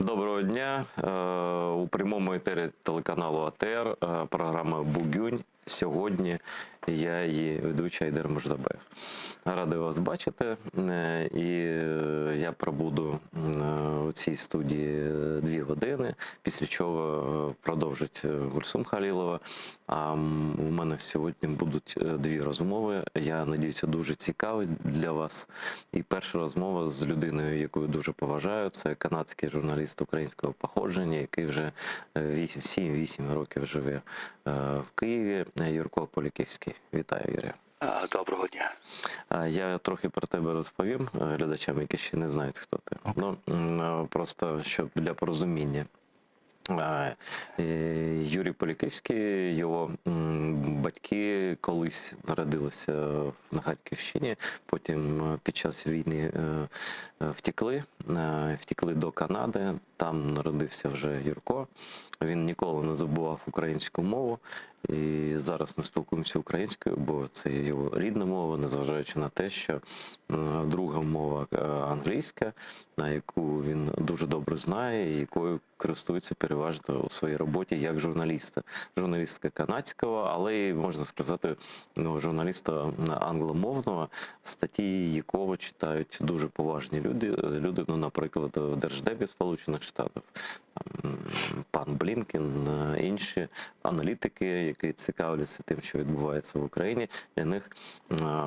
Доброго дня. У прямому етері телеканалу АТР програма Бугюнь. Сьогодні я її ведучий Айдер Муждабаєв. Радий вас бачити. І я пробуду у цій студії 2 години, після чого продовжить Гульсум Халілова. А у мене сьогодні будуть дві розмови. Я надіюся, дуже цікаві для вас. І перша розмова з людиною, яку я дуже поважаю, це канадський журналіст українського походження, який вже 7-8 років живе в Києві. Юрко Поліківський. Вітаю, Юрію. Доброго дня. Я трохи про тебе розповім глядачам, які ще не знають, хто ти. Ну, просто щоб для порозуміння. Юрій Поліківський, його батьки колись народилися на Харківщині, потім під час війни втекли до Канади. Там народився вже Юрко. Він ніколи не забував українську мову. І зараз ми спілкуємося українською, бо це його рідна мова, незважаючи на те, що друга мова англійська, на яку він дуже добре знає, і якою користується переважно у своїй роботі як журналіста. Журналістка канадського, але й, можна сказати, ну, журналіста англомовного, статті якого читають дуже поважні люди, ну, наприклад, в Держдепі Сполучених Штатів, там, пан Блінкен, інші аналітики, які цікавляться тим, що відбувається в Україні. Для них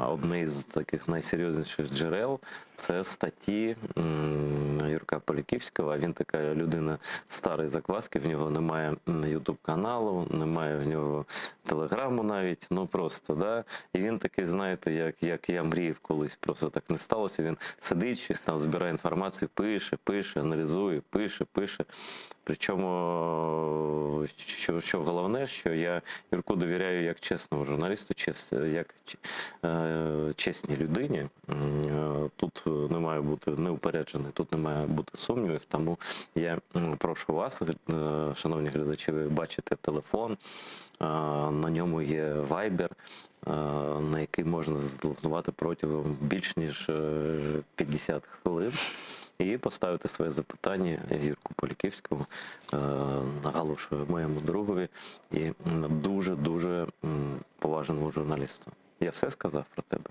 одне із таких найсерйозніших джерел — це статті Юрка Поліківського. А він така людина старої закваски, в нього немає Ютуб каналу, немає в нього телеграму навіть. Ну просто, да. І він такий, знаєте, як я мріяв колись, просто так не сталося. Він сидить, щось там збирає інформацію, пише, пише, аналізує, пише, пише. Причому, що головне, що я Юрку довіряю як чесному журналісту, як чесній людині. Тут не має бути неупереджений, тут не має бути сумнівів. Тому я прошу вас, шановні глядачі, ви бачите телефон, на ньому є Viber, на який можна зателефонувати протягом більш ніж 50 хвилин і поставити своє запитання Юрку Поліківському, наголошую, моєму другові і дуже-дуже поважному журналісту. Я все сказав про тебе.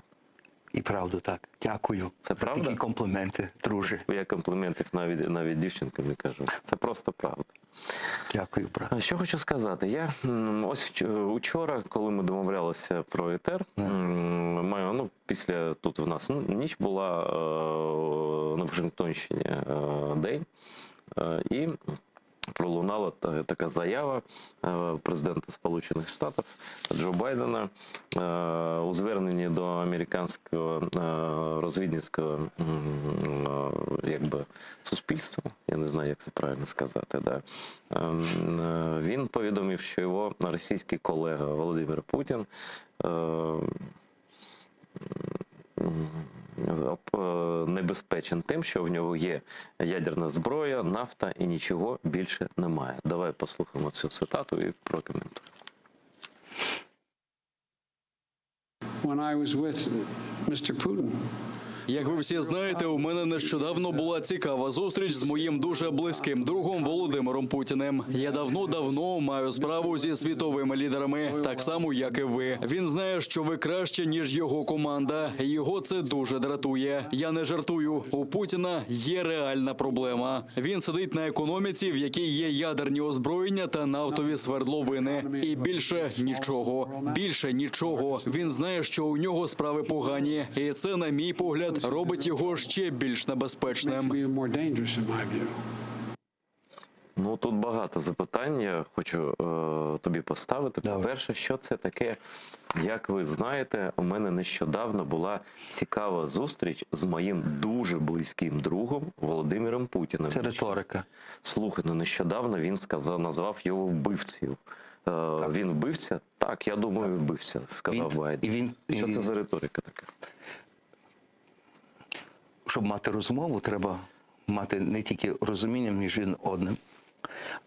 І правду так. Дякую Це за правда? такі компліменти, друже. Я компліментів навіть дівчинкам не кажу. Це просто правда. Дякую, брат. А що хочу сказати? Я ось учора, коли ми домовлялися про етер, маю, ну, після тут в нас, ну, ніч була на Вашингтонщині день, і пролунала така заява президента Сполучених Штатів Джо Байдена у зверненні до американського розвідницького якби, суспільства, я не знаю, як це правильно сказати, да? Він повідомив, що його російський колега Володимир Путін небезпечен тим, що в нього є ядерна зброя, нафта і нічого більше немає. Давай послухаємо цю цитату і прокоментуємо. When I was with Mr. Putin, Як ви всі знаєте, у мене нещодавно була цікава зустріч з моїм дуже близьким другом Володимиром Путіним. Я давно-давно маю справу зі світовими лідерами, так само як і ви. Він знає, що ви краще ніж його команда. Його це дуже дратує. Я не жартую. У Путіна є реальна проблема. Він сидить на економіці, в якій є ядерні озброєння та нафтові свердловини, і більше нічого. Більше нічого. Він знає, що у нього справи погані, і це, на мій погляд, робить його ще більш makes небезпечним. him even more dangerous in my view. Ну тут багато запитань. Я хочу тобі поставити. Давай. По-перше, що це таке? Як ви знаєте, у мене нещодавно була цікава зустріч з моїм дуже близьким другом Володимиром Путіним. Це риторика. Слухай, ну нещодавно він сказав, назвав його вбивцею. Він вбивця? Так, я думаю, вбивця, сказав Байден. І він, Що і, це за риторика така? Щоб мати розмову, треба мати не тільки розуміння між один одним,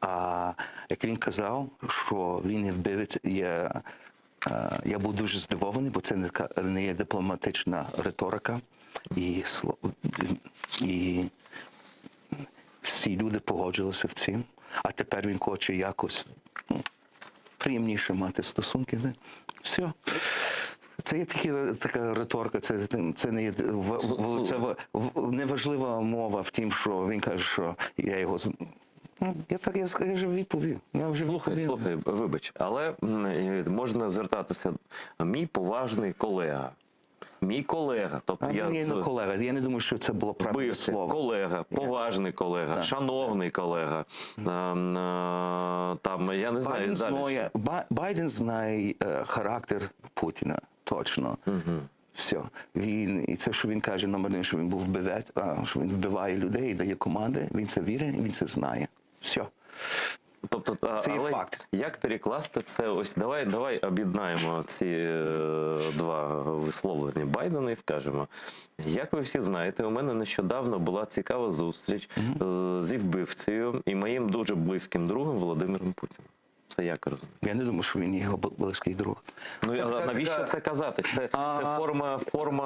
а як він казав, що він не вбивець, я був дуже здивований, бо це не є дипломатична риторика. І, і Всі люди погодилися в цим, а тепер він хоче якось ну, приємніше мати стосунки. Не? Все. Це є такі, така риторика, це, це не є в, в, це в, в- неважлива мова в тім, що він каже, що я його з- Ну, я так я, я вже відповів. Я вже Слухай, відповів. слухай, вибач, але можна звертатися. Мій поважний колега. Мій колега. Тобто А я він є з- не колега. Я не думаю, що це було правильне вбивця, слово. колега, поважний колега, шановний колега. Ем, е, Там я не знаю Байден далі. знає, Байден знає е, характер Путіна, точно. Угу. Все. Він, і це, що він каже, номер один, що він був вбивець, а, що він вбиває людей і дає команди, він це вірить, він це знає. Все. Тобто, а, Це є але факт. як перекласти це? Ось давай, давай об'єднаємо ці два висловлення Байдена і скажемо. Як ви всі знаєте, у мене нещодавно була цікава зустріч е, зі вбивцею і моїм дуже близьким другом Володимиром Путіним. Це як розумію? Я не думаю, що він є його близький друг. Ну Це а така- навіщо така- це казати? Це, це форма, форма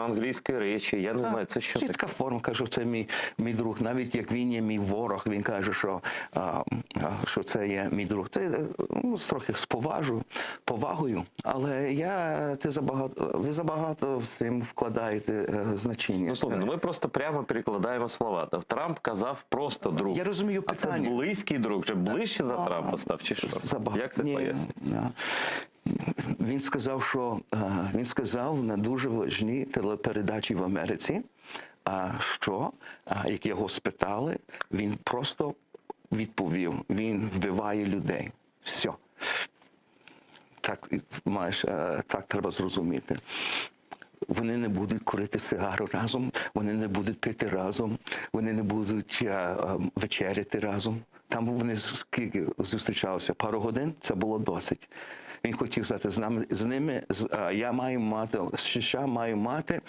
англійської речі. Я не знаю, це що Це таке? така форма, кажу, це мій, мій друг. Навіть як він є мій ворог, він каже, що, а, що це є мій друг. Це е, ну, трохи з поважу, повагою, але я, ти забагато, ви забагато з цим вкладаєте е, значення. Ну слухай, ну ми просто прямо перекладаємо слова. Та Трамп казав просто друг. Я розумію А це питання. близький друг, вже ближче за Трампа став, чи що? Забагато. Як це Ні, поясниться? ні. Він сказав, що е, він сказав на дуже важній телепередачі в Америці, а що, як його спитали, він просто відповів: він вбиває людей. Все. Так маєш, е, так треба зрозуміти. Вони не будуть курити сигару разом, вони не будуть пити разом, вони не будуть е, е, вечеряти разом. Там вони скільки зустрічалися пару годин, це було досить. Він хотів сказати, з нами з ними з, е, я маю мати США маю мати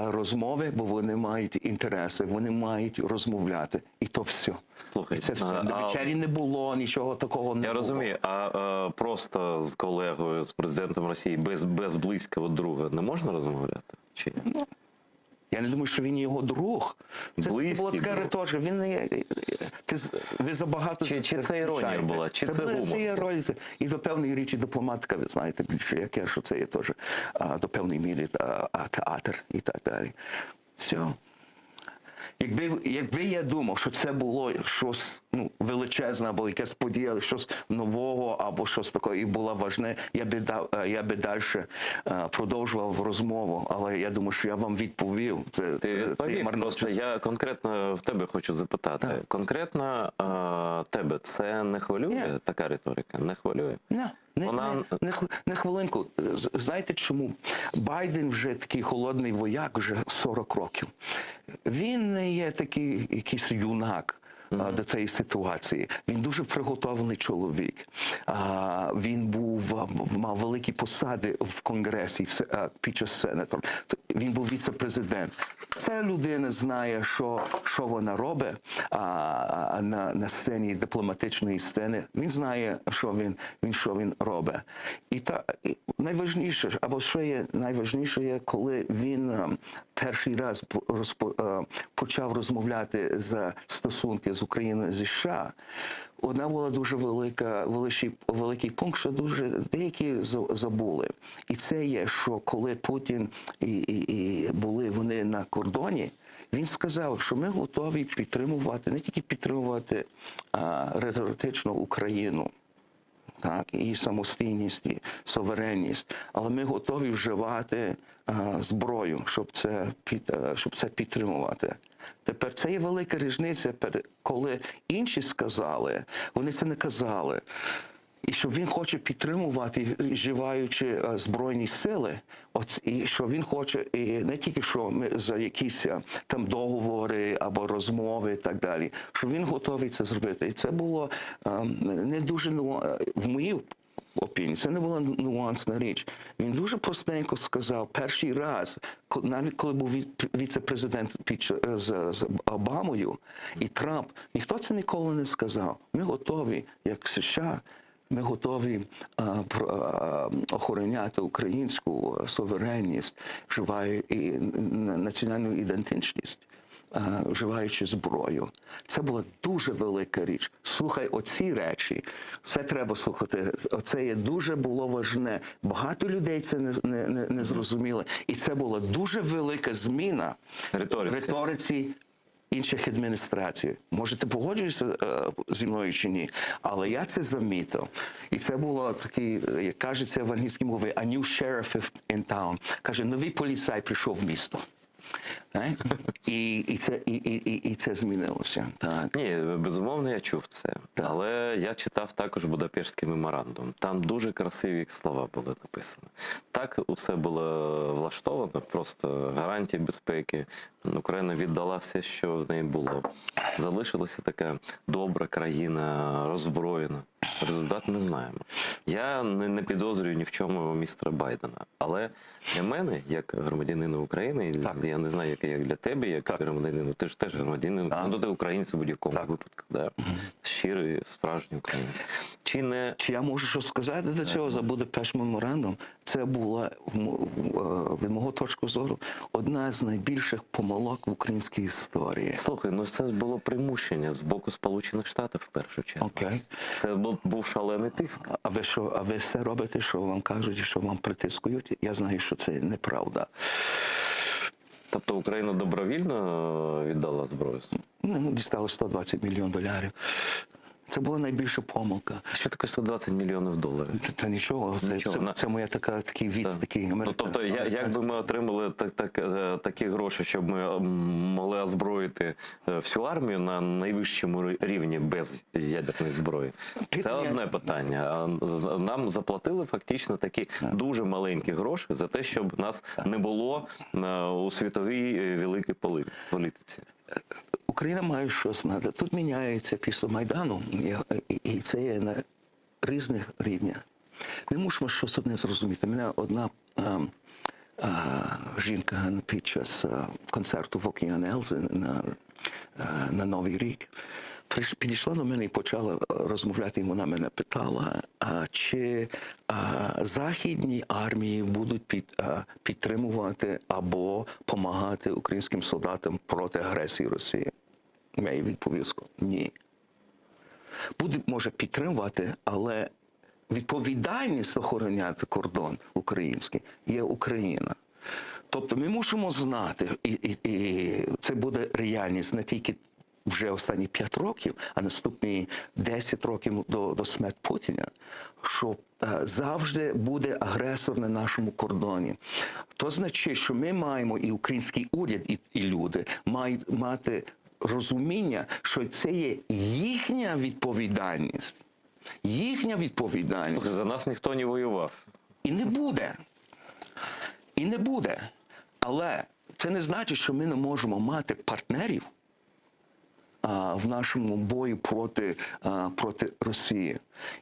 розмови, бо вони мають інтереси, вони мають розмовляти. І то все. Слухай, І це все. а- На вечері не було, нічого такого не Я було. розумію, а е, просто з колегою, з президентом Росії без, без близького друга не можна розмовляти? Чи як? Я не думаю, що він його друг. Це Близький була така друг. риторика. Він не ти ви забагато Чи- чи це іронія включаєте. була, чи це була- гумор? Це іронія. І до певної річі дипломатика, ви знаєте більше, як я, що це є теж до певної міри а, театр і так далі. Все. Якби, якби я думав, що це було щось ну, величезне, або якась подія, щось нового, або щось таке, і було важне, я би дав, е, я би далі продовжував розмову. Але я думаю, що я вам відповів. Це, Ти це, це є відповів, марно просто я конкретно в тебе хочу запитати. Конкретно е, тебе це не хвилює Ні. така риторика? Не хвилює? Не, не, Вона- не, не, не хвилинку. Знаєте чому? Байден вже такий холодний вояк вже 40 років. Він не є такий якийсь юнак. а, До цієї ситуації він дуже приготовлений чоловік. А, Він був мав великі посади в конгресі під час сенатора. Він був віце-президент. Ця людина знає, що, що вона робить а, на, на сцені дипломатичної сцени. Він знає, що він, він, що він робить. І та і найважніше, або що є найважніше, є, коли він ем, перший раз е, почав розмовляти за стосунки з Україною зі США. Одна була дуже велика, великий, великий пункт, що дуже деякі забули. І це є, що коли Путін і, і, і були вони на кордоні, він сказав, що ми готові підтримувати, не тільки підтримувати а, риторично Україну, так, і самостійність, і суверенність, але ми готові вживати а, зброю, щоб це, під, е, щоб це підтримувати. Тепер це є велика різниця, коли інші сказали, вони це не казали. І що він хоче підтримувати, вживаючи е, збройні сили, от і що він хоче, і не тільки що ми за якісь е, там договори або розмови і так далі, що він готовий це зробити. І це було ем, не дуже е, в моїй опінії, це не була нюансна річ. Він дуже простенько сказав перший раз, навіть коли був віце-президент під з, з Обамою і Трамп, ніхто це ніколи не сказав. Ми готові, як США. Ми готові е, охороняти українську суверенність, вживає і національну ідентичність. е, вживаючи зброю. Це була дуже велика річ. Слухай, оці речі, це треба слухати. Оце є дуже було важне. Багато людей це не, не, не, не зрозуміли. І це була дуже велика зміна Риториці. риториці інших адміністрацій. Може, ти погоджуєшся е, зі мною чи ні, але я це замітив. І це було такий, е, як кажеться в англійській мові, a new sheriff in town. Каже, новий поліцай прийшов в місто. Е? І, і, це, і, і, і, і це змінилося. Так. Ні, безумовно, я чув це. Так. Але я читав також Будапештський меморандум. Там дуже красиві слова були написані. Так усе було влаштовано, просто гарантії безпеки. Україна віддала все, що в неї було. Залишилася така добра країна, роззброєна. Результат ми знаємо. Я не, не підозрюю ні в чому містера Байдена. Але для мене, як громадянина України, і Так. я не знаю, як, як для тебе, як Так. громадянину, ти ж теж громадянин, Так. ну ти українець у будь-якому Так. випадку, да? щирий, справжній українець. Чи не Чи я можу щось сказати до цього за Будапешт меморандум? Це була в мо- в, е, від мого точки зору одна з найбільших помилок в українській історії. слухай, ну це було примушення з боку Сполучених Штатів в першу чергу. Окей. Це був, був шалений тиск. А ви що, а ви все робите, що вам кажуть, і що вам притискують? Я знаю, що це неправда. Тобто Україна добровільно віддала зброю. Ну, дістали 120 мільйон доларів. Це була найбільша помилка. Що таке 120 мільйонів доларів? Та, та нічого, це, Нічого, це, на- це моя така такий віць, такий Ну, америка- тобто, я, якби ми отримали так, так, е, такі гроші, щоб ми м, могли озброїти е, всю армію на найвищому рі- рівні без ядерної зброї, це Питання- одне питання. А з- нам заплатили фактично такі дуже маленькі гроші за те, щоб нас не було е, у світовій е, великій поли- політиці. Україна має що знати. Тут міняється після Майдану, Я- і- і це є на різних рівнях. Ми мусимо щось одне зрозуміти. Мене одна ем, е, жінка під час е, концерту в Океан Елзи на, е, на Новий рік прийш- підійшла до мене і почала розмовляти, і вона мене питала, а чи а, західні армії будуть під, а, підтримувати або допомагати українським солдатам проти агресії Росії? Я їй відповів, ні. Буде, може, підтримувати, але відповідальність охороняти кордон український є Україна. Тобто ми мусимо знати, і, і, і це буде реальність не тільки вже останні 5 років, а наступні 10 років до, до смерті Путіна, що е, завжди буде агресор на нашому кордоні. То значить, що ми маємо і український уряд, і, і люди мають мати розуміння, що це є їхня відповідальність. Їхня відповідальність. Слухай, за нас ніхто не воював. І не буде. І не буде. Але це не значить, що ми не можемо мати партнерів а, в нашому бою проти, а, проти Росії.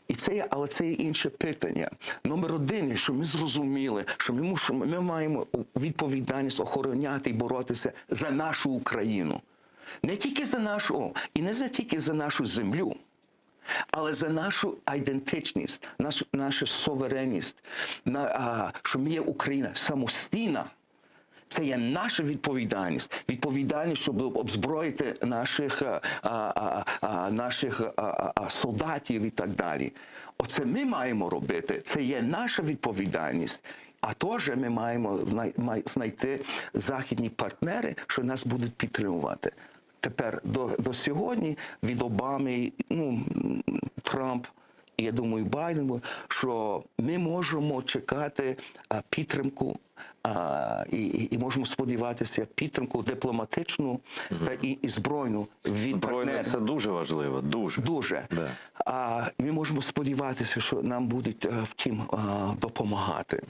І це є, але це є інше питання. Номер один, є, що ми зрозуміли, що ми мусимо, ми маємо відповідальність охороняти і боротися за нашу Україну. Не тільки за нашу, і не за тільки за нашу землю. Але за нашу ідентичність, нашу, нашу суверенність, на, а, що ми є Україна самостійна, це є наша відповідальність. Відповідальність, щоб обзброїти наших, а, а, а, наших а, а, а, солдатів і так далі. Оце ми маємо робити. Це є наша відповідальність. А теж ми маємо знай- май- знайти західні партнери, що нас будуть підтримувати. Тепер до, до сьогодні від Обами, ну, Трамп, і я думаю, Байден, буде, що ми можемо чекати а, підтримку а, і, і, і можемо сподіватися підтримку дипломатичну та і, і збройну від Збройне партнерів. це дуже важливо. Дуже. Дуже. Да. А ми можемо сподіватися, що нам будуть е, втім е, допомагати.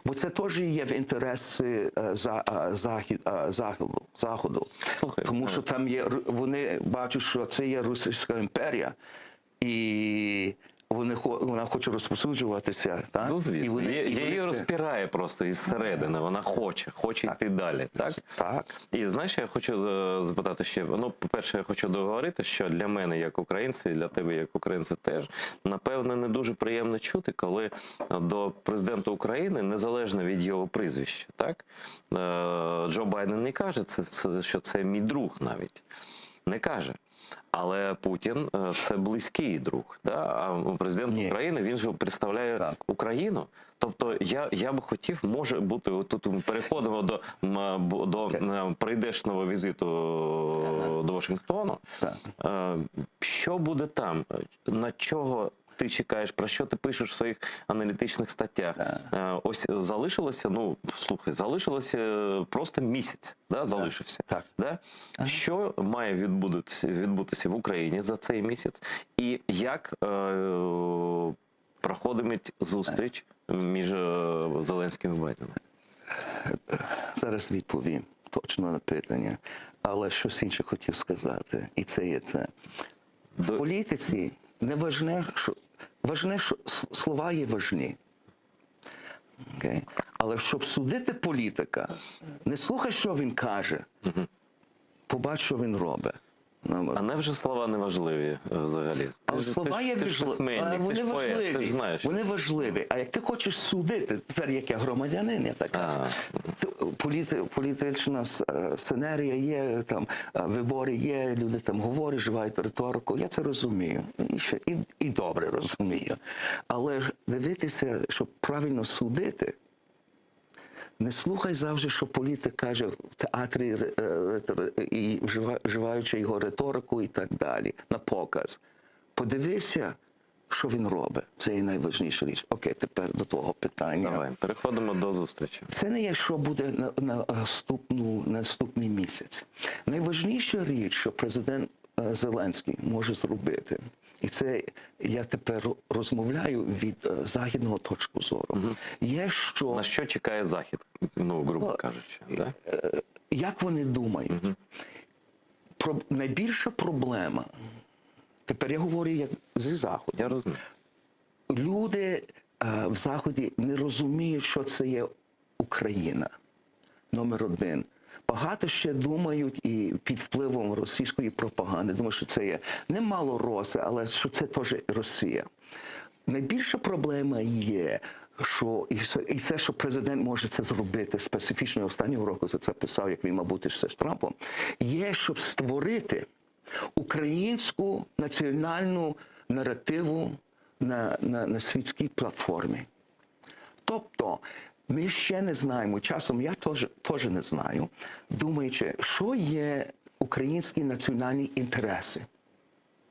Бо це теж є в інтересі е, за, е, захід, е, заходу, заходу. Слухай, Тому е, що там є ру- вони бачать, що це є Російська імперія, і. Вони хо- вона хоче розповсюджуватися, так? Ну, звісно. І вони, Є- і вони її це- розпирає просто із середини. Вона хоче, хоче йти далі. Так? Так. І знаєш, я хочу запитати ще. Ну, по-перше, я хочу договорити, що для мене, як українця, і для тебе, як українця, теж напевне не дуже приємно чути, коли до президента України, незалежно від його прізвища, так е, Джо Байден не каже, це, це що це мій друг навіть не каже. Але Путін е, це близький друг. Да? А президент Ні. України він же представляє Так. Україну. Тобто я, я би хотів, може бути, тут ми переходимо до, м, б- до м, прийдешнього візиту до Вашингтону. Так. Е, Що буде там? На чого ти чекаєш? Про що ти пишеш в своїх аналітичних статтях? Е, Ось залишилося, ну слухай, залишилося просто місяць, да, залишився. Так. Да? Що має відбутися, відбутися в Україні за цей місяць, і як е, проходитиме зустріч між е, Зеленським і Байденом? Зараз відповім точно на питання, але щось інше хотів сказати, і це є це. В До- політиці не важне, що важне, що слова є важні. Окей? Але щоб судити політика, не слухай, що він каже, побач, що він робить. Номер А невже слова не важливі е, взагалі? Ти Але ж- слова ти ж- є ти ж важливі. письменник, ти Вони ж поет, важливі. ти ж знаєш. Вони важливі. А як ти хочеш судити, тепер як я громадянин, я так кажу, А. політи, політична е, сценарія є, там е, вибори є, люди там говорять, вживають риторику. Я це розумію. І, ще, і, і добре розумію. Але ж дивитися, щоб правильно судити, не слухай завжди, що політик каже в театрі е, ритор- і вживаючи його риторику і так далі, на показ. Подивися, що він робить. Це є найважніша річ. Окей, тепер до твого питання. Давай, переходимо до зустрічі. Це не є, що буде на, на наступну, наступний місяць. Найважніша річ, що президент е, Зеленський може зробити, і це я тепер розмовляю від е, західного точку зору, є що На що чекає Захід, ну, грубо кажучи, да? як вони думають? Про, найбільша проблема, тепер я говорю як зі Заходу. Я розумію. Люди е, в Заході не розуміють, що це є Україна. Номер один. Багато ще думають і під впливом російської пропаганди, думають, що це є не малороси, але що це теж Росія. Найбільша проблема є, що і все, і все, що президент може це зробити специфічно, останнього року за це писав, як він мав бути ще з Трампом, є, щоб створити українську національну наративу на, на, на світській платформі. Тобто ми ще не знаємо, часом я теж, теж не знаю, думаючи, що є українські національні інтереси.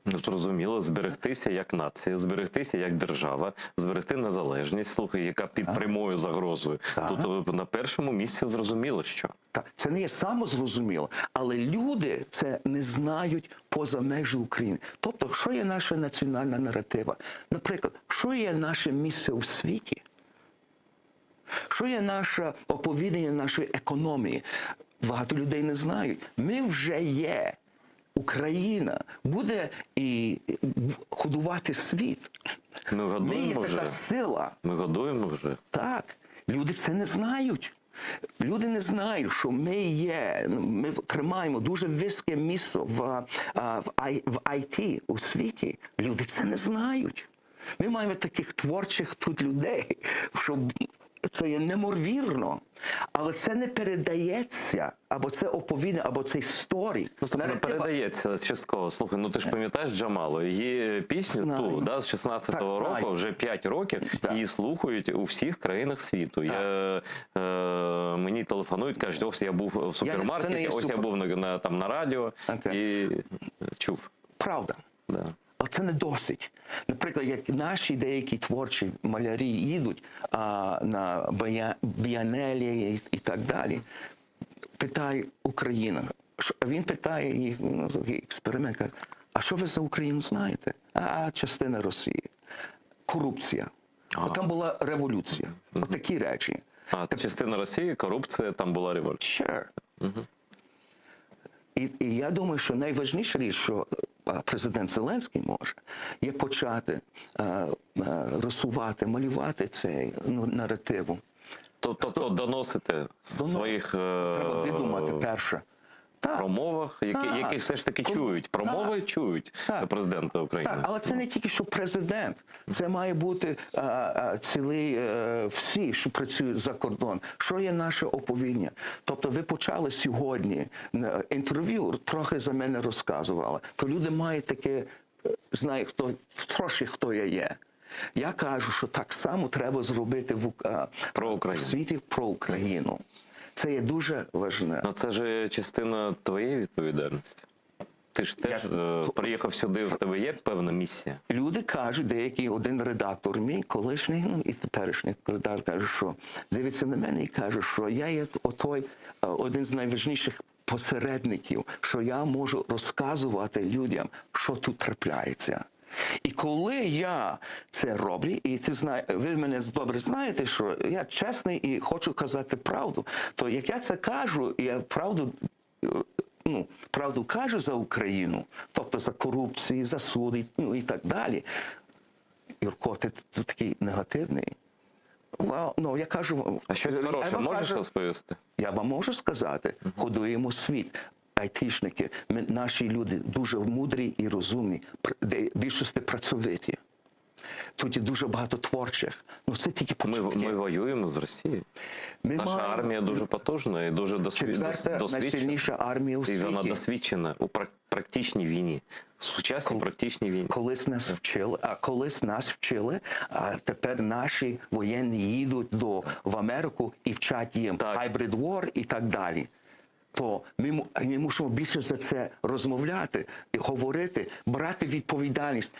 Ну, зрозуміло, зберегтися як нація, зберегтися як держава, зберегти незалежність, слухай, яка під прямою загрозою. Так. Тут е, на першому місці зрозуміло, що. Так, це не є самозрозуміло, але люди це не знають поза межі України. Тобто, що є наша національна наратива? Наприклад, що є наше місце у світі? Що є наше оповідання нашої економії? Багато людей не знають. Ми вже є. Україна буде і годувати світ. Ми Ми є годуємо така вже. сила. Ми годуємо вже. Так, люди це не знають. Люди не знають, що ми є, ну, ми тримаємо дуже високе місце в, а, в, I, в IT у світі. Люди це не знають. Ми маємо таких творчих тут людей, що це є неймовірно. Але це не передається, або це оповідання, або це історія. Ну, стоп, не передається частково. Слухай, ну ти ж пам'ятаєш Джамалу, її пісню Знаю. ту, да, з 16-го Так, року, знаю. вже 5 років, Так. її слухають у всіх країнах світу. Я, е, мені телефонують, кажуть, ось я був в Я не- це супермаркеті, не є ось я супер. був на, на, там, на радіо Окей. і чув. Правда. Да. Але це не досить. Наприклад, як наші деякі творчі малярі їдуть а, на біанелі і, і так далі, питає Україна. Що- а Він питає їх, ну, такий експеримент, каже, а що ви за Україну знаєте? А, частина Росії. Корупція. Ага. Там була революція. Отакі речі. А частина Росії, корупція, там була революція. Sure. І, і я думаю, що найважніша річ, що. президент Зеленський може, є почати е, е, розсувати, малювати цей ну, наративу. Тобто доносити Доно- своїх е, Треба видумати перше. Так. промовах, які, Так. які все ж таки Ком- чують. Промови Так. чують Так. президента України. Так, але це не тільки що президент, це має бути а, а, цілий е, всі, що працюють за кордон. Що є наше оповідання? Тобто, ви почали сьогодні е, інтерв'ю, трохи за мене розказували. То люди мають таке, е, знають, хто трошки хто я є. Я кажу, що так само треба зробити в, Ук- е, Про Україну. в світі про Україну. Це є дуже важливо. Ну це ж частина твоєї відповідальності. Ти ж теж Я- е, приїхав сюди, в тебе є певна місія. Люди кажуть, деякий один редактор мій, колишній, ну і теперішній редактор каже, що дивиться на мене і каже, що я є отой е, один з найважніших посередників, що я можу розказувати людям, що тут трапляється. І коли я це роблю, і ти знає, ви мене добре знаєте, що я чесний і хочу казати правду, то як я це кажу, я правду е, ну, правду кажу за Україну, тобто за корупцію, за суди, ну і так далі. Юрко, ти тут такий негативний. Well, ну, я кажу, А щось я хороше вам можеш кажу- розповісти? Я вам можу сказати, годуємо світ. Айтішники, ми, наші люди дуже мудрі і розумні, пр- де більшості працьовиті. Тут є дуже багато творчих. Ну це тільки Ми, початки. ми воюємо з Росією. Ми Наша маємо армія дуже потужна і дуже досві... четверта досвідчена. найсильніша армія у І світі. вона досвідчена у прак- практичній війні, сучасній практичній війні. Колись нас вчили, а колись нас вчили, а тепер наші воєнні їдуть до в Америку і вчать їм Так. hybrid war і так далі. То ми, му- ми мусимо більше за це розмовляти, і говорити, брати відповідальність.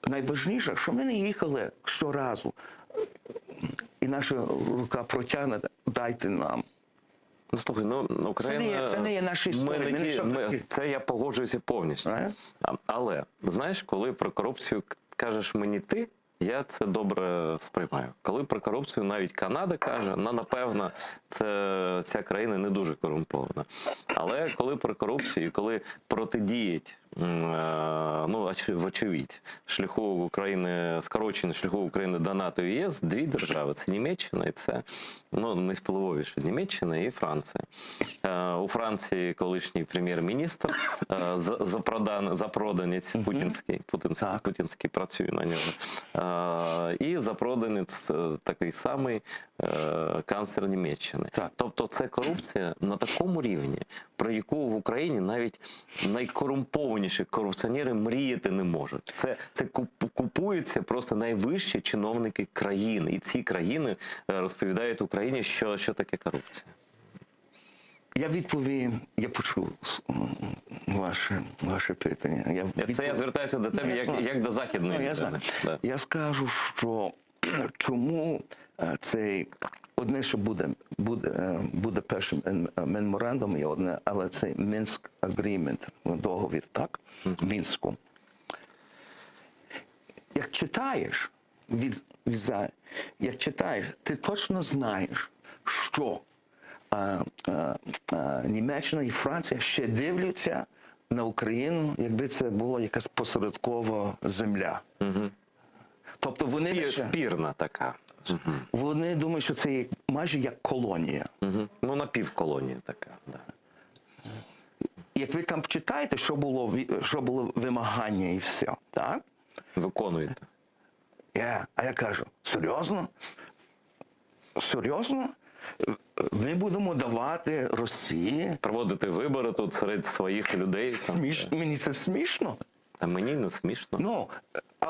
Найважніше, що ми не їхали щоразу, і наша рука протягнута, дайте нам. Ну слухай, ну Україна Це не є- це не є наша історія. Ми не Ми не ті, що ми, такі. це я погоджуюся повністю. Правильно? А- Але знаєш, коли про корупцію к- кажеш мені ти, я це добре сприймаю. Коли про корупцію навіть Канада каже, ну напевно, це ця країна не дуже корумпована. Але коли про корупцію, і коли протидіють, м, е, ну вочевидь, шляху України, скорочення шляху України до НАТО і ЄС, дві держави: це Німеччина і це ну найвпливовіше Німеччина і Франція. Е, У Франції колишній прем'єр-міністр е, запроданець путінський, путінський, Так. путінський працює на нього. Е, І запроданець е, такий самий е, канцлер Німеччини. Так. Тобто це корупція на такому рівні, про яку в Україні навіть найкорумпованіші корупціонери мріяти не можуть. Це, це куп- купуються просто найвищі чиновники країн. І ці країни е, розповідають Україні, що, що таке корупція. Я відповім, я почув м, ваше, ваше питання. Я Це я відповім. звертаюся до тебе Ну, я як, знаю. як до західної Ну, я людини. знаю. Да. Я скажу, що чому е, цей одне, що буде, буде, е, буде першим е, меморандум, є одне, але це Minsk Agreement, договір, так? Мінську. Як читаєш, від, від, за- як читаєш, ти точно знаєш, що е, е, е, Німеччина і Франція ще дивляться на Україну, якби це була якась посередкова земля. Тобто вони Спір- лише, Спірна така. вони думають, що це як, майже як колонія. Мгм. Ну, напівколонія така. Да. Як ви там читаєте, що було, ві- що було вимагання і все, так? Виконуєте. Я, а я кажу, серйозно? Серйозно? Ми будемо давати Росії? Проводити вибори тут серед своїх людей. Там, Сміш... Мені це смішно. Та мені не смішно. Ну, а,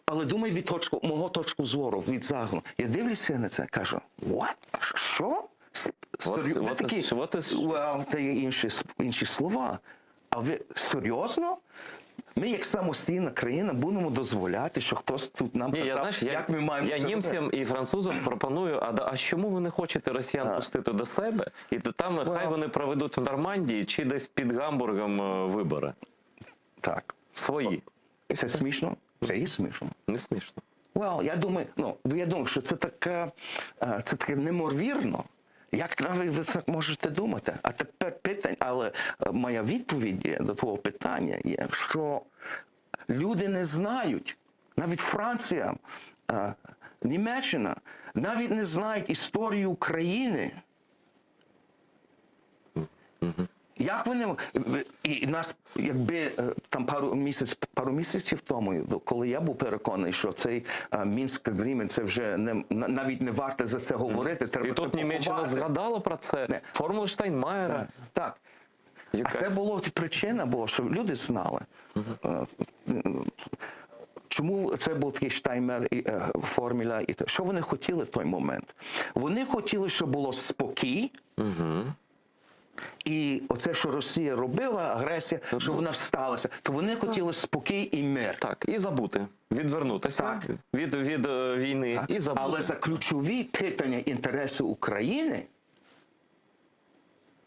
але думай від точку, мого точку зору, від загалу. Я дивлюся на це, кажу, what? Що? С- What- серйо- Ви what is- такі, what is- well, це є інші, с- інші слова. А ви серйозно? Ми, як самостійна країна, будемо дозволяти, що хтось тут нам Ні, казав, я, знаєш, я, як ми маємо я це робити. німцям і французам пропоную, а, да- а чому ви не хочете росіян пустити до себе? І то там хай Well. вони проведуть в Нормандії чи десь під Гамбургом е, вибори. Так. Свої. Це смішно? Це і смішно. Не смішно. Well, я думаю, ну, я думаю, що це таке, е, це таке неймовірно. Як навіть ви так можете думати? А тепер питання, але е, моя відповідь є до твого питання є, що люди не знають, навіть Франція, е, Німеччина, навіть не знають історію України. Як вони і нас, якби е, там пару місяць, пару місяців тому, коли я був переконаний, що цей е, Мінськ agreement, це вже не навіть не варто за це говорити. Треба І це тут Німеччина поховати. згадала про це. Не. Формула Штайнмаєра. Так. А Якась. це було причина була, щоб люди знали. Е, Чому це був такий Штайнмайєр і е, формула? І те? Що вони хотіли в той момент? Вони хотіли, щоб було спокій. І оце, що Росія робила, агресія, що вона всталася, то вони хотіли спокій і мир. Так, і забути, відвернутися Так. від, від е, війни і забути. Але за ключові питання інтереси України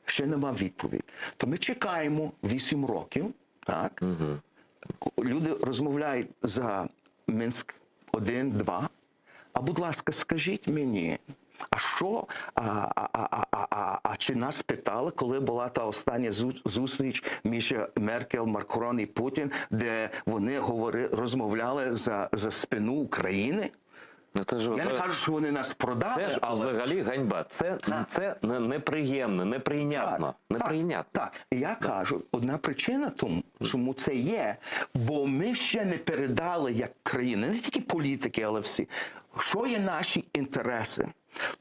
ще нема відповіді. То ми чекаємо 8 років, так? Люди розмовляють за Мінськ 1, 2. А будь ласка, скажіть мені, а що, а, а, а, а, а, а, а чи нас питали, коли була та остання зу- зустріч між Меркель, Макрон і Путін, де вони говори, розмовляли за, за спину України? Ну, це ж, Я не кажу, що вони нас продали, це ж але взагалі ганьба. Це, це не- неприємно, неприйнятно. неприйнятно. Так, так. І Я кажу, одна причина тому, чому це є, бо ми ще не передали як країна, не тільки політики, але всі, що є наші інтереси.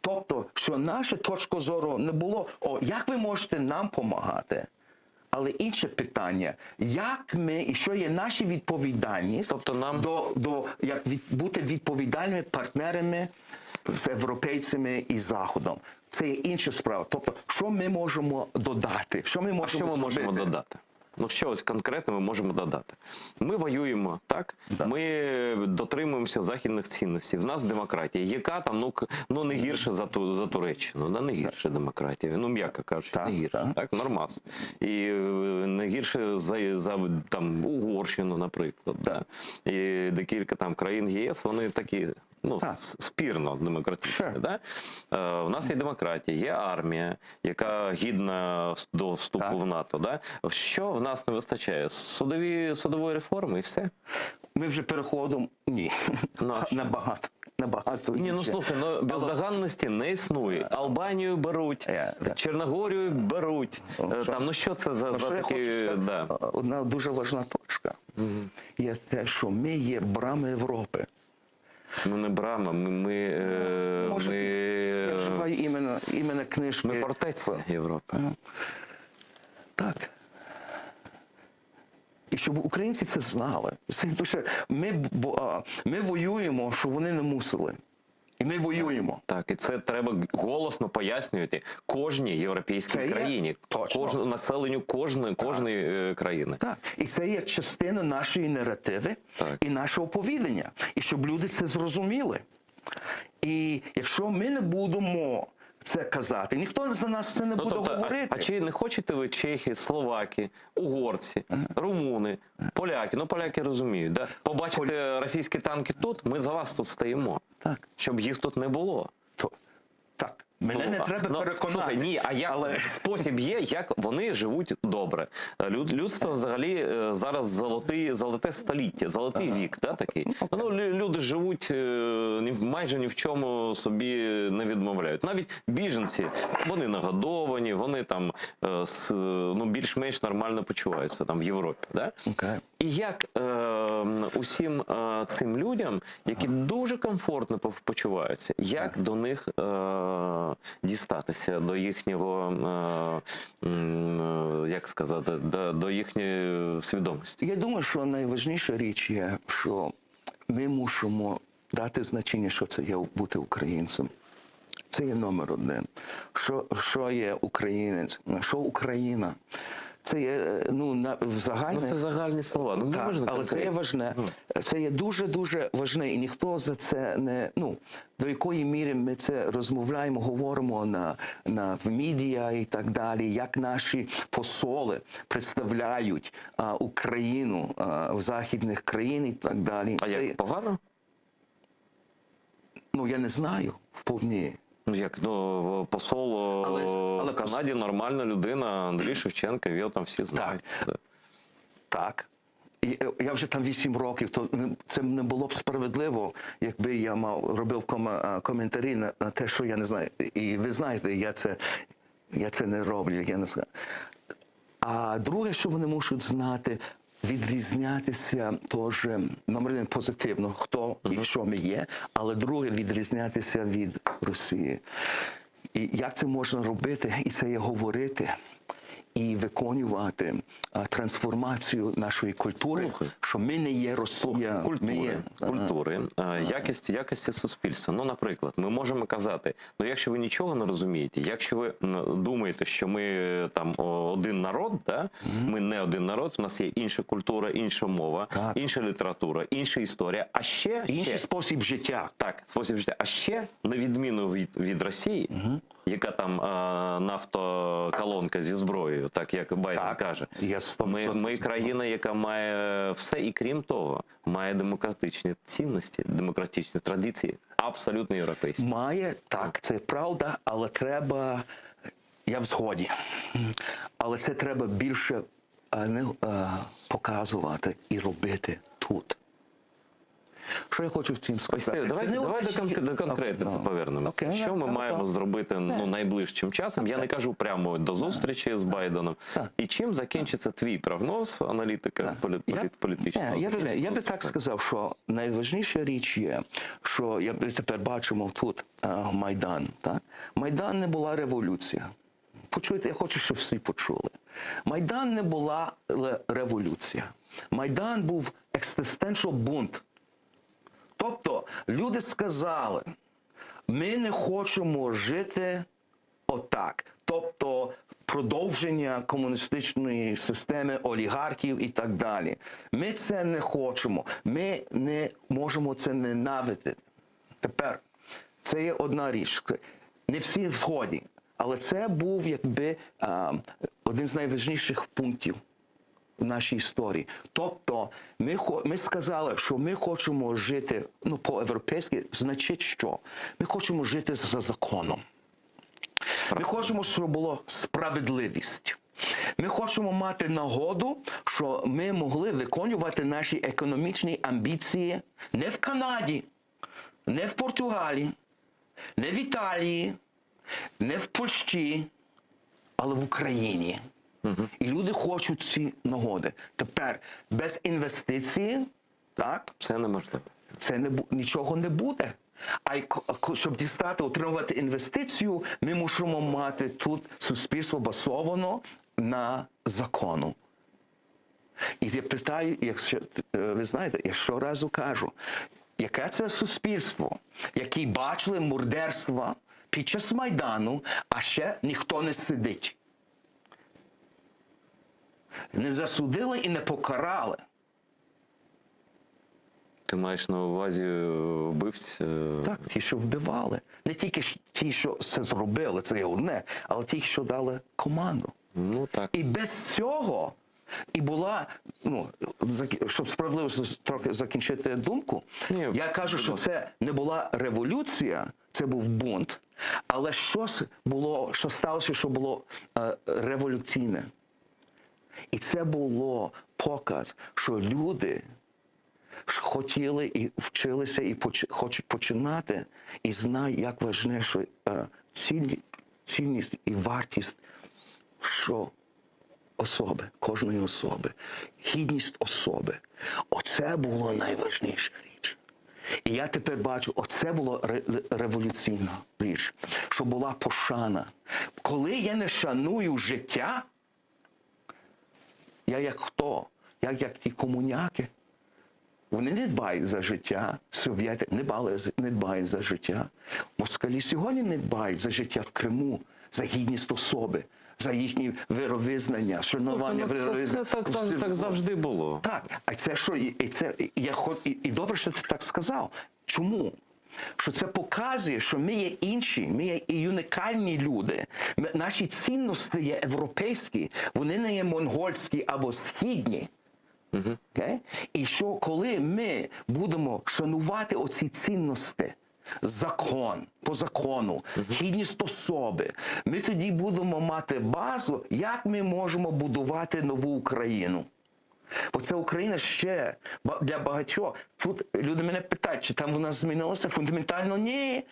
Тобто, що наша точка зору не було, о, як ви можете нам допомагати? Але інше питання, як ми і що є наша відповідальність Тобто нам- до, до як від, бути відповідальними партнерами з європейцями і Заходом. Це є інша справа. Тобто, що ми можемо додати? Що ми А можемо що ми можемо зробити? додати? Ну що ось конкретно ми можемо додати? Ми воюємо, так? Ми дотримуємося західних цінностей. В нас демократія, яка там ну, к- ну не гірше за ту за Туреччину, да? не гірше демократія. Ну м'яко кажучи, Так, не гірше, так. так, нормас. І е, не гірше за, за там Угорщину, наприклад. Да. І декілька там країн ЄС, вони такі. Ну, Так. с- спірно демократичні. Sure. Да? Е, у нас є демократія, є армія, яка гідна до вступу Так. в НАТО. Да? Що в нас не вистачає? Судові, судової реформи і все? Ми вже переходимо ні. Ну, а що? набагато. Набагато Ні, ну інше. слухай, ну бездоганності не існує. Албанію беруть, Е, да. Чорногорію беруть. Ну, Е, що? Там, ну що це за, Ну, за що я такі. хочу сказати? Да. Одна дуже важна точка є те, що ми є брами Європи. Ми не брама, ми, ми, е, Може, ми, Я вживаю іменно, іменно книжки. ми фортеця Європи. Так. І щоб українці це знали. Це дуже, ми, бо, а, ми воюємо, щоб вони не мусили. І ми воюємо. Так, і це треба голосно пояснювати кожній європейській Це є країні, точно. кожному населенню кожної, кожної е, країни. Так. І це є частина нашої наративи Так. і нашого повідання. І щоб люди це зрозуміли. І якщо ми не будемо це казати, ніхто за нас це не Ну, буде тобто, а, говорити. а чи не хочете ви чехи, словаки, угорці, румуни, поляки? Ну, поляки розуміють, да? Побачите російські танки тут, ми за вас тут стоїмо, Так. щоб їх тут не було. То, так. Мене Ну, не а- треба ну, переконати. Слухай, ні, а як Але... спосіб є, як вони живуть добре. Люд, людство взагалі е, зараз золотий, золоте століття, золотий вік, да, такий. Ну, лю- люди живуть е, ні, в- майже ні в чому собі не відмовляють. Навіть біженці, вони нагодовані, вони там е, с- ну, більш-менш нормально почуваються там в Європі. Да? Окей. І як е, усім е, цим людям, які дуже комфортно пов- почуваються, як до них е, дістатися, до їхнього, е, м, е, як сказати, до, до їхньої свідомості? Я думаю, що найважніша річ є, що ми мусимо дати значення, що це є бути українцем. Це є номер один. Що, що є українець, що Україна? Це є е, ну, на, в Ну, загальне. це загальні слова. Ну, не Так, можна але це є конкретно. важне. Це є дуже дуже важне, і ніхто за це не ну до якої міри ми це розмовляємо, говоримо на, на в медіа і так далі, як наші посоли представляють а, Україну а, в західних країн і так далі. А Це як є- погано? ну я не знаю вповні. Ну як ну посол о, Але- але в Канаді нормальна людина, Андрій Шевченко, його там всі знають. Да. Так. І, е, Я вже там 8 років, то не- це не було б справедливо, якби я мав робив кома- е, коментарі на, на те, що я не знаю. І ви знаєте, я це, я це не роблю, я не знаю. А друге, що вони мусять знати, відрізнятися теж, номер один, позитивно, хто і що ми є, але друге, відрізнятися від Росії. І як це можна робити? І це є говорити і виконувати а, трансформацію нашої культури, Слухай. що ми не є Росія, Культури, ми є культури, е, якість, якості суспільства. Ну, наприклад, ми можемо казати: ну, якщо ви нічого не розумієте, якщо ви м, думаєте, що ми е, там о, один народ, да? ми не один народ, в нас є інша культура, інша мова, Так. інша література, інша історія, а ще, інший ще спосіб життя. Так, спосіб життя. А ще, на відміну від, від Росії, яка там е, нафтоколонка зі зброєю, так як Байден Так, каже, я ми, 100% ми країна, яка має все, і крім того, має демократичні цінності, демократичні традиції, абсолютно європейські. Має так, це правда, але треба. Я в згоді. Але це треба більше е, не, е, показувати і робити тут. Що я хочу в цім Ось сказати? ти, Це давай, не давай до, одне- конк- до конкретиці Ну, повернемося. окей, Що ми я маємо готов. зробити ну, найближчим часом? Я не кажу прямо до зустрічі з Байденом. І чим закінчиться твій прогноз, аналітика полі- Я, полі- політичного? Ні, я, розумію. я би так інституту? сказав, що найважніша річ є, що я, ми тепер бачимо тут е, Майдан. Так? Майдан не була революція. Почуйте, я хочу, щоб всі почули. Майдан не була ле- революція. Майдан був existential бунт. Тобто люди сказали, ми не хочемо жити отак. Тобто продовження комуністичної системи олігархів і так далі. Ми це не хочемо. Ми не можемо це ненавидити. Тепер це є одна річ. Не всі в згоді, але це був якби а, один з найважніших пунктів в нашій історії. Тобто, ми, хо- ми сказали, що ми хочемо жити ну, по-європейськи, значить що? Ми хочемо жити за законом. Ми хочемо, щоб було справедливість. Ми хочемо мати нагоду, що ми могли виконувати наші економічні амбіції не в Канаді, не в Португалії, не в Італії, не в Польщі, але в Україні. І люди хочуть ці нагоди. Тепер без інвестиції, так, Це неможливо. це не бу- нічого не буде. А й ко- ко- щоб дістати, отримувати інвестицію, ми мусимо мати тут суспільство басовано на закону. І я питаю, якщо е, ви знаєте, я щоразу кажу, яке це суспільство, яке бачили мурдерства під час Майдану, а ще ніхто не сидить. Не засудили і не покарали. Ти маєш на увазі е, вбивць? е, Так, ті, що вбивали. Не тільки ж ті, що це зробили, це є одне, але ті, що дали команду. Ну так. І без цього і була, ну, зак- щоб справедливо з- трохи закінчити думку, Ні, я кажу, будь що ласка. це не була революція, це був бунт, але щось було, що сталося, що було е, революційне. І це було показ, що люди ж хотіли і вчилися, і поч- хочуть починати, і знають, як важне, що е, ціль, цінність і вартість, що особи, кожної особи, гідність особи. Оце було найважніша річ. І я тепер бачу, оце була ре- революційна річ, що була пошана. Коли я не шаную життя, я як хто? Я як ті комуняки. Вони не дбають за життя, совєти не, дбали, не дбають за життя. Москалі сьогодні не дбають за життя в Криму, за гідність особи, за їхнє вировизнання, шанування Ну, це, це вировизнання. так, завжди- так завжди було. Так, а це що? І, і це і я хо- і, і добре, що ти так сказав. Чому? Що це показує, що ми є інші, ми є і унікальні люди. Ми, наші цінності є європейські, вони не є монгольські або східні. Окей? І що коли ми будемо шанувати оці цінності, закон, по закону, гідність особи. Ми тоді будемо мати базу, як ми можемо будувати нову Україну. Бо це Україна ще ба- для багатьох. Тут люди мене питають, чи там вона змінилася фундаментально? Ні.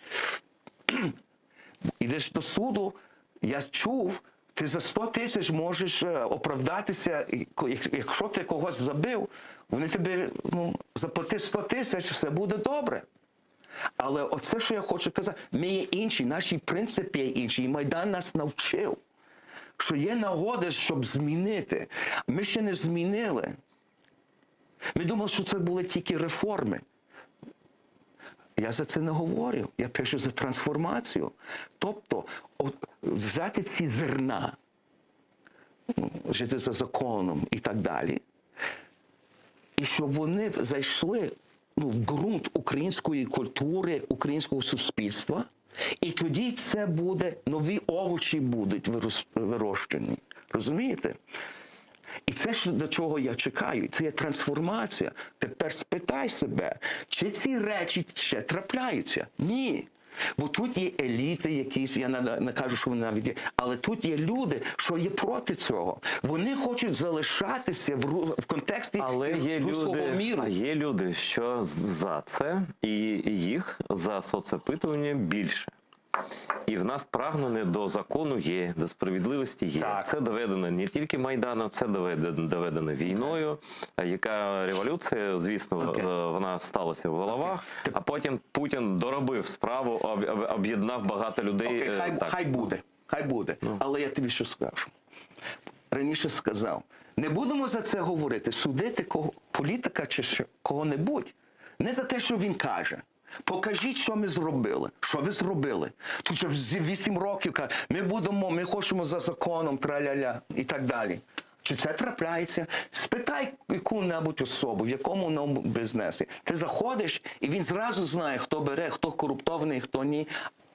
Ідеш до суду, я чув, ти за 100 тисяч можеш е, оправдатися, і ко- як- якщо ти когось забив, вони тобі ну, заплати 100 тисяч, все буде добре. Але оце, що я хочу казати, ми є інші, наші принципи є інші, і Майдан нас навчив, що є нагода, щоб змінити. Ми ще не змінили. Ми думали, що це були тільки реформи. Я за це не говорю. Я пишу за трансформацію. Тобто, от, взяти ці зерна, ну, жити за законом і так далі, і щоб вони зайшли ну, в ґрунт української культури, українського суспільства, і тоді це буде, нові овочі будуть вирос- вирощені. Розумієте? І це ж до чого я чекаю. Це є трансформація. Тепер спитай себе, чи ці речі ще трапляються? Ні. Бо тут є еліти якісь, я не, не кажу, що вони навіть є, але тут є люди, що є проти цього. Вони хочуть залишатися в, ру- в контексті Але є руського люди, міру. а є люди, що за це, і їх за соцопитування більше. І в нас прагнення до закону є, до справедливості є. Так. Це доведено не тільки Майданом, це доведено, доведено війною, яка революція, звісно, Окей. е, вона сталася в головах, а потім Путін доробив справу, об- об- об'єднав багато людей. Окей, е, хай, так. хай буде, хай буде. Але я тобі що скажу. Раніше сказав, не будемо за це говорити, судити кого, політика чи ще кого-небудь. Не за те, що він каже. Покажіть, що ми зробили. Що ви зробили? Тут вже 8 років каже, ми будемо, ми хочемо за законом, траля-ля і так далі. Чи це трапляється? Спитай яку-небудь особу, в якому ному бізнесі. Ти заходиш, і він зразу знає, хто бере, хто коруптований, хто ні.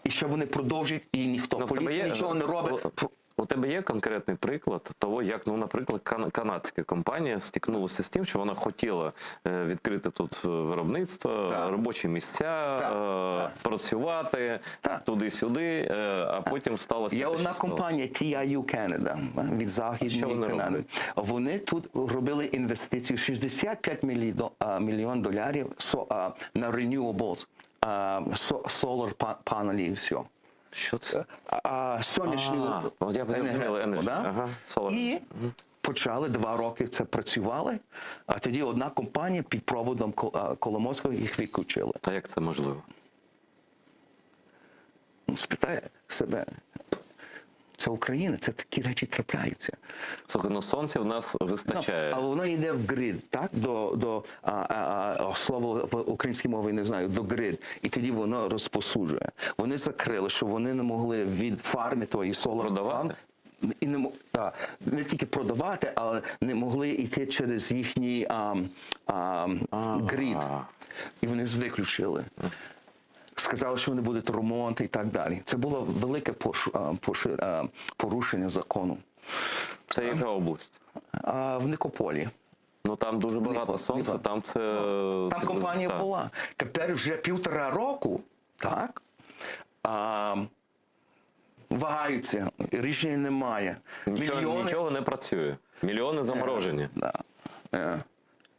І що вони продовжують, і ніхто. Ну, в тебе Поліція є- нічого не робить. У, у тебе є конкретний приклад того, як, ну, наприклад, кан- канадська компанія стикнулася з тим, що вона хотіла е, відкрити тут е, виробництво, Так. робочі місця, Так, е, так. працювати Так. туди-сюди, е, а потім сталося. Є те, що одна сталося. компанія TIU Canada е, від Що Західної вони Канади. роблять? Вони тут робили інвестицію 65 мільйон, мільйон доларів со- а, на renewables, а, со- solar па- панелі і все. Що це? А, сонячну А, от я зрозумів, енергетику, energy, да? ага, solar. І почали два роки це працювали, а тоді одна компанія під проводом Кол- а, Коломойського їх виключила. Та як це можливо? Ну, Спитай себе, це Україна, це такі речі трапляються. Слухай, ну сонця в нас вистачає. Ну, але воно йде в grid, так? До, до а, а, а, слово в українській мові не знаю, до grid. І тоді воно розповсюджує. Вони закрили, що вони не могли від фарми тої solar Продавати? farm, і не, мо- та, не тільки продавати, але не могли йти через їхній а, а, grid. І вони виключили. Сказали, що вони будуть ремонт і так далі. Це було велике пош- а, поши- а, порушення закону. Це яка область? А, в Никополі. Ну там дуже багато Ніпо, сонця, Ніпо. там це. Там це- компанія так. була. Тепер вже півтора року, так? А, вагаються, рішення немає. Нічого, нічого не працює. Мільйони заморожені. Да. Е,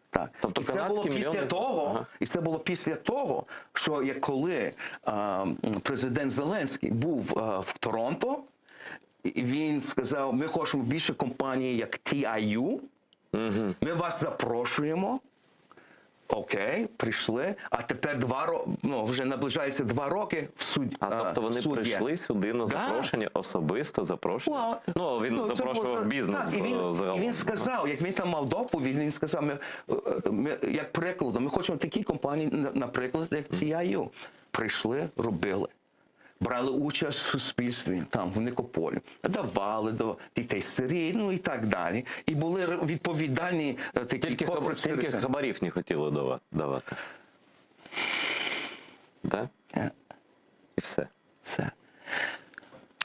Так. Тобто і це було канадські після мільйони- того, Ага. і це було після того, що як коли а, м, президент Зеленський був а, в Торонто, і він сказав: ми хочемо більше компаній, як TIU, ми вас запрошуємо. Окей, прийшли. А тепер два роки, ну вже наближається два роки в суд. А тобто вони в суд є. прийшли сюди на Да. запрошення, особисто запрошення. Well, ну він це було запрошував за- бізнес Так, і він, е, загалом. і він сказав, як він там мав доповідь, він сказав, ми, е, ми, як прикладу, ми хочемо такі компанії, на- наприклад, як TIU. Прийшли, робили. Брали участь в суспільстві там в Никополі, давали до дітей сирі, ну і так далі. І були р- відповідальні е, такі Тільки, хаб... corporate тільки citizens. хабарів не хотіли давати. давати. Да? Е, І все. Все.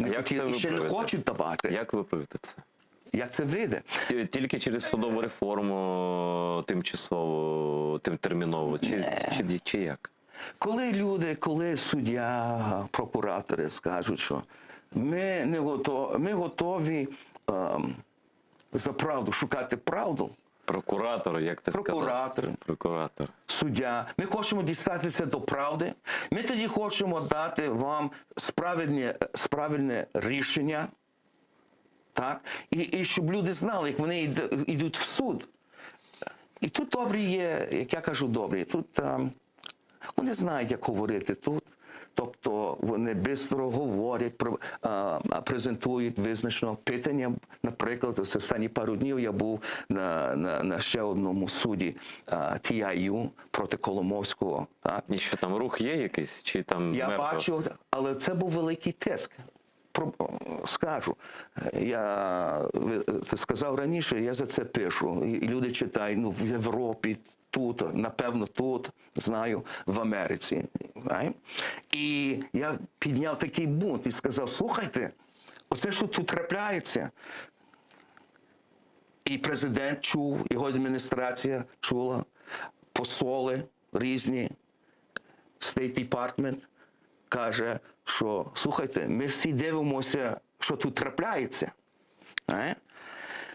Не як хотіли, це і ще не виправити? хочуть давати. Як, Як виправити це? це вийде? Ті- Тільки через судову реформу тимчасову, тим термінову, чи, чи, чи як? Коли люди, коли суддя, прокуратори скажуть, що ми не готові, ми готові ем, за правду шукати правду, Прокуратор, як ти Прокуратор. сказав. Прокуратор. суддя, ми хочемо дістатися до правди. Ми тоді хочемо дати вам справедне, справильне рішення, так? І, і щоб люди знали, як вони йд- йдуть в суд. І тут добрі є, як я кажу, добрі. Тут ем, вони знають, як говорити тут. Тобто вони швидко говорять, про- а, а, презентують визначено питання. Наприклад, ось останні пару днів я був на, на, на ще одному суді а, TIU проти Коломойського. Так? І що там рух є якийсь? Чи там Я мертво? бачив, але це був великий тиск. Про, скажу, я ви- ти сказав раніше, я за це пишу. І люди читають ну, в Європі, тут, напевно, тут, знаю, в Америці. Right? І я підняв такий бунт і сказав: слухайте, оце, що тут трапляється. І президент чув, його адміністрація чула, посоли різні. State Department каже, що слухайте, ми всі дивимося, що тут трапляється. Е?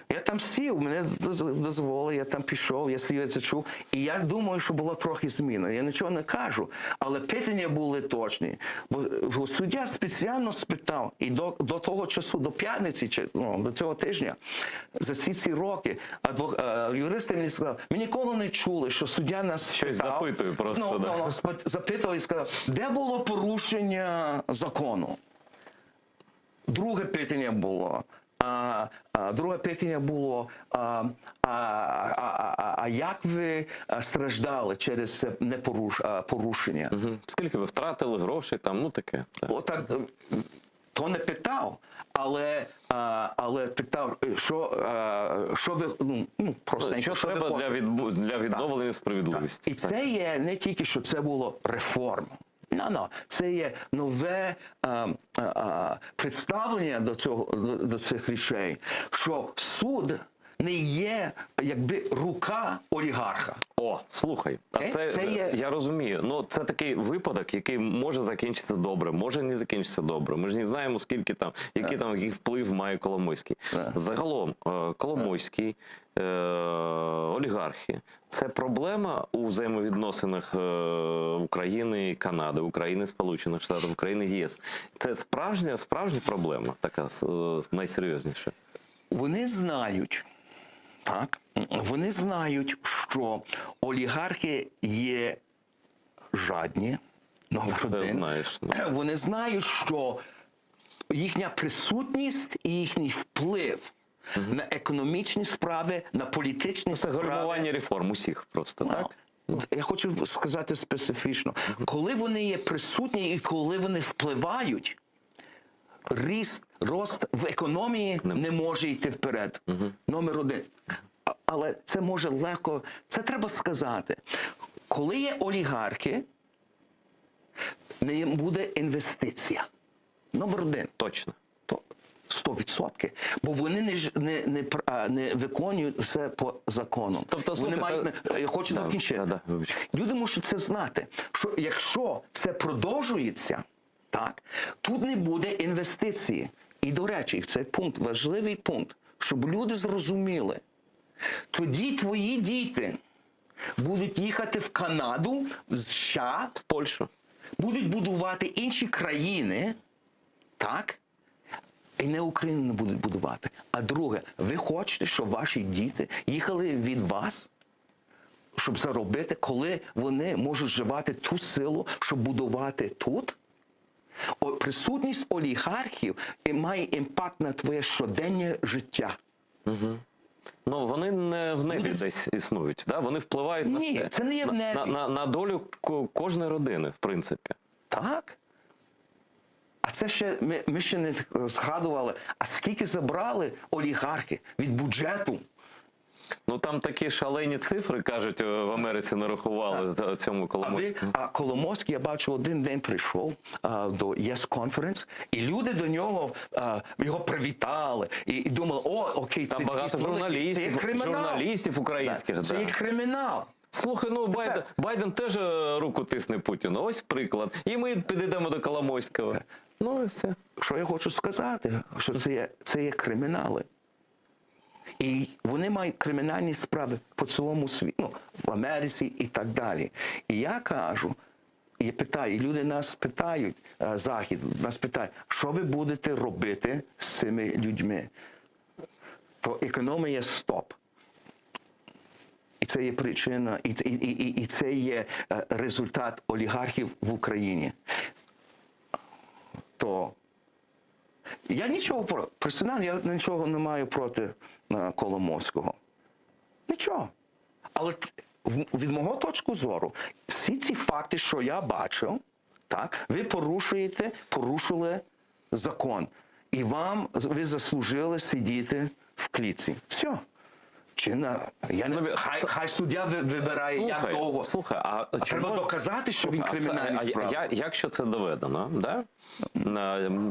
Я там сів, мене доз- дозволили, я там пішов, я сів, я це чув. І я думаю, що була трохи зміна. Я нічого не кажу, але питання були точні. Бо, бо суддя спеціально спитав, і до, до того часу, до п'ятниці, чи ну, до цього тижня, за всі ці роки, адвок, е, юристи мені сказали, ми ніколи не чули, що суддя нас Щось спитав. запитує просто, Ну, да. ну, ну, спит- запитував і сказав, де було порушення закону? Друге питання було. А, а, друге питання було: а, а, а, а, а як ви а, страждали через це непоруш, а, порушення? Мгм. Скільки ви втратили грошей там, ну таке. Так. Отак е, то не питав, але, а, але питав, е, що, а, що ви ну, ну просто Що що ви треба для, хочете? відбу- для відновлення справедливості? І це є не тільки, що це було реформа. No, no. Це є нове е, е, е, представлення до, цього, до, до цих речей, що суд не є якби рука олігарха. О, слухай, а Е, це, це є- я розумію. Ну це такий випадок, який може закінчитися добре, може не закінчитися добре. Ми ж не знаємо, скільки там, який там який вплив має Коломойський. Загалом, е, Коломойський, е, олігархи, це проблема у взаємовідносинах е, України і Канади, України, Сполучених Штатів, України, ЄС. Це справжня, справжня проблема, така е, найсерйозніша. Вони знають, так? Вони знають, що олігархи є жадні, номер Це один. знаєш, ну. Вони знають, що їхня присутність і їхній вплив на економічні справи, на політичні Це справи. гальмування реформ усіх просто, так? Ну, Я хочу сказати специфічно, коли вони є присутні і коли вони впливають, ріст, рост в економії не може йти вперед. Номер один. А- Але це може легко, це треба сказати. Коли є олігархи, не буде інвестиція. Номер один. Точно. То 100%. Бо вони не, ж- не, не, пр- а, не виконують все по закону. Тобто, вони слухай, мають, та- не- я хочу Да, докінчити. да, да, вибач. Люди мусять це знати, що якщо це продовжується, так, тут не буде інвестиції. І, до речі, цей пункт, важливий пункт, щоб люди зрозуміли, тоді твої діти будуть їхати в Канаду, в США, В Польщу. будуть будувати інші країни, так? І не Україну не будуть будувати. А друге, ви хочете, щоб ваші діти їхали від вас, щоб заробити, коли вони можуть вживати ту силу, щоб будувати тут? О, присутність олігархів і має impact на твоє щоденне життя. Ну вони не в небі Люди це- десь існують, да? Вони впливають на Ні, все. це не є в На- небі. На, на, на долю ко- кожної родини, в принципі. Так. А це ще ми, ми ще не згадували, а скільки забрали олігархи від бюджету? Ну там такі шалені цифри, кажуть, е, в Америці нарахували та- цьому А ви, Коломойському. а Коломойський, я бачу, один день прийшов а, до Yes Conference, і люди до нього а, його привітали і, і думали, о, окей, Там це багато дійсно великий, журналістів, це є кримінал. журналістів українських. Це да. є кримінал. Слухай, ну Байден, Байден теж руку тисне Путіну. Ось приклад. І ми підійдемо до Коломойського. Ну і все. Що я хочу сказати? Що це є кримінали. І вони мають кримінальні справи по цілому світу, ну, в Америці і так далі. І я кажу, і я питаю, і люди нас питають, Захід нас питає, що ви будете робити з цими людьми? То економія стоп. І це є причина, і це є результат олігархів в Україні. То я нічого про персонально, я нічого не маю проти Коломойського. Нічого. Але від мого точку зору, всі ці факти, що я бачив, так, ви порушили закон. І ви заслужили сидіти в клітці. Все. Чи на, я не, Ну, хай, хай суддя вибирає, як Слухай, довго. Слухай, а, А чи треба мож- доказати, що він Слухай, а це- кримінальні справи. якщо це доведено, да?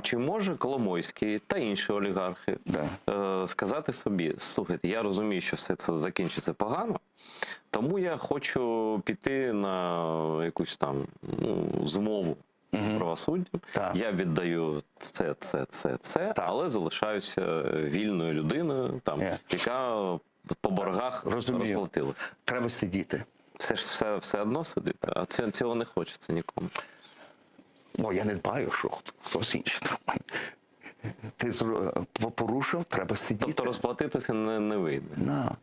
Чи може Коломойський та інші олігархи сказати собі, слухайте, я розумію, що все це закінчиться погано, тому я хочу піти на якусь там, ну, змову з правосуддям. Я віддаю це, це, це, це, але залишаюся вільною людиною, там, яка по боргах розплатилася. Треба сидіти. Все ж все одно сидіти, а цього не хочеться нікому. Бо я не дбаю, що хтось інший думає. Ти порушив, треба сидіти. Тобто розплатитися не вийде. На.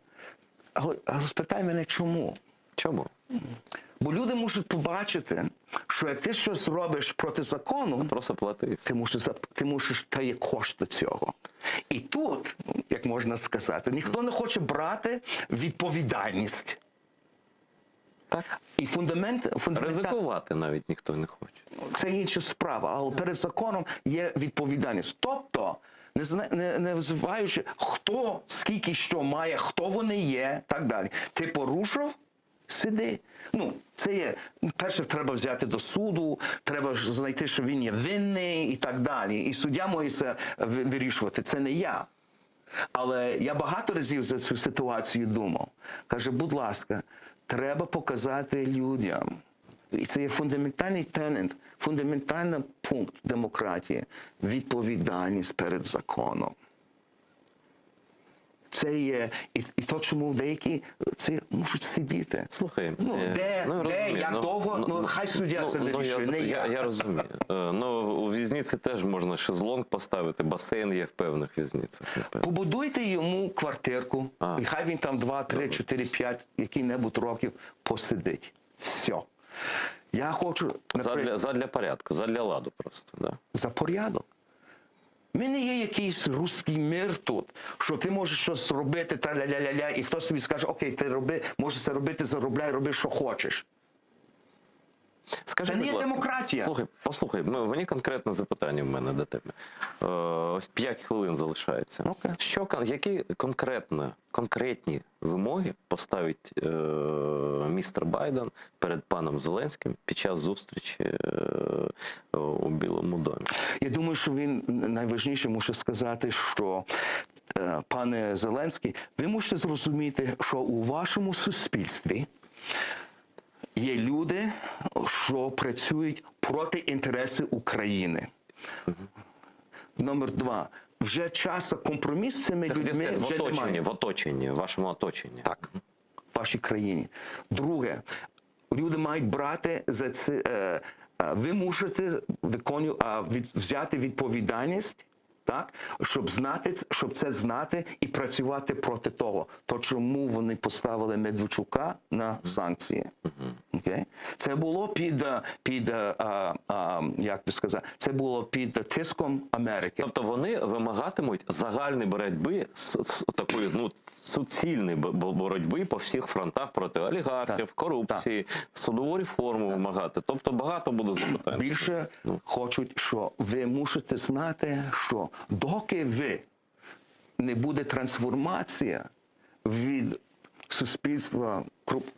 Але спитай мене, чому? Чому? Бо люди можуть побачити, що як ти щось робиш проти закону, просто плати. Ти мусиш зап-, ти мусиш, та є кошти цього. І тут, як можна сказати, ніхто не хоче брати відповідальність. Так. І фундамент Ризикувати навіть ніхто не хоче. Це інша справа, але перед законом є відповідальність. Тобто, не називаючи, хто, скільки, що має, хто вони є, так далі. Ти порушив, сиди. Ну, це є, перше, треба взяти до суду, треба ж знайти, що він є винний і так далі. І суддя має це вирішувати, це не я. Але я багато разів за цю ситуацію думав. Каже, будь ласка, треба показати людям. І це є фундаментальний тенет, фундаментальний пункт демократії – відповідальність перед законом. Це є, і то, чому деякі це мусять сидіти. Слухай, де, ну, я де, розумію, як ну, довго, ну, хай суддя ну, це ну, я вирішує, не я. Я розумію. У в'язниці теж можна шезлонг поставити, басейн є в певних в'язницях, напевно. Побудуйте йому квартирку, і хай він там 2, 3, 4, 5, який-небудь років посидить. Всьо. Я хочу, Задля, наприклад, задля порядку, задля ладу просто. Да? За порядок. У мене є якийсь русський мир тут, що ти можеш щось робити, та ля-ля-ля-ля, і хтось тобі скаже, окей, ти роби, можеш це робити, заробляй, роби, що хочеш. Скажи, Це не будь є ласка, демократія. Слухай, послухай, мені конкретне запитання в мене до тебе. Ось 5 хвилин залишається. Окей. Які конкретні вимоги поставить містер Байден перед паном Зеленським під час зустрічі у Білому домі? Я думаю, що він найважніше мусить сказати, що, пане Зеленський, ви мусите зрозуміти, що у вашому суспільстві є люди, що працюють проти інтересів України. Номер 2. Вже часу компроміс з цими Ти хотів людьми сказати, вже немає. в оточенні, в вашому оточенні. Так, в вашій країні. Друге, люди мають брати за це, ви мусите взяти відповідальність, так, щоб знати, щоб це знати і працювати проти того. То чому вони поставили Медведчука на санкції? Окей? Це було під, під, а, а, як би сказати, це було під тиском Америки. Тобто вони вимагатимуть загальної боротьби, такої, суцільної боротьби по всіх фронтах проти олігархів, корупції, судову реформу вимагати. Тобто багато буде запитань. Більше хочуть, що ви мусите знати, що доки ви не буде трансформація від суспільства,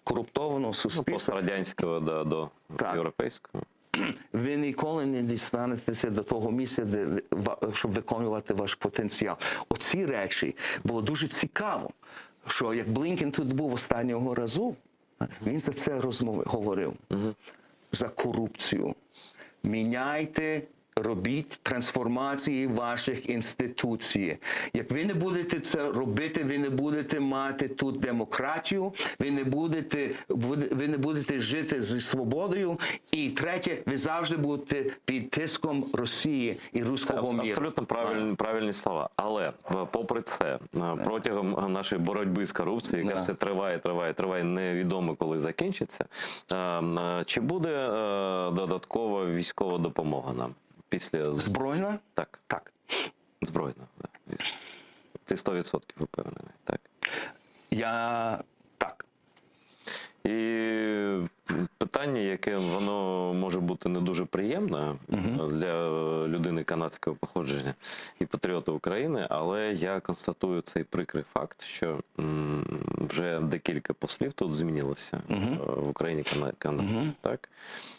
коруптованого суспільства, Пострадянського, да, до європейського. Ви ніколи не дістанетеся до того місця, де ви, щоб виконувати ваш потенціал. Оці речі було дуже цікаво, що як Блінкен тут був останнього разу, Він за це розмов... говорив. За корупцію. Міняйте, робіть трансформації ваших інституцій. Як ви не будете це робити, ви не будете мати тут демократію, ви не будете, ви не будете жити зі свободою. І третє, ви завжди будете під тиском Росії і руського міру. Абсолютно правильні, правильні слова. Але е, попри це, е, протягом нашої боротьби з корупцією, яка Да. все триває, триває, триває, невідомо коли закінчиться. е, е, Чи буде е, додаткова військова допомога нам після з- Збройна? так, Так. збройна? Да, звісно. Ти 100% впевнений, так. Я так. І питання, яке воно може бути не дуже приємне для людини канадського походження і патріота України, але я констатую цей прикрий факт, що м, вже декілька послів тут змінилося е, в Україні кана- канадських, так?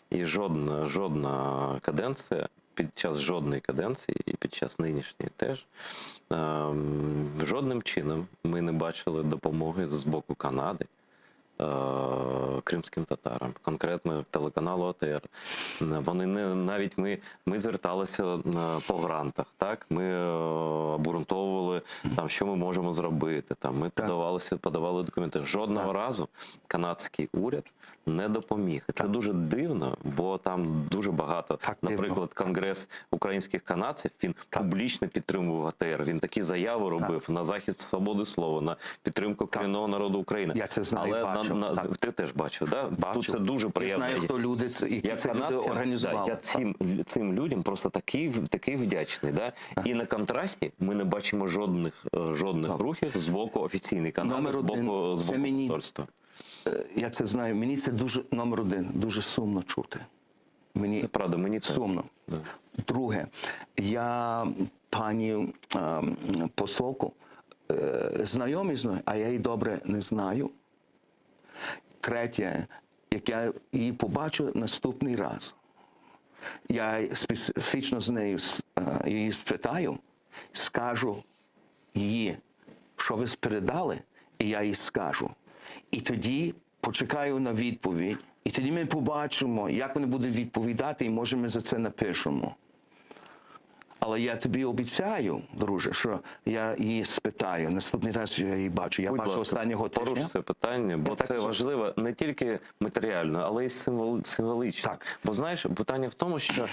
І жодна, жодна каденція. Під час жодної каденції і під час нинішньої теж ем, жодним чином ми не бачили допомоги з боку Канади е, кримським татарам, конкретно телеканалу АТР. Вони не навіть ми, ми зверталися е, по грантах, так ми е, обґрунтовували там, що ми можемо зробити. Там ми подавалися, подавали документи. Жодного разу канадський уряд не допоміг. І Це дуже дивно, бо там дуже багато, Так, дивно. наприклад, конгрес українських канадців він публічно підтримував АТР. Він такі заяви робив на захист свободи слова, на підтримку корінного народу України. Я це знаю, Але бачив, на, на, так. ти теж бачив, да? Бачив. Тут це дуже приємно. Я знаю, хто люди, які Я це люди канадцям, організували. Да, я цим, цим людям просто такий, такий вдячний. Да? І на контрасті ми не бачимо жодних, е, жодних рухів з боку офіційної Канади, Номер з боку, один. з Це боку мені- посольства. Е, Я це знаю. Мені це дуже номер один, дуже сумно чути. Мені Це правда, мені теж. сумно. Друге, я пані ем, посолку е, знайомий з нею, а я її добре не знаю. Третє, як я її побачу наступний раз, я специфічно з нею е, її спитаю, скажу її, що ви передали, і я їй скажу. І тоді почекаю на відповідь, і тоді ми побачимо, як вони будуть відповідати, і може ми за це напишемо. Але я тобі обіцяю, друже, що я її спитаю. Наступний раз я її бачу. Я Будь бачу ласка, останнього поруш тижня. це питання, бо Я так це це- важливо не тільки матеріально, але й символ, символічно. Так. Бо знаєш, питання в тому, що е,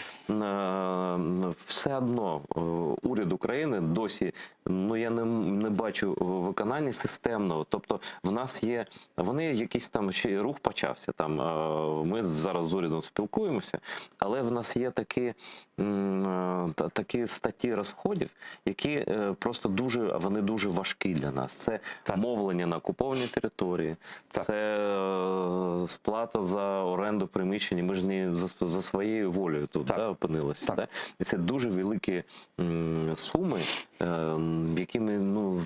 все одно е, уряд України досі, ну я не, не бачу виконання системного. Тобто, в нас є вони якийсь там ще й рух почався. Там е, ми зараз з урядом спілкуємося, але в нас є такі, м, е, такі статті розходів, які е, просто дуже вони дуже важкі для нас. Це Так. мовлення на окупованій території, Так. це е, сплата за оренду приміщення. Ми ж не за, за своєю волею тут Так. да, опинилися. Так. Да? І це дуже великі м, суми, е, які ми ну,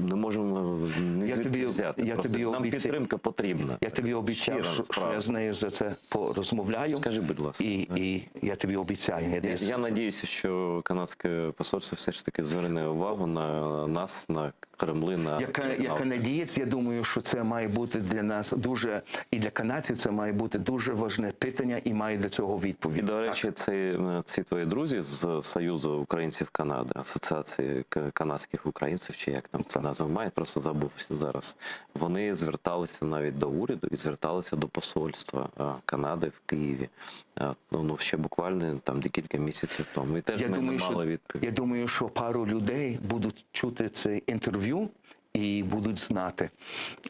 не можемо ні Я звідки тобі- взяти. я Просто тобі нам обіця- підтримка потрібна. Я тобі обіцяв, Щира, що, що насправді. я з нею за це порозмовляю. Скажи, будь ласка. І, і я тобі обіцяю. Я, Я, десь- я надіюся, що канадське посольство все ж таки зверне увагу на нас, на Кремли, на Як, як канадієць, я думаю, що це має бути для нас дуже і для канадців це має бути дуже важне питання і має до цього відповідь. І, до речі, ці, е, ці твої друзі з Союзу українців Канади, Асоціації к- канадських українців, чи як там це назва має, просто забув зараз. Вони зверталися навіть до уряду і зверталися до посольства е, Канади в Києві. Е, Ну, ще буквально там декілька місяців тому. І теж я ми думаю, не мали що, відповіді. я думаю, що пару людей будуть чути це інтерв'ю і будуть знати,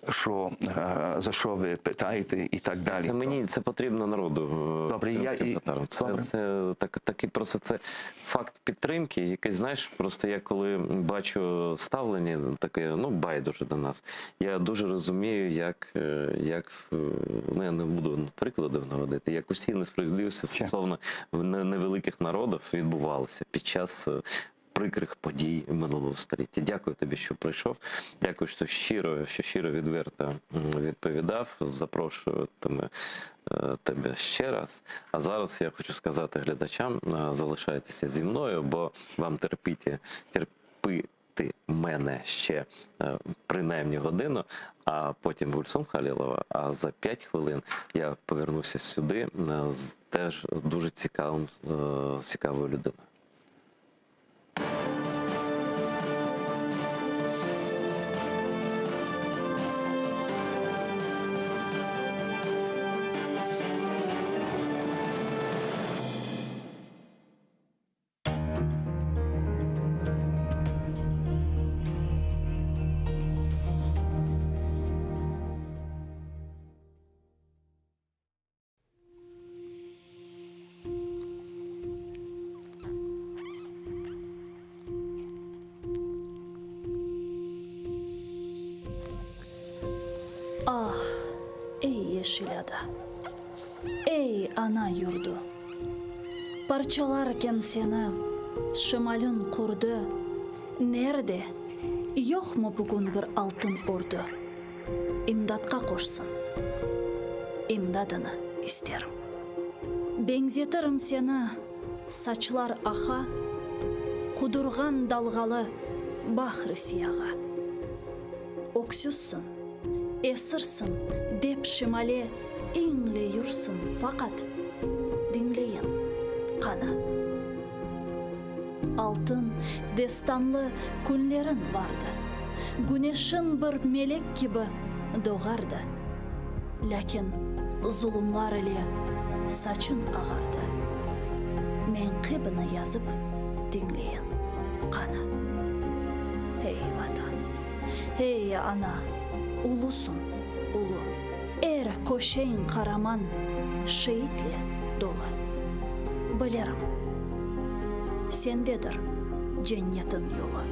що, е, за що ви питаєте і так далі. Це мені це потрібно народу. е, Добре, я кримським і- татарам. Це, добре. це так, такий просто це факт підтримки, який знаєш, просто я коли бачу ставлення таке, ну байдуже до нас. Я дуже розумію, як, е, як е, ну я не буду прикладів наводити, як усі несправедливості стосовно не- невеликих народів відбувалися під час. е, Прикрих подій минулого століття. Дякую тобі, що прийшов. Дякую, що щиро, що щиро відверто м, відповідав. Запрошуватиме е, тебе ще раз. А зараз я хочу сказати глядачам: е, залишайтеся зі мною, бо вам терпіти, терпи. слухати мене ще е, принаймні годину, а потім Гульсум Халілова. А за 5 хвилин я повернуся сюди е, з теж дуже цікавим, е, цікавою людиною. Ah, ey yeşil ada, ey ana yurdu! Parçalarken seni şimalin qurdu, Nerde, yoqmı bugün bir altın ordu, İmdatqa qoşsın, imdadını isterim. Beñzetirim seni, saçlar aqa, Qudurğan dalğalı bahr-ı siyağa. Öksüzsiñ, esirsiñ, dep şimale iñleyürsıñ, faqat, diñleyin, qana. Altın destanlı künleriñ vardı, Güneşiñ bir melek kibi doğardı, Lâkin zulumlar ile saçıñ ağardı, Meñqibini yazıp diñleyin, qana. Ey, Vatan! Ey, ana, ulusıñ, ulu. Er köşeñ qaraman şeitle dolu. Bilirim, sendedir cennetin yolu.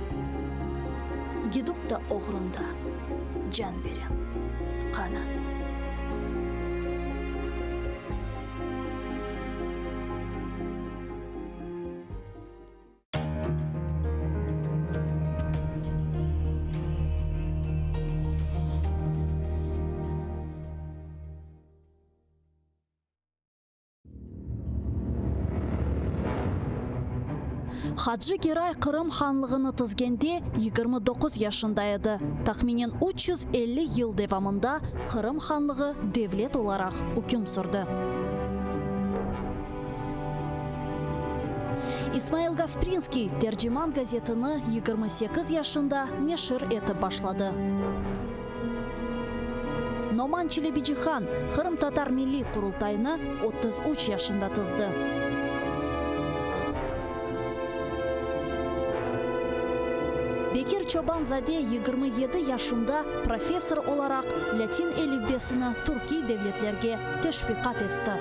Gidupta oğrunda can veren, qana. Hacı Geray Qırım hanlığını tizgende 29 yaşında edi. Tahminen 350 yıl devamında Qırım hanlığı devlet olaraq üküm sürdi. İsmail Gasprinskiy Terciman gazetini 28 yaşında neşir etip başladı. Noman Çelebicihan Qırımtatar Milliy Qurultayını 33 yaşında tizdi. Bekir Çoban-zade 27 yaşında professor olaraq lâtin elifbesini türkiy devletlerge teşviqat etti.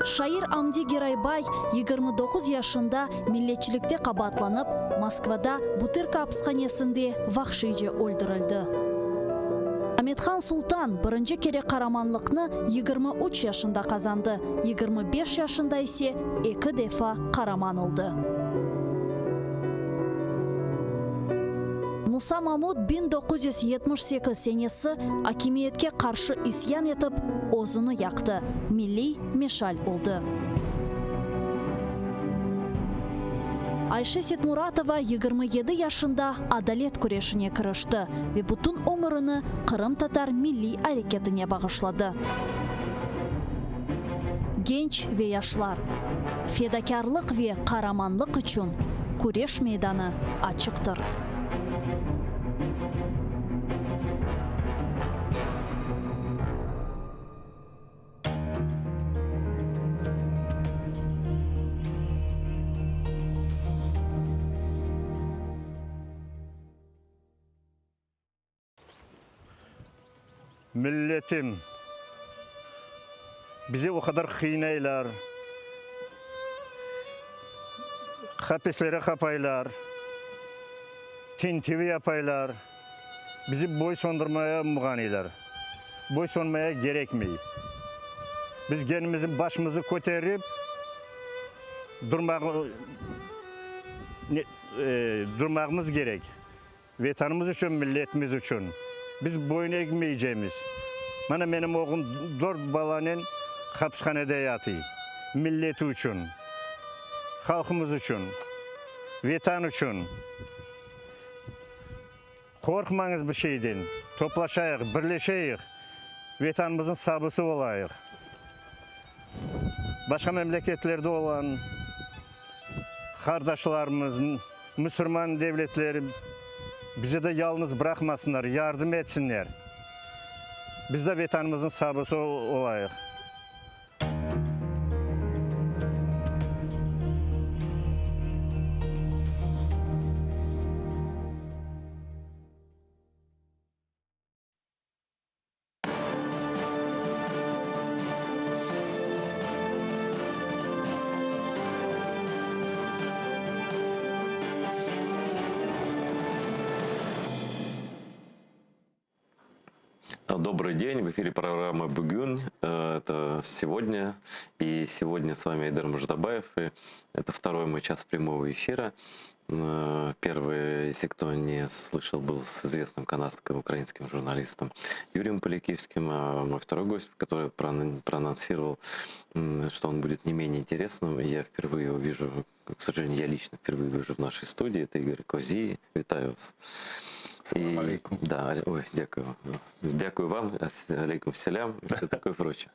Şair Amdi Geraybay 29 yaşında milletçilikte qabaatlanıp, Moskvada Butırka apishanesinde vahşiyce öldürildi. Amethan Sultan birinci kere qaramanlıqnı 23 yaşında qazandı, 25 yaşında ise eki defa qaraman oldı. Musa Mamut 1978 senesi akimiyetke qarşı isyan etip, özüni yaqtı, milliy meşal oldı. Ayşe Setmuratova 27 yaşında adalet küreşine kirişti ve bütün ömürini qırımtatar milliy areketine bağışladı. Genç ve yaşlar, fedakârlıq ve qaramanlıq içün küreş meydanı açıqtır. Milletim, bizi o qadar qıynaylar, hapislere qapaylar, tintüv yapaylar, bizi boysundırmaya muğanıylar. Boysunmaya kerekmey. Biz kendimizni başımızı köterip durmağa, durmağımız kerek. Vetanımız içün, milletimiz içün. Biz boyun egmeycemiz. Mana menim oğlum dört balanen hapishanede yatıy. Milleti içün. Halqımız içün, Vetan içün. Qorqmañız bir şeyden, toplaşayıq, birleşeyik, Vetanımıznıñ sabısı olayıq. Başqa memleketlerde olan qardaşlarımız, müsürman devletleri bizi de yalnız bıraqmasınlar, yardım etsinler. Biz de Vetanımıznıñ sabısı olayıq. Добрый день, в эфире программа «Бугюн». Э, это сегодня. И сегодня с вами Айдар Муждабаев. И это второй мой час прямого эфира. Э, первый, если кто не слышал, был с известным канадско-украинским журналистом Юрием Полякивским. А мой второй гость, который проанонсировал, что он будет не менее интересным. Я впервые увижу, к сожалению, я лично впервые вижу в нашей студии. Это Игорь Козий. Витаю вас. Салам алейкум. Да, ой, дякую. Дякую вам, алейкум селям и все такое прочее.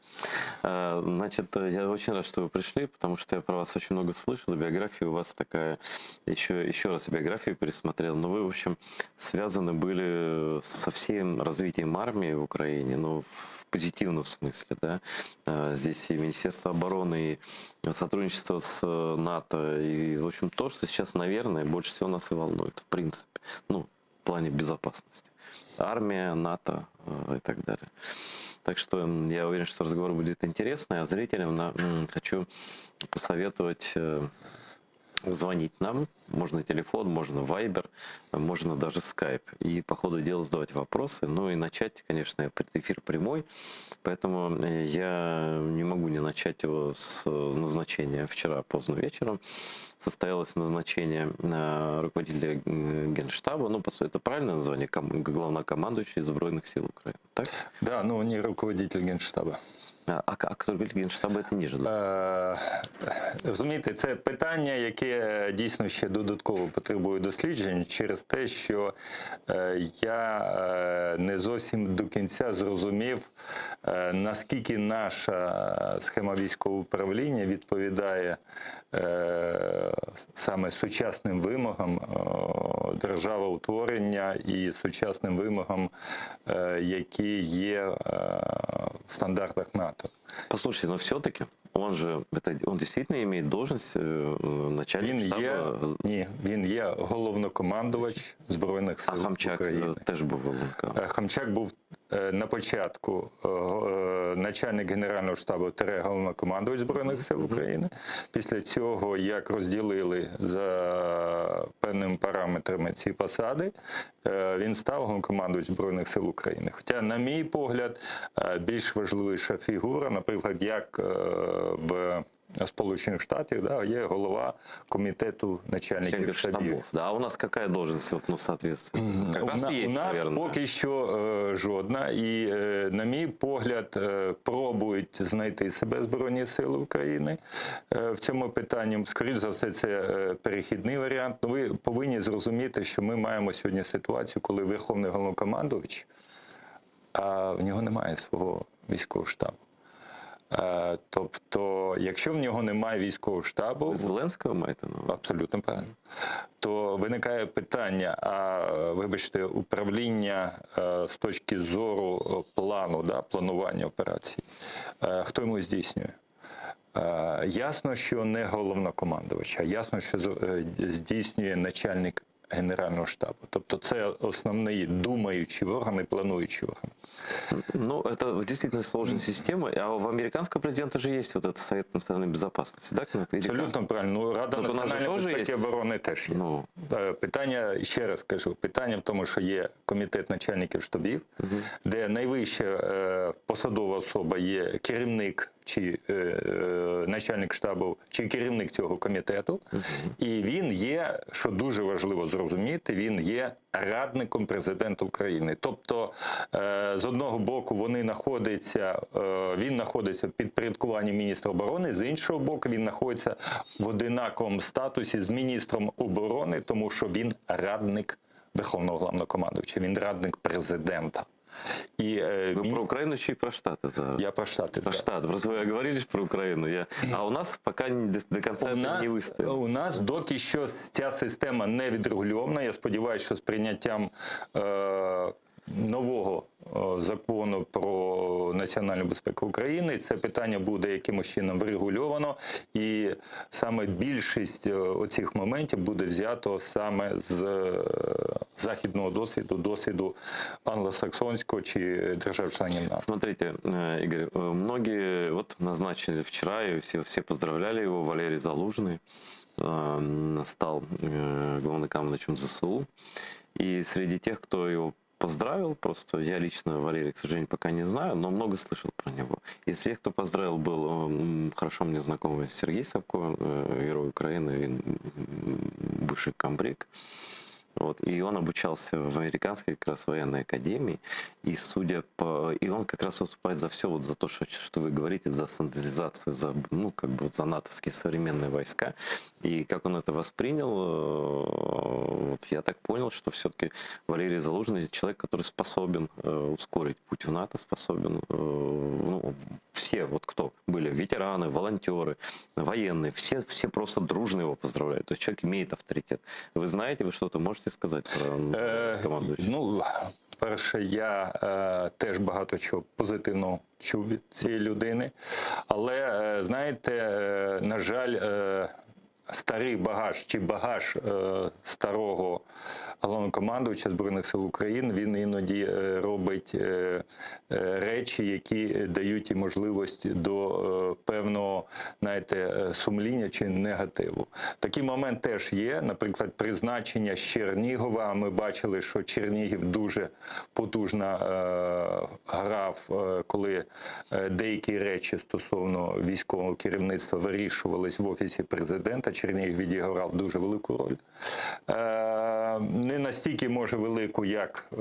А, значит, я очень рад, что вы пришли, потому что я про вас очень много слышал, и биография у вас такая, еще, еще раз биографию пересмотрел, но вы, в общем, связаны были со всем развитием армии в Украине, но в позитивном смысле, да. А, здесь и Министерство обороны, и сотрудничество с НАТО, и, в общем, то, что сейчас, наверное, больше всего нас и волнует, в принципе. Ну, в плане безопасности. Армия, НАТО э, и так далее. Так что я уверен, что разговор будет интересный, а зрителям на, хочу посоветовать э, звонить нам. Можно телефон, можно Viber, можно даже Skype. И по ходу дела задавать вопросы. Ну и начать, конечно, эфир прямой. Поэтому э, я не могу не начать его с назначения вчера поздно вечером. Состоялось назначение э, руководителя Генштаба. Ну, по сути, это правильное название? Главнокомандующий Збройных сил Украины. Так? Да, но не руководитель Генштаба. А, а руководитель Генштаба это ниже, да? Е, розумієте, це питання, яке е, дійсно ще додатково потребує досліджень через те, що е, я е, не зовсім до кінця зрозумів, е, наскільки наша схема військового управління відповідає е, саме сучасним вимогам е, державоутворення і сучасним вимогам, е, які є е, в стандартах НАТО. Послушайте, но все-таки он же, это, он действительно имеет должность э, начальника Він штаба. є, ні, він є головнокомандувач Збройних А сил Хамчак України. э, теж був головнокомандувачем. Е, Хамчак був е, на початку е, го- е, начальник Генерального штабу тире головнокомандувач Збройних сил України. Після цього, як розділили за певними параметрами ці посади, е, він став головнокомандувач Збройних сил України. Хоча, на мій погляд, е, більш важливіша фігура, наприклад, як е, в Сполучених Штатів, да, є голова комітету начальників Начальник штабів. штабов. Да, а у нас какая должность вот, ну, соответствует? Как раз У, на- есть, у нас наверное. поки що е, жодна, і, е, на мій погляд, е, пробують знайти себе Збройні Сили України е, в цьому питанні. Скоріш за все, це е, перехідний варіант. Ну, ви повинні зрозуміти, що ми маємо сьогодні ситуацію, коли Верховний Головнокомандувач, а в нього немає свого військового штабу. Е, Тобто, якщо в нього немає військового штабу, Зеленського маєте на увазі? Абсолютно правильно. То виникає питання: а вибачте, управління е, з точки зору е, плану, да, планування операцій, е, хто йому здійснює? Е, Ясно, що не головнокомандувач, а ясно, що з- е, здійснює начальник Генерального штабу. Тобто це основний думаючий орган і плануючий орган. Ну, это действительно сложная система. А у американского президента же есть вот этот Совет национальной безопасности, так? Ну, или как? Абсолютно правильно. Ну, Рада Тобто у нас же національної теж безпеки і є- оборони теж є. Ну, Е, Питання, ще раз кажу, питання в тому, що є комітет начальників штабів, де найвища е, посадова особа є керівник чи е, е, начальник штабу чи керівник цього комітету, і він є, що дуже важливо зрозуміти, він є радником президента України. Тобто, е, з одного боку, вони знаходяться, е, він знаходиться в підпорядкуванні міністра оборони, з іншого боку, він знаходиться в одинаковому статусі з міністром оборони, тому що він радник Верховного Главнокомандувача, він радник президента. І е, Ви мі- про Україну чи про Штати зараз? я про Штати. Про зараз. Штаты. Просто вы говорили ж про Украину. Я... А у нас пока не- до, до конца У это нас, не выстояло. у нас доки що ця система не відрегульована. Я сподіваюся, що з прийняттям е, нового е, закону про національну безпеку України це питання буде якимось чином врегульовано, і саме більшість е, оцих моментів буде взято саме з е, західного досвіду, досвіду англосаксонського чи держав-членів НАТО. Смотрите, э, Игорь, э, многие вот назначили вчера, и все, все поздравляли его, Валерий Залужный э, стал э, главнокомандующим ЗСУ. И среди тех, кто его поздравил, просто я лично Валерия, к сожалению, пока не знаю, но много слышал про него. И среди тех, кто поздравил, был м, хорошо мне знакомый Сергей Сапко, э, герой Украины, він, м, бывший комбриг. Вот, и он обучался в американской как раз военной академии. И судя по... И он как раз выступает за все, вот за то, что, что вы говорите, за стандартизацию, за, ну, как бы вот за натовские современные войска. И как он это воспринял, э, вот я так понял, что все-таки Валерий Залужный человек, который способен э, ускорить путь в НАТО, способен, э, ну, все, вот кто были, ветераны, волонтеры, военные, все, все просто дружно его поздравляют. То есть человек имеет авторитет. Вы знаете, вы что-то можете сказать про м, Е, командующего? Ну, перше, я е, теж багато чого позитивного чув від цієї людини. Але, е, знаєте, е, на жаль, е, старий багаж чи багаж е, старого головнокомандувача Збройних сил України, він іноді е, робить е, е, речі, які дають і можливість до е, певного знаєте, е, сумління чи негативу. Такий момент теж є. Наприклад, призначення з Чернігова. Ми бачили, що Чернігів дуже потужно е, грав, е, коли е, деякі речі стосовно військового керівництва вирішувались в офісі президента. Чернігів відіграв дуже велику роль. Е, Не настільки може велику, як е,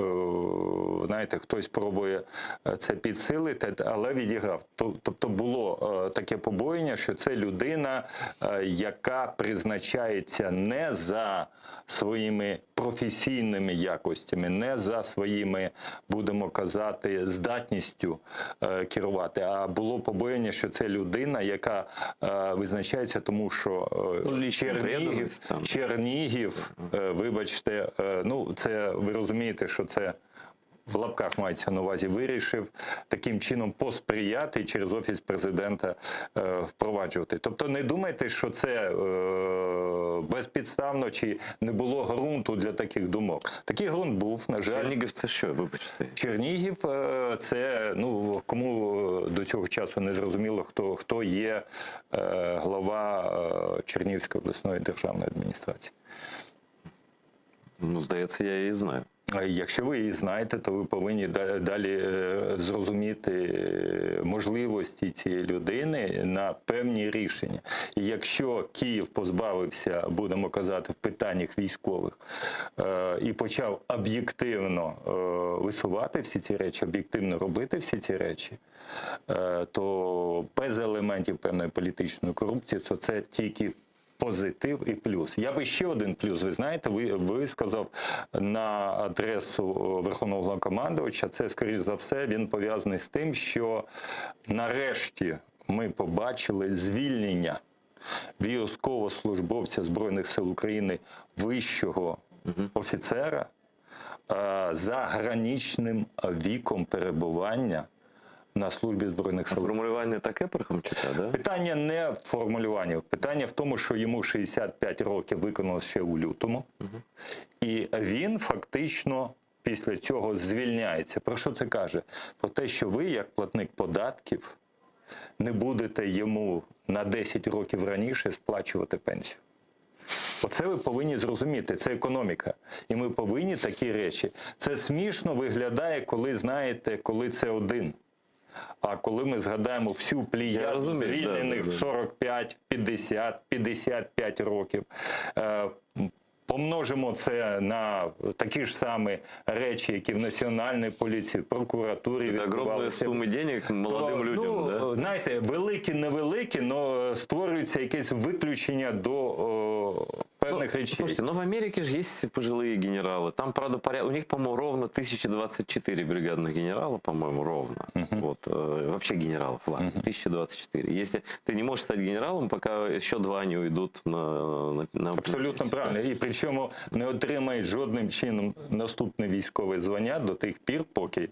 знаєте, хтось пробує е, це підсилити, але відіграв. Тобто було е, таке побоєння, що це людина, е, яка призначається не за своїми професійними якостями, не за своїми, будемо казати, здатністю е, керувати, а було побоєння, що це людина, яка е, визначається, тому що е, Ну, лічна Чернігів, преданість там. Чернігів, е, вибачте, е, ну це ви розумієте, що це в лапках мається на увазі, вирішив таким чином посприяти і через офіс президента е, впроваджувати. Тобто не думайте, що це е, безпідставно чи не було ґрунту для таких думок. Такий ґрунт був, на жаль. Чернігів це що, вибачте? Чернігів е, це ну кому е, до цього часу не зрозуміло, хто, хто є е, глава е, Чернігівської обласної державної адміністрації. Ну, здається, я її знаю. А Якщо ви її знаєте, то ви повинні да- далі е, зрозуміти е, можливості цієї людини на певні рішення. І якщо Київ позбавився, будемо казати, в питаннях військових е, і почав об'єктивно е, висувати всі ці речі, об'єктивно робити всі ці речі, е, то без елементів певної політичної корупції, то це тільки позитив і плюс. Я би ще один плюс, ви знаєте, ви висказав на адресу е, Верховного Головнокомандувача. Це, скоріш за все, він пов'язаний з тим, що нарешті ми побачили звільнення військовослужбовця Збройних сил України вищого офіцера е, за граничним віком перебування на службі Збройних сил. Формулювання таке Пархомчука, да? Питання не в формулюванні. Питання в тому, що йому 65 років виконалось ще у лютому, і він фактично після цього звільняється. Про що це каже? Про те, що ви, як платник податків, не будете йому на 10 років раніше сплачувати пенсію. Оце ви повинні зрозуміти, це економіка. І ми повинні такі речі. Це смішно виглядає, коли знаєте, коли це один. А коли ми згадаємо всю Я плеяду розумію, да, звільнених да, да. в 45, 50, 55 років. е, Помножимо це на такі ж самі речі, які в Національній поліції, в прокуратурі Это огромные відбувалися. суммы денег молодым То, людям, ну, да? Знаєте, великі, невеликі, але створюється якесь виключення до о, певних Ну, речей. Слушайте, но в Америке же есть пожилые генералы. Там, правда, поряд... у них, по-моему, ровно 1024 бригадных генерала, по-моему, ровно. Вот, э, вообще генералов в армии. 1024. Если ты не можешь стать генералом, пока еще два не уйдут на, на, на Абсолютно пенсию. правильно. І причому не отримають жодним чином наступне військове звання до тих пір, поки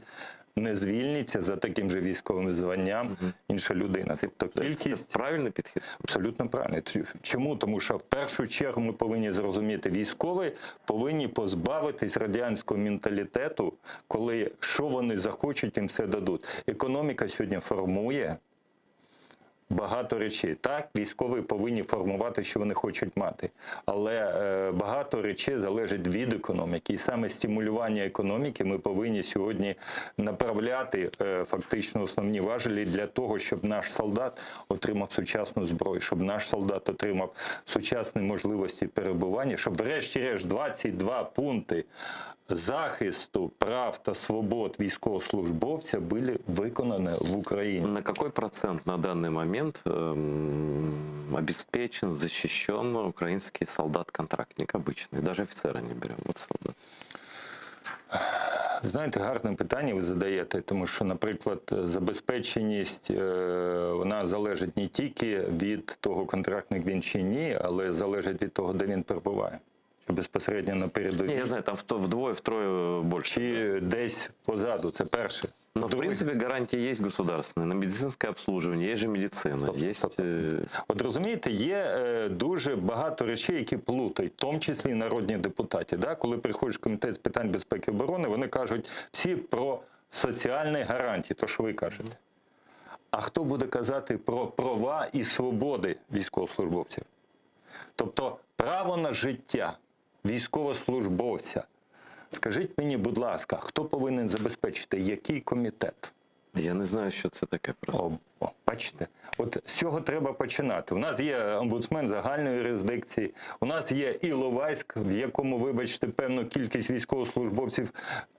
не звільниться за таким же військовим званням інша людина. Тобто Це кількість правильний підхід? абсолютно правильно. Чому? Тому що в першу чергу ми повинні зрозуміти, військові повинні позбавитись радянського менталітету, коли що вони захочуть, їм все дадуть. Економіка сьогодні формує багато речей. Так, військові повинні формувати, що вони хочуть мати. Але е, багато речей залежить від економіки. І саме стимулювання економіки ми повинні сьогодні направляти е, фактично основні важелі для того, щоб наш солдат отримав сучасну зброю, щоб наш солдат отримав сучасні можливості перебування, щоб врешті-решт 22 пункти захисту прав та свобод військовослужбовця були виконані в Україні. На какой процент на данный момент эм, обеспечен, защищен украинский солдат-контрактник обычный? Даже офицера не берем, вот солдат. Знаєте, гарне питання ви задаєте, тому що, наприклад, забезпеченість е, вона залежить не тільки від того, контрактник він чи ні, але залежить від того, де він перебуває. Чи безпосередньо на передовій, Не, я знаю, там вдвое, втрое больше. чи десь позаду. Це перше. Но, в Друге. принципе, гарантии есть государственные. На медицинское обслуживание, есть же медицина, Стоп, есть... стоп. э, От розумієте, є е, дуже багато речей, які плутають, в тому числі і народні депутати. Да? Коли приходиш в комітет з питань безпеки і оборони, вони кажуть всі про соціальні гарантії, то що ви кажете. А хто буде казати про права і свободи військовослужбовців? Тобто право на життя військовослужбовця. Скажіть мені, будь ласка, хто повинен забезпечити, який комітет? Я не знаю, що це таке просто. О, о, бачите, от з цього треба починати. У нас є омбудсмен загальної юрисдикції, у нас є Іловайськ, в якому, вибачте, певну кількість військовослужбовців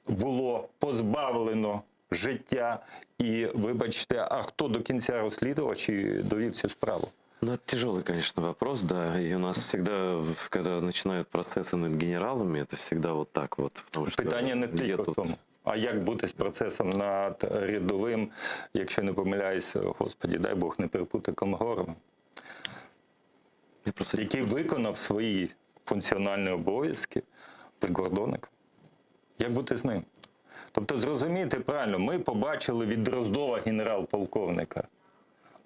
було позбавлено життя. І, вибачте, а хто до кінця розслідував чи довів цю справу? Ну, это тяжелый, конечно, вопрос, да. И у нас всегда, когда начинают процессы над генералами, это всегда вот так вот. Потому что Питання не где тільки в тут- тому. А як бути з процесом над рядовим, якщо не помиляюсь, господі, дай Бог не перепути Комгоровим? Я просто який виконав свої функціональні обов'язки, прикордонник. Як бути з ним? Тобто, зрозумійте правильно, ми побачили від Дроздова генерал-полковника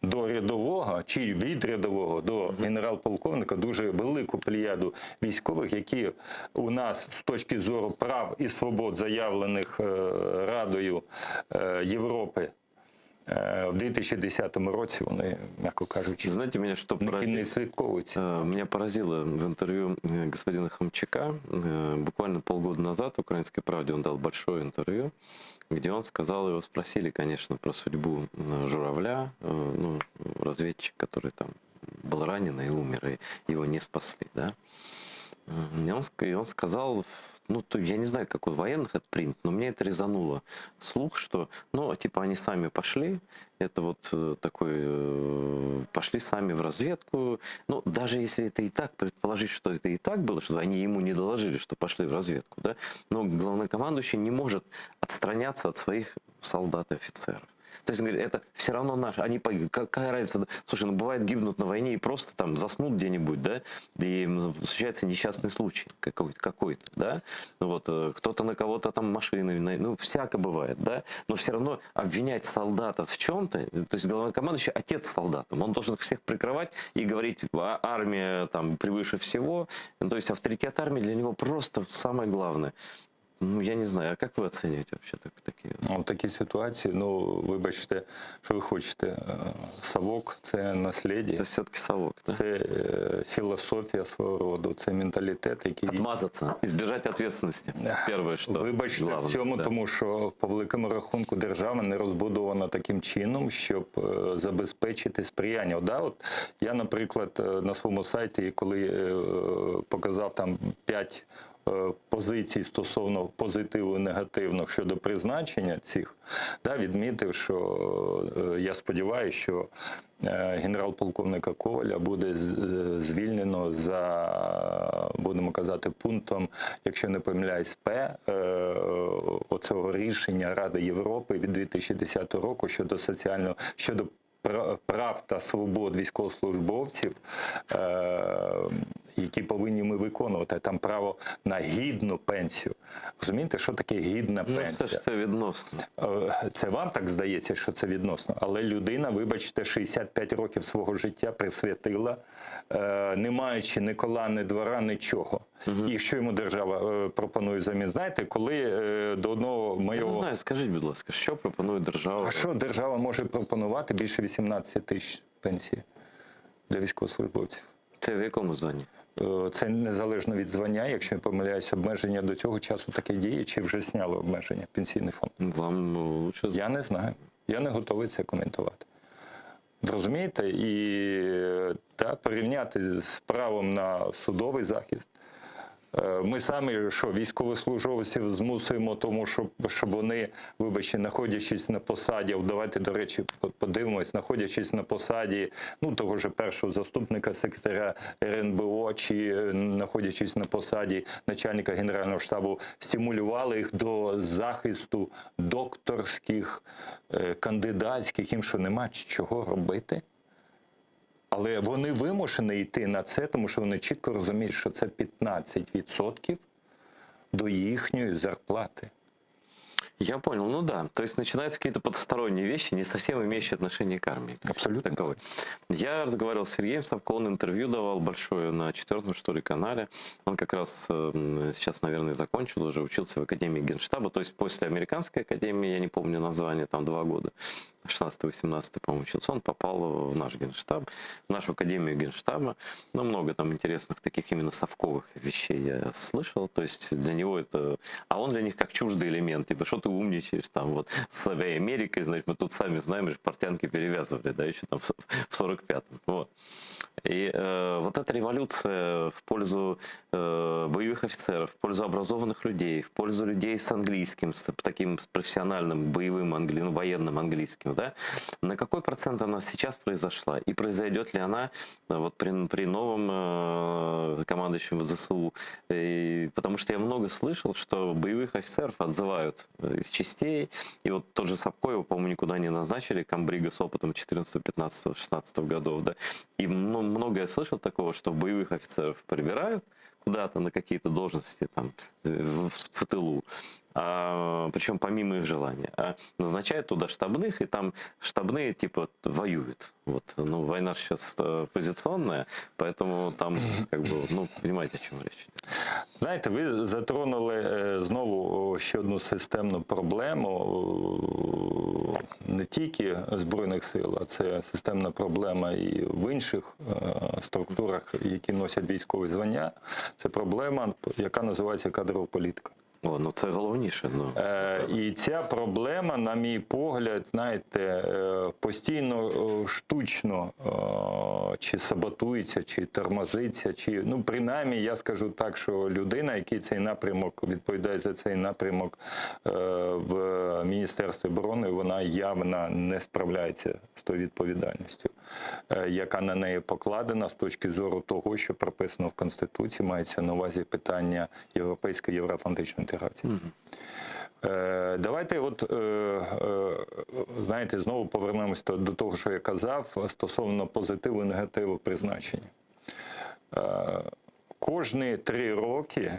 до рядового чи від рядового до генерал-полковника дуже велику плеяду військових, які у нас з точки зору прав і свобод, заявлених е, Радою е, Європи е, в 2010 році, вони, м'яко кажучи, Знаете, меня что не поразило? відслідковуються. Э, Меня поразило в интервью э, господина Хомчака. э, Буквально полгода назад «Украинской правде» он дал большое интервью, где он сказал, его спросили, конечно, про судьбу э, Журавля, э, ну, разведчик, который там был ранен и умер, и его не спасли, да. И он, и он сказал, ну, то, я не знаю, как у военных это принято, но мне это резануло слух, что, ну, типа, они сами пошли, это вот э, такой, э, пошли сами в разведку, ну, даже если это и так, предположить, что это и так было, что они ему не доложили, что пошли в разведку, да, но главнокомандующий не может отстраняться от своих солдат и офицеров. То есть, он говорит, это все равно наши, они погибли. Какая разница? Слушай, ну бывает гибнут на войне и просто там заснут где-нибудь, да, и случается несчастный случай какой-то, какой-то, да. Ну Вот, э, кто-то на кого-то там машины, ну, всяко бывает, да. Но все равно обвинять солдата в чем-то, то есть главнокомандующий отец солдатам, он должен их всех прикрывать и говорить, «А, армия там превыше всего, ну, то есть авторитет армии для него просто самое главное. Ну, я не знаю, а как вы оцениваете вообще так, такие? Ну, В такій ситуації, ну вибачте, що ви хочете, е, совок це наслідя. Это все-таки совок, да? Це е, філософія свого роду, це менталітет, який Отмазаться, избежать ответственности. Первое, что Вибачте главное, в цьому, да. тому що по великому рахунку держава не розбудована таким чином, щоб е, забезпечити сприяння. Да, от я, наприклад, е, на своєму сайті, коли е, показав там п'ять е, позицій стосовно позитиву і негативного щодо призначення цих, да, відмітив, що е, я сподіваюся, що е, генерал-полковника Коваля буде з- е, звільнено за, будемо казати, пунктом, якщо не помиляюсь, П е, оцього рішення Ради Європи від 2010 року щодо соціального щодо пра- прав та свобод військовослужбовців, е, які повинні ми виконувати. Там право на гідну пенсію. Розумієте, що таке гідна Ну, пенсія? це ж все відносно. Е, Це вам так здається, що це відносно, але людина, вибачте, 65 років свого життя присвятила, е, не маючи ні кола, ні двора, нічого. І що йому держава е, пропонує замін? Знаєте, коли е, до одного Я не моєго. знаю, скажіть, будь ласка, що пропонує держава? А що держава може пропонувати більше 18 тисяч пенсії для військовослужбовців? Це в якому званні? Е, Це незалежно від звання, якщо я помиляюсь, обмеження до цього часу таке діє, чи вже сняли обмеження пенсійний фонд? Вам е, лучше Я не знаю. Я не готовий це коментувати. Розумієте? І е, та, порівняти з правом на судовий захист. Е, Ми самі, що військовослужбовців змусуємо тому, щоб, щоб вони, вибачте, знаходячись на посаді, от давайте, до речі, по- подивимось, знаходячись на посаді ну, того ж першого заступника секретаря РНБО, чи е, знаходячись на посаді начальника Генерального штабу, стимулювали їх до захисту докторських, е, кандидатських, їм що нема чого робити. Але вони вимушені йти на це, тому що вони чітко розуміють, що це 15% до їхньої зарплати. Я понял, ну да. То есть начинаются какие-то потусторонние вещи, не совсем имеющие отношение к армии. Абсолютно. Таковой. Я разговаривал с Сергеем Сапко, он интервью давал большое на четвертом, что ли, канале. Он как раз эм, сейчас, наверное, закончил, уже учился в Академии Генштаба. То есть после американской академии, я не помню название, там два года, 16-18, по-моему, учился, он попал в наш Генштаб, в нашу Академию Генштаба. Ну, много там интересных таких именно совковых вещей я слышал. То есть для него это... А он для них как чуждый элемент. Типа, что ты умничаешь там вот с своей Америкой, значит, мы тут сами знаем, мы же портянки перевязывали, да, еще там в 45-м. Вот. И э, вот эта революция в пользу э, боевых офицеров, в пользу образованных людей, в пользу людей с английским, с таким с профессиональным боевым англи, ну, военным английским, да, на какой процент она сейчас произошла? И произойдет ли она э, вот при, при новом э, командующем ЗСУ? И, потому что я много слышал, что боевых офицеров отзывают э, из частей, и вот тот же Сапко его, по-моему, никуда не назначили, комбрига с опытом 14, 15, 16 годов, да, и ну, много я слышал такого, что боевых офицеров прибирают куда-то на какие-то должности там э, в, в тылу, а, причем помимо их желания, а назначают туда штабных, и там штабные типа воюют. Вот, ну, война сейчас позиционная, поэтому там как бы, ну, понимаете, о чем речь идет. Знаєте, ви затронули е, знову о, ще одну системну проблему о, не тільки Збройних сил, а це системна проблема і в інших е, структурах, які носять військові звання. Це проблема, яка називається кадрова політика. О, ну це головніше. Ну, Е, і ця проблема, на мій погляд, знаєте, е, постійно е, штучно е, чи саботується, чи тормозиться, чи ну принаймні я скажу так, що людина, який цей напрямок відповідає за цей напрямок е, в Міністерстві оборони, вона явно не справляється з тою відповідальністю, е, яка на неї покладена з точки зору того, що прописано в Конституції, мається на увазі питання європейської євроатлантичної інтеграції. Е, Давайте, от е, е, знаєте, знову повернемось до до того, що я казав стосовно позитиву і негативу призначення. Е, Кожні три роки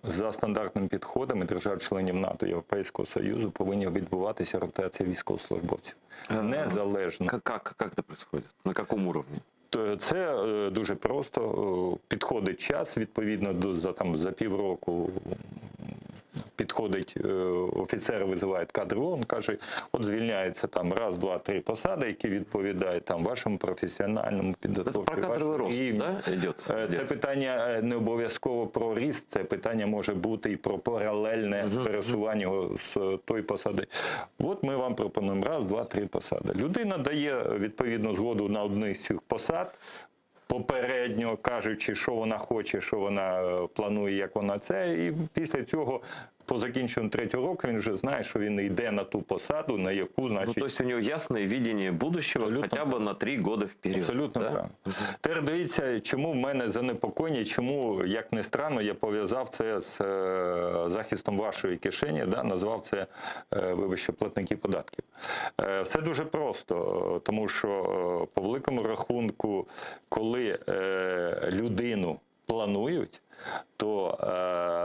за стандартними підходами держав-членів НАТО Європейського Союзу повинні відбуватися ротація військовослужбовців. Незалежно. Как, как, как это происходит? На каком уровне? То Це е, дуже просто. Е, Підходить час, відповідно до за там за півроку. Підходить е, офіцер, визиває кадрового, він каже: от звільняються там раз, два, три посади, які відповідають там вашому професіональному Это підготовці. про кадровый вашому рост, рівню. да, идет? Е, Це питання е, не обов'язково про ріст, це питання може бути і про паралельне пересування його з е, тої посади. От ми вам пропонуємо раз, два, три посади. Людина дає відповідну згоду на одну з цих посад. Попередньо кажучи, що вона хоче, що вона е, планує, як вона це, і після цього, по закінченню третього року, він вже знає, що він йде на ту посаду, на яку, Ну, значить, то есть у него ясное видение будущего Абсолютно хотя бы на три года вперед. Абсолютно да? правильно. Тепер дивіться, чому в мене занепокоєння, чому, як не странно, я пов'язав це з е, захистом вашої кишені, да, назвав це, е, вибачте, платники податків. Е, все дуже просто, е, тому що е, по великому рахунку, коли е, людину планують, то,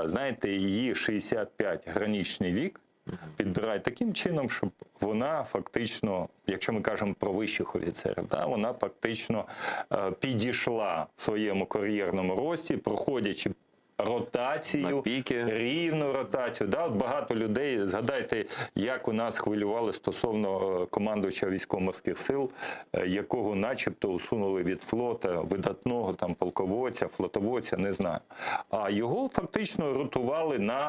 е, знаєте, її 65 граничний вік підбирають таким чином, щоб вона фактично, якщо ми кажемо про вищих офіцерів, да, вона фактично е, підійшла в своєму кар'єрному рості, проходячи ротацію, На піки. рівну ротацію. Да, от багато людей, згадайте, як у нас хвилювали стосовно е, командувача військово-морських сил, е, якого начебто усунули від флота, видатного там полководця, флотоводця, не знаю. А його фактично ротували на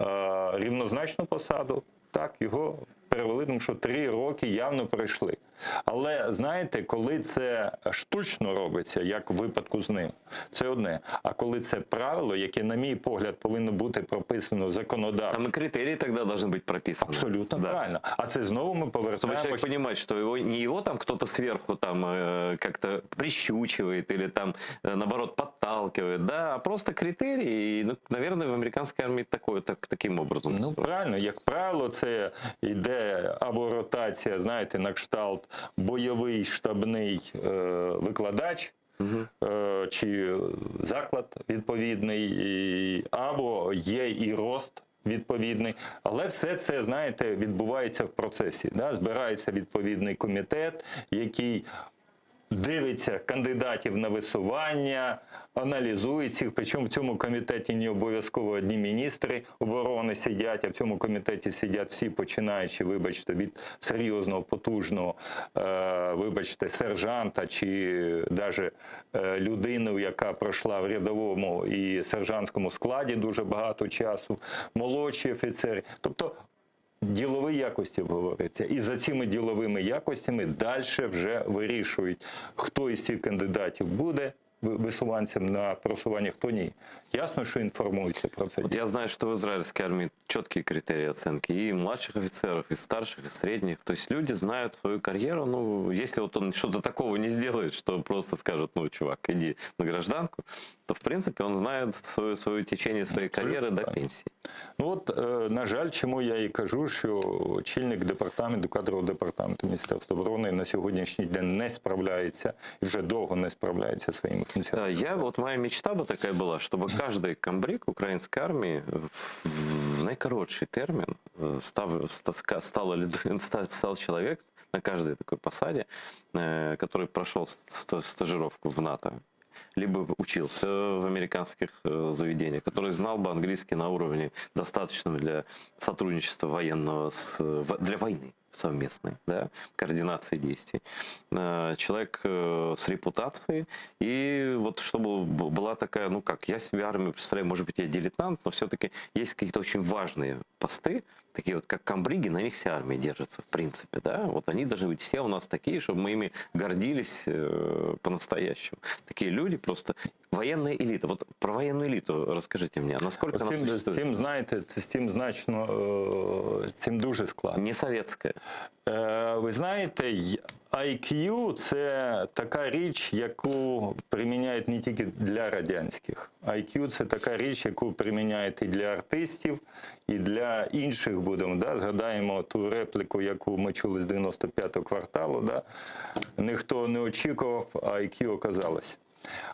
е, рівнозначну посаду. Так, його перевели, тому що три роки явно пройшли. Але знаєте, коли це штучно робиться, як в випадку з ним, це одне. А коли це правило, яке, на мій погляд, повинно бути прописано законодавчо, Там и критерии тогда должны быть прописаны. абсолютно Да. правильно. А це знову ми Чтобы человек повертаємось. понимать, что его не его там кто-то сверху там э, как-то прищучивает или там э, наоборот подталкивает, да, а просто критерии. И, ну, наверное, в американской армии такое, так, таким образом. Ну устроено. правильно, як правило, це йде або ротація, знаєте, на кшталт бойовий штабний е, викладач. Е, чи заклад відповідний, і- або є і рост відповідний. Але все це, знаєте, відбувається в процесі. Да? Збирається відповідний комітет, який дивиться кандидатів на висування, аналізує цих. Причому в цьому комітеті не обов'язково одні міністри оборони сидять, а в цьому комітеті сидять всі, починаючи, вибачте, від серйозного, потужного, е, вибачте, сержанта чи навіть людину, яка пройшла в рядовому і сержантському складі дуже багато часу, молодші офіцери. Тобто ділові якості обговорюються. І за цими діловими якостями далі вже вирішують, хто із цих кандидатів буде ви- висуванцем на просування, хто ні. Ясно, що інформуються про це. Вот я знаю, что в израильской армии четкие критерии оценки и младших офицеров, и старших, и средних. То есть люди знают свою карьеру. Ну, если вот он что-то такого не сделает, что просто скажет, ну, чувак, иди на гражданку, то, в принципе, он знает свое, свое течение своей карьеры до правильно. пенсии. Ну от, е, на жаль, чому я і кажу, що очільник департаменту, кадрового департаменту Міністерства оборони на сьогоднішній день не справляється і вже довго не справляється своїми Да, функціями. я вот моя мечта бы такая была, чтобы каждый комбриг украинской армии в, в наикоротший термин э, став, ста- ска- стало люд- ста- стал человек на каждой такой посаде, э, который прошел ст- стажировку в НАТО, либо учился в американских э, заведениях, который знал бы английский на уровне достаточном для сотрудничества военного с, в- для войны совместной, да, координации действий. Э, Человек э, с репутацией, и вот чтобы б- была такая, ну как, я себе армию представляю, может быть, я дилетант, но все-таки есть какие-то очень важные посты, такие вот как комбриги, на них вся армия держится, в принципе, да, вот они должны быть все у нас такие, чтобы мы ими гордились э, по-настоящему. Такие люди просто, военная элита, вот про военную элиту расскажите мне, насколько она З цим, з существует? цим, знаєте, це з цим значно, е, цим дуже складно. Не советская. Е, Ви знаєте, й- IQ – це така річ, яку приміняють не тільки для радянських. IQ – це така річ, яку приміняють і для артистів, і для інших будемо. Да? Згадаємо ту репліку, яку ми чули з 95-го кварталу. Да? Ніхто не очікував, а IQ оказалось.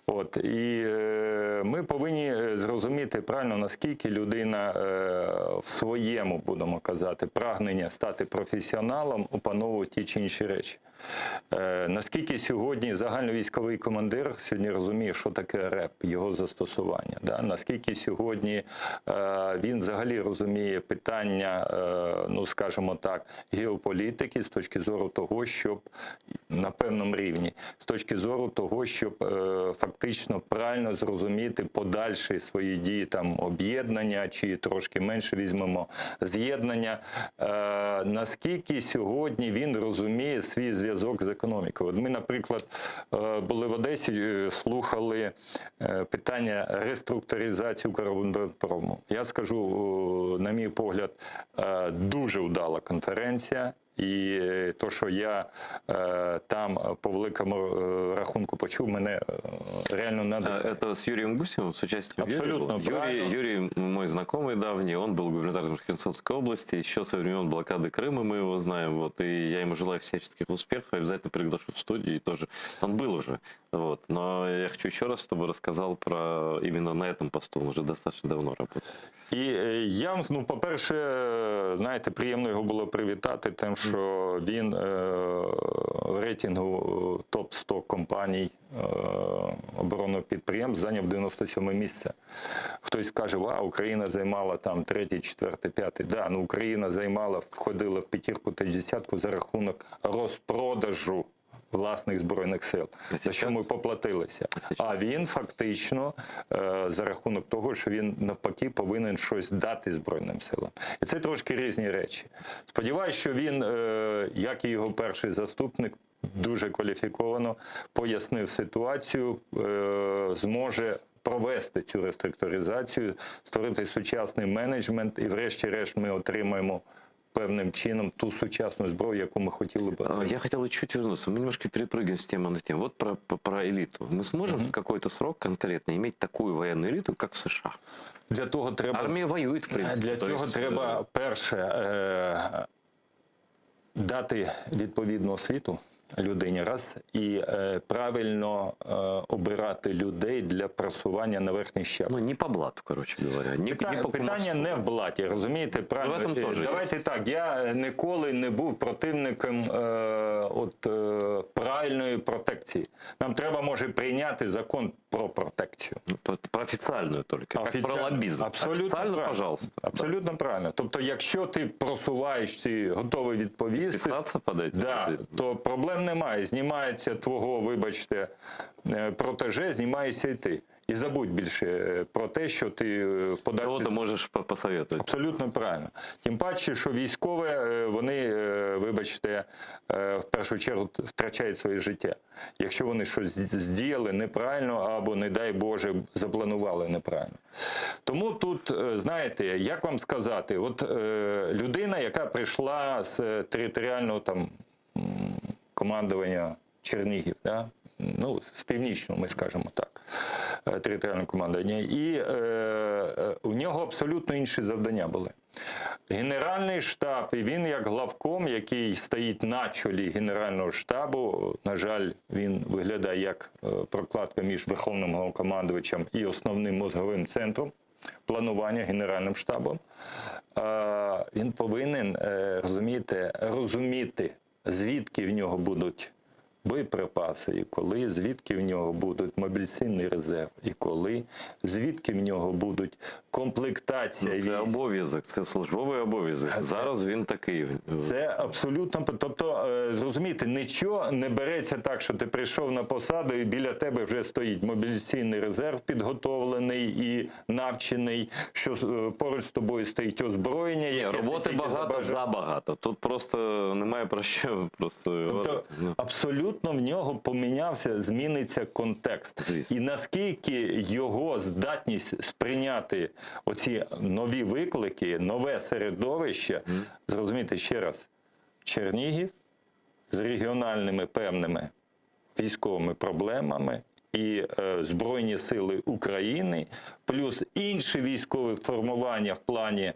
От і е, ми повинні е, зрозуміти правильно, наскільки людина е, в своєму, будемо казати, прагнення стати професіоналом опановує ті чи інші речі. Е, наскільки сьогодні загальновійськовий командир сьогодні розуміє, що таке РЕП, його застосування, да? наскільки сьогодні е, він взагалі розуміє питання, е, ну скажімо так, геополітики з точки зору того, щоб на певному рівні, з точки зору того, щоб е, фактично правильно зрозуміти подальші свої дії там об'єднання чи трошки менше візьмемо з'єднання. Е, наскільки сьогодні він розуміє свій зв'язок з економікою? От ми, наприклад, е, були в Одесі, е, слухали е, питання реструктуризації Укроборонпрому. Я скажу, е, на мій погляд, е, дуже вдала конференція. І е, то, що я е, там е, по великому е, рахунку почув, мене е, реально А, надихає. Это с Юрием Гусевым, с участием Юрия Абсолютно было? Юрий, правильно. Юрий мой знакомый давний, он был губернатором Херсонской области, еще со времен блокады Крыма мы его знаем, вот, и я ему желаю всяческих успехов, обязательно приглашу в студию и тоже, он был уже, вот, но я хочу еще раз, чтобы рассказал про именно на этом посту, он уже достаточно давно работает. І е, я вам, ну, по-перше, е, знаєте, приємно його було привітати, тим, що він е, в рейтингу топ-100 компаній е, оборонного підприємств зайняв 97 місце. Хтось скаже, вау, Україна займала там третє, четверте, п'яте. Да, ну Україна займала, входила в п'ятірку та десятку за рахунок розпродажу власних збройних сил, А за що сейчас? ми поплатилися. А сейчас? А він фактично е, за рахунок того, що він навпаки повинен щось дати Збройним силам. І це трошки різні речі. Сподіваюсь, що він, е, як і його перший заступник, дуже кваліфіковано пояснив ситуацію, е, зможе. Провести цю реструктуризацію, створити сучасний менеджмент, і, врешті-решт, ми отримаємо певним чином ту сучасну зброю, яку ми хотіли б. А, Я хотел бы чуть вернуться. Мы немножко перепрыгнем с темы на тему. Вот про, про- про элиту. Мы сможем в какой-то срок конкретно иметь такую военную элиту, как в США? Для того треба Армия воюет, в принципе. Для То цього есть, э, треба перше е, дати відповідну освіту людині раз і е, правильно е, обирати людей для просування на верхній щабель. Ну, не по блату, короче говоря. Не, Питання, не по питання кумовству. не в блаті, розумієте? Правильно. В этом Е, теж Давайте є. так. Я е, ніколи не був противником е, от, е, правильної протекції. Нам треба, може, прийняти закон про протекцію. Ну, Про, про официальную только. Как про Офіціально. лоббизм. Абсолютно Официально, правильно. пожалуйста. Абсолютно правильно. Тобто, якщо ти просуваєшся і готовий відповісти, Писаться под этим. да, то проблем немає. Знімається твого, вибачте, е, протеже, знімаєшся і ти. І забудь більше е, про те, що ти е, в Кого подальшій ты можешь по- посоветовать? Абсолютно правильно. Тим паче, що військові, е, вони, е, вибачте, е, в першу чергу втрачають своє життя. Якщо вони щось здіяли неправильно або, не дай Боже, запланували неправильно. Тому тут, е, знаєте, як вам сказати, от е, людина, яка прийшла з е, територіального там командування Чернігів, да? ну, з північного, ми скажемо так, е, територіальне командування. І е, е, у нього абсолютно інші завдання були. Генеральний штаб, і він як главком, який стоїть на чолі Генерального штабу, на жаль, він виглядає як е, прокладка між Верховним головнокомандувачем і основним мозговим центром планування Генеральним штабом. Е, Він повинен е, розумієте, розуміти, звідки в нього будуть боєприпаси, і коли, звідки в нього будуть мобілізаційний резерв, і коли, звідки в нього будуть комплектація Ну, це військ. обов'язок, це службовий обов'язок. Зараз він такий. Це абсолютно тобто, е, зрозумієте, нічого не береться так, що ти прийшов на посаду, і біля тебе вже стоїть мобілізаційний резерв підготовлений і навчений, що е, поруч з тобою стоїть озброєння, Ні, яке ти роботи тільки багато, забажаєш. забагато. Тут просто немає про що просто Тобто говорити. Ну. абсолютно в нього помінявся, зміниться контекст. Звісно. І наскільки його здатність сприйняти оці нові виклики, нове середовище, зрозуміти ще раз, Чернігів з регіональними певними військовими проблемами і е, Збройні сили України, плюс інші військові формування в плані.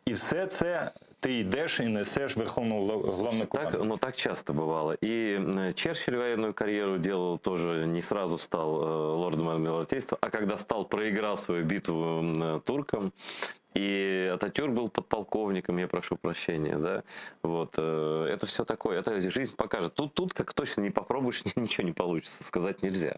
І все це. Ти йдеш і несеш верховного Так, головнокомандувача. ну так часто бывало. И Черчилль военную карьеру делал тоже, не сразу стал лордом Адмиралтейства, а когда стал, проиграл свою битву туркам. И Ататюрк был подполковником, я прошу прощения, да. Вот, это все такое, это жизнь покажет. Тут как точно не попробуешь, ничего не получится, сказать нельзя.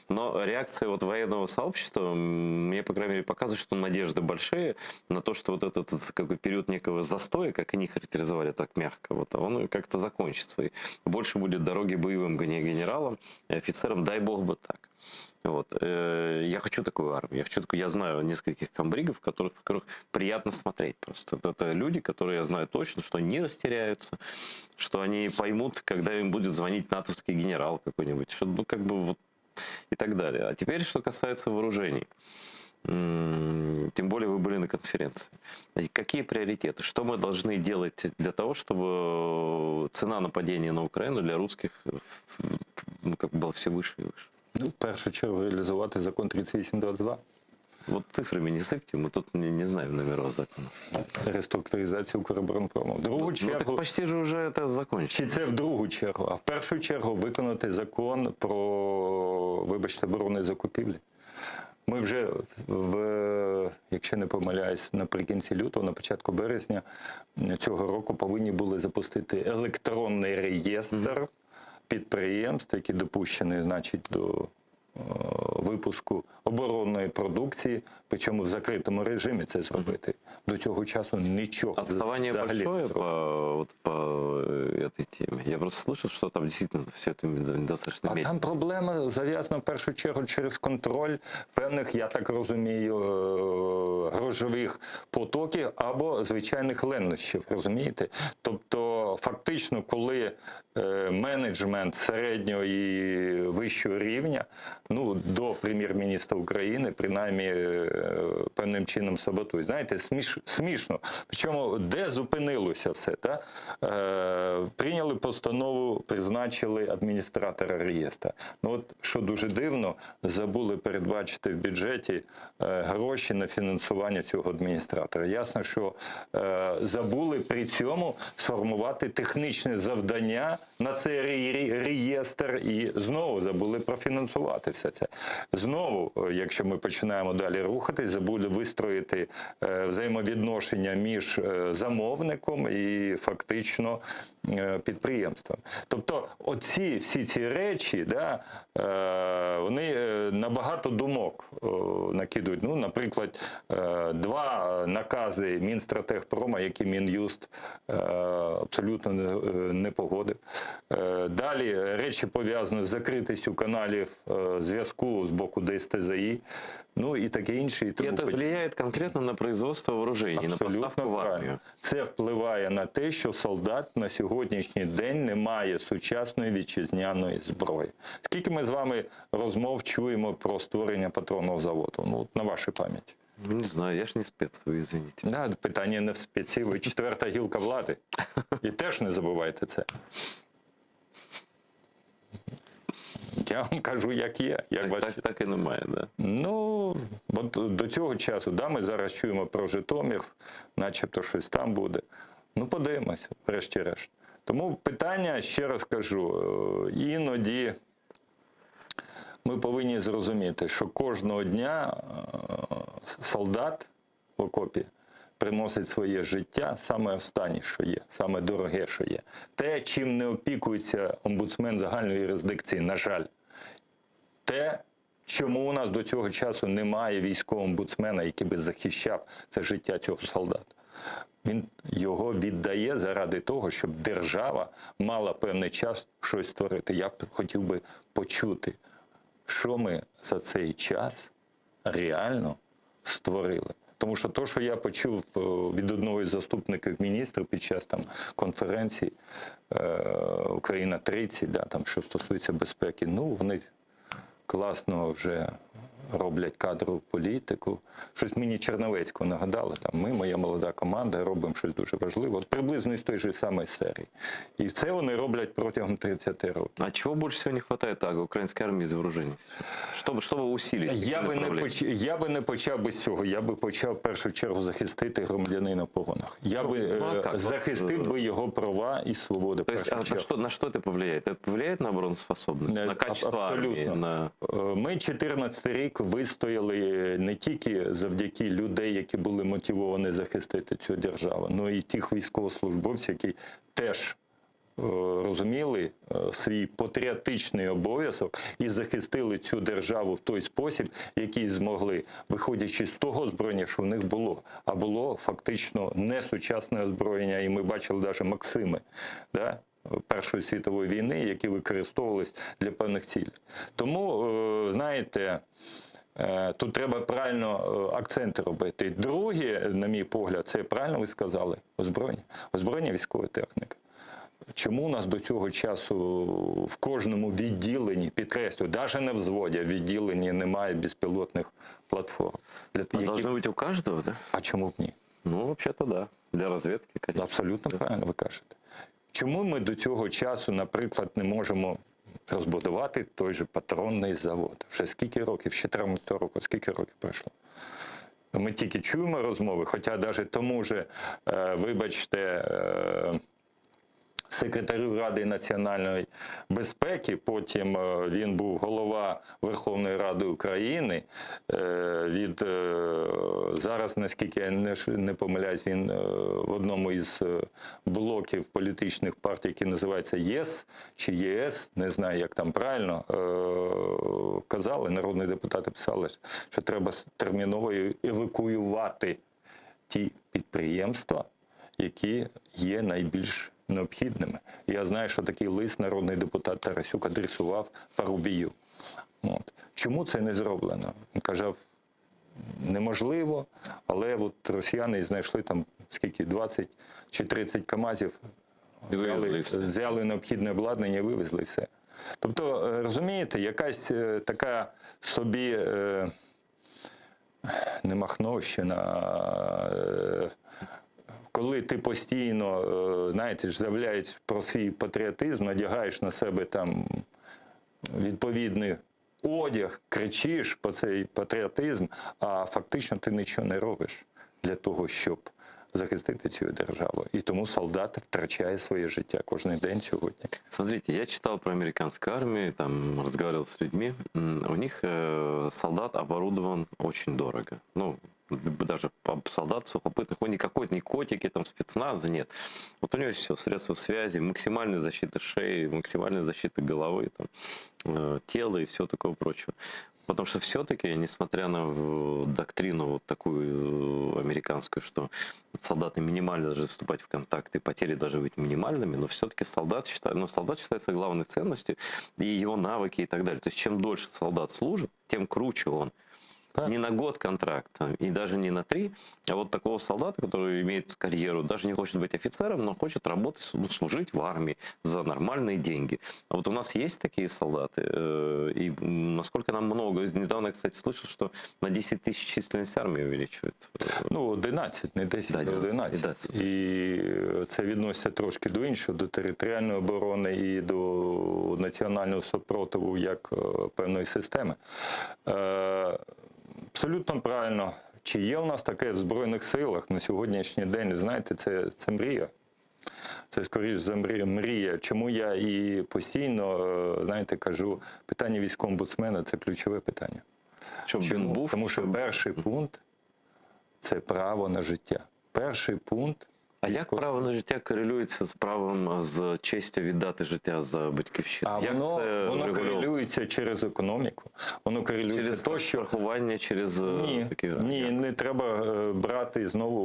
Но реакция вот военного сообщества мне, по крайней мере, показывает, что надежды большие на то, что вот этот как бы, период некого застоя, как они характеризовали так мягко, вот, он как-то закончится. И больше будет дороги боевым генералам и офицерам, дай бог бы так. Вот. Я хочу такую армию. Я, хочу такую, я знаю нескольких комбригов, которых приятно смотреть просто. Это люди, которые я знаю точно, что они не растеряются, что они поймут, когда им будет звонить натовский генерал какой-нибудь, что, ну, как бы вот и так далее. А теперь, что касается вооружений. Тем более вы были на конференции. И какие приоритеты? Что мы должны делать для того, чтобы цена нападения на Украину для русских ну, как бы была все выше и выше? Ну, в першу чергу реалізувати закон 3822, Вот цифрами не сыпьте, мы тут не знаем номеров закона. реструктуризацію Укроборонпрому. В другу Ну, так чергу, почти же уже это закончено. чи це в другу чергу, а в першу чергу виконати закон про, вибачте, оборонні закупівлі. Ми вже, в, якщо не помиляюсь, наприкінці лютого, на початку березня цього року повинні були запустити електронний реєстр підприємств, які допущені, значить, до випуску оборонної продукції, причому в закритому режимі це зробити. До цього часу нічого Отставание взагалі не большое зроблено. по, вот, по этой теме. Я просто слышал, что там действительно все это достаточно А медленно. там проблема зав'язана в першу чергу через контроль певних, я так розумію, грошових потоків або звичайних ленощів, розумієте? Тобто, фактично, коли менеджмент середнього і вищого рівня, ну, до прем'єр-міністра України, принаймні, певним чином саботують. Знаєте, смішно. Причому, де зупинилося все? Та? Прийняли постанову, призначили адміністратора реєстра. Ну от, що дуже дивно, забули передбачити в бюджеті гроші на фінансування цього адміністратора. Ясно, що забули при цьому сформувати технічне завдання на цей реєстр і знову забули профінансувати все це. Знову, якщо ми починаємо далі рухатись, забули вистроїти взаємовідношення між замовником і фактично підприємством. Тобто оці всі ці речі, да, вони набагато думок накидують. Ну, наприклад, два накази Мінстратегпрома, які Мін'юст абсолютно не погодив. Далі речі пов'язані з закритістю каналів зв'язку з боку ДСТЗІ, ну і таке інше. І И тому это подібне. влияет конкретно на производство вооружений, на Абсолютно поставку в правильно. армию. Це впливає на те, що солдат на сьогоднішній день не має сучасної вітчизняної зброї. Скільки ми з вами розмов чуємо про створення патронного заводу? Ну, от на вашій пам'яті. Ну, не знаю, я ж не спец, вы извините. Да, питання не в спеці, ви четверта гілка влади. І теж не забувайте це. Я вам кажу, як є. Як Так, бачите. так, так і немає, да. Ну, от до цього часу, да, ми зараз чуємо про Житомир, начебто щось там буде. Ну, подивимось, врешті-решт. Тому питання, ще раз кажу, іноді ми повинні зрозуміти, що кожного дня солдат в окопі приносить своє життя саме останнє, що є, саме дороге, що є. Те, чим не опікується омбудсмен загальної юрисдикції, на жаль. Те, чому у нас до цього часу немає військового омбудсмена, який би захищав це життя цього солдата. Він його віддає заради того, щоб держава мала певний час щось створити. Я б хотів би почути, що ми за цей час реально створили. Тому що то, що я почув від одного із заступників міністра під час там конференції Україна 30, да, там, що стосується безпеки, ну вони класно вже. роблять кадрову політику. Щось мені Черновецького нагадали, там ми, моя молода команда, робимо щось дуже важливе. От приблизно із той же самої серії. І це вони роблять протягом 30 років. А чего больше всего не хватает так, украинской армии из вооружений? сейчас? Чтобы, чтобы усилить? Я би, не направление? поч... я би не почав би з цього. Я би почав в першу чергу захистити громадянина в погонах. Я Ну, би ну, а е, як? захистив От, е, би його права і свободи. в То есть, першу а на чергу. что, на что это повлияет? Это повлияет на обороноспособность, Не, на качество армии, абсолютно. на... Е, Ми 14 рік вистояли не тільки завдяки людей, які були мотивовані захистити цю державу, але і тих військовослужбовців, які теж е, розуміли е, свій патріотичний обов'язок і захистили цю державу в той спосіб, який змогли, виходячи з того озброєння, що в них було. А було фактично несучасне озброєння, і ми бачили навіть Максими. Да? Першої світової війни, які використовувались для певних цілей. Тому, е, знаєте, е, тут треба правильно е, акценти робити. Друге, на мій погляд, це правильно ви сказали, озброєння. Озброєння військової техніки. Чому у нас до цього часу в кожному відділенні, підкреслю, навіть не взводі, а в відділенні немає безпілотних платформ. Для, А які... должно быть у каждого, да? А чому б ні? Ну, вообще-то да. Для разведки, конечно. Абсолютно правильно ви кажете. Чому ми до цього часу, наприклад, не можемо розбудувати той же патронний завод? Вже скільки років, ще 14 року, скільки років пройшло? Ми тільки чуємо розмови, хоча навіть тому же, е, вибачте, е, секретарю Ради національної безпеки, потім е, він був голова Верховної Ради України. Е, Від е, зараз, наскільки я не, ш- не помиляюсь, він е, в одному із е, блоків політичних партій, який називається ЄС чи ЄС, не знаю, як там правильно, е, казали, народні депутати писали, що треба терміново евакуювати ті підприємства, які є найбільш необхідними. Я знаю, що такий лист народний депутат Тарасюк адресував Парубію. От. Чому це не зроблено? Він казав, неможливо, але от росіяни знайшли там скільки, 20 чи 30 камазів, І вивезли взяли, все. взяли необхідне обладнання і вивезли все. Тобто, е, розумієте, якась е, така собі. е, Не Махновщина, е, коли ти постійно, е, знаєте, ж заявляєш про свій патріотизм, надягаєш на себе там відповідний одяг, кричиш про цей патріотизм, а фактично ти нічого не робиш для того, щоб захистити цю державу. І тому солдат втрачає своє життя кожен день сьогодні. Смотрите, я читал про американскую армию, там разговаривал с людьми. М, У них э, солдат оборудован очень дорого. Ну, даже по- солдат сухопутных, он никакой, не котики, там спецназа нет. Вот у него все, средства связи, максимальная защита шеи, максимальная защита головы, там, э, тела и все такое прочее. Потому что все-таки, несмотря на в- доктрину вот такую э, американскую, что солдаты минимально должны вступать в контакт и потери должны быть минимальными, но все-таки солдат, считает, ну, солдат считается главной ценностью, и его навыки и так далее. То есть чем дольше солдат служит, тем круче он. Так. Не на год контракт, там, и даже не на три, а вот такого солдата, который имеет карьеру, даже не хочет быть офицером, но хочет работать, ну, служить в армии за нормальные деньги. А вот у нас есть такие солдаты, э, и м, насколько нам много. Недавно я, кстати, слышал, что на 10 тысяч численность армии увеличивают. Ну, 11, не 10, Да, а 11, 11. 11. І це відноситься трошки до іншого, до територіальної оборони і до національного супротиву як е, певної системи. Е, Абсолютно правильно. Чи є у нас таке в Збройних силах на сьогоднішній день? Знаєте, це, це мрія. Це скоріш за мрія. мрія. Чому я і постійно, е, знаєте, кажу, питання військомбудсмена це ключове питання. Щоб він Чому? був, Тому що щоб- перший пункт це право на життя. Перший пункт. А як право на життя корелюється з правом е, з честю віддати життя за батьківщину? А як воно, це воно врегульовано? корелюється через економіку, воно корелюється Через то, що страхування, через е, ні, такі ні, не треба е, брати знову.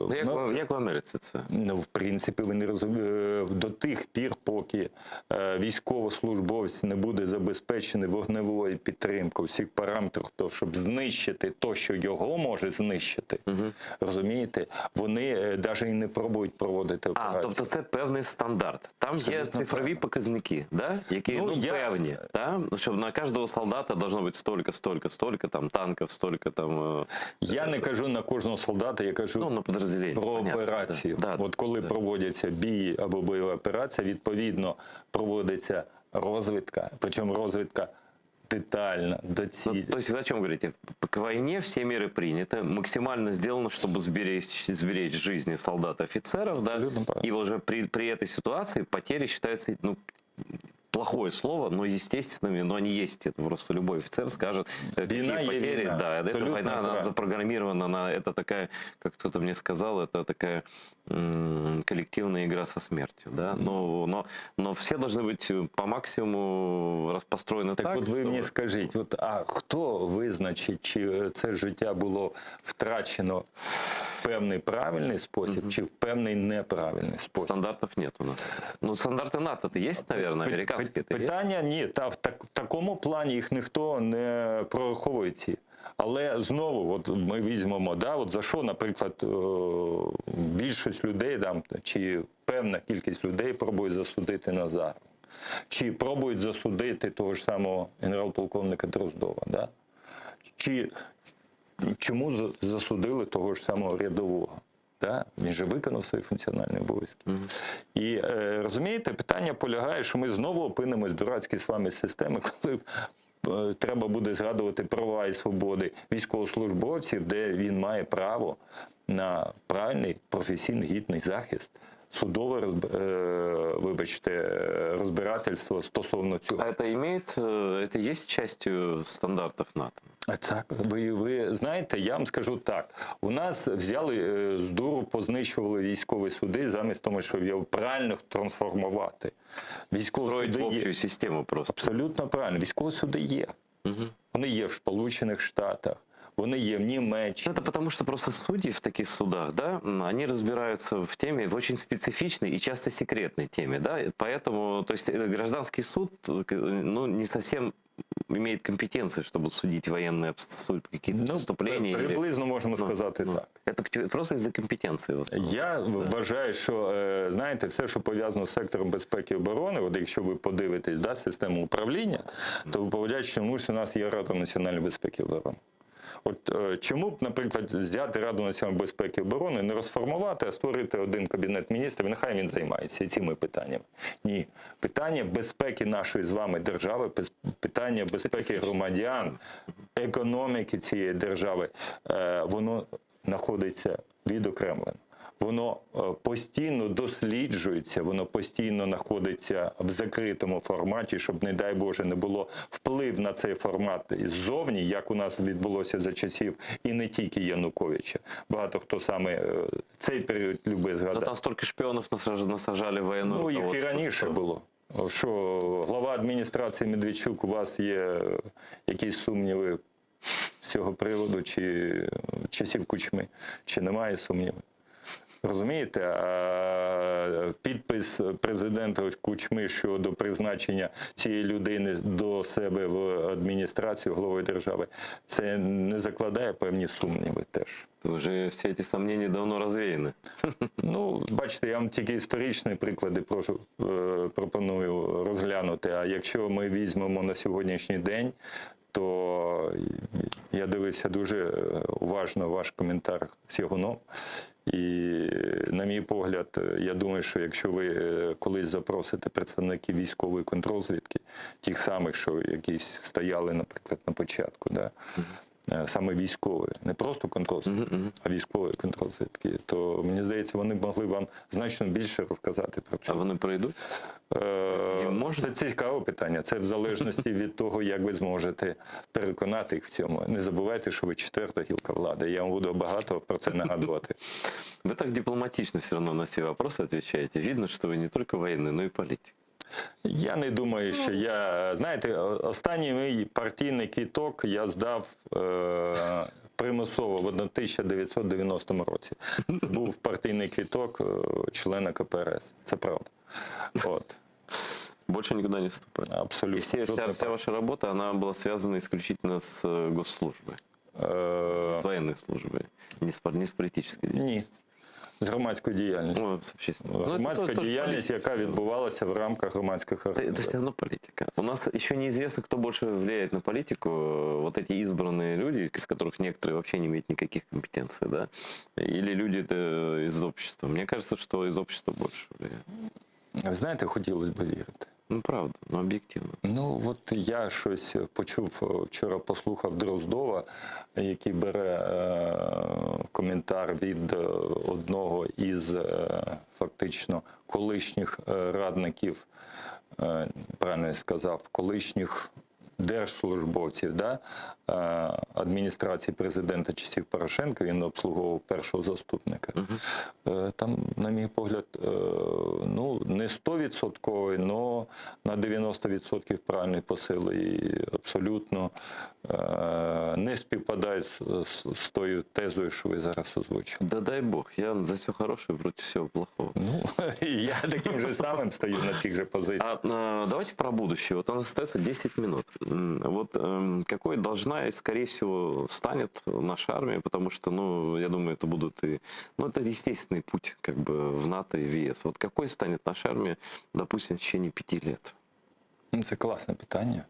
е, Ну, як, ну, в- як в Америці це? Ну, в принципі, ви не розумієте, до тих пір, поки е, військовослужбовець не буде забезпечений вогневою підтримкою всіх параметрів, то, щоб знищити то, що його може знищити, розумієте, вони навіть навіть і не пробують проводити А, операцію. тобто це певний стандарт. Там є Абсолютно цифрові правильно. показники, да? які ну, Ну, я- певні, да? щоб на кожного солдата должно бути столько, столько, столько там танків, столько там е, Я не кажу на кожного солдата, я кажу ну, на підрозділення. про понятно, операцію. Да. Да, От коли да. проводяться бії або бойова операція, відповідно проводиться розвідка, причому розвідка детальна, Ну, доцільна. то есть вы о чем говорите? К войне все меры приняты, максимально сделано, чтобы сберечь, сберечь жизни солдат и офицеров, да? Абсолютно правильно. И уже при, при этой ситуации потери считаются, ну, плохое слово, но естественными, но они есть. Это просто любой офицер скажет, э, какие Вина е потери. вина. Да, это Абсолютно война, она правильно. запрограммирована на это такая, как кто-то мне сказал, это такая м, коллективная игра со смертью, да. Но, но, но все должны быть э, по максимуму рас- построены так, Так, от ви чтобы- мені скажіть, от, а хто визначить, чи е, це життя було втрачено в певний правильний спосіб, чи в певний неправильний спосіб? Стандартов нет у нас. Ну, стандарты НАТО-то есть, наверное, Пи- американские-то пи- есть. Питання ні, та в, так, в такому плані їх ніхто не прораховує ці. Але знову, от ми візьмемо, да, от за що, наприклад, е, більшість людей там, чи певна кількість людей пробують засудити Назара, чи пробують засудити того ж самого генерал-полковника Дроздова. Да? Чи чому за- засудили того ж самого рядового? Да? Він же виконав свої функціональні обов'язки. І е, розумієте, питання полягає, що ми знову опинимось в дурацькій з вами системі, коли е, треба буде згадувати права і свободи військовослужбовців, де він має право на правильний професійний гідний захист, судове розб- е, вибачте, е, розбирательство стосовно цього. А это имеет, э, это есть частью стандартов НАТО? А Так, ви, ви знаєте, я вам скажу так. У нас взяли е, з дуру, познищували військові суди замість того, щоб його правильно трансформувати. Військові Строить суди в є. общую систему просто. Абсолютно правильно. Військові суди є. Вони є в Сполучених Штатах, вони є в Німеччині. Ну, Это потому, что просто судьи в таких судах, да, м, они разбираются в теме, в очень специфичной и часто секретной теме, да, и поэтому, то есть э, гражданский суд, э, к- ну, не совсем имеет компетенции, чтобы судить военные обс- какие-то Ну, преступления. или- приблизно можемо Ну, сказати ну, так. Это п- просто из-за компетенции в основном. Я вважаю, що е, знаєте, все, що пов'язано з сектором безпеки і оборони, от якщо ви подивитесь да, систему управління, то ви побачите, чому ж у нас є Рада національної безпеки і оборони. От е, чому б, наприклад, взяти Раду національної безпеки і оборони, не розформувати, а створити один кабінет міністрів, і нехай він займається цими питаннями. Ні, питання безпеки нашої з вами держави, пис- питання безпеки громадян, економіки цієї держави, е, воно знаходиться відокремлено. Воно е, постійно досліджується, воно постійно знаходиться в закритому форматі, щоб, не дай Боже, не було вплив на цей формат ззовні, як у нас відбулося за часів, і не тільки Януковича. Багато хто саме е, цей період любить Но згадати. там столько шпионов насажали, насажали в военное Ну, їх і руководство, раніше что- було. Що глава адміністрації Медведчук, у вас є якісь сумніви з цього приводу, чи часів кучми, чи немає сумнівів? Розумієте, а підпис президента Кучми щодо призначення цієї людини до себе в адміністрацію голови держави, це не закладає певні сумніви теж. Уже все эти сомнения давно развеяны. Ну, бачите, я вам тільки історичні приклади прошу, е, пропоную розглянути. А якщо ми візьмемо на сьогоднішній день, то я дивився дуже е, уважно ваш коментар з Ягуном. І, на мій погляд, е, я думаю, що якщо ви е, колись запросите представників військової контрозвідки, тих самих, що якісь стояли, наприклад, на початку, да, е, саме військової, не просто контрозвідки, а військової контрозвідки, то мені здається, вони б могли вам значно більше розказати про А це. вони прийдуть? Е, Їм можна? Це цікаве питання. Це в залежності від того, як ви зможете переконати їх в цьому. Не забувайте, що ви четверта гілка влади. Я вам буду багато про це нагадувати. Вы так дипломатично все равно на все вопросы отвечаете. Видно, что вы не только военный, но и политик. Я не думаю, що я знаєте, останній мій партійний квіток я здав е, примусово в 1990 році. Це був партійний квіток е, члена КПРС. Це правда. От Больше никуда не вступали. абсолютно. И все, вся, Жодної вся ваша работа, она была связана исключительно с э, госслужбой, Е, с военной службой, не с, пар- не с политической. Ні. З громадською діяльністю. Ну, с общественной. Ну, это Громадська тоже- тоже діяльність, политика. яка відбувалася в рамках громадських Это, это організацій. все равно политика. У нас еще неизвестно, кто больше влияет на политику. Вот эти избранные люди, из которых некоторые вообще не имеют никаких компетенций, да? Или люди э, из общества. Мне кажется, что из общества больше влияет. Знаєте, хотілося б вірити. Ну, правда, но объективно. Ну, от я щось почув е, вчора, послухав Дроздова, який бере е, коментар від е, одного із е, фактично колишніх е, радників, е, правильно я сказав, колишніх держслужбовців да, е, адміністрації президента часів Порошенка, він обслуговував першого заступника. Е, Там, на мій погляд, е, ну, не 100%, але на 90% правильний посил і абсолютно е, не співпадають з, з, з тою тезою, що ви зараз озвучили. Да дай бог, я за все хорошее против всего плохого. Ну, і я таким же самим стою на цих же позиціях. А, а, давайте про будущее. Вот у нас остается 10 минут. М, Вот эм, какой должна и, скорее всего, станет наша армия, потому что, ну, я думаю, это будут и... Ну, это естественный путь как бы в НАТО и в ЕС. Вот какой станет наша армия, допустим, в течение пяти лет? Ну, Це класне питання.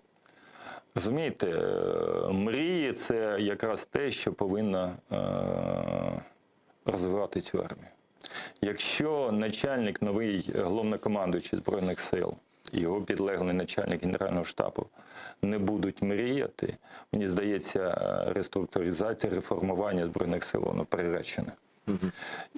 Розумієте, е, мрії це якраз те, що повинно е, розвивати цю армію. Якщо начальник новий головнокомандуючий Збройних сил і його підлеглий начальник Генерального штабу не будуть мріяти, мені здається, е, реструктуризація, реформування Збройних сил воно приречене.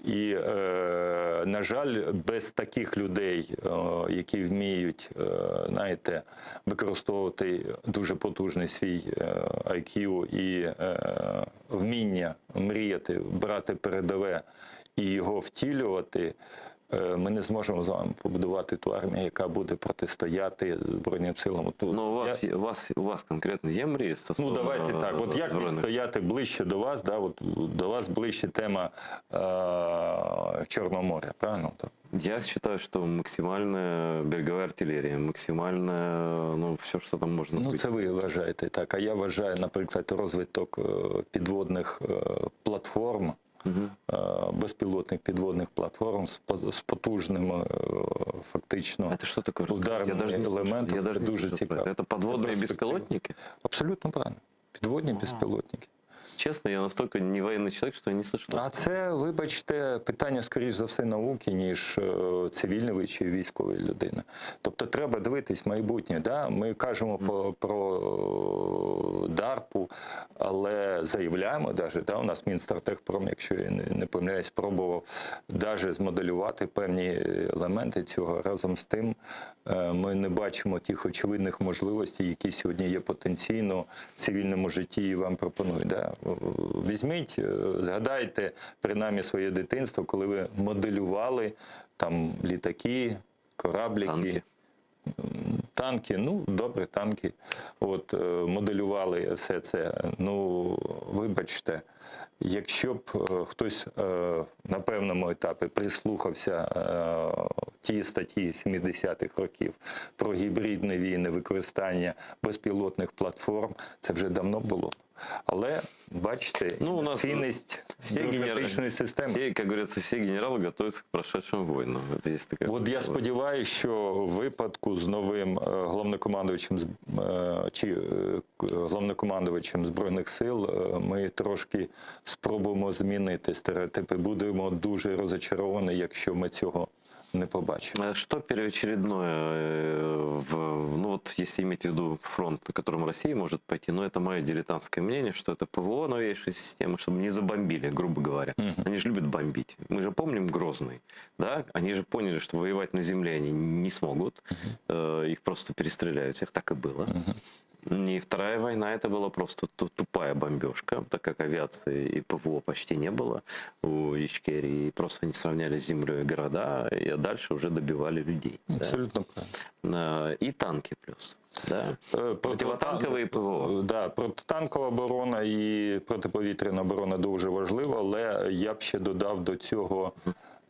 І, е, на жаль, без таких людей, е, які вміють, е, знаєте, використовувати дуже потужний свій е, IQ і е, вміння мріяти, брати передове і його втілювати, е, ми не зможемо з вами побудувати ту армію, яка буде протистояти Збройним силам. От Но Ну, у я- вас, у вас, у вас конкретно є мрії Ну, стосовно давайте так. От як збройних сил? відстояти ближче до вас, да, от до вас ближче тема е, Чорного моря, правильно? Так. Я считаю, что максимальная береговая артиллерия, максимальная, ну, все, что там можно Ну, быть. це ви вважаєте так. А я вважаю, наприклад, розвиток е, підводних е, платформ, е, безпілотних підводних платформ з по- з потужним е, фактично А Это что такое? Расскажите. ударним Я даже не слышал. елементом. Я даже Це не дуже слышал про цікаво. Это. Это подводные перспектива. беспилотники? Абсолютно правильно. Підводні безпілотники. Честно, я настолько не военный человек, что я не слышал. А це, вибачте, питання, скоріш за все, науки, ніж е, цивільної чи військової людини. Тобто треба дивитись майбутнє. Да? Ми кажемо по, про е, DARPу, але заявляємо даже, да? у нас Мінстратегпром, якщо я не, не помиляюсь, пробував даже змоделювати певні елементи цього. Разом з тим е, ми не бачимо тих очевидних можливостей, які сьогодні є потенційно в цивільному житті і вам пропонують. Да? Візьміть, е, згадайте принаймні своє дитинство, коли ви моделювали там літаки, корабліки. Танки. Танки, ну добре, танки. От е, моделювали все це. Ну, вибачте, якщо б е, хтось е, на певному етапі прислухався е, ті статті 70-х років про гібридні війни, використання безпілотних платформ, це вже давно було. б. Але бачите, Ну, у нас цінність Все бюрократичної генералы, системи. все, как говорится, все генералы готовятся к прошедшим войнам. Это есть такая От я сподіваюся, що в випадку з новим е, головнокомандувачем з- е, чи е, к- головнокомандувачем збройних сил е, ми трошки спробуємо змінити стереотипи. Будемо дуже розочаровані, якщо ми цього не побачимо. А Что первоочередное, э, в, ну вот если иметь в виду фронт, на котором Россия может пойти, но это мое дилетантское мнение, что это ПВО новейшей системы, чтобы не забомбили, грубо говоря. Они же любят бомбить. Мы же помним Грозный, да? Они же поняли, что воевать на земле они не смогут, Э, их просто перестреляют всех, так и было. И вторая война это была просто ту- тупая бомбежка, так как авиации и ПВО почти не было у Ичкерии, и просто они сравняли с землей города, и дальше уже добивали людей. да. Абсолютно правильно. Э, И танки плюс. Да? Е, Противотанкові і ПВО. Е, Да, протитанкова оборона і протиповітряна оборона дуже важлива, але я б ще додав до цього.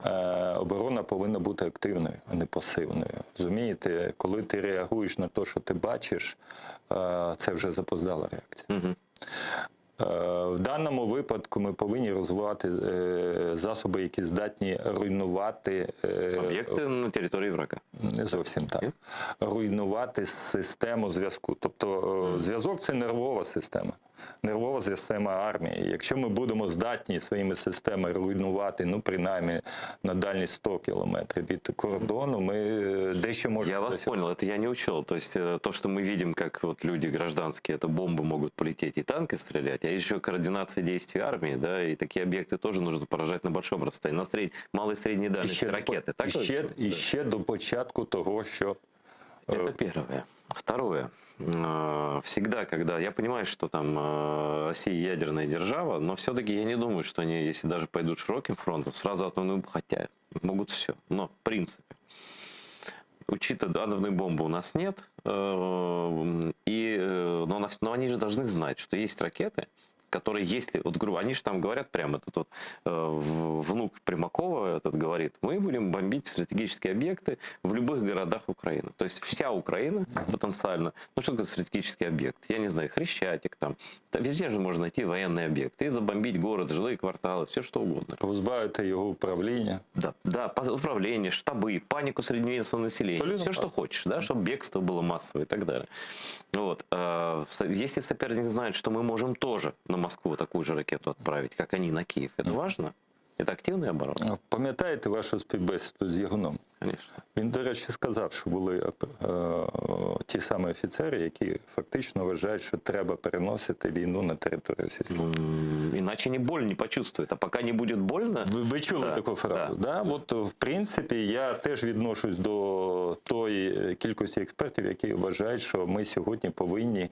е, Оборона повинна бути активною, а не пасивною. Розумієте, коли ти реагуєш на те, що ти бачиш, е, це вже запоздала реакція. Мгм. Е, В даному випадку ми повинні розвивати е, засоби, які здатні руйнувати е, Объекты на территории врага. не зовсім так. Ні? Руйнувати систему зв'язку. Тобто е, зв'язок це нервова система. Нервова система армії. Якщо ми будемо здатні своїми системами руйнувати, ну принаймні на дальність 100 кілометрів від кордону, ми е, дещо можемо. Я вас досягнути. понял, это я не учел. То есть э, то, что мы видим, как вот люди гражданские, это бомбы могут полететь и танки стрелять, а еще координация действий армии, да, и такие объекты тоже нужно поражать на большом расстоянии, на сред... малой и средней дальности до по- ракеты. Так і ще, Да. і ще до початку того, що Это первое. Второе. Э, Всегда, когда я понимаю, что там э, Россия ядерная держава, но все-таки я не думаю, что они, если даже пойдут широким фронтом, сразу атомную, хотя могут все. Но в принципе, учитывая атомной бомбы у нас нет, э, и, э, но, на- но они же должны знать, что есть ракеты, которые, если, вот грубо, они же там говорят прямо, этот вот э, в- внук Примакова этот говорит, мы будем бомбить стратегические объекты в любых городах Украины. То есть вся Украина потенциально, ну что такое стратегический объект? Я не знаю, Хрещатик там, Да везде же можно найти военные объекты и забомбить город, жилые кварталы, все что угодно. позбавити його управління. Да, да, по- управление, штабы, панику среди местного населения, Абсолютно все, что прав. хочешь, да, чтобы бегство было массовое и так далее. Вот. э, со- Если соперник знает, что мы можем тоже на Москву такую же ракету отправить, как они на Киев, это важно? Это активная оборона? Пам'ятаєте вашу співбесіду з Ягуном? Конечно. Він, до речі, сказав, що були е, ті самі офіцери, які фактично вважають, що треба переносити війну на територію Російської. М, Иначе не боль не почувствует. А пока не будет больно, Ви, ви чули Да, таку фразу? Да. От, в принципі, я теж відношусь до тої кількості експертів, які вважають, що ми сьогодні повинні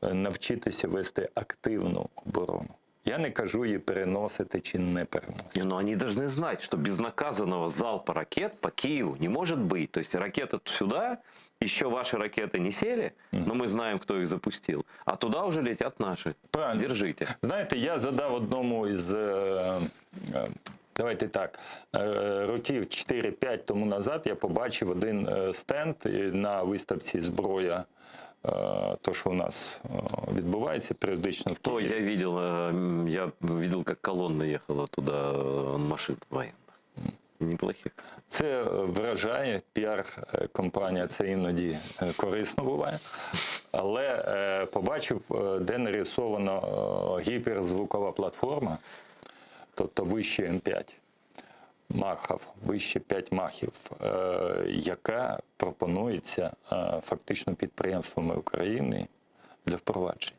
е, навчитися вести активну оборону. Я не кажу її переносити чи не переносити. Не, Но они должны знать, что безнаказанного залпа ракет по Киеву не может быть. То есть ракета сюда, еще ваши ракеты не сели, но мы знаем, кто их запустил. А туда уже летят наши. Правильно. Держите. Знаєте, я задав одному із, е, е, давайте так, е, років 4-5 тому назад я побачив один е, стенд е, на виставці зброя, е, то, що у нас е, відбувається періодично в То Києві. я видел, э, м, я видел, как колонна ехала туда э, машин военных. Неплохих. Це е, вражає піар-компанія, це іноді е, корисно буває. Але е, побачив, е, де нарисована е, гіперзвукова платформа, тобто вище М5 махів, вище 5 махів, е, яка пропонується е, фактично підприємствами України для впровадження.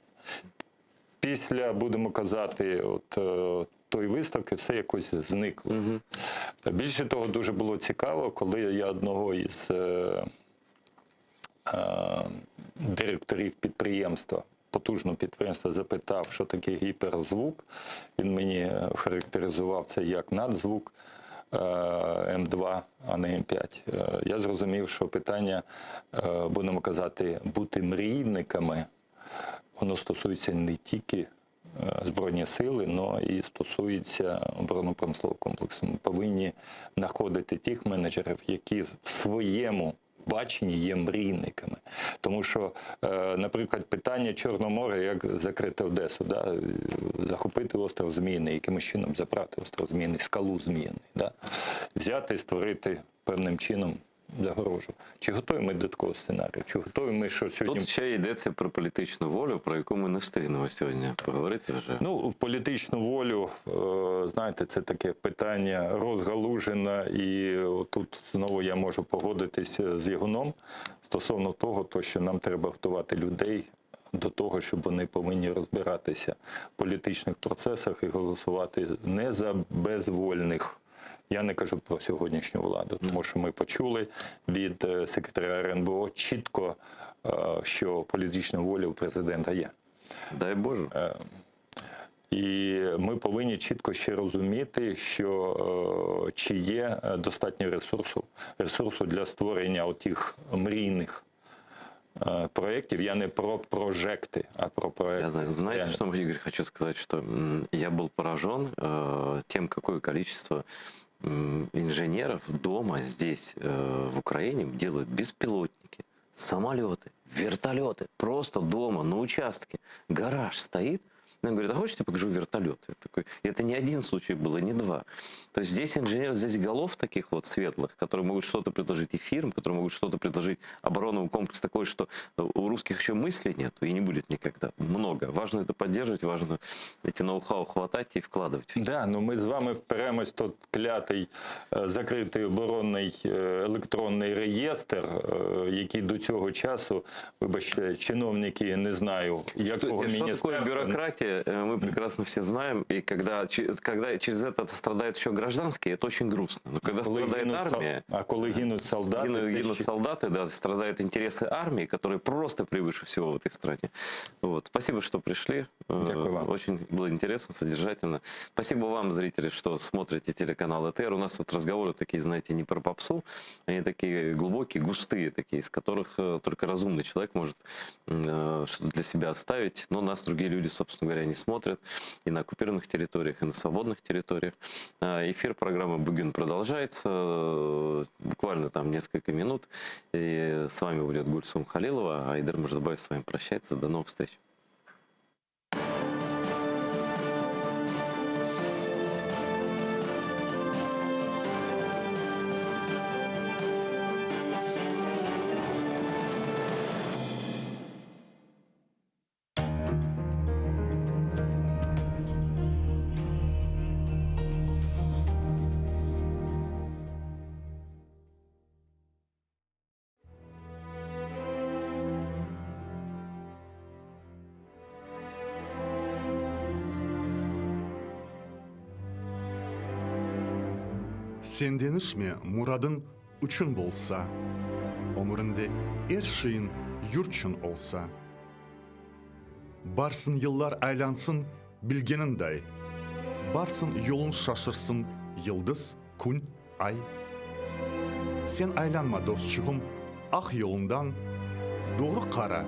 Після, будемо казати, от е, тої виставки все якось зникло. Більше того, дуже було цікаво, коли я одного із е, е, директорів підприємства, потужного підприємства, запитав, що таке гіперзвук. Він мені е, характеризував це як надзвук. е, М2, а не М5. Е, Я зрозумів, що питання, е, будемо казати, бути мрійниками, воно стосується не тільки е, Збройні сили, але і стосується оборонно-промислового комплексу. Ми повинні знаходити тих менеджерів, які в своєму баченні є мрійниками. Тому що, е, наприклад, питання Чорного моря, як закрити Одесу, да? е, захопити остров Зміїний, якимось чином забрати остров Зміїний, скалу Зміїний, да? взяти і створити певним чином загорожу. Чи готові ми до такого сценарію? Чи готові ми, що сьогодні Тут ще йдеться про політичну волю, про яку ми не встигнемо сьогодні поговорити вже. Ну, в політичну волю, е, знаєте, це таке питання розгалужене, і тут знову я можу погодитися з Ягуном стосовно того, то, що нам треба готувати людей до того, щоб вони повинні розбиратися в політичних процесах і голосувати не за безвольних. Я не кажу про сьогоднішню владу, тому що ми почули від е, секретаря РНБО чітко, е, що політична воля у президента є. Дай Боже. І ми повинні чітко ще розуміти, що е, чи є е, достатньо ресурсу, ресурсу для створення отих мрійних е, проєктів. Я не про прожекти, а про проекти. Я знаю. Знаете, Реально. что, Игорь, хочу сказать, что м, я был поражен э, тем, какое количество м, инженеров дома здесь, э, в Украине, делают беспилотники, самолеты, вертолеты. Просто дома, на участке. Гараж стоит. Нам говорят, а хочешь, я покажу вертолет? Я такой, это не один случай был, и не два. То есть здесь инженер, здесь голов таких вот светлых, которые могут что-то предложить и фирм, которые могут что-то предложить оборонному комплексу такой, что у русских еще мысли нет и не будет никогда. Много. Важно это поддерживать, важно эти ноу-хау хватать и вкладывать. Да, ну ми з вами вперемось тот клятий е, закритий оборонний е, електронний реєстр, е, який до цього часу, вибачте, чиновники не знаю, якого Что, что такое міністерства. бюрократия, э, мы прекрасно все знаем. И когда, че- когда через это страдают еще гражданские, это очень грустно. Но когда Коли страдает гинуть сол- армия, а коли гинуть солдати, гинут, це гинут ще- солдаты, да, страдают интересы армии, которые просто превыше всего в этой стране. Вот. Спасибо, что пришли. Э, Дякую вам. Очень было интересно, содержательно. Спасибо вам, зрители, что смотрите телеканал ЭТР. У нас тут разговоры такие, знаете, не про попсу, они такие глубокие, густые такие, из которых э, только разумный человек может э, что-то для себя оставить. Но нас другие люди, собственно говоря, не смотрят и на оккупированных территориях, и на свободных территориях. Э, Эфир программы «Бугюн» продолжается. э, Буквально там несколько минут. И с вами будет Гульсум Халилова. Айдар Муждабаев с вами прощается. До новых встреч. Sen deñişme, muradıñ içün bolsa, Ömüriñde er şeyiñ yurtçün olsa. Barsın yıllar aylansın bilgeniñday, Barsın yolun şaşırsın yıldız, kün, ay. Sen aylanma, dostçuğım, aq yolundan, Doğru qara,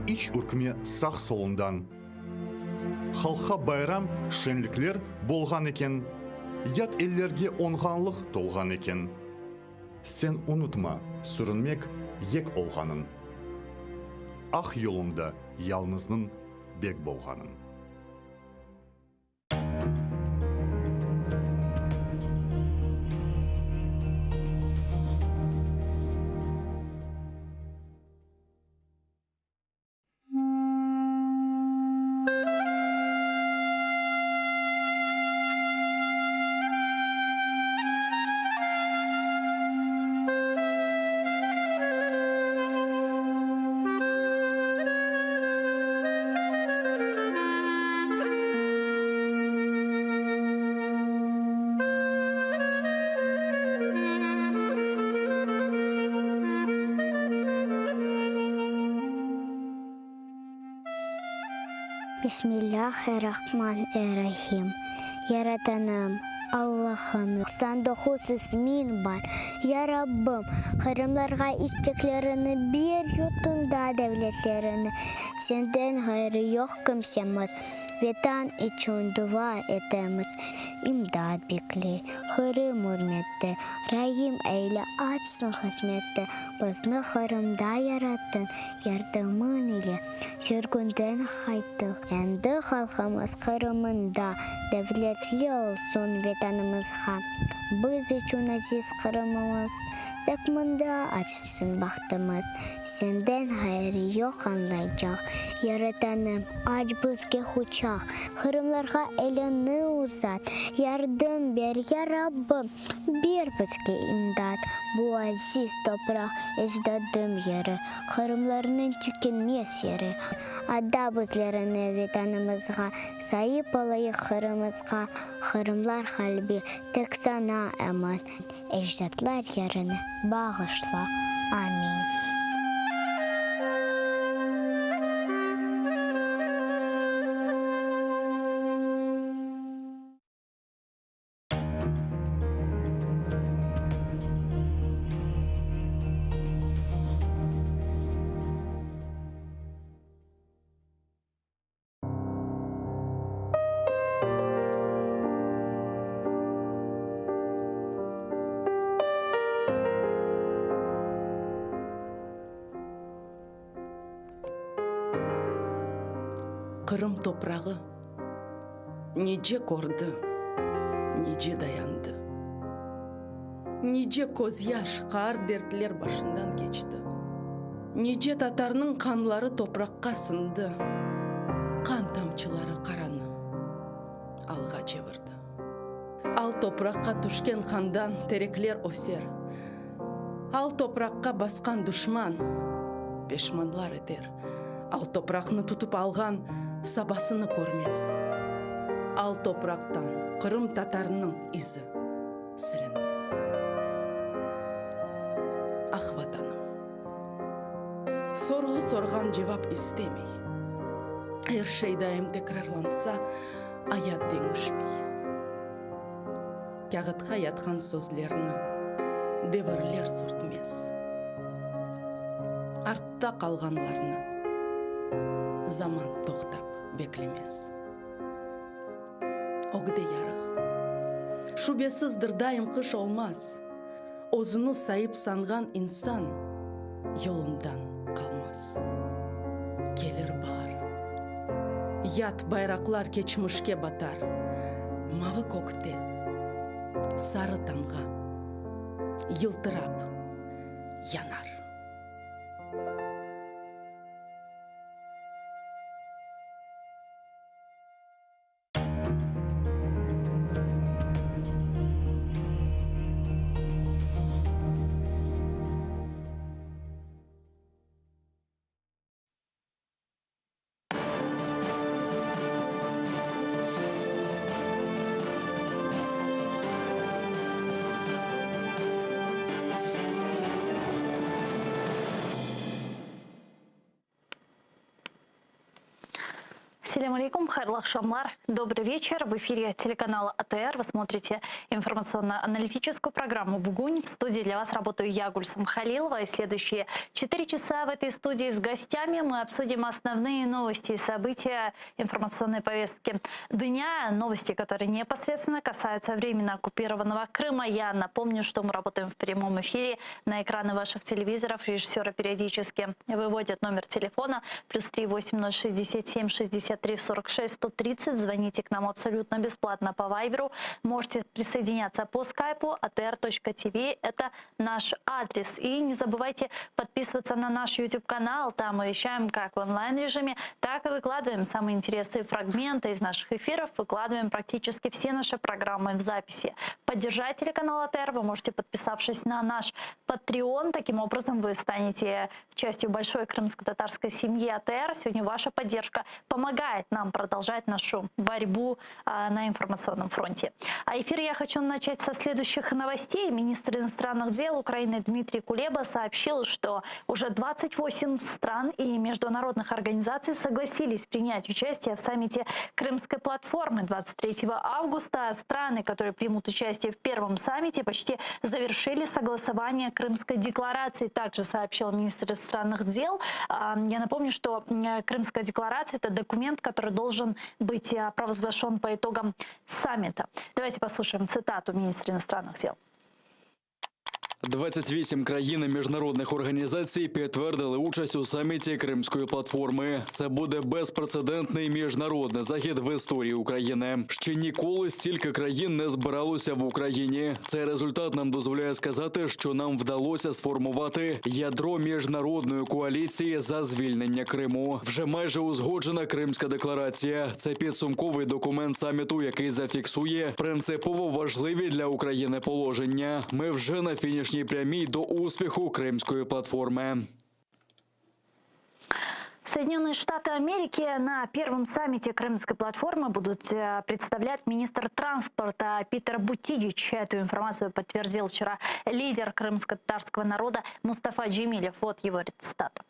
iç ürkme sağ-solundan. Halqqa bayram, şenlikler bolğan eken, Yat ellerge oñğanlıq tolğan eken. Sen unutma sürünmek yek olğanın, Aq yolunda yalnıznıñ bek bolğanın. Bismillâh-er-Rahman-er-Rahim. Yaratanım, Allahım, 99 ismiñ bar. Ya Rabbim, qırımlarğa isteklerini ber, yurtunda devletlerini. Senden ğayrı yoq kimsemiz, Vetan içün dua etemiz. İmdat bekley, Qırım ürmette, Raim eyle, açsın qısmette. Bizni Qırımda yarattıñ, yardımıñ ile sürgünden qayttıq. Endi halqımız Qırımında devletli olsun Vetanımızğa. Biz içün aziz Qırımımız, tek mında açsın bahtımız. Senden ğayrı yoq añlaycaq, Yaratanım, aç bizge quçaq. Qırımlarğa eliñni uzat, yardım ber, ya Rabbim, ber bizge imdat. Bu aziz topraq ecdadım yeri, Qırımlarnıñ tükenmez yeri. Ada bizlerni Vetanımızğa, Saip olayıq Qırımızğa. Qırımlar qalbi tek saña emin, Ecdatlar yerini bağışla. Amin. Qırım toprağı. Nice kördi, nice dayandı. Nice közyaş, qaar dertler başından keçti. Nice tatarnıñ qanları topraqqa sindi, qan tamçıları qaranı alğa çevirdi. Al topraqqa tüşken qandan terekler öser, Al topraqqa basqan duşman peşmanlar eter, Al topraqnı tutıp alğan sabasını körmez, Al topraqtan Qırım tatarnıñ izi silinmez. Ah, Vatanım! Sorğu sorğan cevap istemey, Er şey daim tekrarlansa, ayat deñişmey. Kâğıtqa yatqan sözlerni devirler sürtmez. Artta qalğanlarnı zaman toqtap beklemez. Ögde yarıq. Şübesizdir, daim qış olmaz. Özüni saip sanğan insan yolundan qalmaz. Kelir baar. Yat bayraqlar keçmişke batar. Mavı kökte sarı tamğa yıltırap yanar. Selâm aleykum, hayırlı aqşamlar, добрый вечер. В эфире телеканала АТР. Вы смотрите информационно-аналитическую программу «Бугунь». В студии для вас работаю я, Гульсум Халилова. И следующие 4 часа в этой студии с гостями мы обсудим основные новости и события информационной повестки дня. Новости, которые непосредственно касаются временно оккупированного Крыма. Я напомню, что мы работаем в прямом эфире на экраны ваших телевизоров. Режиссеры периодически выводят номер телефона плюс 3 8067 63 46 130. Звоните к нам абсолютно бесплатно по Вайберу. Можете присоединяться по скайпу atr.tv. Это наш адрес. И не забывайте подписываться на наш YouTube-канал. Там мы вещаем как в онлайн-режиме, так и выкладываем самые интересные фрагменты из наших эфиров. Выкладываем практически все наши программы в записи. Поддержать телеканал АТР вы можете, подписавшись на наш Patreon. Таким образом, вы станете частью большой крымско-татарской семьи АТР. Сегодня ваша поддержка помогает нам продолжать нашу борьбу а, на информационном фронте. А эфир я хочу начать со следующих новостей. Министр иностранных дел Украины Дмитрий Кулеба сообщил, что уже 28 стран и международных организаций согласились принять участие в саммите Крымской платформы 23 августа. Страны, которые примут участие в первом саммите, почти завершили согласование Крымской декларации, также сообщил министр иностранных дел. А, я напомню, что Крымская декларация – это документ, который должен быть э, провозглашен по итогам саммита. Давайте послушаем цитату министра иностранных дел. 28 країн і міжнародних організацій підтвердили участь у саміті Кримської платформи. Це буде безпрецедентний міжнародний захід в історії України. Ще ніколи стільки країн не збиралося в Україні. Цей результат нам дозволяє сказати, що нам вдалося сформувати ядро міжнародної коаліції за звільнення Криму. Вже майже узгоджена Кримська декларація. Це підсумковий документ саміту, який зафіксує принципово важливі для України положення. Ми вже на фінішній прямій до успіху Кримської платформи. Соединенные Штаты Америки на первом саммите Крымской платформы будут э, представлять министр транспорта Питер Бутиджич. Эту информацию подтвердил вчера лидер крымско-татарского народа Мустафа Джемилев. Вот его цитата.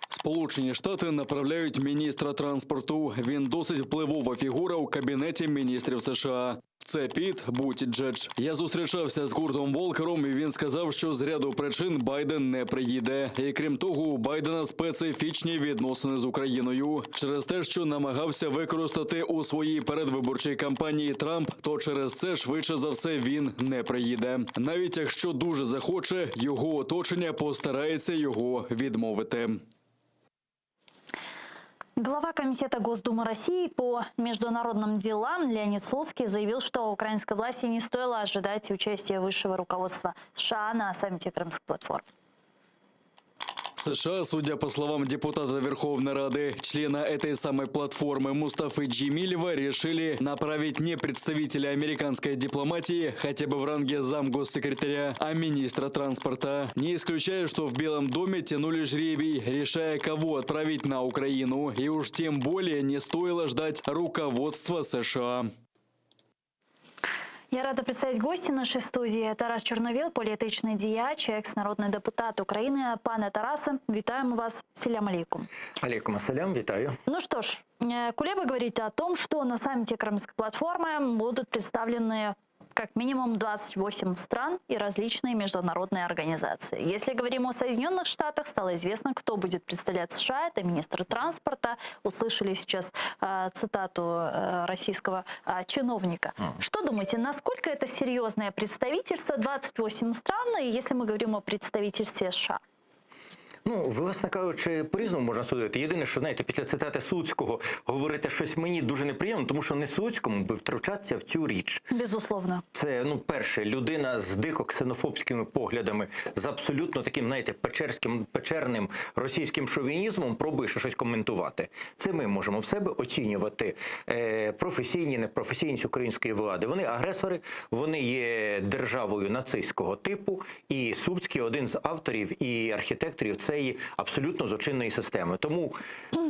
Сполучені Штати направляють міністра транспорту. Він досить впливова фігура у кабінеті міністрів США. Це Піт Бутіджедж. Я зустрічався з Куртом Волкером, і він сказав, що з ряду причин Байден не приїде. І крім того, у Байдена специфічні відносини з Україною через те, що намагався використати у своїй передвиборчій кампанії Трамп, то через це швидше за все він не приїде. Навіть якщо дуже захоче, його оточення постарається його відмовити. Глава Комитета Госдумы России по международным делам Леонид Слуцкий заявил, что украинской власти не стоило ожидать участия высшего руководства США на саммите Крымской платформы. США, судя по словам депутата Верховной Рады, члена этой самой платформы Мустафы Джемилева, решили направить не представителя американской дипломатии, хотя бы в ранге замгоссекретаря, а министра транспорта. Не исключаю, что в Белом доме тянули жребий, решая, кого отправить на Украину. И уж тем более не стоило ждать руководства США. Я рада представить гостя нашей студии. Тарас Чорновіл, політичний діяч, екс-народний депутат України. Пане Тарасе, вітаємо вас. Селям алейкум. Алейкум ассалям, вітаю. Ну что ж, Кулеба говорит о том, что на саммите Крымской платформы будут представлены как минимум 28 стран и различные международные организации. Если говорим о Соединенных Штатах, стало известно, кто будет представлять США. Это министр транспорта. Услышали сейчас э, цитату э, российского э, чиновника. Что думаете, насколько это серьезное представительство 28 стран, и если мы говорим о представительстве США? Ну, власне кажучи, по-різному можна судити. Єдине, що знаєте, після цитати Слуцького говорити щось мені дуже неприємно, тому що не Слуцькому би втручатися в цю річ. Безусловно. Це ну, перше, людина з дико ксенофобськими поглядами, з абсолютно таким, знаєте, печерським, печерним російським шовінізмом пробує ще щось коментувати. Це ми можемо в себе оцінювати е, професійні, непрофесійність української влади. Вони агресори, вони є державою нацистського типу, і Слуцький один з авторів і архітекторів цієї абсолютно злочинної системи. Тому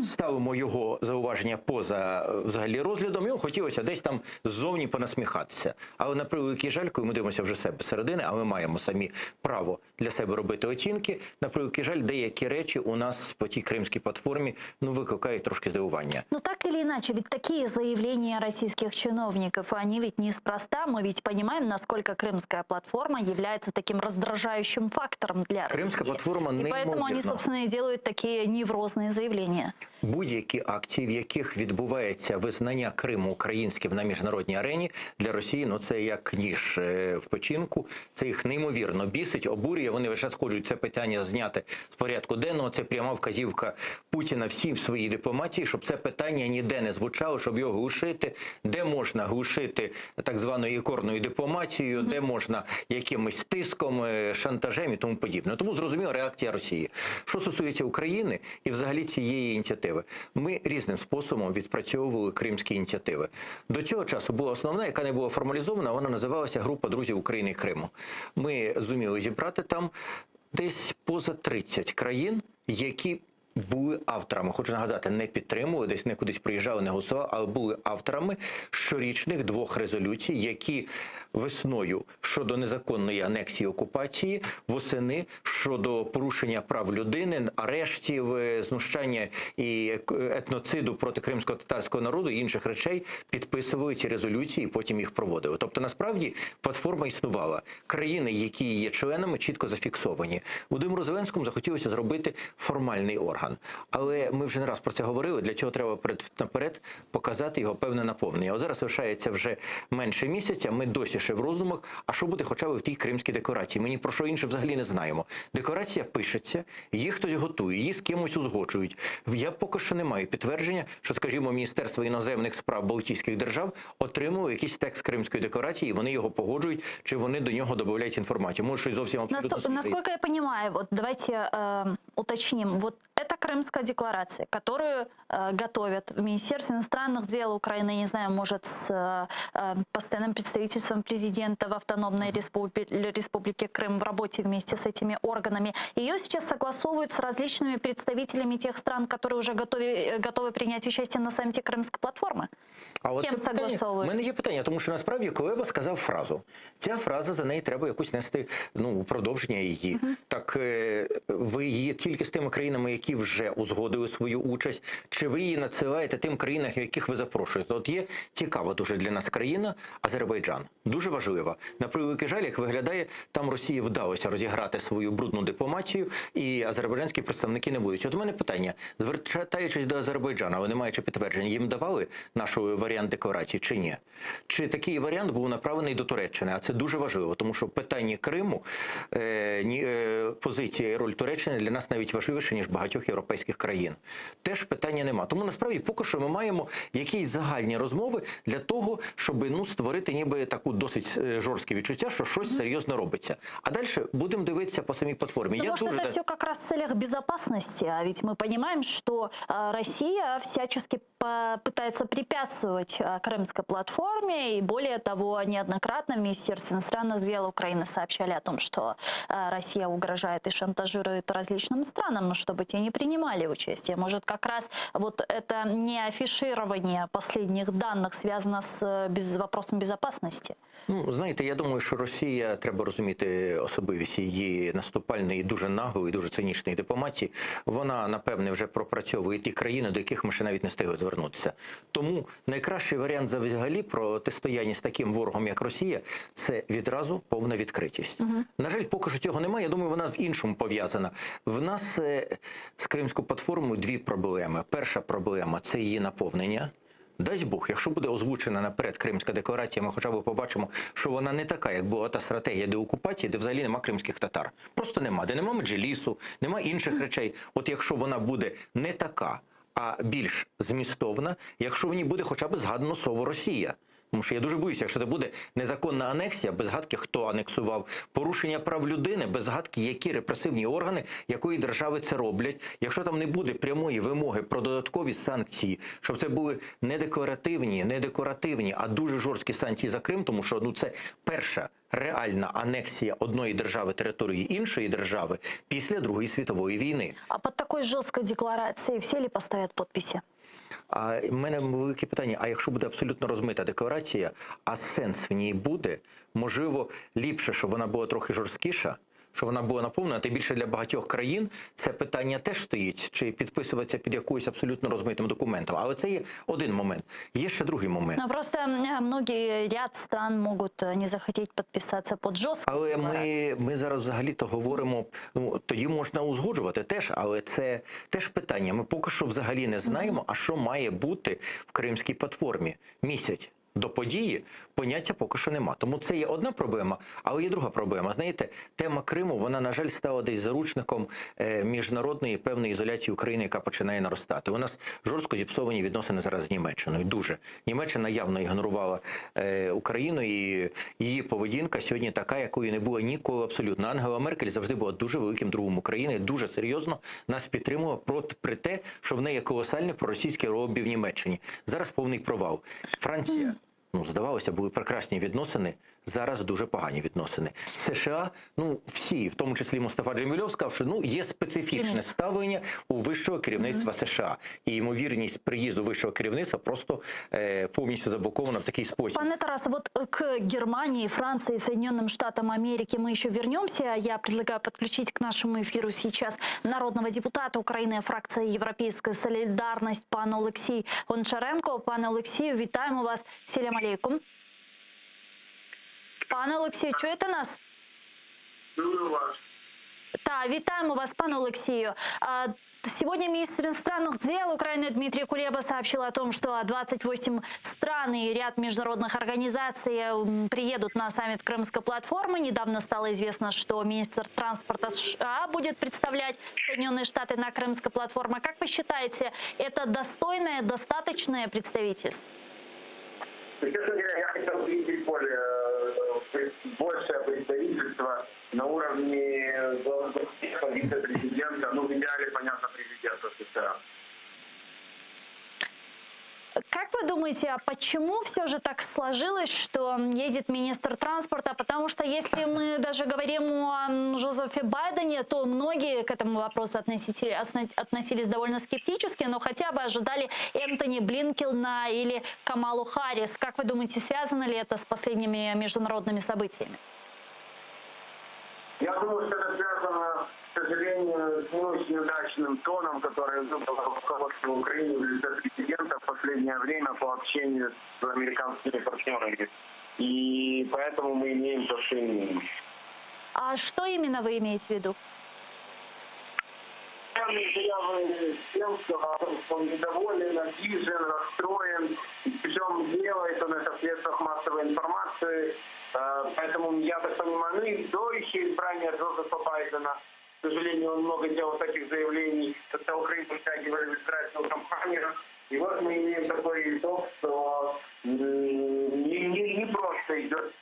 ставимо його зауваження поза е, взагалі розглядом. Йому хотілося десь там ззовні понасміхатися. Але на превеликий жаль, коли ми дивимося вже себе зсередини, а ми маємо самі право для себе робити оцінки. На превеликий жаль, деякі речі у нас по тій кримській платформі ну викликають трошки здивування. Но так или иначе, ведь такие заявления российских чиновников, они ведь неспроста. Мы ведь понимаем, насколько крымская платформа является таким раздражающим фактором для России. Крымская платформа И поэтому они, неймовірно. собственно, и делают такие неврозные заявления. Будь-які акції, в яких відбувається визнання Криму українським на міжнародній арені для Росії, ну це як ніж е, в печінку. Це їх неймовірно бісить, обурює. Вони весь час хочуть це питання зняти з порядку денного. Це пряма вказівка Путіна всім своїй дипломатії, щоб це питання ніде не звучало, щоб його глушити, де можна глушити так званою ікорною дипломатією, де можна якимось тиском, е, шантажем і тому подібне. Тому зрозуміла реакція Росії. Що стосується України і взагалі цієї ініціативи, ми різним способом відпрацьовували кримські ініціативи. До цього часу була основна, яка не була формалізована, вона називалася Група друзів України і Криму. Ми зуміли зібрати там десь поза 30 країн, які були авторами. Хочу нагадати, не підтримували, десь не кудись приїжджали, не голосували, але були авторами щорічних двох резолюцій, які весною щодо незаконної анексії окупації, восени щодо порушення прав людини, арештів, е, знущання і етноциду проти кримського татарського народу і інших речей підписували ці резолюції і потім їх проводили. Тобто, насправді платформа існувала. Країни, які є членами, чітко зафіксовані. Володимиру Зеленському захотілося зробити формальний орган. Але ми вже не раз про це говорили. Для цього треба перед наперед показати його певне наповнення. От зараз лишається вже менше місяця. Ми досі ще в роздумах. А що буде хоча б в тій кримській декларації? Ми ні про що інше взагалі не знаємо. Декларація пишеться, її хтось готує, її з кимось узгоджують. Я поки що не маю підтвердження, що, скажімо, Міністерство іноземних справ Балтійських держав отримало якийсь текст Кримської декларації, і вони його погоджують, чи вони до нього додають інформацію. Може, щось зовсім абсолютно Насто- свіже. Насколько я понимаю, вот давайте э, уточним. Вот это Крымская декларация, которую э, готовят в Министерстве иностранных дел Украины, я не знаю, может, с э, э, постоянным представительством президента в Автономной республи- Республике Крым в работе вместе с этими органами. Ее сейчас согласовывают с различными представителями тех стран, которые уже готовы, э, готовы принять участие на саммите Крымской платформы. А З от ким це питання, согласовують? У мене є питання, тому що насправді Кулеба сказав фразу. Ця фраза за неї треба якусь нести ну, продовження її. Так е, ви її тільки з тими країнами, які вже узгодили свою участь, чи ви її надсилаєте тим країнам, яких ви запрошуєте? От є цікава дуже для нас країна Азербайджан. Дуже важлива. На превеликий жаль, як виглядає, там Росії вдалося розіграти свою брудну дипломатію, і азербайджанські представники не будуть. От у мене питання: звертаючись до Азербайджану, але не маючи підтвердження, їм давали наш варіант декларації чи ні? Чи такий варіант був направлений до Туреччини? А це дуже важливо, тому що в питанні Криму е, ні, е, позиція і роль Туреччини для нас навіть важливіше, ніж багатьох європейських. європейських країн. Теж питання нема. Тому насправді поки що ми маємо якісь загальні розмови для того, щоб ну створити ніби таку досить е, жорстке відчуття, що щось серйозно робиться. А далі будемо дивитися по самій платформі. Ну, Я может, дуже это все как раз в целях безопасности, а ведь мы понимаем, что э, Россия всячески по- пытается препятствовать э, крымской платформе, и более того, неоднократно в Министерстве иностранных дел Украины сообщали о том, что э, Россия угрожает и шантажирует различным странам, чтобы те не принимали участие. Может, как раз вот это не афиширование последних данных связано с э, без, вопросом безопасности? Ну, знаєте, я думаю, що Росія треба розуміти особливість її наступальної, дуже наглої, дуже цинічної дипломатії. Вона напевне вже пропрацьовує ті країни, до яких ми ще навіть не встигли звернутися. Тому найкращий варіант взагалі протистояння з таким ворогом, як Росія, це відразу повна відкритість. На жаль, поки що цього немає. Я думаю, вона в іншому пов'язана. В нас е, з Кримською платформою дві проблеми. Перша проблема це її наповнення. Дасть Бог, якщо буде озвучена наперед Кримська декларація, ми хоча б побачимо, що вона не така, як була та стратегія деокупації, де взагалі нема кримських татар. Просто нема, де нема меджелісу, нема інших речей. От якщо вона буде не така, а більш змістовна, якщо в ній буде хоча б згадано слово Росія. Тому що я дуже боюся, якщо це буде незаконна анексія, без згадки, хто анексував, порушення прав людини, без згадки, які репресивні органи якої держави це роблять. Якщо там не буде прямої вимоги про додаткові санкції, щоб це були не декларативні, не декоративні, а дуже жорсткі санкції за Крим, тому що ну це перша реальна анексія одної держави території іншої держави після Другої світової війни. А под такой жесткой декларацией все ли поставят подписи? А в мене велике питання: а якщо буде абсолютно розмита декларація, а сенс в ній буде, можливо, ліпше, щоб вона була трохи жорсткіша, щоб вона була наповнена, тим більше для багатьох країн це питання теж стоїть, чи підписуватися під якоюсь абсолютно розмитим документом. Але це є один момент. Є ще другий момент. Ну, просто э, многие ряд стран могут э, не захотеть подписаться под жесткую Але декларацию. ми, ми зараз взагалі-то говоримо, ну тоді можна узгоджувати теж, але це теж питання. Ми поки що взагалі не знаємо, а що має бути в кримській платформі місяць. До події поняття поки що нема. Тому це є одна проблема, але є друга проблема. Знаєте, тема Криму, вона, на жаль, стала десь заручником е, міжнародної певної ізоляції України, яка починає наростати. У нас жорстко зіпсовані відносини зараз з Німеччиною. Дуже Німеччина явно ігнорувала е, Україну, і її поведінка сьогодні така, якої не було ніколи абсолютно. Ангела Меркель завжди була дуже великим другом України, дуже серйозно нас підтримувала проти при те, що в неї колосальне проросійське лобі в Німеччині. Зараз повний провал. Франція. Ну, здавалося, були прекрасні відносини. Зараз дуже погані відносини. США, ну всі, в тому числі Мустафа Джемільов, сказав, що ну є специфічне Джемілєв. ставлення у вищого керівництва США, і ймовірність приїзду вищого керівництва просто е, повністю заблокована в такий спосіб. Пане Тарасе, вот э, к Германии, Франции, Соединенным Штатам Америки мы еще вернемся. Я предлагаю подключить к нашему эфиру сейчас народного депутата Украины, фракции Европейская солидарность, пан Олексій Гончаренко. Пане Олексію, вітаємо вас. Селям алейкум. Пане Олексію, чуєте нас? Чую вас. Та, вітаємо вас, пане Олексію. А, Сегодня министр иностранных дел Украины Дмитрий Кулеба сообщил о том, что 28 стран и ряд международных организаций м, приедут на саммит Крымской платформы. Недавно стало известно, что министр транспорта США будет представлять Соединенные Штаты на Крымской платформе. Как вы считаете, это достойное, достаточное представительство? Ну, Честно говоря, я хотел бы видеть более, э, большее представительство на уровне главы вице-президента, ну, в идеале, понятно, президента США. Как вы думаете, а почему все же так сложилось, что едет министр транспорта? Потому что если мы даже говорим о м, Жозефе Байдене, то многие к этому вопросу относители- осна- относились довольно скептически, но хотя бы ожидали Энтони Блинкена или Камалу Харрис. Как вы думаете, связано ли это с последними международными событиями? Я думаю, что это связано, к сожалению, с не очень удачным тоном, который выбрало руководство Украины в лице президента в последнее время по общению с американскими партнерами. И поэтому мы имеем то, что имеем. А что именно вы имеете в виду? Заявы Зеленского о том, что он недоволен, обижен, расстроен. Причем делает он это в средствах массовой информации. Э, Поэтому, я так понимаю, ну и до еще избрания Джозефа Байдена, к сожалению, он много делал таких заявлений со стороны. считал, Украину втягивали в избирательную кампанию. И вот мы имеем такой итог, что не, не, не просто идет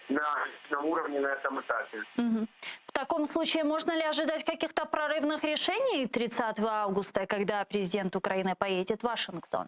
на, на уровне на этом этапе. Мгм. В таком случае можно ли ожидать каких-то прорывных решений 30 августа, когда президент Украины поедет в Вашингтон?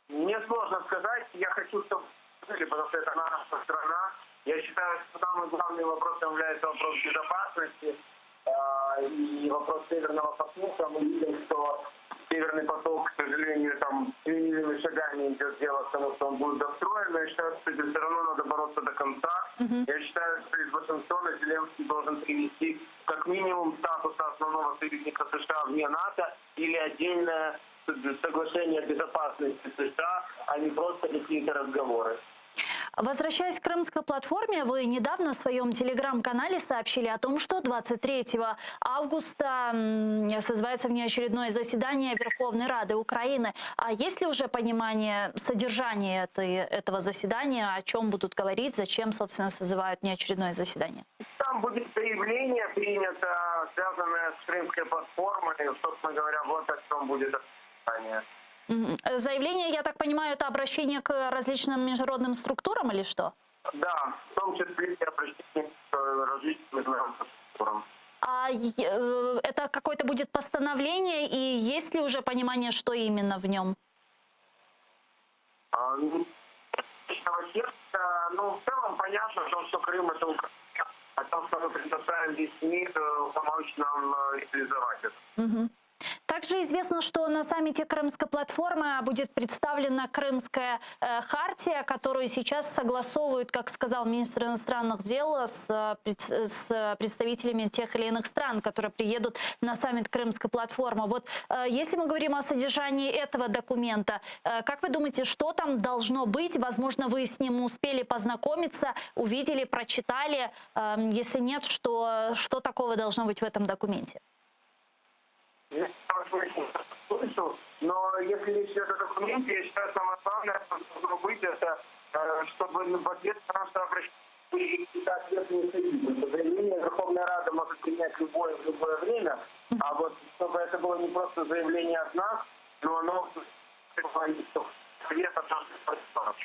Мне сложно сказать. Я хочу, чтобы потому что это наша страна. Я считаю, что самый главный вопрос является вопрос безопасности э, и вопрос Северного потока. Мы видим, что Северный поток, к сожалению, там семимильными шагами идет дело к тому, что он будет достроен. Но я считаю, что этим все равно надо бороться до конца. Я считаю, что из Вашингтона Зеленский должен привести как минимум статуса основного союзника США вне НАТО или отдельное соглашение о безопасности США, а не просто какие-то разговоры. Возвращаясь к крымской платформе, вы недавно в своем телеграм-канале сообщили о том, что 23 августа созывается внеочередное заседание Верховной Рады Украины. А есть ли уже понимание содержания этой, этого заседания, о чем будут говорить, зачем, собственно, созывают внеочередное заседание? Там будет заявление принято, связанное с крымской платформой. Собственно говоря, вот о чем будет заседание. Заявление, я так понимаю, это обращение к различным международным структурам или что? Да, в том числе и обращение к различным международным структурам. А э, это какое-то будет постановление, и есть ли уже понимание, что именно в нем? А, ну, ну, в целом понятно, о том, что Крым это Украина, о том, что мы предоставим весь мир, э, помочь нам э, реализовать это. Мгм. Также известно, что на саммите Крымской платформы будет представлена Крымская э, хартия, которую сейчас согласовывают, как сказал министр иностранных дел, с, э, с представителями тех или иных стран, которые приедут на саммит Крымской платформы. Вот э, если мы говорим о содержании этого документа, как вы думаете, что там должно быть? Возможно, вы с ним успели познакомиться, увидели, прочитали. Эм, Если нет, что, что такого должно быть в этом документе? Я слышал, но если речь идет о документе, я считаю, самое главное, что должно быть, это э, чтобы в ответ на наше обращение были какие-то ответные шаги. Потому что заявление Верховная Рада может принять любое в любое время, а вот чтобы это было не просто заявление от нас, но оно ответ от наших партнеров.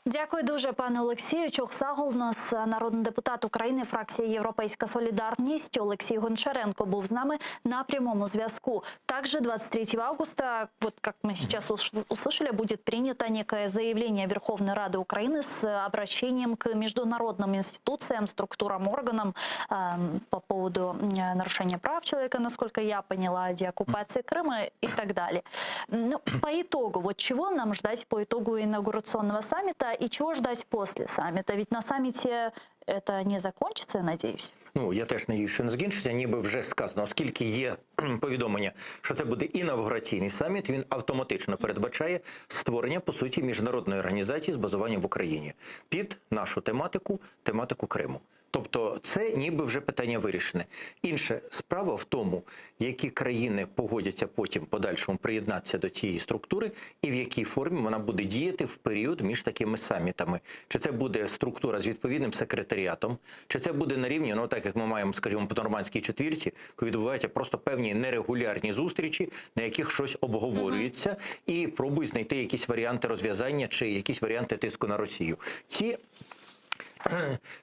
Дякую дуже, пане Олексію. Çoq sağ oluñız, народний депутат України, фракція Європейська Солідарність Олексій Гончаренко був з нами на прямому зв'язку. Также 23 августа, вот как мы сейчас услышали, будет принято некое заявление Верховной Рады Украины с обращением к международным институциям, структурам, органам эм, по поводу нарушения прав человека, насколько я поняла, деоккупации Крыма и так далее. Ну, по итогу, вот чего нам ждать по итогу инаугурационного саммита и чего ждать после саммита? Ведь на саммите это не закончится, я надеюсь. Ну, я теж надіюсь, що не закінчиться, ніби вже сказано, оскільки є повідомлення, що це буде інавгураційний саміт, він автоматично передбачає створення, по суті, міжнародної організації з базуванням в Україні під нашу тематику, тематику Криму. Тобто це ніби вже питання вирішене. Інша справа в тому, які країни погодяться потім в подальшому приєднатися до цієї структури, і в якій формі вона буде діяти в період між такими самітами. Чи це буде структура з відповідним секретаріатом, чи це буде на рівні, ну так як ми маємо, скажімо, по нормандській четвірці, коли відбуваються просто певні нерегулярні зустрічі, на яких щось обговорюється, і пробують знайти якісь варіанти розв'язання чи якісь варіанти тиску на Росію. Ці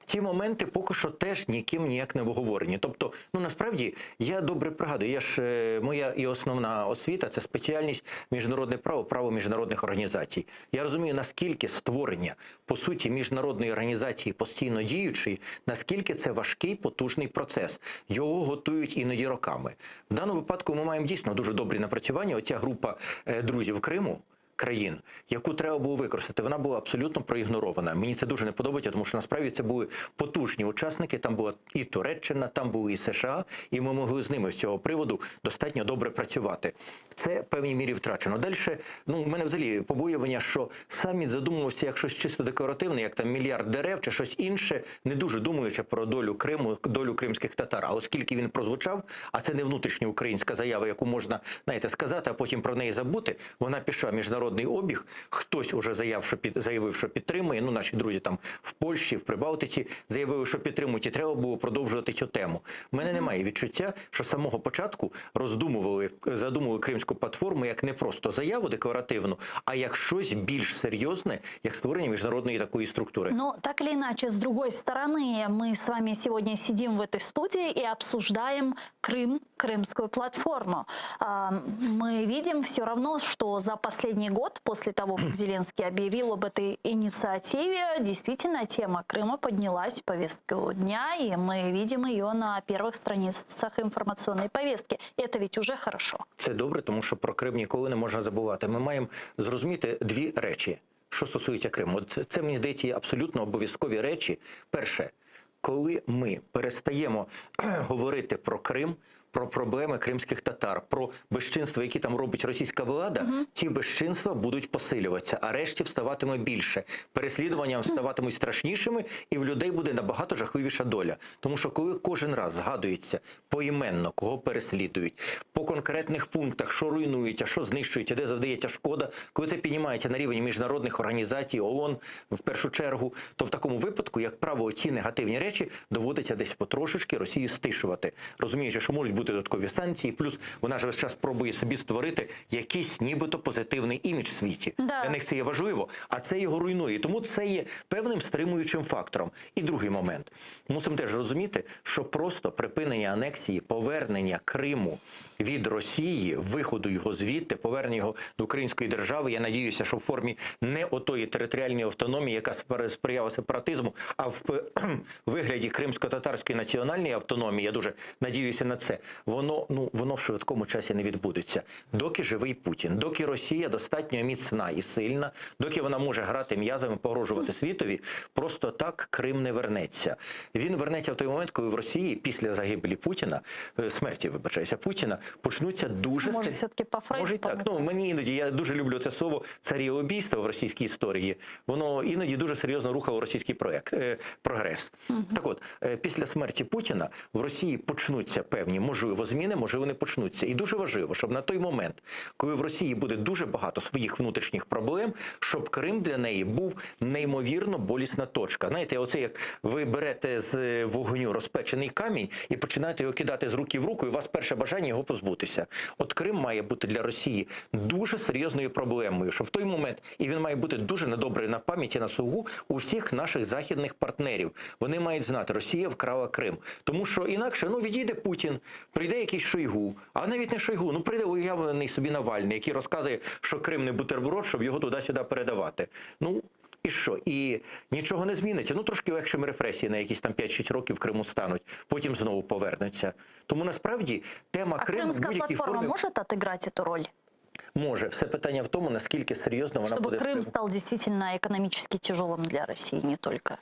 ті моменти поки що теж ніким ніяк не обговорені. Тобто, ну насправді я добре пригадую, я ж е, моя і основна освіта це спеціальність міжнародне право, право міжнародних організацій. Я розумію, наскільки створення по суті міжнародної організації постійно діючої, наскільки це важкий потужний процес. Його готують іноді роками. В даному випадку ми маємо дійсно дуже добрі напрацювання. Оця група е, друзів Криму країн, яку треба було використати, вона була абсолютно проігнорована. Мені це дуже не подобається, тому що насправді це були потужні учасники. Там була і Туреччина, там були і США, і ми могли з ними з цього приводу достатньо добре працювати. Це в певній мірі втрачено. Далі, ну, у мене взагалі побоювання, що саміт задумувався як щось чисто декоративне, як там мільярд дерев чи щось інше, не дуже думаючи про долю Криму, долю кримських татар. А оскільки він прозвучав, а це не внутрішня українська заява, яку можна знаєте, сказати, а потім про неї забути, вона пішла міжнародним. міжнародний обіг. Хтось уже заяв, що під заявив, що підтримує. Ну, наші друзі там в Польщі, в Прибалтиці заявили, що підтримують, і треба було продовжувати цю тему. У мене немає відчуття, що з самого початку роздумували, задумували кримську платформу як не просто заяву декларативну, а як щось більш серйозне, як створення міжнародної такої структури. Но так или иначе, с другой стороны, мы с вами сегодня сидим в этой студии и обсуждаем Крым, крымскую платформу. А, Мы видим все равно, что за последний год, после того, как Зеленский объявил об этой инициативе, действительно тема Крыма поднялась в повестку дня, и мы видим ее на первых страницах информационной повестки. Это ведь уже хорошо. Це добре, тому що про Крим ніколи не можна забувати. Ми маємо зрозуміти дві речі, що стосується Криму. От це мені здається є абсолютно обов'язкові речі. Перше, коли ми перестаємо говорити про Крим, про проблеми кримських татар, про безчинства, які там робить російська влада, ці безчинства будуть посилюватися, арештів ставатиме більше, переслідування ставатимуть страшнішими, і в людей буде набагато жахливіша доля. Тому що коли кожен раз згадується поіменно, кого переслідують, по конкретних пунктах, що руйнується, що знищується, де завдається шкода, коли це піднімається на рівень міжнародних організацій, ООН в першу чергу, то в такому випадку, як правило, ці негативні речі доводиться десь потрошечки Росію стишувати, розуміючи, що можуть бути додаткові санкції, плюс вона ж весь час пробує собі створити якийсь нібито позитивний імідж в світі. Да. Для них це є важливо, а це його руйнує. Тому це є певним стримуючим фактором. І другий момент. Мусимо теж розуміти, що просто припинення анексії, повернення Криму від Росії, виходу його звідти, повернення його до української держави. Я надіюся, що в формі не отої територіальної автономії, яка спри- сприяла сепаратизму, а в п- вигляді кримсько-татарської національної автономії. Я дуже надіюся на це. Воно ну воно в швидкому часі не відбудеться. Доки живий Путін, доки Росія достатньо міцна і сильна, доки вона може грати м'язами, погрожувати світові, просто так Крим не вернеться. Він вернеться в той момент, коли в Росії після загибелі Путіна, е, смерті, вибачаюся, Путіна, почнуться дуже Може, сер- все-таки по Фрейду Може і так. Ну мені іноді я дуже люблю це слово царіоубійство в російській історії. Воно іноді дуже серйозно рухало російський проект е, прогрес. Так от, е, після смерті Путіна в Росії почнуться певні, можливо, зміни, можливо, не почнуться. І дуже важливо, щоб на той момент, коли в Росії буде дуже багато своїх внутрішніх проблем, щоб Крим для неї був неймовірно болісна точка. Знаєте, оце як ви берете з е, вогню розпечений камінь і починаєте його кидати з руки в руку, і у вас перше бажання його позбутися. От Крим має бути для Росії дуже серйозною проблемою, що в той момент і він має бути дуже недобрий на пам'яті на слугу у всіх наших західних партнерів. Вони мають знати, Росія вкрала Крим, тому що інакше ну відійде Путін, прийде якийсь Шойгу, а навіть не Шойгу, ну прийде уявлений собі Навальний, який розказує, що Крим не бутерброд, щоб його туди-сюди передавати. Ну. І що? І нічого не зміниться. Ну трошки легшими репресії на якісь там 5-6 років в Криму стануть, потім знову повернуться. Тому насправді тема А Криму в крымская будь-якій платформа формі может отыграть эту роль? може. Все питання в тому, наскільки серйозно вона Чтобы буде Крым сприймати. стал действительно экономически тяжелым для России, не только.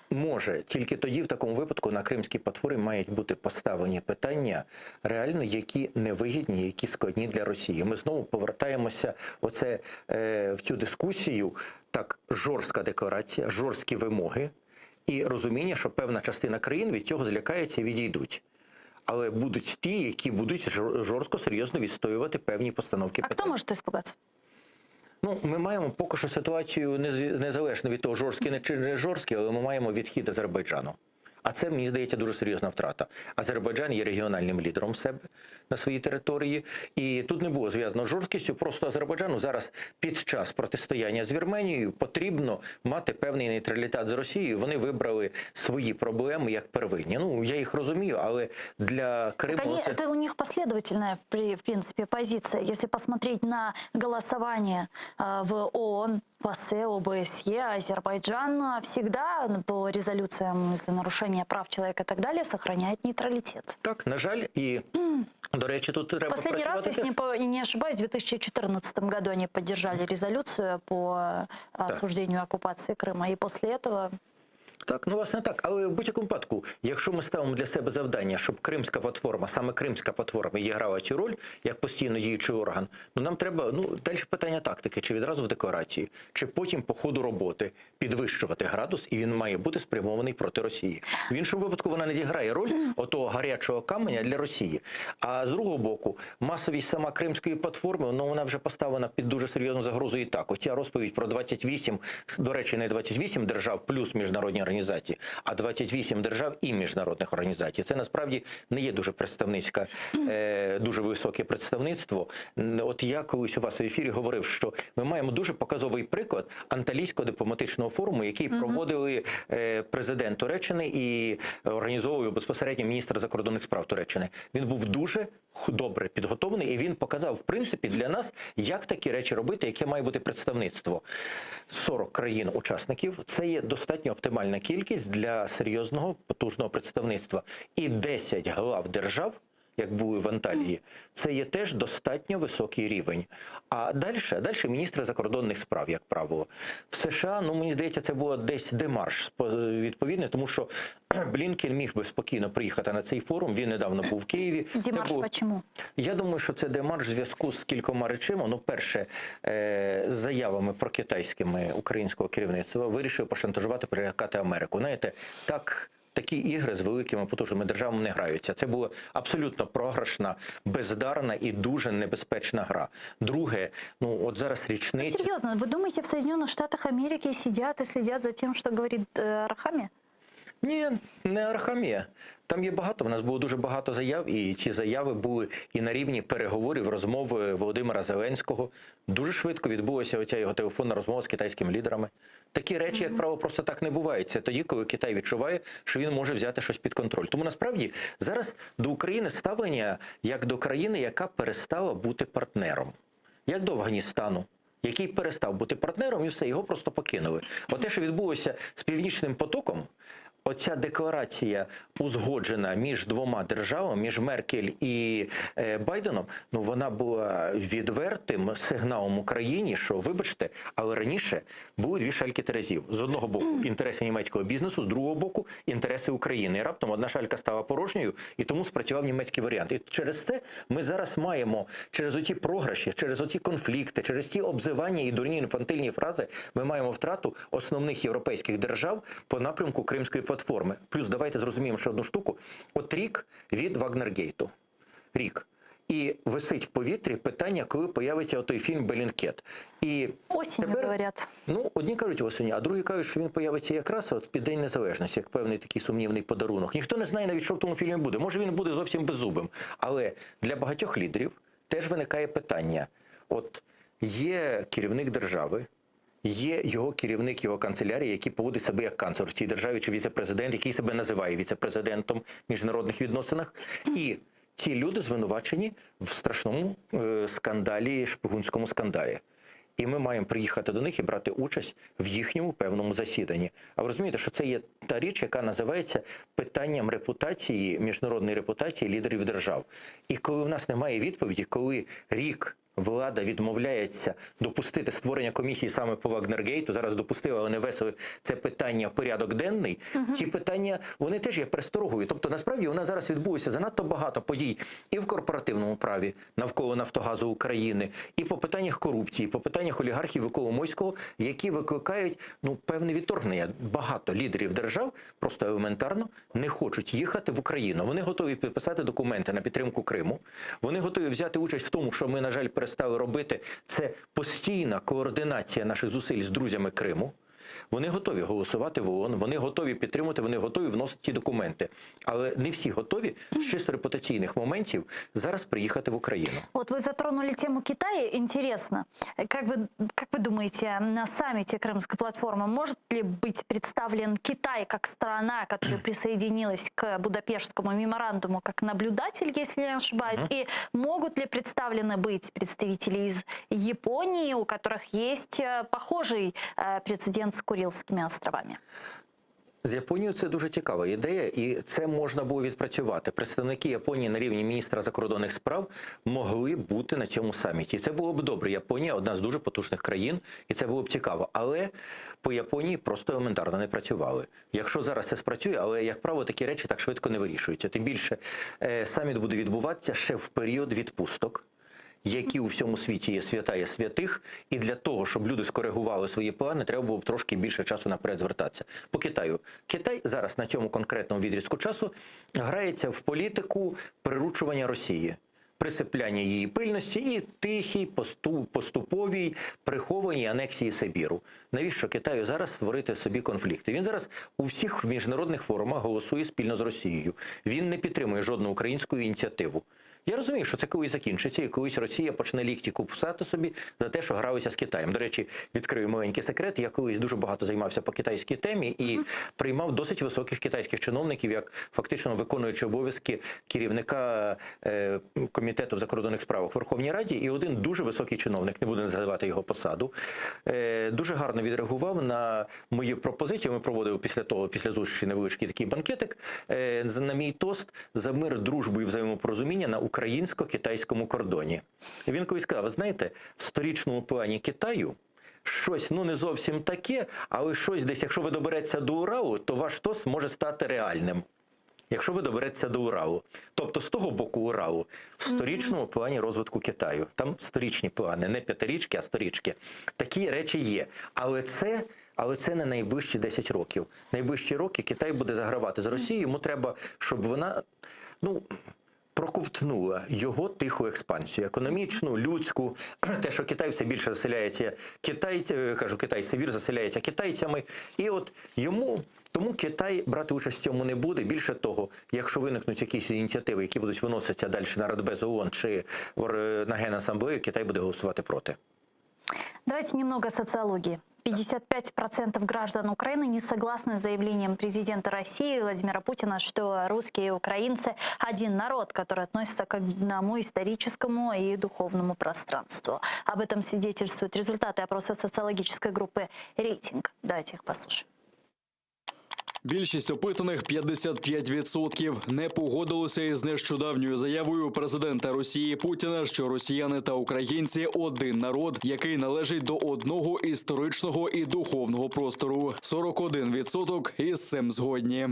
Може, тільки тоді, в такому випадку, на кримській платформі мають бути поставлені питання, реально, які невигідні, які складні для Росії. Ми знову повертаємося оце, е, в цю дискусію. Так, жорстка декларація, жорсткі вимоги і розуміння, що певна частина країн від цього злякається і відійдуть. Але будуть ті, які будуть жор- жорстко, серйозно відстоювати певні постановки А кто питань. может испугаться? Ну, ми маємо поки що ситуацію нез- незалежно від того, жорсткий не чи не жорсткий, але ми маємо відхід Азербайджану. А це, мені здається, дуже серйозна втрата. Азербайджан є регіональним лідером в себе на своїй території. І тут не було зв'язано з жорсткістю. Просто Азербайджану зараз під час протистояння з Вірменією потрібно мати певний нейтралітет з Росією. Вони вибрали свої проблеми як первинні. Ну, я їх розумію, але для Криму Так они, це... это у них последовательная, в при- в принципе, позиция. Если посмотреть на голосование э, в ООН, ПАСЕ, ОБСЕ, Азербайджан э, всегда по резолюциям из-за нарушения прав человека и так далее сохраняет нейтралитет. Так, на жаль, і до речі, тут треба Последний раз, працювати если теж. не, по- не ошибаюсь, в 2014 году они поддержали резолюцию по э, осуждению оккупации Крыма. И после этого... Так, ну власне так. Але в будь-якому випадку, якщо ми ставимо для себе завдання, щоб Кримська платформа, саме Кримська платформа відіграла цю роль як постійно діючий орган, ну нам треба ну далі питання тактики, чи відразу в декларації, чи потім по ходу роботи підвищувати градус, і він має бути спрямований проти Росії. В іншому випадку вона не зіграє роль отого гарячого каменя для Росії. А з другого боку, масовість сама Кримської платформи, ну вона вже поставлена під дуже серйозну загрозу і так. Оця розповідь про 28, до речі, не 28 держав плюс міжнародні організації, а 28 держав і міжнародних організацій. Це насправді не є дуже представницька, е, дуже високе представництво. Н- От я колись у вас в ефірі говорив, що ми маємо дуже показовий приклад Анталійського дипломатичного форуму, який проводили е, президент Туреччини і організовував безпосередньо міністр закордонних справ Туреччини. Він був дуже х- добре підготовлений, і він показав, в принципі, для нас, як такі речі робити, яке має бути представництво. 40 країн-учасників це є достатньо оптимальна кількість для серйозного потужного представництва. І 10 глав держав. Як були в Анталії, це є теж достатньо високий рівень. А далі, далі міністри закордонних справ, як правило. В США, ну мені здається, це було десь демарш спо- відповідний, тому що Блінкен міг би спокійно приїхати на цей форум. Він недавно був в Києві. Це Демарш було- почему? я думаю, що це демарш в зв'язку з кількома речами. Ну, перше, е, заявами про китайськими українського керівництва вирішив пошантажувати, перелякати Америку. Знаєте, так. Такі ігри з великими потужними державами не граються. Це була абсолютно програшна, бездарна і дуже небезпечна гра. Друге, ну от зараз річниця. Серьезно, вы думаете, в Соединенных Штатах Америки сидят и следят за тем, что говорит э, Арахамия? Ні, не Арахамія. Там є багато. У нас було дуже багато заяв, і ці заяви були і на рівні переговорів, розмови Володимира Зеленського. Дуже швидко відбулася оця його телефонна розмова з китайськими лідерами. Такі речі, як правило, просто так не бувають. Це тоді, коли Китай відчуває, що він може взяти щось під контроль. Тому насправді зараз до України ставлення як до країни, яка перестала бути партнером, як до Афганістану який перестав бути партнером, і все, його просто покинули. Оте, що відбулося з Північним потоком, оця декларація узгоджена між двома державами, між Меркель і е, Байденом, ну вона була відвертим сигналом Україні, що вибачте, але раніше були дві шальки терезів. З одного боку інтереси німецького бізнесу, з другого боку інтереси України. І раптом одна шалька стала порожньою, і тому спрацював німецький варіант. І через це ми зараз маємо через оті програші, через оті конфлікти, через ті обзивання і дурні інфантильні фрази, ми маємо втрату основних європейських держав по напрямку Кримської платформи. Плюс давайте зрозуміємо ще одну штуку: от рік від Вагнергейту. Рік. І висить в повітрі питання, коли появиться отой фільм Белінгкет. І Осенью, тепер, говорят. Ну, одні кажуть осені, а другі кажуть, що він появиться якраз от під День Незалежності, як певний такий сумнівний подарунок. Ніхто не знає навіть, що в тому фільмі буде. Може, він буде зовсім беззубим. Але для багатьох лідерів теж виникає питання: от є керівник держави, є його керівник, його канцелярії, який поводить себе як канцлер в цій державі, чи віце-президент, який себе називає віце-президентом в міжнародних відносинах. І ці люди звинувачені в страшному е, скандалі, шпигунському скандалі. І ми маємо приїхати до них і брати участь в їхньому певному засіданні. А ви розумієте, що це є та річ, яка називається питанням репутації, міжнародної репутації лідерів держав. І коли в нас немає відповіді, коли рік влада відмовляється допустити створення комісії саме по Вагнергейту, зараз допустили, але не внесли це питання в порядок денний. Ці питання вони теж є пересторогою. Тобто, насправді у нас зараз відбулося занадто багато подій і в корпоративному праві навколо Нафтогазу України, і по питаннях корупції, по питаннях олігархів і Коломойського, які викликають ну певне відторгнення. Багато лідерів держав просто елементарно не хочуть їхати в Україну. Вони готові підписати документи на підтримку Криму. Вони готові взяти участь в тому, що ми, на жаль, перестали робити. Це постійна координація наших зусиль з друзями Криму. Вони готові голосувати в ООН, вони готові підтримати, вони готові вносити ті документи. Але не всі готові з чисто репутаційних моментів зараз приїхати в Україну. Вот вы затронули тему Китая. Интересно, как вы, как вы думаете, на саммите Крымской платформы может ли быть представлен Китай как страна, которая присоединилась к Будапештскому меморандуму как наблюдатель, если я не ошибаюсь? И могут ли представлены быть представители из Японии, у которых есть э, похожий э, прецедент с Курильскими островами? З Японією це дуже цікава ідея, і це можна було відпрацювати. Представники Японії на рівні міністра закордонних справ могли бути на цьому саміті. І це було б добре. Японія одна з дуже потужних країн, і це було б цікаво. Але по Японії просто елементарно не працювали. Якщо зараз це спрацює, але як правило, такі речі так швидко не вирішуються. Тим більше е, саміт буде відбуватися ще в період відпусток які у всьому світі є свята є святих, і для того, щоб люди скоригували свої плани, треба було б трошки більше часу наперед звертатися. По Китаю. Китай зараз на цьому конкретному відрізку часу грається в політику приручування Росії. Присипляння її пильності і тихій, посту- поступовій прихованій анексії Сибіру. Навіщо Китаю зараз створити собі конфлікти? Він зараз у всіх міжнародних форумах голосує спільно з Росією. Він не підтримує жодну українську ініціативу. Я розумію, що це колись закінчиться, і колись Росія почне лікті кусати собі за те, що гралися з Китаєм. До речі, відкрию маленький секрет. Я колись дуже багато займався по китайській темі і приймав досить високих китайських чиновників, як фактично виконуючи обов'язки керівника е, комітету в закордонних справах в Верховній Раді. І один дуже високий чиновник, не буду називати його посаду, е, дуже гарно відреагував на мою пропозицію. Ми проводили після того, після зустрічі невеличкий такий банкетик е, на мій тост за мир, дружбу і взаємопорозуміння на українсько-китайському кордоні. І він колись сказав: ви знаєте, в сторічному плані Китаю. Щось ну не зовсім таке, але щось десь, якщо ви добереться до Уралу, то ваш тост може стати реальним. Якщо ви добереться до Уралу, тобто з того боку Уралу, в сторічному плані розвитку Китаю, там сторічні плани, не п'ятирічки, а сторічки. Такі речі є. Але це, але це не найближчі 10 років. Найближчі роки Китай буде загравати з Росією. Йому треба, щоб вона ну. Проковтнула його тиху експансію, економічну, людську, те, що Китай все більше заселяється китайцями, кажу, Китай Сибір заселяється китайцями. І от йому тому Китай брати участь в цьому не буде. Більше того, якщо виникнуть якісь ініціативи, які будуть виноситися далі на Радбез ООН чи в- на Генасамблею, Китай буде голосувати проти. Давайте немного социологии. 55% граждан Украины не согласны с заявлением президента России Владимира Путина, что русские и украинцы один народ, который относится к одному историческому и духовному пространству. Об этом свидетельствуют результаты опроса социологической группы «Рейтинг». Давайте их послушаем. Більшість опитаних 55% не погодилися із нещодавньою заявою президента Росії Путіна, що росіяни та українці один народ, який належить до одного історичного і духовного простору. 41% із цим згодні.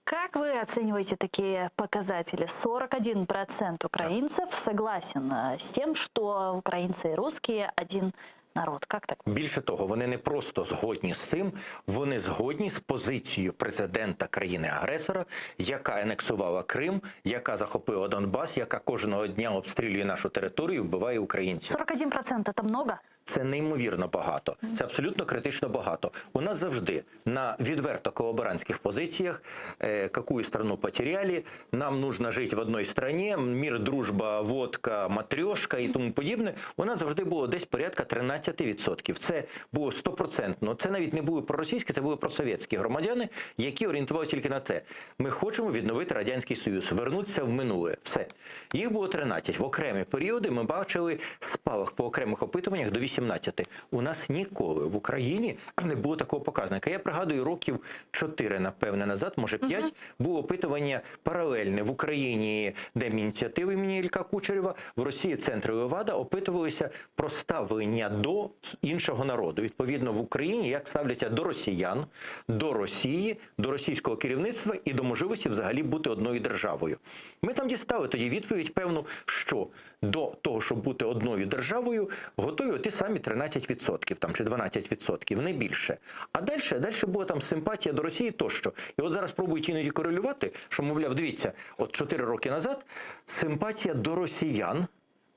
Как вы оцениваете такие показатели? 41% украинцев согласен э, с тем, что украинцы и русские один народ. Как так? Більше того, вони не просто згодні з цим, вони згодні з позицією президента країни-агресора, яка анексувала Крим, яка захопила Донбас, яка кожного дня обстрілює нашу територію, вбиває українців. 41% это много? Це неймовірно багато. Це абсолютно критично багато. У нас завжди на відверто колаборантських позиціях е, какую страну потеряли, нам нужно жить в одной стране, мир, дружба, водка, матрешка і тому подібне. У нас завжди було десь порядка 13%. Це було стопроцентно. Це навіть не були проросійські, це були просовєтські громадяни, які орієнтувалися тільки на те. Ми хочемо відновити Радянський Союз, вернутися в минуле. Все. Їх було 13. В окремі періоди ми бачили спалах по окремих опитуваннях до 18. У нас ніколи в Україні не було такого показника. Я пригадую, років 4, напевне, назад, може 5, було опитування паралельне в Україні, де ініціативи імені Ілька Кучерєва, в Росії центри Левада опитувалися про ставлення до іншого народу. Відповідно, в Україні як ставляться до росіян, до Росії, до російського керівництва і до можливості взагалі бути одною державою. Ми там дістали тоді відповідь певну, що до того, щоб бути одною державою, готові ті самі 13% там, чи 12%, не більше. А далі, далі була там симпатія до Росії тощо. І от зараз пробують іноді корелювати, що, мовляв, дивіться, от 4 роки назад симпатія до росіян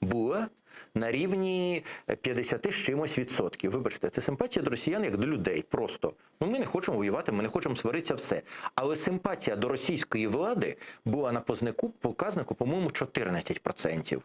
була на рівні 50 з чимось відсотків. Вибачте, це симпатія до росіян як до людей. Просто ну ми не хочемо воювати, ми не хочемо сваритися, все. Але симпатія до російської влади була на познику показнику, по-моєму, 14%.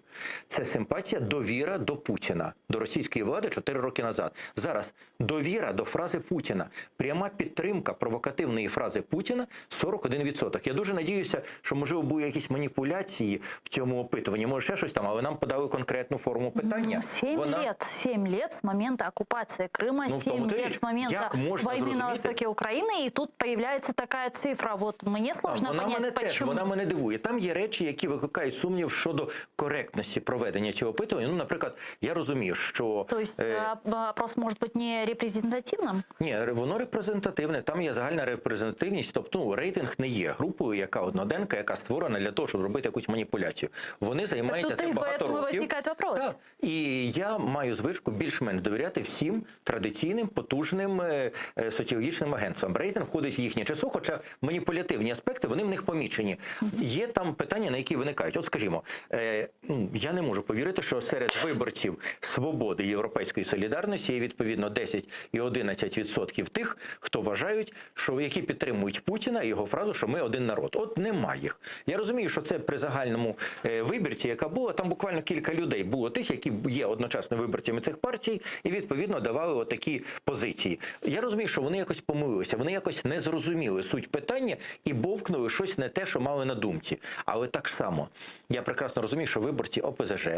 Це симпатія довіра до Путіна, до російської влади 4 роки назад. Зараз довіра до фрази Путіна, пряма підтримка провокативної фрази Путіна 41%. Я дуже надіюся, що можливо були якісь маніпуляції в цьому опитуванні, може ще щось там, але нам подали конкретну форму. форму питання. 7 Вона лет, 7 лет с момента оккупации Крыма, Ну, в 7 тому-то и лет річ. с момента Як можна войны на зрозуміти? востоке Украины, и тут появляется такая цифра. Вот мне сложно вона понять, мене теж почему. вона мене дивує. Там є речі, які викликають сумнів щодо коректності проведення цього опитування. Ну, наприклад, я розумію, що То есть е, э, опрос может быть не репрезентативным? Ні, воно репрезентативне. Там є загальна репрезентативність. Тобто ну, рейтинг не є групою, яка одноденка, яка створена для того, щоб робити якусь маніпуляцію. Вони займаються тут цим і багато поэтому років. возникає вопрос. Так. І я маю звичку більш-менш довіряти всім традиційним потужним е, е, соціологічним агентствам. Рейтинг входить в їхнє число, хоча маніпулятивні аспекти вони в них помічені. Є там питання, на які виникають. От, скажімо, е, ну, я не можу повірити, що серед виборців свободи Європейської солідарності є відповідно 10 і 11% тих, хто вважають, що які підтримують Путіна і його фразу, що ми один народ. От нема їх. Я розумію, що це при загальному е, вибірці, яка була, там буквально кілька людей було тих, які є одночасно виборцями цих партій, і відповідно давали отакі позиції. Я розумію, що вони якось помилилися, вони якось не зрозуміли суть питання і бовкнули щось не те, що мали на думці. Але так само я прекрасно розумію, що виборці ОПЗЖ,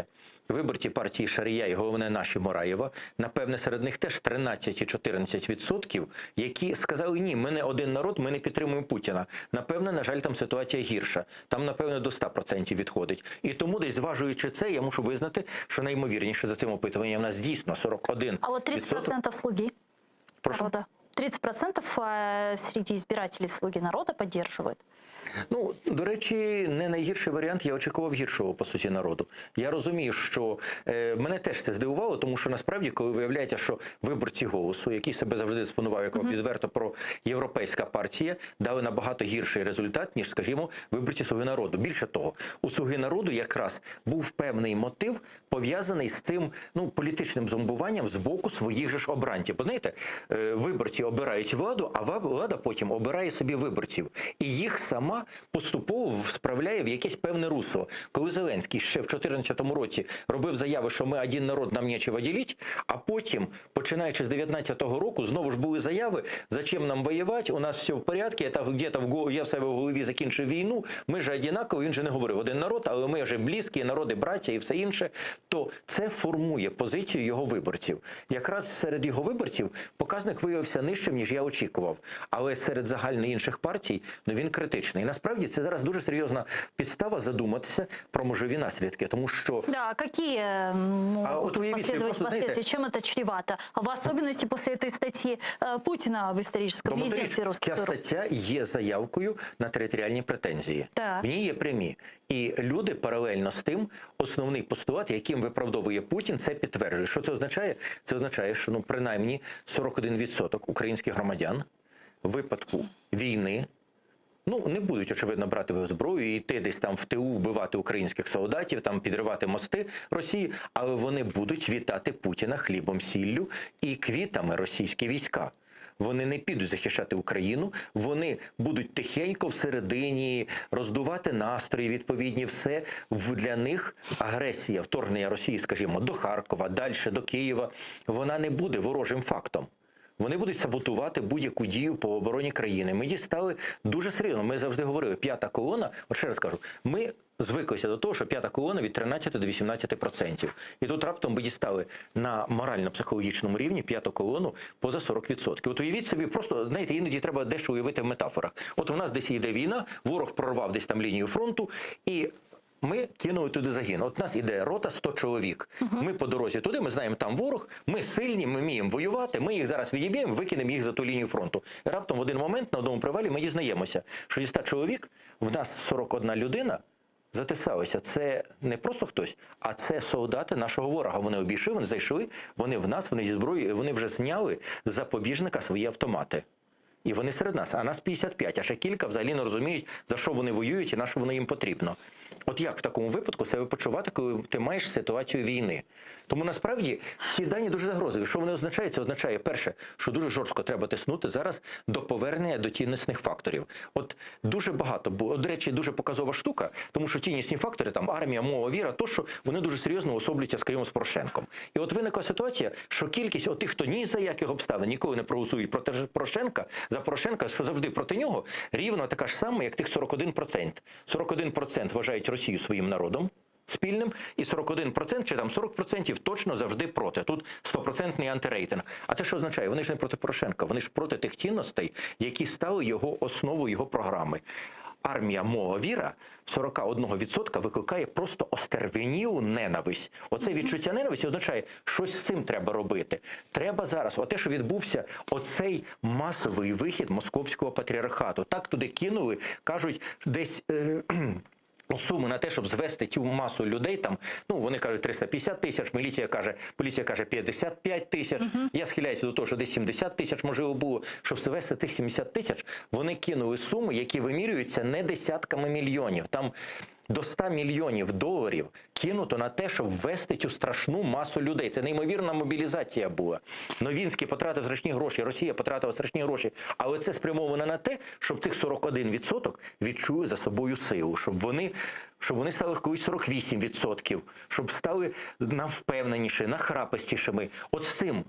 виборці партії Шарія і головне наші Мораєва, напевне, серед них теж 13 і 14%, які сказали ні, ми не один народ, ми не підтримуємо Путіна. Напевне, на жаль, там ситуація гірша. Там, напевне, до 100% відходить. І тому, десь зважуючи це, я мушу визнати, що найімовірніше за цим опитуванням в нас дійсно 41%. А вот 30% слуги Прошу? народа. 30% э, среди избирателей «Слуги народа» поддерживают. Ну, до речі, не найгірший варіант. Я очікував гіршого по суті народу. Я розумію, що е, мене теж це здивувало, тому що насправді, коли виявляється, що виборці голосу, які себе завжди диспонував як відверто про європейська партія, дали набагато гірший результат, ніж, скажімо, виборці Слуги народу. Більше того, у Слуги народу якраз був певний мотив пов'язаний з тим ну політичним зомбуванням з боку своїх же ж обранців. Бо знаєте, е, виборці обирають владу, а ва- влада потім обирає собі виборців. І їх сама поступово справляє в якесь певне русло. Коли Зеленський ще в 2014 році робив заяви, що ми один народ, нам нечего делить, а потім, починаючи з 19-го року, знову ж були заяви, зачем нам воювати, у нас все в порядку, я там где-то в го- я в себе в голові закінчив війну, ми же одинакові, він же не говорив один народ, але ми вже близькі, народи, браття і все інше, то це формує позицію його виборців. Якраз серед його виборців показник виявився нижчим, ніж я очікував. Але серед загально інших партій ну, він критичний. І насправді це зараз дуже серйозна підстава задуматися про можливі наслідки, тому що Да, какие м, А могут вот уявіть собі, последовать просто, знаєте- последствия? Чем это чревато? А в особенности после этой статьи э, Путина в историческом Тому издательстве річ, «Русский ця тур». стаття є заявкою на територіальні претензії. Так. В ній є прямі. І люди паралельно з тим, основний постулат, яким виправдовує Путін, це підтверджує. Що це означає? Це означає, що ну принаймні 41% українських громадян в випадку війни. Ну, не будуть, очевидно, брати зброю і йти десь там в тилу вбивати українських солдатів, там підривати мости Росії, але вони будуть вітати Путіна хлібом, сіллю і квітами російські війська. Вони не підуть захищати Україну, вони будуть тихенько всередині роздувати настрої, відповідні все. В- Для них агресія, вторгнення Росії, скажімо, до Харкова, далі до Києва, вона не буде ворожим фактом. Вони будуть саботувати будь-яку дію по обороні країни. Ми дістали дуже серйозно. Ми завжди говорили, п'ята колона, от ще раз кажу, ми звиклися до того, що п'ята колона від 13 до 18%. І тут раптом ми дістали на морально-психологічному рівні п'яту колону поза 40%. От уявіть собі, просто, знаєте, іноді треба дещо уявити в метафорах. От у нас десь йде війна, ворог прорвав десь там лінію фронту, і ми кинули туди загін. От нас іде рота 100 чоловік. Ми по дорозі туди, ми знаємо, там ворог, ми сильні, ми вміємо воювати, ми їх зараз відіб'ємо, викинемо їх за ту лінію фронту. І раптом в один момент на одному привалі ми дізнаємося, що зі 100 чоловік в нас 41 людина затисалися. Це не просто хтось, а це солдати нашого ворога. Вони обійшли, вони зайшли, вони в нас, вони зі зброєю, вони вже зняли з запобіжника свої автомати. І вони серед нас, а нас 55, а ще кілька взагалі не розуміють, за що вони воюють і на що воно їм потрібно. От як в такому випадку себе почувати, коли ти маєш ситуацію війни? Тому насправді ці дані дуже загрозливі. Що вони означають? Це означає, перше, що дуже жорстко треба тиснути зараз до повернення до ціннісних факторів. От дуже багато було, до речі, дуже показова штука, тому що ціннісні фактори, там армія, мова, віра, тощо, вони дуже серйозно уособлюються, скажімо, з Порошенком. І от виникла ситуація, що кількість отих, хто ні за яких обставин ніколи не проголосують проти ж- Порошенка, за Порошенка, що завжди проти нього, рівно така ж сама, як тих 41%. 41% вважають Росію своїм народом. Спільним і 41% чи там 40% точно завжди проти. Тут 100% антирейтинг. А це що означає? Вони ж не проти Порошенка, вони ж проти тих цінностей, які стали його основою його програми. Армія, мова, віра 41% викликає просто остервенілу ненависть. Оце відчуття ненависті означає, щось з цим треба робити. Треба зараз, оте, що відбувся, оцей масовий вихід московського патріархату. Так туди кинули, кажуть, десь. Е, Суми на те, щоб звести цю масу людей, там, ну вони кажуть 350 тисяч, міліція каже, поліція каже 55 тисяч. Я схиляюся до того, що десь 70 тисяч можливо було. Щоб звести тих 70 тисяч, вони кинули суми, які вимірюються не десятками мільйонів. Там до 100 мільйонів доларів кинуто на те, щоб ввести цю страшну масу людей. Це неймовірна мобілізація була. Новінський потратив страшні гроші, Росія потратила страшні гроші. Але це спрямовано на те, щоб цих 41% відчули за собою силу, щоб вони, щоб вони стали колись 48%, щоб стали навпевненіші, нахрапистішими. От з цим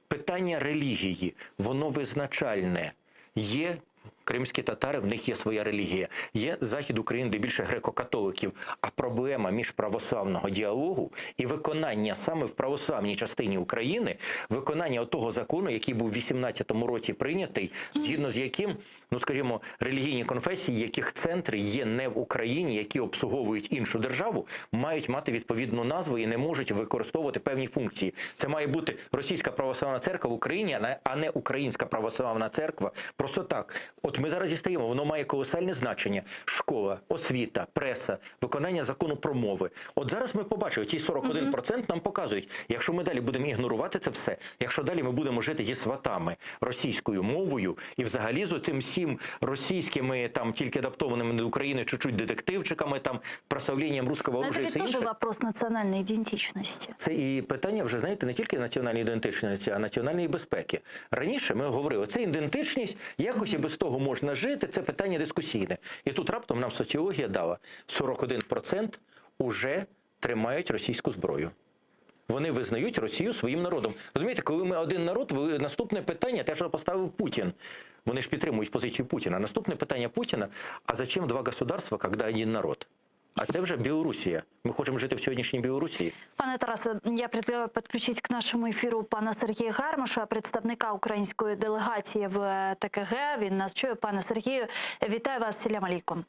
питання релігії, воно визначальне. Є кримські татари, в них є своя релігія. Є захід України, де більше греко-католиків. А проблема міжправославного діалогу і виконання саме в православній частині України, виконання того закону, який був в 18-му році прийнятий, згідно з яким, ну скажімо, релігійні конфесії, яких центри є не в Україні, які обслуговують іншу державу, мають мати відповідну назву і не можуть використовувати певні функції. Це має бути Російська православна церква в Україні, а не- Українська православна церква. Просто так. От ми зараз і стаємо, воно має колосальне значення. Школа, освіта, преса, виконання закону про мови. От зараз ми побачили, ті 41% нам показують, якщо ми далі будемо ігнорувати це все, якщо далі ми будемо жити зі сватами, російською мовою і взагалі з тим всім російськими, там тільки адаптованими до України чуть-чуть детективчиками, там прославленням русского Но это оружия і ведь все тоже інше. вопрос национальной идентичности. Це і питання вже, знаєте, не тільки національної ідентичності, а національної безпеки. Раніше ми говорили, це ідентичність, якось і без того можна жити, це питання дискусійне. І тут раптом нам соціологія дала 41% уже тримають російську зброю. Вони визнають Росію своїм народом. Розумієте, коли ми один народ, ви- наступне питання, те, що поставив Путін. Вони ж підтримують позицію Путіна. Наступне питання Путіна: а зачем два государства, когда один народ? А це вже Білорусія. Ми хочемо жити в сьогоднішній Білорусі. Пане Тарасе, я предлагаю підключити к нашому ефіру пана Сергія Гармаша, представника української делегації в ТКГ. Він нас чує. Пане Сергію, вітаю вас. Селям алейкум.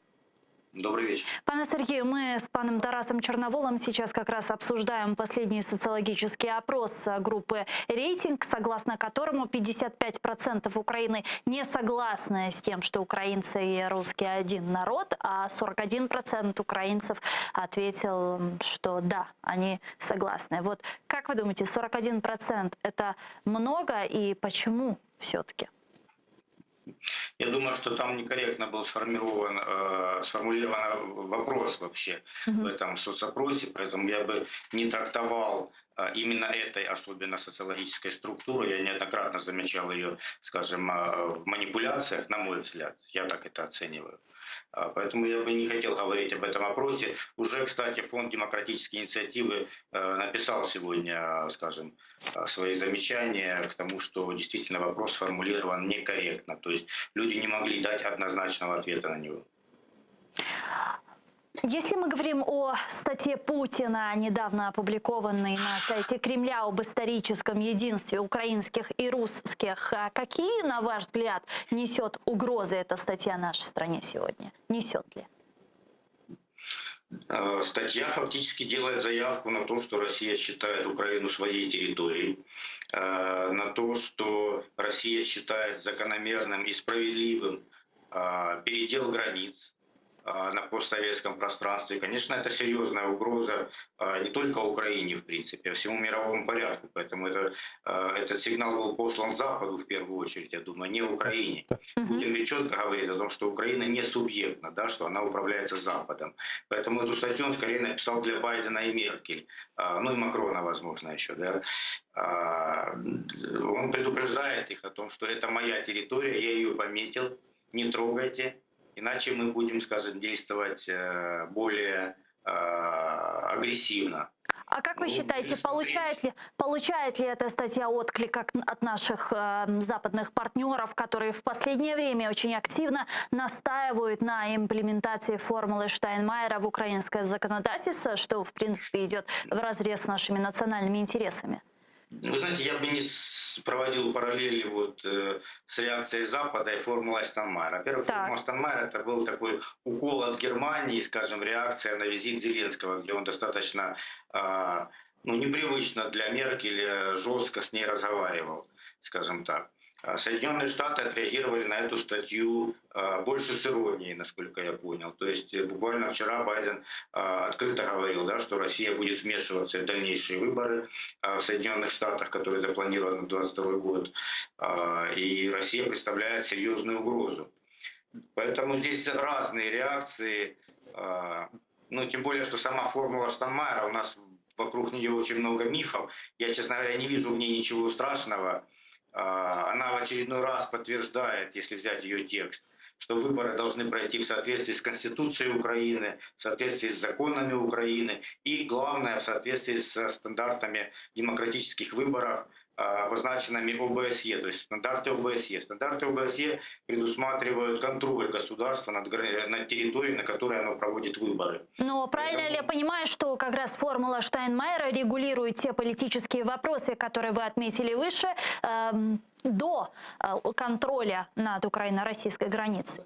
Добрый вечер. Пане Сергею, мы с паном Тарасом Черноволом сейчас как раз обсуждаем последний социологический опрос группы «Рейтинг», согласно которому 55% Украины не согласны с тем, что украинцы и русские один народ, а 41% украинцев ответил, что да, они согласны. Вот как вы думаете, 41% это много и почему все-таки? Я думаю, что там некорректно был сформирован, э, сформулирован вопрос вообще в этом соцопросе, поэтому я бы не трактовал э, именно этой особенно социологической структуры. Я неоднократно замечал ее, скажем, э, в манипуляциях, на мой взгляд. Я так это оцениваю. А, Поэтому я бы не хотел говорить об этом опросе. Уже, кстати, Фонд демократической инициативы э, написал сегодня, скажем, э, свои замечания к тому, что действительно вопрос сформулирован некорректно. То есть люди не могли дать однозначного ответа на него. Если мы говорим о статье Путина, недавно опубликованной на сайте Кремля об историческом единстве украинских и русских, а какие, на ваш взгляд, несет угрозы эта статья нашей стране сегодня? Несет ли? Э, Статья фактически делает заявку на то, что Россия считает Украину своей территорией, э, на то, что Россия считает закономерным и справедливым э, передел границ на постсоветском пространстве. Конечно, это серьезная угроза э, не только Украине, в принципе, а всему мировому порядку. Поэтому это, э, этот сигнал был послан Западу в первую очередь, я думаю, не Украине. Путин ведь четко говорит о том, что Украина не субъектна, да, что она управляется Западом. Поэтому эту статью он скорее написал для Байдена и Меркель, а, ну и Макрона, возможно, еще. Да. А, Он предупреждает их о том, что это моя территория, я ее пометил, не трогайте, иначе мы будем, скажем, действовать э, более э, агрессивно. А как вы Ну, считаете, если получает ли, получает ли эта статья отклик от от наших э, западных партнеров, которые в последнее время очень активно настаивают на имплементации формулы Штайнмайера в украинское законодательство, что, в принципе, идет вразрез с нашими национальными интересами? Вы знаете, я бы не с- проводил параллели вот, э, с реакцией Запада и формулой Штайнмайера. Во-первых, Так. формула Штайнмайера это был такой укол от Германии, скажем, реакция на визит Зеленского, где он достаточно а, ну, непривычно для Меркель э, жестко с ней разговаривал, скажем так. А Соединенные Штаты отреагировали на эту статью а, больше с иронией, насколько я понял. То есть э, буквально вчера Байден а, открыто говорил, да, что Россия будет вмешиваться в дальнейшие выборы а, в Соединенных Штатах, которые запланированы на 2022 год. А, И Россия представляет серьезную угрозу. Поэтому здесь разные реакции. А, Ну, тем более, что сама формула Штайнмайера, у нас вокруг нее очень много мифов. Я, честно говоря, не вижу в ней ничего страшного. А, Она в очередной раз подтверждает, если взять ее текст, что выборы должны пройти в соответствии с Конституцией Украины, в соответствии с законами Украины и, главное, в соответствии со стандартами демократических выборов, а, обозначенными ОБСЕ, то есть стандарты ОБСЕ. Стандарты ОБСЕ предусматривают контроль государства над, гра- над территорией, на которой оно проводит выборы. Но правильно ли я понимаю, что как раз формула Штайнмайера регулирует те политические вопросы, которые вы отметили выше, эм, до э, контроля над украино-российской границей?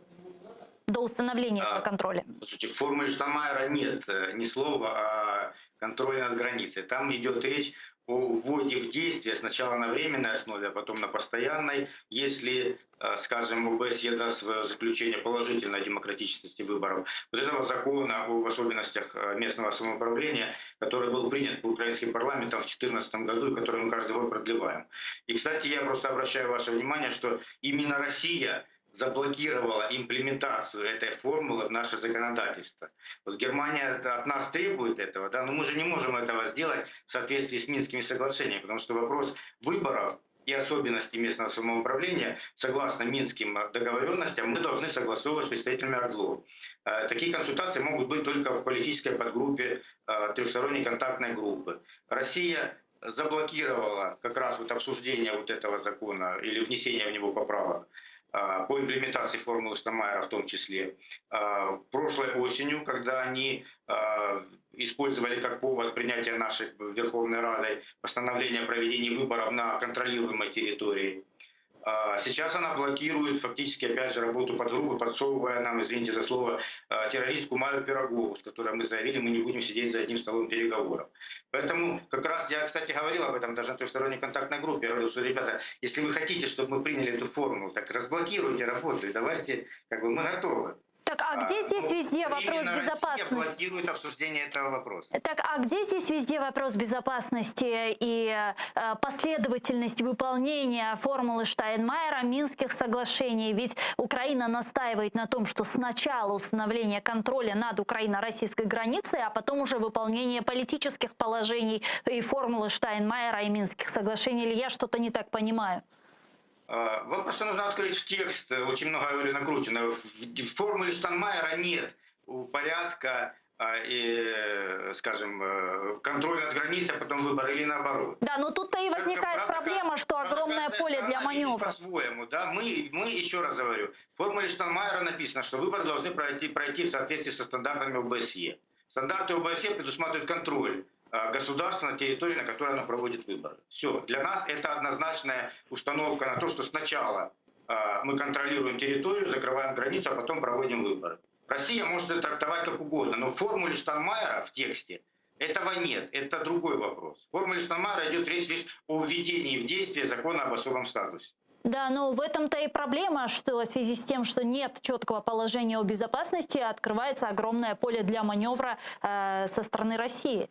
До установления этого А, контроля? По сути, в формуле Штайнмайера нет э, ни слова о контроле над границей. Там идет речь о вводе в действие сначала на временной основе, а потом на постоянной, если, э, скажем, ОБСЕ даст свое заключение положительной демократичности выборов. Вот этого закона об особенностях э, местного самоуправления, который был принят украинским парламентом в 2014 году и который мы каждый год продлеваем. И, кстати, я просто обращаю ваше внимание, что именно Россия заблокировала имплементацию этой формулы в наше законодательство. Вот Германия от нас требует этого, да, но мы же не можем этого сделать в соответствии с Минскими соглашениями, потому что вопрос выборов и особенностей местного самоуправления, согласно Минским договоренностям, мы должны согласовывать с представителями ОРДЛО. Э, Такие консультации могут быть только в политической подгруппе э, трехсторонней контактной группы. Россия заблокировала как раз вот обсуждение вот этого закона или внесение в него поправок а, по имплементации формулы Штайнмайера в том числе. А, Прошлой осенью, когда они а, использовали как повод принятия нашей Верховной Радой постановления о проведении выборов на контролируемой территории. А, Сейчас она блокирует фактически, опять же, работу подгруппы, подсовывая нам, извините за слово, а, террористку Майю Пирогову, с которой мы заявили, мы не будем сидеть за одним столом переговоров. Поэтому как раз я, кстати, говорил об этом даже на трехсторонней контактной группе. Я говорил, что, ребята, если вы хотите, чтобы мы приняли эту формулу, так разблокируйте работу и давайте, как бы мы готовы. Так, а где здесь ну, везде вопрос именно Россия безопасности? блокирует обсуждение этого вопроса. Так, а где здесь везде вопрос безопасности и э, последовательность выполнения формулы Штайнмайера, Минских соглашений? Ведь Украина настаивает на том, что сначала установление контроля над украино-российской границей, а потом уже выполнение политических положений и формулы Штайнмайера и Минских соглашений. Или я что-то не так понимаю? А, Вам просто нужно открыть в текст, э, очень много, говорю, накручено. В, в формуле Штайнмайера нет у порядка, а, и, э, скажем, э, контроль над границей, а потом выбор или наоборот. Да, но тут-то и возникает Правда, проблема, что правда, огромное каждая поле для сторона видит маневра. По-своему, да. Мы, мы, еще раз говорю, в формуле Штайнмайера написано, что выборы должны пройти, пройти в соответствии со стандартами ОБСЕ. Стандарты ОБСЕ предусматривают контроль э, государства на территории, на которой оно проводит выборы. Все. Для нас это однозначная установка на то, что сначала э, мы контролируем территорию, закрываем границу, а потом проводим выборы. Россия может это трактовать как угодно, но в формуле Штайнмайера в тексте этого нет. Это другой вопрос. В формуле Штайнмайера идет речь лишь о введении в действие закона об особом статусе. Да, но в этом-то и проблема, что в связи с тем, что нет четкого положения о безопасности, открывается огромное поле для маневра э, со стороны России.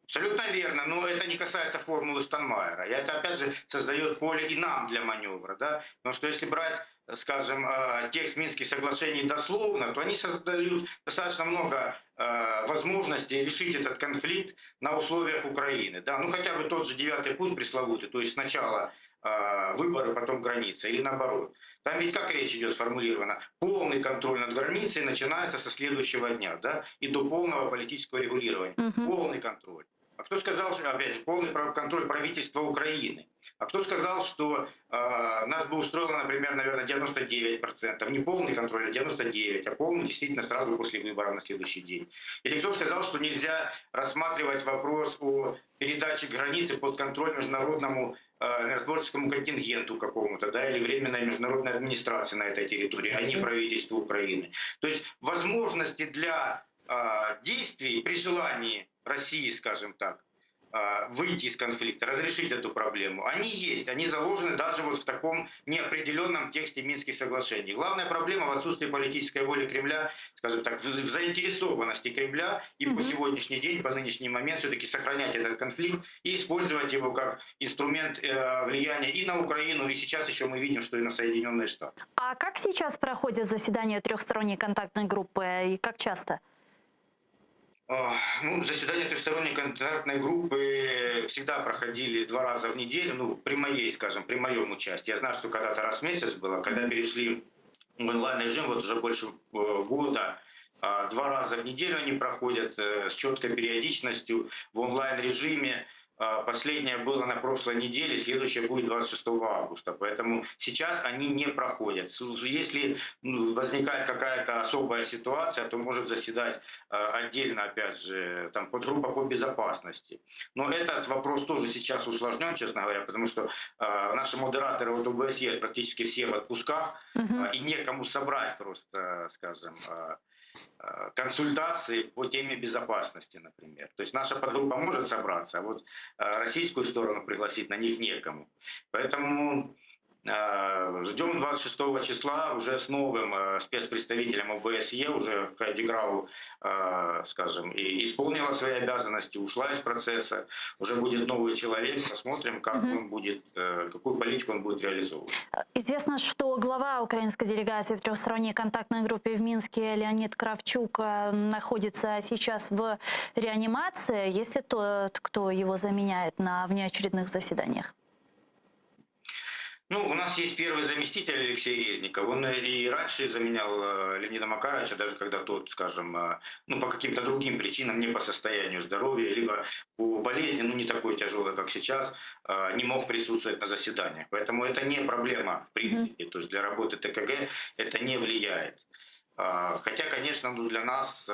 Абсолютно верно, но это не касается формулы Штайнмайера. И это, опять же, создает поле и нам для маневра. Да? Потому что если брать, скажем, э, текст Минских соглашений дословно, то они создают достаточно много э, возможностей решить этот конфликт на условиях Украины. Да? Ну, хотя бы тот же девятый пункт пресловутый, то есть сначала э,. э, выборы, потом граница, или наоборот. Там ведь как речь идет сформулирована? Полный контроль над границей начинается со следующего дня, да, и до полного политического регулирования. Полный контроль. А кто сказал, что, опять же, полный контроль правительства Украины? А кто сказал, что э, нас бы устроило, например, наверное, 99%? Не полный контроль, а 99%, а полный действительно сразу после выборов на следующий день. Или кто сказал, что нельзя рассматривать вопрос о передаче границы под контроль международному э, миротворческому контингенту какому-то, да, или временной международной администрации на этой территории, а не правительству Украины. То есть возможности для э, действий при желании России, скажем так, э, выйти из конфликта, разрешить эту проблему, они есть, они заложены даже вот в таком неопределенном тексте Минских соглашений. Главная проблема в отсутствии политической воли Кремля, скажем так, в в заинтересованности Кремля и по сегодняшний день, по нынешний момент все-таки сохранять этот конфликт и использовать его как инструмент э, влияния и на Украину, и сейчас еще мы видим, что и на Соединенные Штаты. А как сейчас проходит заседание трехсторонней контактной группы и как часто? А, Ну, заседания трехсторонней контактной группы всегда проходили два раза в неделю, ну, при моей, скажем, при моем участии. Я знаю, что когда-то раз в месяц было, когда перешли в онлайн-режим, вот уже больше э, года, а, два раза в неделю они проходят э, с четкой периодичностью в онлайн-режиме. А, Последнее было на прошлой неделе, следующее будет 26 августа. Поэтому сейчас они не проходят. Если ну, возникает какая-то особая ситуация, то может заседать э, отдельно, опять же, там, подгруппа по безопасности. Но этот вопрос тоже сейчас усложнен, честно говоря, потому что э, наши модераторы от ОБСЕ практически все в отпусках, э, и некому собрать просто, скажем, консультации по теме безопасности, например. То есть наша подгруппа может собраться, а вот э, российскую сторону пригласить на них некому. Поэтому э, ждем 26 числа уже с новым э, спецпредставителем ОБСЕ, уже Хайди Грау, э, скажем, и исполнила свои обязанности, ушла из процесса, уже будет новый человек, посмотрим, как он будет, э, какую политику он будет реализовывать. Известно, что глава украинской делегации в трехсторонней контактной группе в Минске Леонид Кравчук э, находится сейчас в реанимации. Есть ли тот, кто его заменяет на внеочередных заседаниях? Ну, у нас есть первый заместитель Алексей Резников. Он и раньше заменял э, Леонида Макаровича, даже когда тот, скажем, э, ну, по каким-то другим причинам, не по состоянию здоровья, либо по болезни, ну, не такой тяжелой, как сейчас, э, не мог присутствовать на заседаниях. Поэтому это не проблема, в принципе. То есть для работы ТКГ это не влияет. Хотя, конечно, ну, для нас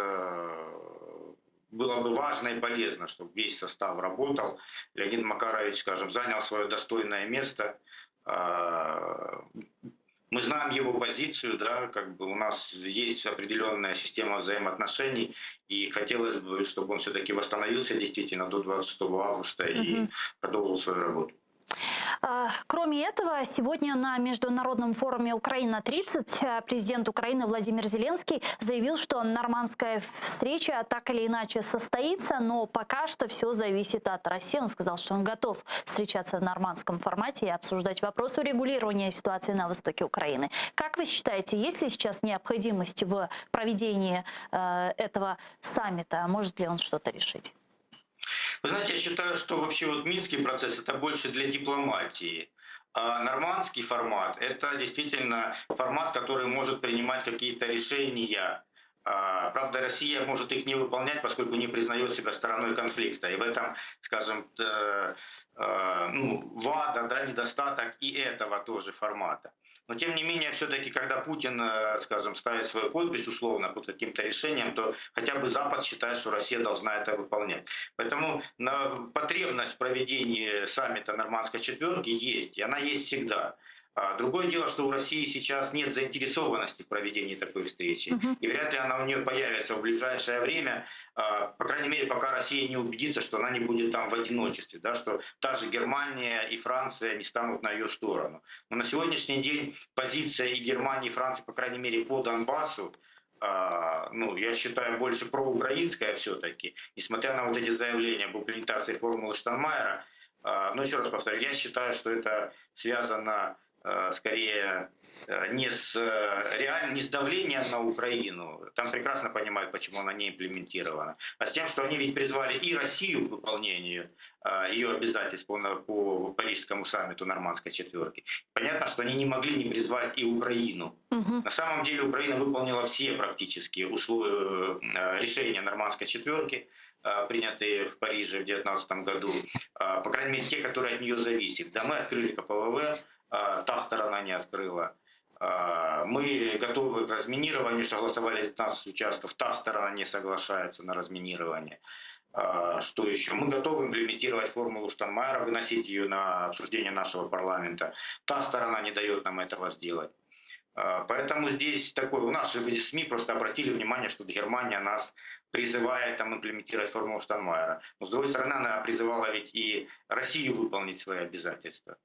было бы важно и полезно, чтобы весь состав работал. Леонид Макарович, скажем, занял свое достойное место. А, Мы знаем его позицию, да, как бы у нас есть определенная система взаимоотношений, и хотелось бы, чтобы он все-таки восстановился действительно до 26 августа и продолжил свою работу. А, Кроме этого, сегодня на Международном форуме «Украина-30» э, президент Украины Владимир Зеленский заявил, что нормандская встреча так или иначе состоится, но пока что все зависит от России. Он сказал, что он готов встречаться в нормандском формате и обсуждать вопрос урегулирования ситуации на востоке Украины. Как вы считаете, есть ли сейчас необходимость в проведении э, этого саммита? Может ли он что-то решить? Вы знаете, я считаю, что вообще вот Минский процесс это больше для дипломатии. А нормандский формат это действительно формат, который может принимать какие-то решения. А, Правда, Россия может их не выполнять, поскольку не признает себя стороной конфликта. И в этом, скажем, э, э, ну, вада, да, недостаток и этого тоже формата. Но тем не менее, все-таки, когда Путин, э, скажем, ставит свою подпись условно под каким-то решением, то хотя бы Запад считает, что Россия должна это выполнять. Поэтому на потребность в проведении саммита Нормандской четверки есть, и она есть всегда. А Другое дело, что у России сейчас нет заинтересованности в проведении такой встречи. И вряд ли она у нее появится в ближайшее время, а, по крайней мере, пока Россия не убедится, что она не будет там в одиночестве, да, что та же Германия и Франция не станут на ее сторону. Но на сегодняшний день позиция и Германии, и Франции, по крайней мере, по Донбассу, а, ну, я считаю, больше проукраинская все-таки, несмотря на вот эти заявления об имплементации формулы Штайнмайера. А, Но еще раз повторю, я считаю, что это связано. э, скорее э, не с, э, реаль, не с давлением на Украину, там прекрасно понимают, почему она не имплементирована, а с тем, что они ведь призвали и Россию к выполнению э, ее обязательств по, на- по Парижскому саммиту Нормандской четверки. Понятно, что они не могли не призвать и Украину. На самом деле Украина выполнила все практически условия, э, решения Нормандской четверки, э, принятые в Париже в 2019 году, Э, по крайней мере, те, которые от нее зависят. Да, мы открыли КПВВ, э, та сторона не открыла. Э, Мы готовы к разминированию, согласовали 19 участков, та сторона не соглашается на разминирование. А, Что еще? Мы готовы имплементировать формулу Штайнмайера, выносить ее на обсуждение нашего парламента. Та сторона не дает нам этого сделать. А, Поэтому здесь такое, у нас же в СМИ просто обратили внимание, что Германия нас призывает там имплементировать формулу Штайнмайера. Но с другой стороны, она призывала ведь и Россию выполнить свои обязательства.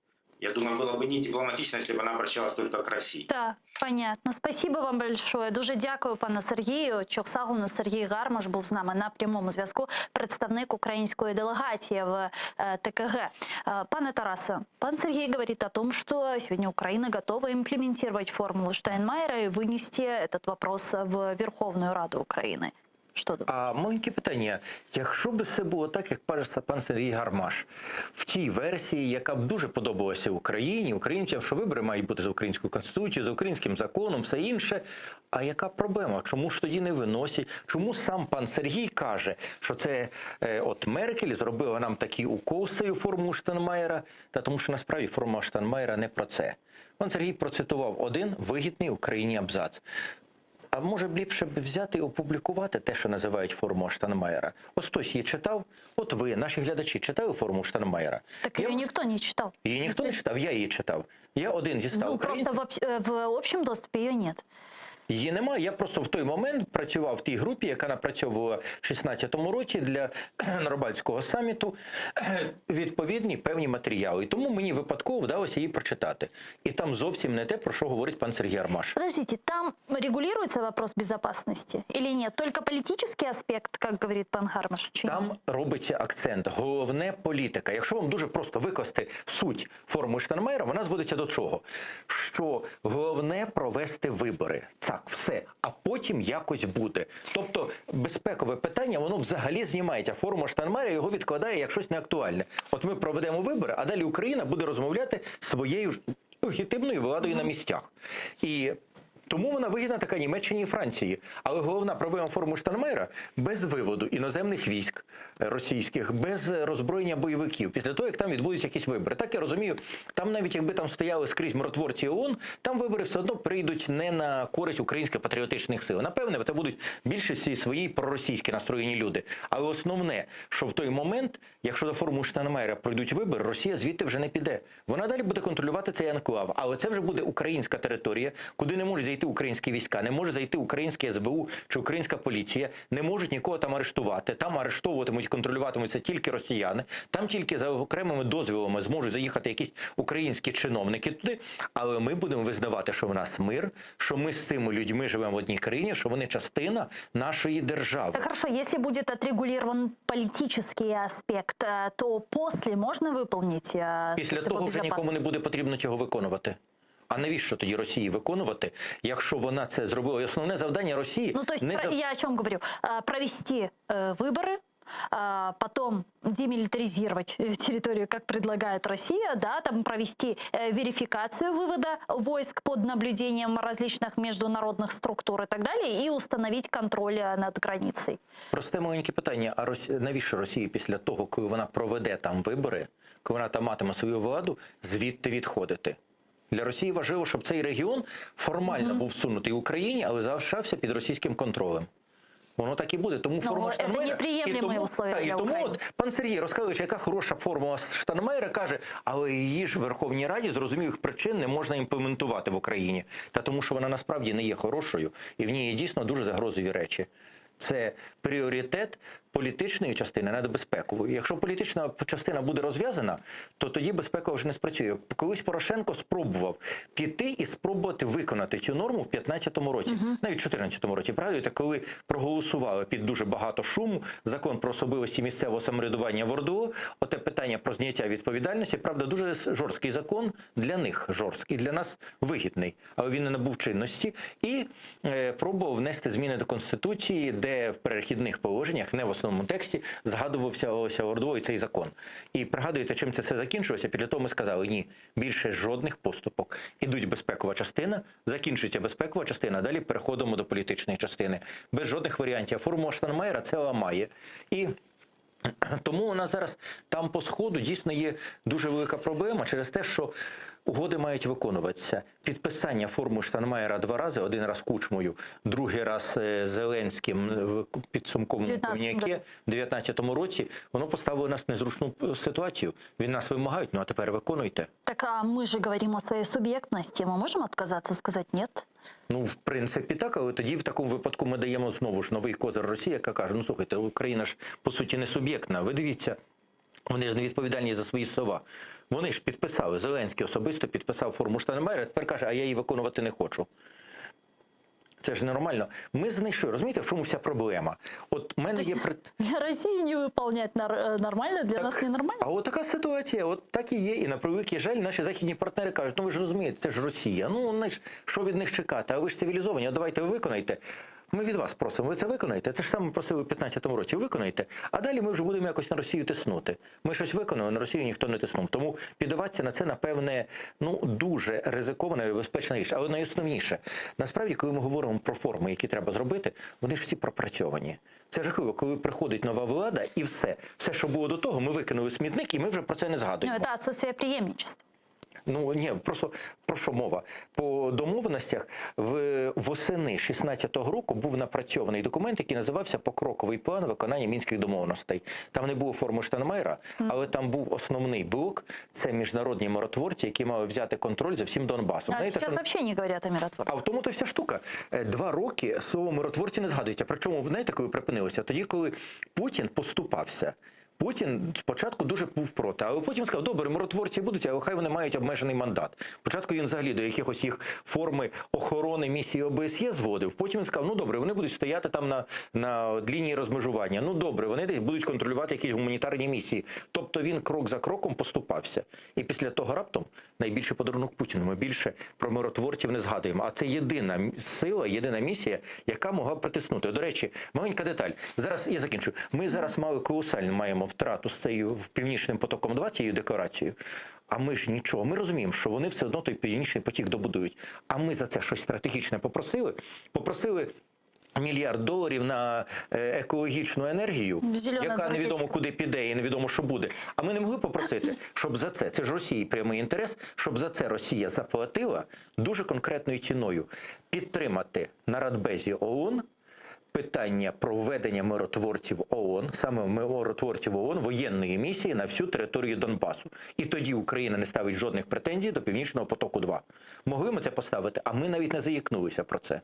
Я думаю, было бы не дипломатично, если бы она обращалась только к России. Так, понятно. Спасибо вам большое. Дуже дякую, пане Сергію. Çoq sağ oluñ Сергій Гармаш був з нами на прямому зв'язку. Представник української делегації в е, ТКГ. Е, Пане Тарасе, пан Сергей говорит о том, что сегодня Украина готова имплементировать формулу Штайнмайера и вынести этот вопрос в Верховную Раду Украины. Что думаете? А маленьке питання: якщо б все було так, як каже пан Сергій Гармаш, в тій версії, яка б дуже подобалася Україні, українцям, що вибори мають бути за українською конституцією, за українським законом, все інше. А яка проблема? Чому ж тоді не виносять? Чому сам пан Сергій каже, що це е, от Меркель зробила нам такий укол з цією формулою Штайнмаєра? Та тому що насправді формула Штайнмаєра не про це. Пан Сергій процитував один вигідний Україні абзац. А може б ліпше б взяти і опублікувати те, що називають формулу Штайнмаєра? От хтось її читав, от ви, наші глядачі, читали формулу Штайнмаєра? Так ее никто не читал. Її ніхто не читав, я її читав. Я один зі ста Ну, українців. просто в, об- в общем доступе ее нет. Її немає. Я просто в той момент працював в тій групі, яка напрацьовувала в 16-му році для Нормандського саміту відповідні певні матеріали. І тому мені випадково вдалося її прочитати. І там зовсім не те, про що говорить пан Сергій Гармаш. Подождите, там регулируется вопрос безопасности или нет? Только политический аспект, как говорит пан Гармаш? чи ні? Там робиться акцент. Головне політика. Якщо вам дуже просто викласти суть формули Штайнмаєра, вона зводиться до чого? Що головне провести вибори. Так, все. А потім якось буде. Тобто безпекове питання, воно взагалі знімається. Формула Штайнмаєра його відкладає як щось неактуальне. От ми проведемо вибори, а далі Україна буде розмовляти своєю ж легітимною владою на місцях. І тому вона вигідна така Німеччині і Франції. Але головна проблема формули Штайнмаєра без виводу іноземних військ е, російських, без роззброєння бойовиків. Після того, як там відбудуться якісь вибори. Так я розумію, там навіть якби там стояли скрізь миротворці ООН, там вибори все одно прийдуть не на користь українських патріотичних сил. Напевне, це будуть більшості свої проросійські настроєні люди. Але основне, що в той момент, якщо за формулу Штайнмаєра пройдуть вибори, Росія звідти вже не піде. Вона далі буде контролювати цей анклав, але це вже буде українська територія, куди не можуть зайти українські війська, не може зайти українське СБУ чи українська поліція, не можуть нікого там арештувати. Там арештовуватимуть, контролюватимуться тільки росіяни. Там тільки за окремими дозволами зможуть заїхати якісь українські чиновники туди. Але ми будемо визнавати, що в нас мир, що ми з цими людьми живемо в одній країні, що вони частина нашої держави. Так хорошо, если будет отрегулирован политический аспект, э, то после можно выполнить э, Після этого того вже нікому не безопасность? буде потрібно цього виконувати. А навіщо тоді Росії виконувати, якщо вона це зробила? І основне завдання Росії Ну, то есть, не про- за- я о чем говорю? А, Провести э, выборы, а, потом демилитаризировать э, территорию, как предлагает Россия, да, там провести э, верификацию вывода войск под наблюдением различных международных структур и так далее, и установить контроль э, над границей. Просте маленьке питання: а Рос... навіщо Росії після того, коли вона проведе там вибори, коли вона там матиме свою владу, звідти відходити? Для Росії важливо, щоб цей регіон формально був всунутий Україні, але залишався під російським контролем. Воно так і буде. Тому Ну, формула це Штайнмаєра... неприемлемые і тому, условия та, і для тому України. от пан Сергій розказує, що яка хороша формула Штайнмаєра, каже, але її ж в Верховній Раді з зрозумілих причин не можна імплементувати в Україні. Та тому, що вона насправді не є хорошою, і в ній є дійсно дуже загрозливі речі. Це пріоритет. Політичної частини над безпековою. Якщо політична частина буде розв'язана, то тоді безпекова вже не спрацює. Колись Порошенко спробував піти і спробувати виконати цю норму в 2015 році, навіть в 2014 році. Пригадуєте, коли проголосували під дуже багато шуму закон про особливості місцевого самоврядування в ОРДЛО, оте питання про зняття відповідальності, правда, дуже жорсткий закон для них жорсткий, для нас вигідний, але він не набув чинності і е, пробував внести зміни до конституції, де в перехідних положеннях, не в основному тексті, згадувався ось ОРДЛО і цей закон. І пригадуєте, чим це все закінчилося? Після того ми сказали: ні, більше жодних поступок. Ідуть безпекова частина, закінчується безпекова частина, далі переходимо до політичної частини. Без жодних варіантів. Формула Штайнмайєра це ламає. І тому у нас зараз там по сходу дійсно є дуже велика проблема через те, що угоди мають виконуватися. Підписання формули Штайнмайєра два рази: один раз Кучмою, другий раз е, Зеленським в підсумковому 19-му комюніке в 19-му році, воно поставило нас в незручну е, ситуацію. Від нас вимагають, ну а тепер виконуйте. Так а мы же говорим о своей субъектности. Мы можем отказаться, сказать нет? Ну, в принципі, так, але тоді в такому випадку ми даємо знову ж новий козир Росії, яка каже: ну слухайте, Україна ж по суті не суб'єктна. Ви дивіться, вони ж не відповідальні за свої слова. Вони ж підписали, Зеленський особисто підписав форму Штайнмайєра, тепер каже, а я її виконувати не хочу. Це ж ненормально. Ми знайшли, розумієте, в чому вся проблема? От в мене є пред... Для России не выполнять нар- э, нормально, для нас ненормально? А от така ситуація, от так і є. І на превеликий жаль, наші західні партнери кажуть, ну ви ж розумієте, це ж Росія. Ну вони ж що від них чекати? А ви ж цивілізовані, а давайте ви виконайте. Ми від вас просимо, ви це виконаєте. Це ж саме просили в 15-му році. Виконайте. А далі ми вже будемо якось на Росію тиснути. Ми щось виконали, на Росію ніхто не тиснув. Тому піддаватися на це, напевне, ну дуже ризикована і небезпечна річ. Але найосновніше, насправді, коли ми говоримо про форми, які треба зробити, вони ж всі пропрацьовані. Це жахливо, коли приходить нова влада, і все, все, що було до того, ми викинули в смітник, і ми вже про це не Ну, згадуємо. это отсутствие преемничества. Ну ні, просто про що мова? По домовленостях в восени 16-го року був напрацьований документ, який називався Покроковий план виконання мінських домовленостей. Там не було форми Штайнмайєра, але там був основний блок це міжнародні миротворці, які мали взяти контроль за всім Донбасом. А Знаєте, сейчас що- вообще не говорят о миротворцах. а в тому то вся штука. Два роки слово миротворці не згадується. Причому, знаєте, коли припинилося? Тоді, коли Путін поступався. Путін спочатку дуже був проти, але потім сказав, добре, миротворці будуть, але хай вони мають обмежений мандат. Спочатку він взагалі до якихось їх форми охорони місії ОБСЄ зводив. Потім він сказав, ну добре, вони будуть стояти там на, на лінії розмежування. Ну добре, вони десь будуть контролювати якісь гуманітарні місії. Тобто він крок за кроком поступався. І після того раптом найбільший подарунок Путіну. Ми більше про миротворців не згадуємо. А це єдина м- сила, єдина місія, яка могла б притиснути. До речі, маленька деталь. Зараз я закінчу. Ми зараз мали колосальну маємо втрату з цією північним потоком 2 цією декларацією. А ми ж нічого. Ми розуміємо, що вони все одно той північний потік добудують. А ми за це щось стратегічне попросили. Попросили. Мільярд доларів на е, екологічну енергію, Зелена яка невідомо енергетика. куди піде і невідомо, що буде. А ми не могли попросити, щоб за це, це ж Росії прямий інтерес, щоб за це Росія заплатила дуже конкретною ціною підтримати на Радбезі ООН питання про введення миротворців ООН, саме миротворців ООН, воєнної місії на всю територію Донбасу. І тоді Україна не ставить жодних претензій до Північного потоку 2. Могли ми це поставити, а ми навіть не заїкнулися про це.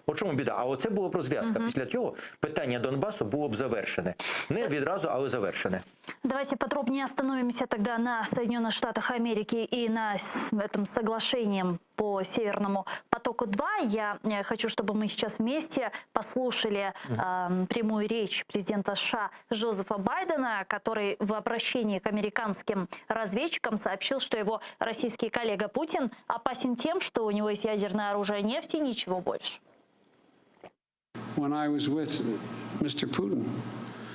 У чому біда? А оце була б розв'язка. Після цього питання Донбасу було б завершене. Не відразу, але завершене. Давайте подробнее остановимся тогда на Соединенных Штатах Америки и на с- этом соглашении по Северному потоку-2. Я э, хочу, чтобы мы сейчас вместе послушали эм, прямую речь президента США Джозефа Байдена, который в обращении к американским разведчикам сообщил, что его российский коллега Путин опасен тем, что у него есть ядерное оружие, нефть и ничего больше. When I was with Mr. Putin,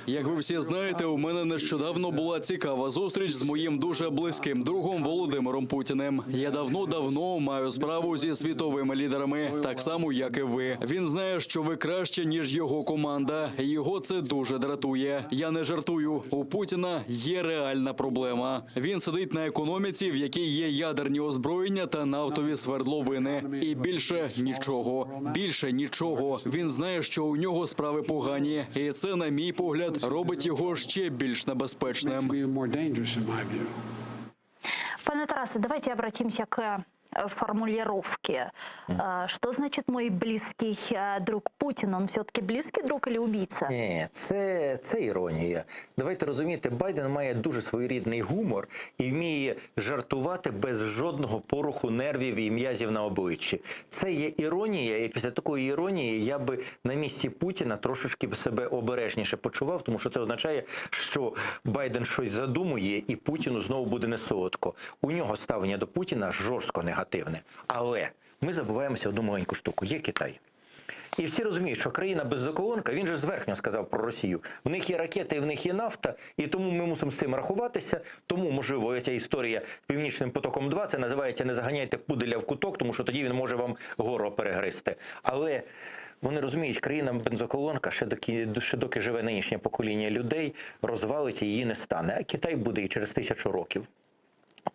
Як ви всі знаєте, у мене нещодавно була цікава зустріч з моїм дуже близьким другом Володимиром Путіним. Я давно-давно маю справу зі світовими лідерами, так само як і ви. Він знає, що ви краще ніж його команда. і Його це дуже дратує. Я не жартую. У Путіна є реальна проблема. Він сидить на економіці, в якій є ядерні озброєння та нафтові свердловини, і більше нічого. Більше нічого. Він знає, що у нього справи погані, і це, на мій погляд, робить його ще більш makes небезпечним. him even more dangerous in my view. Пане Тарасе, давайте обратимся к. формулировки. Что значит мой близкий друг Путин? Он все-таки близкий друг или убийца? Ні, це, це іронія. Давайте розуміти, Байден має дуже своєрідний гумор і вміє жартувати без жодного поруху нервів і м'язів на обличчі. Це є іронія, і після такої іронії я би на місці Путіна трошечки б себе обережніше почував, тому що це означає, що Байден щось задумує, і Путіну знову буде не солодко. У нього ставлення до Путіна жорстко негативне. Але ми забуваємося одну маленьку штуку. Є Китай. І всі розуміють, що країна бензоколонка, він же зверхньо сказав про Росію. В них є ракети, в них є нафта, і тому ми мусимо з цим рахуватися. Тому, можливо, ця історія з Північним потоком 2 це називається не заганяйте пуделя в куток, тому що тоді він може вам горло перегризти. Але вони розуміють, країна бензоколонка, ще доки, ще доки живе нинішнє покоління людей, розвалиться її не стане. А Китай буде і через тисячу років.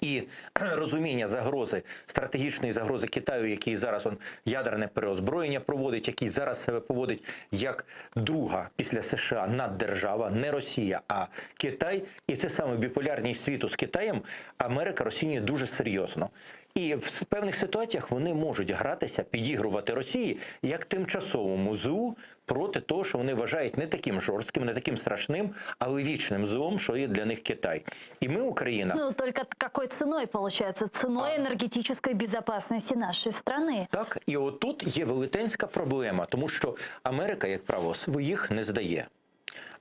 І розуміння загрози, стратегічної загрози Китаю, який зараз он ядерне переозброєння проводить, який зараз себе поводить як друга після США наддержава, не Росія, а Китай. І це саме біполярність світу з Китаєм Америка розцінює дуже серйозно. І в певних ситуаціях вони можуть гратися, підігрувати Росії як тимчасовому злу проти того, що вони вважають не таким жорстким, не таким страшним, але вічним злом, що є для них Китай. І ми, Україна, Ну, только какой ценой, получается? Ценой энергетической безопасности нашей страны. Так, і отут є велетенська проблема, тому що Америка, як правило, своїх не здає.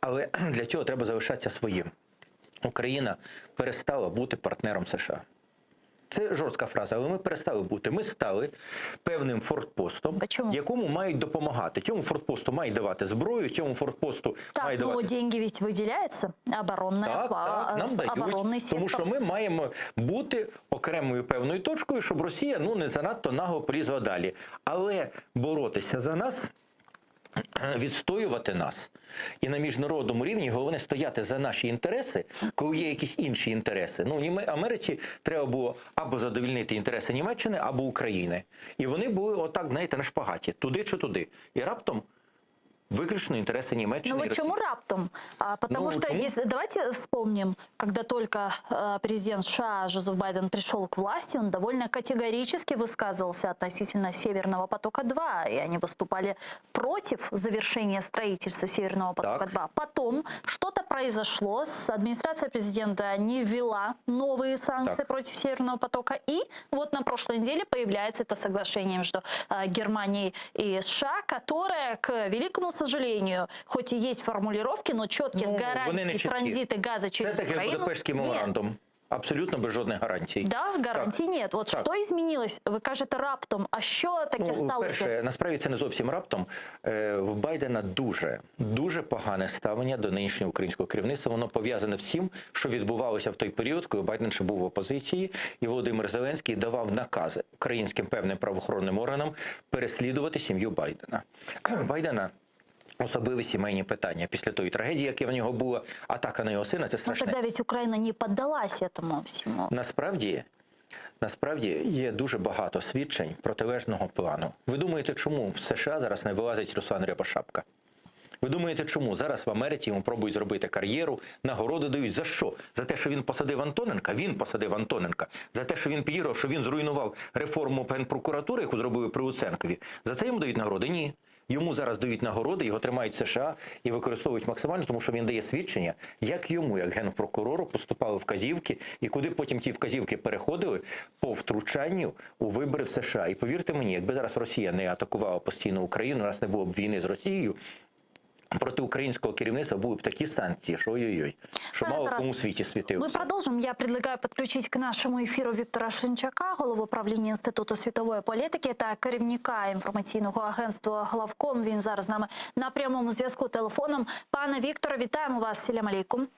Але для цього треба залишатися своїм. Україна перестала бути партнером США. Це жорстка фраза, але ми перестали бути. Ми стали певним форпостом, якому мають допомагати. Цьому форпосту мають давати зброю, цьому форпосту Так, мають но давати деньги ведь выделяются. Оборонная, так, так, нам оборонный дають, сектор. тому що ми маємо бути окремою певною точкою, щоб Росія ну не занадто нагло полізла далі. Але боротися за нас. Відстоювати нас і на міжнародному рівні головне стояти за наші інтереси, коли є якісь інші інтереси. Ну Німе- Америці треба було або задовільнити інтереси Німеччини, або України. І вони були отак, знаєте, на шпагаті, туди чи туди. І раптом виключно інтереси Німеччини. Ну і вот Росії. чому раптом? А, потому Ну, что, чому? если, давайте вспомним, когда только э, президент США Жозеф Байден пришел к власти, он довольно категорически высказывался относительно Северного потока-2, и они выступали против завершения строительства Северного потока-2. Потом что-то произошло, с администрация президента не ввела новые санкции Так. против Северного потока, и вот на прошлой неделе появляется это соглашение между э, Германией и США, которое, к великому сожалению, хоть и есть формулировки, но четких Ну, вони не гарантий чіткі. транзита газа через Це так, як Украину Будапештський нет. меморандум. Абсолютно без жодних гарантій. Да, гарантій нет. Вот Так. що изменилось? Ви кажете раптом. А що таке Ну, сталося? перше, насправді це не зовсім раптом. Е, В Байдена дуже, дуже погане ставлення до нинішнього українського керівництва. Воно пов'язане всім, що відбувалося в той період, коли Байден ще був в опозиції, і Володимир Зеленський давав накази українським певним правоохоронним органам переслідувати сім'ю Байдена. Байдена. Особливі сімейні питання після тої трагедії, яка в нього була, атака на його сина, це Ну, страшне. тогда ведь Украина не поддалась этому всему. Насправді, насправді є дуже багато свідчень протилежного плану. Ви думаєте, чому в США зараз не вилазить Руслан Рябошапка? Ви думаєте, чому зараз в Америці йому пробують зробити кар'єру, нагороди дають за що? За те, що він посадив Антоненка? Він посадив Антоненка. За те, що він підіграв, що він зруйнував реформу Генпрокуратури, яку зробили при Луценкові. За це йому дають нагороди? Ні. Йому зараз дають нагороди, його тримають США і використовують максимально, тому що він дає свідчення, як йому, як генпрокурору, поступали вказівки, і куди потім ті вказівки переходили по втручанню у вибори в США. І повірте мені, якби зараз Росія не атакувала постійно Україну, у нас не було б війни з Росією. Проти українського керівництва були б такі санкції, що ой-ой-ой, що Пане мало в Тарас, кому світі світилося. Мы продолжим. Я предлагаю подключить к нашему эфиру Віктора Шинчака, голову правління Інституту світової політики та керівника інформаційного агентства «Главком». Він зараз з нами на прямому зв'язку телефоном. Пане Вікторе, вітаємо вас. Селям алейкум.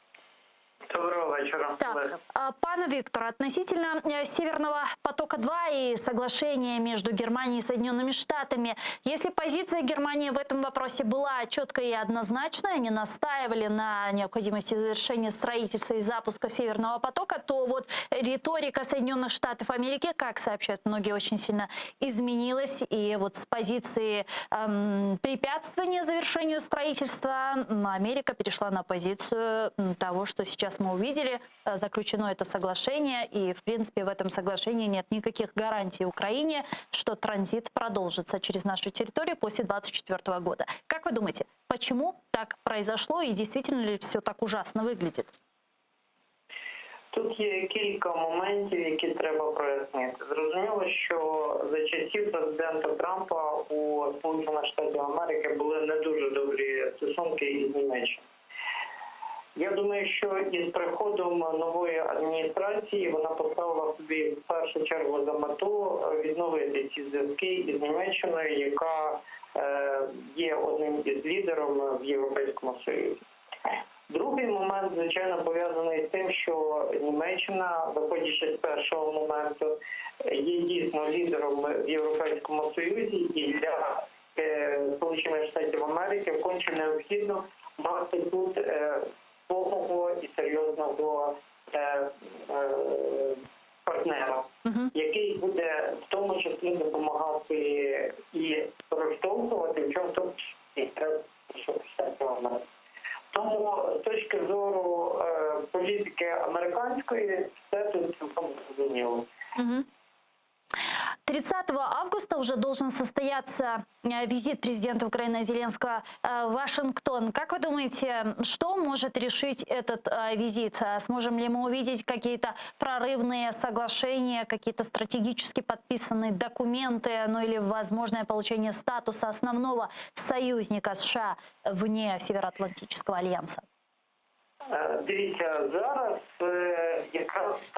Доброго вечора. Так, а, пане Виктор, относительно э, Северного потока-2 и соглашения между Германией и Соединенными Штатами, если позиция Германии в этом вопросе была четкой и однозначной, они настаивали на необходимости завершения строительства и запуска Северного потока, то вот риторика Соединенных Штатов Америки, как сообщают многие, очень сильно изменилась. И вот с позиции эм, препятствования завершению строительства м, Америка перешла на позицию м, того, что сейчас. Сейчас мы увидели, э, заключено это соглашение, и, в принципе, в этом соглашении нет никаких гарантий Украине, что транзит продолжится через нашу территорию после 2024 года. Как вы думаете, почему так произошло и действительно ли все так ужасно выглядит? Тут є кілька моментів, які треба прояснити. Зрозуміло, що за часів президента Трампа у Сполучених Штатів Америки були не дуже добрі стосунки із Німеччиною. Я думаю, що із приходом нової адміністрації вона поставила собі в першу чергу за мету відновити ці зв'язки із Німеччиною, яка е, є одним із лідером в Європейському Союзі. Другий момент, звичайно, пов'язаний з тим, що Німеччина, виходячи з першого моменту, є дійсно лідером в Європейському Союзі, і для е, Сполучених Штатів Америки конче необхідно мати тут е, повного і серйозного е, е, партнера, який буде в тому числі допомагати і проштовхувати, в чому тому числі Штатів Америки. Тому з точки зору е, політики американської, все тут цілком зрозуміло. Мгм. 30 августа уже должен состояться э, визит президента Украины Зеленского э, в Вашингтон. Как вы думаете, что может решить этот э, визит? Э, Сможем ли мы увидеть какие-то прорывные соглашения, какие-то стратегически подписанные документы, ну или возможное получение статуса основного союзника США вне Североатлантического альянса? Е, Дивіться, зараз е, якраз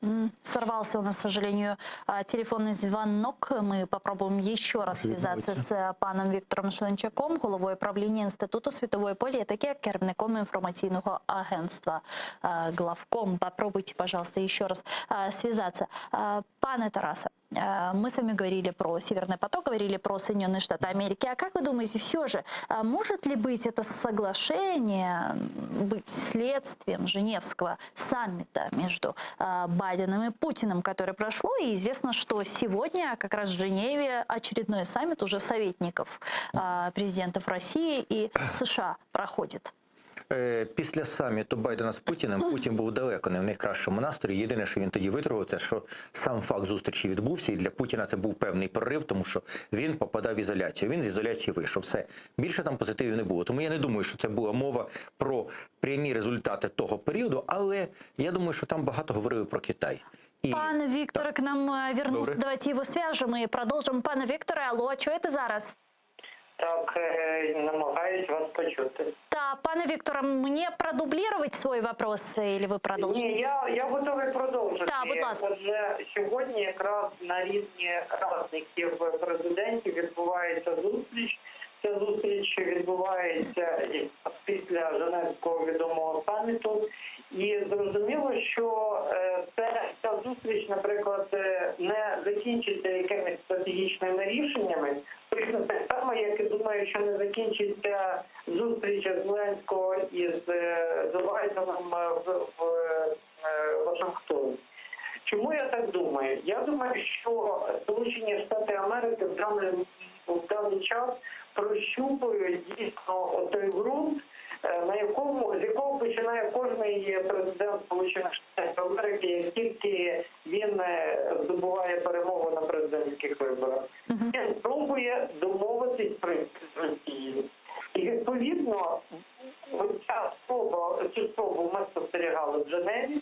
М, Сорвался у нас, к сожалению, а, телефонный звонок. Мы попробуем еще раз связаться с э, паном Віктором Шланчаком, головою правління Інституту світової політики, керівником інформаційного агентства е, Главком. Попробуйте, пожалуйста, еще раз э, связаться. Э, Пане Тарасе, э, мы с вами говорили про Северный поток, говорили про Соединенные Штаты Америки. А как вы думаете, все же, а может ли быть это соглашение м, быть следствием Женевского саммита между э, Байденом и Путиным, которое прошло? И известно, что сегодня как раз в Женеве очередной саммит уже советников э, президентов России и США проходит. Е, Після саміту Байдена з Путіним Путін був далеко не в найкращому настрої. Єдине, що він тоді виторгував, це що сам факт зустрічі відбувся, і для Путіна це був певний прорив, тому що він попадав в ізоляцію. Він з ізоляції вийшов. Все більше там позитивів не було. Тому я не думаю, що це була мова про прямі результати того періоду, але я думаю, що там багато говорили про Китай. І Пан Виктор к нам э, вернулся. Добре. Давайте его свяжем и продолжим. Пане Вікторе, алло, чуєте зараз? так е, намагаюсь вас почути. Да, пане Вікторе, мне продублировать свой вопрос или вы продолжите? Ні, я, я готовий продовжити. Так, будь ласка. Отже, сьогодні якраз на рівні радників президентів відбувається зустріч. Ця зустріч відбувається після Женевського відомого саміту. І зрозуміло, що е, це, ця зустріч, наприклад, е, не закінчиться якимись стратегічними рішеннями. Точно так само, як і думаю, що не закінчиться зустріч Зеленського із е, Джо Байденом е, в, в е, Вашингтоні. Чому я так думаю? Я думаю, що Сполучені Штати Америки в даний, в даний час прощупують дійсно той ґрунт, е, на якому з якого починає кожний президент Сполучених Штатів Америки, як тільки він е, здобуває перемогу на президентських виборах. Він пробує домовитись про з Росією. І відповідно, ця спроба, цю спробу ми спостерігали в Женеві.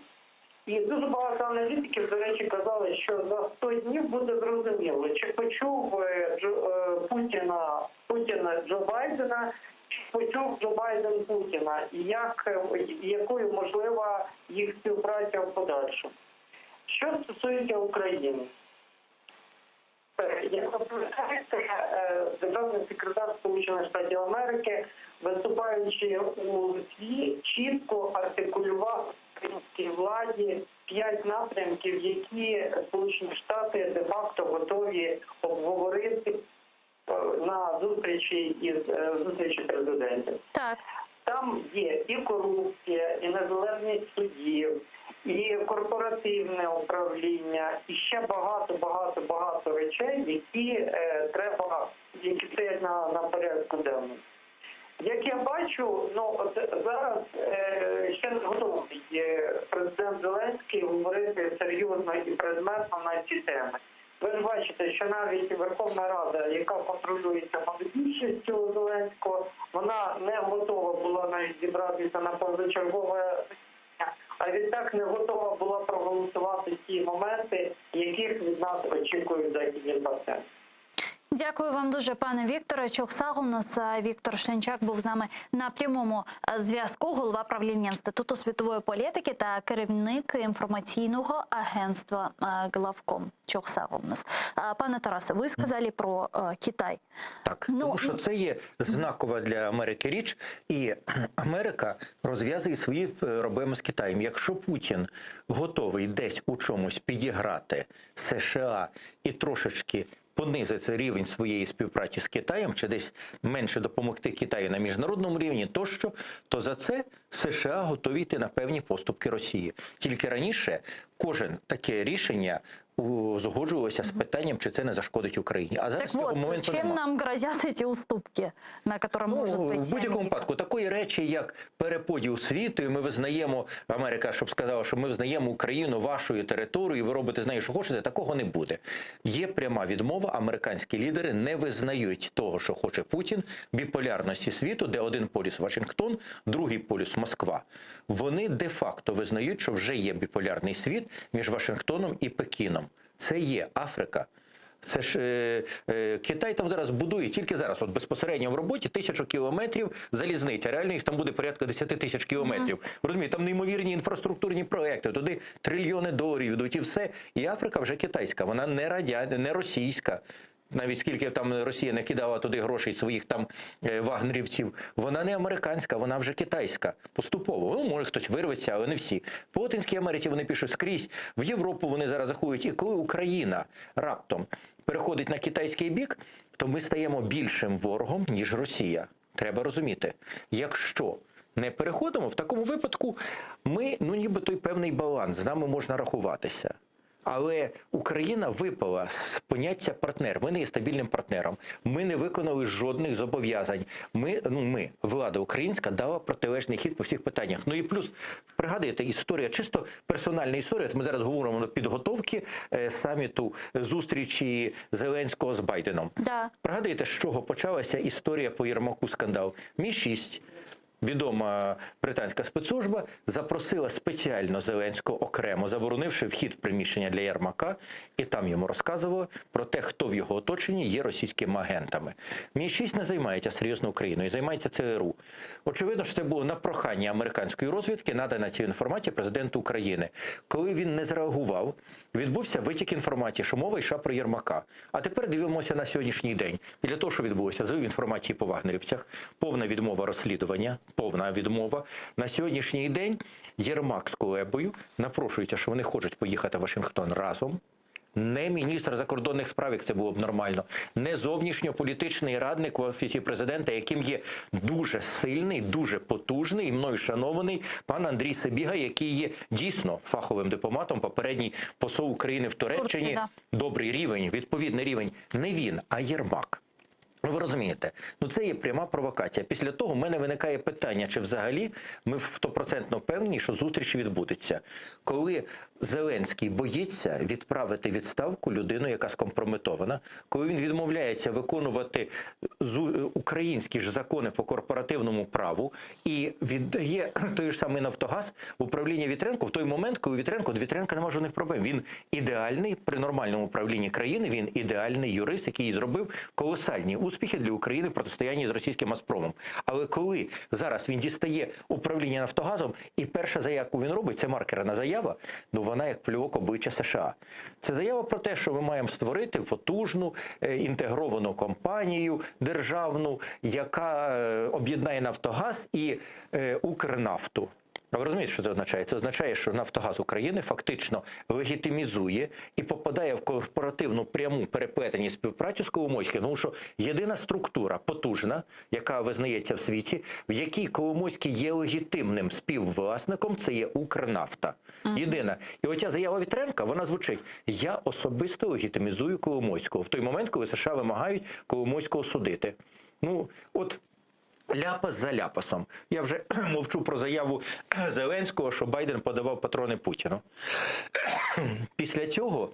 І дуже багато аналітиків, до речі, казали, що за 100 днів буде зрозуміло, чи почув е, Джо, е, Путіна, Путіна Джо Байдена, чи почув Джо Байден Путіна, і як, е, і якою можлива їх співпраця в подальшому. Що стосується України, Е, Як ви пам'ятаєте, е, державний секретар Сполучених Штатів Америки, виступаючи у Литві, чітко артикулював українській владі п'ять напрямків, які Сполучені Штати де-факто готові обговорити е, на зустрічі із е, зустрічі президентів. Так. Там є і корупція, і незалежність суддів, і корпоративне управління, і ще багато, багато, багато речей, які е, треба, які стоять на, на порядку денному. Як я бачу, ну от зараз е, ще не готовий е, президент Зеленський говорити серйозно і предметно на ці теми. Ви ж бачите, що навіть Верховна Рада, яка контролюється монобільшістю Зеленського, вона не готова була навіть зібратися на позачергове засідання, а відтак не готова була проголосувати ті моменти, яких від нас очікують західні партнери. Дякую вам дуже, пане Вікторе. Çoq sağ oluñız. Віктор Шленчак був з нами на прямому е, зв'язку, голова правління Інституту світової політики та керівник інформаційного агентства е, Главком. Çoq sağ oluñız. Е, Пане Тарасе, ви сказали про е, Китай. Так, Ну, тому що це є знакова для Америки річ, і Америка розв'язує свої е, проблеми з Китаєм. Якщо Путін готовий десь у чомусь підіграти США і трошечки понизити рівень своєї співпраці з Китаєм, чи десь менше допомогти Китаю на міжнародному рівні, тощо, то за це США готові йти на певні поступки Росії. Тільки раніше кожен таке рішення узгоджувалося з питанням, чи це не зашкодить Україні. А зараз Так цього вот, моменту чем нема. нам грозят эти уступки, на которые может Ну, пойти в будь-якому Америка? випадку такої речі, як переподіл світу, і ми визнаємо, Америка, щоб сказала, що ми визнаємо Україну вашою територією, ви робите з нею, що хочете, такого не буде. Є пряма відмова. Американські лідери не визнають того, що хоче Путін, біполярності світу, де один полюс Вашингтон, другий полюс Москва. Вони де-факто визнають, що вже є біполярний світ між Вашингтоном і Пекіном. Це є Африка. Це ж е, е, Китай там зараз будує тільки зараз, от безпосередньо в роботі тисячу кілометрів залізниця. Реально їх там буде порядка 10 тисяч кілометрів. Ви Розумієте, там неймовірні інфраструктурні проекти, туди трильйони доларів йдуть і все. І Африка вже китайська, вона не радя, не російська. Навіть скільки там Росія не кидала туди грошей своїх там е, вагнерівців, вона не американська, вона вже китайська. Поступово. Ну, може хтось вирветься, але не всі. По Латинській Америці вони пішли скрізь, в Європу вони зараз заходять. І коли Україна раптом переходить на китайський бік, то ми стаємо більшим ворогом, ніж Росія. Треба розуміти, якщо не переходимо, в такому випадку ми, ну ніби той певний баланс, з нами можна рахуватися. Але Україна випала з поняття партнер. Ми не є стабільним партнером. Ми не виконали жодних зобов'язань. Ми, ну ми, влада українська, дала протилежний хід по всіх питаннях. Ну і плюс, пригадуєте, історія, чисто персональна історія. От Ми зараз говоримо на підготовки е, саміту е, зустрічі Зеленського з Байденом. Да. Пригадуєте, з чого почалася історія по Єрмаку скандал? Мі 6 відома британська спецслужба, запросила спеціально Зеленського окремо, заборонивши вхід в приміщення для Єрмака, і там йому розказували про те, хто в його оточенні є російськими агентами. Мі 6 не займається серйозно Україною, займається ЦРУ. Очевидно, що це було на прохання американської розвідки надана ця інформація президенту України. Коли він не зреагував, відбувся витік інформації, що мова йшла про Єрмака. А тепер дивимося на сьогоднішній день. Біля того, що відбулося, злив інформації по вагнерівцях, повна відмова розслідування, повна відмова. На сьогоднішній день Єрмак з Кулебою напрошується, що вони хочуть поїхати в Вашингтон разом. Не міністр закордонних справ, як це було б нормально, не зовнішньополітичний радник в офісі президента, яким є дуже сильний, дуже потужний і мною шанований пан Андрій Сибіга, який є дійсно фаховим дипломатом, попередній посол України в Туреччині. Турції, да. Добрий рівень, відповідний рівень. Не він, а Єрмак. Ну, ви розумієте, ну це є пряма провокація. Після того в мене виникає питання, чи взагалі ми стопроцентно впевнені, що зустріч відбудеться. Коли Зеленський боїться відправити відставку людину, яка скомпрометована, коли він відмовляється виконувати зу- українські ж закони по корпоративному праву і віддає той ж самий Нафтогаз в управління Вітренко в той момент, коли Вітренко до Вітренка немає жодних проблем. Він ідеальний при нормальному управлінні країни. Він ідеальний юрист, який зробив колосальні успіхи для України в протистоянні з російським Газпромом. Але коли зараз він дістає управління Нафтогазом, і перша заява, яку він робить, це маркерна заява. Ну вона як плювок обличчя США. Це заява про те, що ми маємо створити потужну е, інтегровану компанію державну, яка е, об'єднає Нафтогаз і е, Укрнафту. А ви розумієте, що це означає? Це означає, що Нафтогаз України фактично легітимізує і попадає в корпоративну пряму переплетеність співпрацю з Коломойським, тому що єдина структура потужна, яка визнається в світі, в якій Коломойський є легітимним співвласником, це є Укрнафта. Єдина. І оця заява Вітренка, вона звучить: я особисто легітимізую Коломойського в той момент, коли США вимагають Коломойського судити. Ну, от. Ляпас за ляпасом. Я вже мовчу про заяву Зеленського, що Байден подавав патрони Путіну. Після цього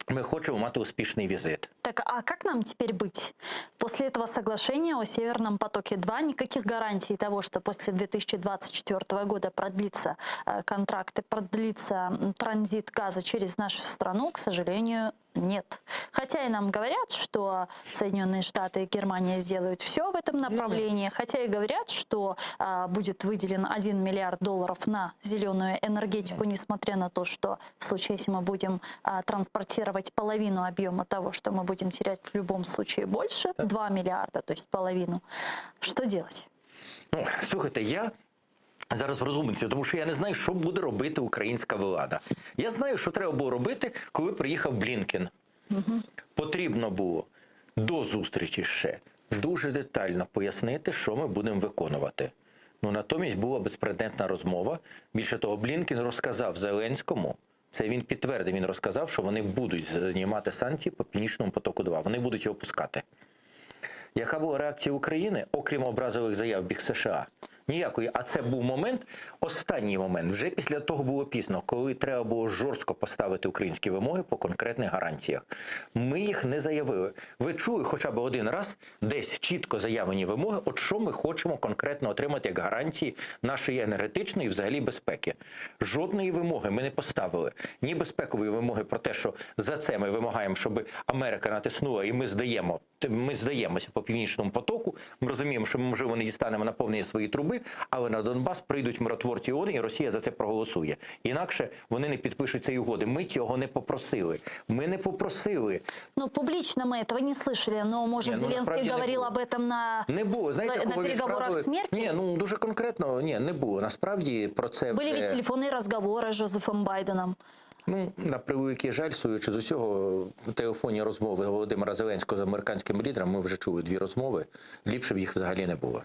ми хочемо мати успішний візит. Так, а как нам теперь быть? После этого соглашения о Северном потоке-2 никаких гарантий того, что после 2024 года продлится э, контракт и продлится м, транзит газа через нашу страну, к сожалению, нет. Хотя и нам говорят, что Соединенные Штаты и Германия сделают все в этом направлении, хотя и говорят, что а, будет выделен 1 миллиард долларов на зеленую энергетику, несмотря на то, что в случае, если мы будем а, транспортировать половину объема того, что мы будем терять в любом случае больше, 2 миллиарда, то есть половину. Что делать? Ну, слухайте, я зараз в розгубленості, тому що я не знаю, що буде робити українська влада. Я знаю, що треба було робити, коли приїхав Блінкен. Потрібно було до зустрічі ще дуже детально пояснити, що ми будемо виконувати. Ну натомість була безпредметна розмова. Більше того, Блінкен розказав Зеленському. Це він підтвердив. Він розказав, що вони будуть знімати санкції по північному потоку 2 Вони будуть його пускати. Яка була реакція України, окрім образових заяв в бік США? Ніякої. А це був момент, останній момент. Вже після того було пізно, коли треба було жорстко поставити українські вимоги по конкретних гарантіях. Ми їх не заявили. Ви чули хоча б один раз десь чітко заявлені вимоги, от що ми хочемо конкретно отримати як гарантії нашої енергетичної і взагалі безпеки. Жодної вимоги ми не поставили. Ні безпекової вимоги про те, що за це ми вимагаємо, щоб Америка натиснула, і ми здаємо. Ми здаємося по північному потоку. Ми розуміємо, що ми можливо не дістанемо наповнення свої труби, але на Донбас прийдуть миротворці ООН, і Росія за це проголосує. Інакше вони не підпишуть цієї угоди. Ми цього не попросили. Ми не попросили. Ну, публично мы этого не слышали, но, может, Не, ну, Зеленский насправді не говорил було. об этом на, Не було. Знаєте, на кого переговорах відправили? с Меркель? Ні, ну дуже конкретно, ні, не було. Насправді про це Были вже... ведь телефонные разговоры с Жозефом Байденом. Ну, на превеликий жаль, судячи з усього, телефонні розмови Володимира Зеленського з американським лідером, ми вже чули дві розмови. Ліпше б їх взагалі не було.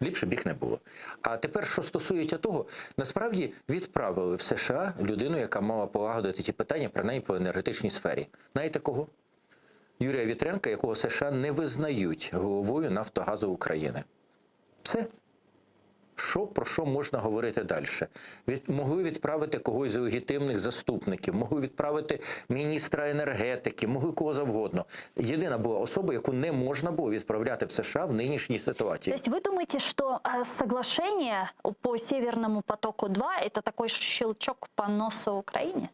Ліпше б їх не було. А тепер, що стосується того, насправді відправили в США людину, яка мала полагодити ці питання, принаймні по енергетичній сфері. Знаєте кого? Юрія Вітренка, якого США не визнають головою Нафтогазу України. Все. Що про що можна говорити далі? Від, могли відправити когось з легітимних заступників, могли відправити міністра енергетики, могли кого завгодно. Єдина була особа, яку не можна було відправляти в США в нинішній ситуації. То есть вы думаете, что э, соглашение по Северному потоку-2 это такой щелчок по носу Украине?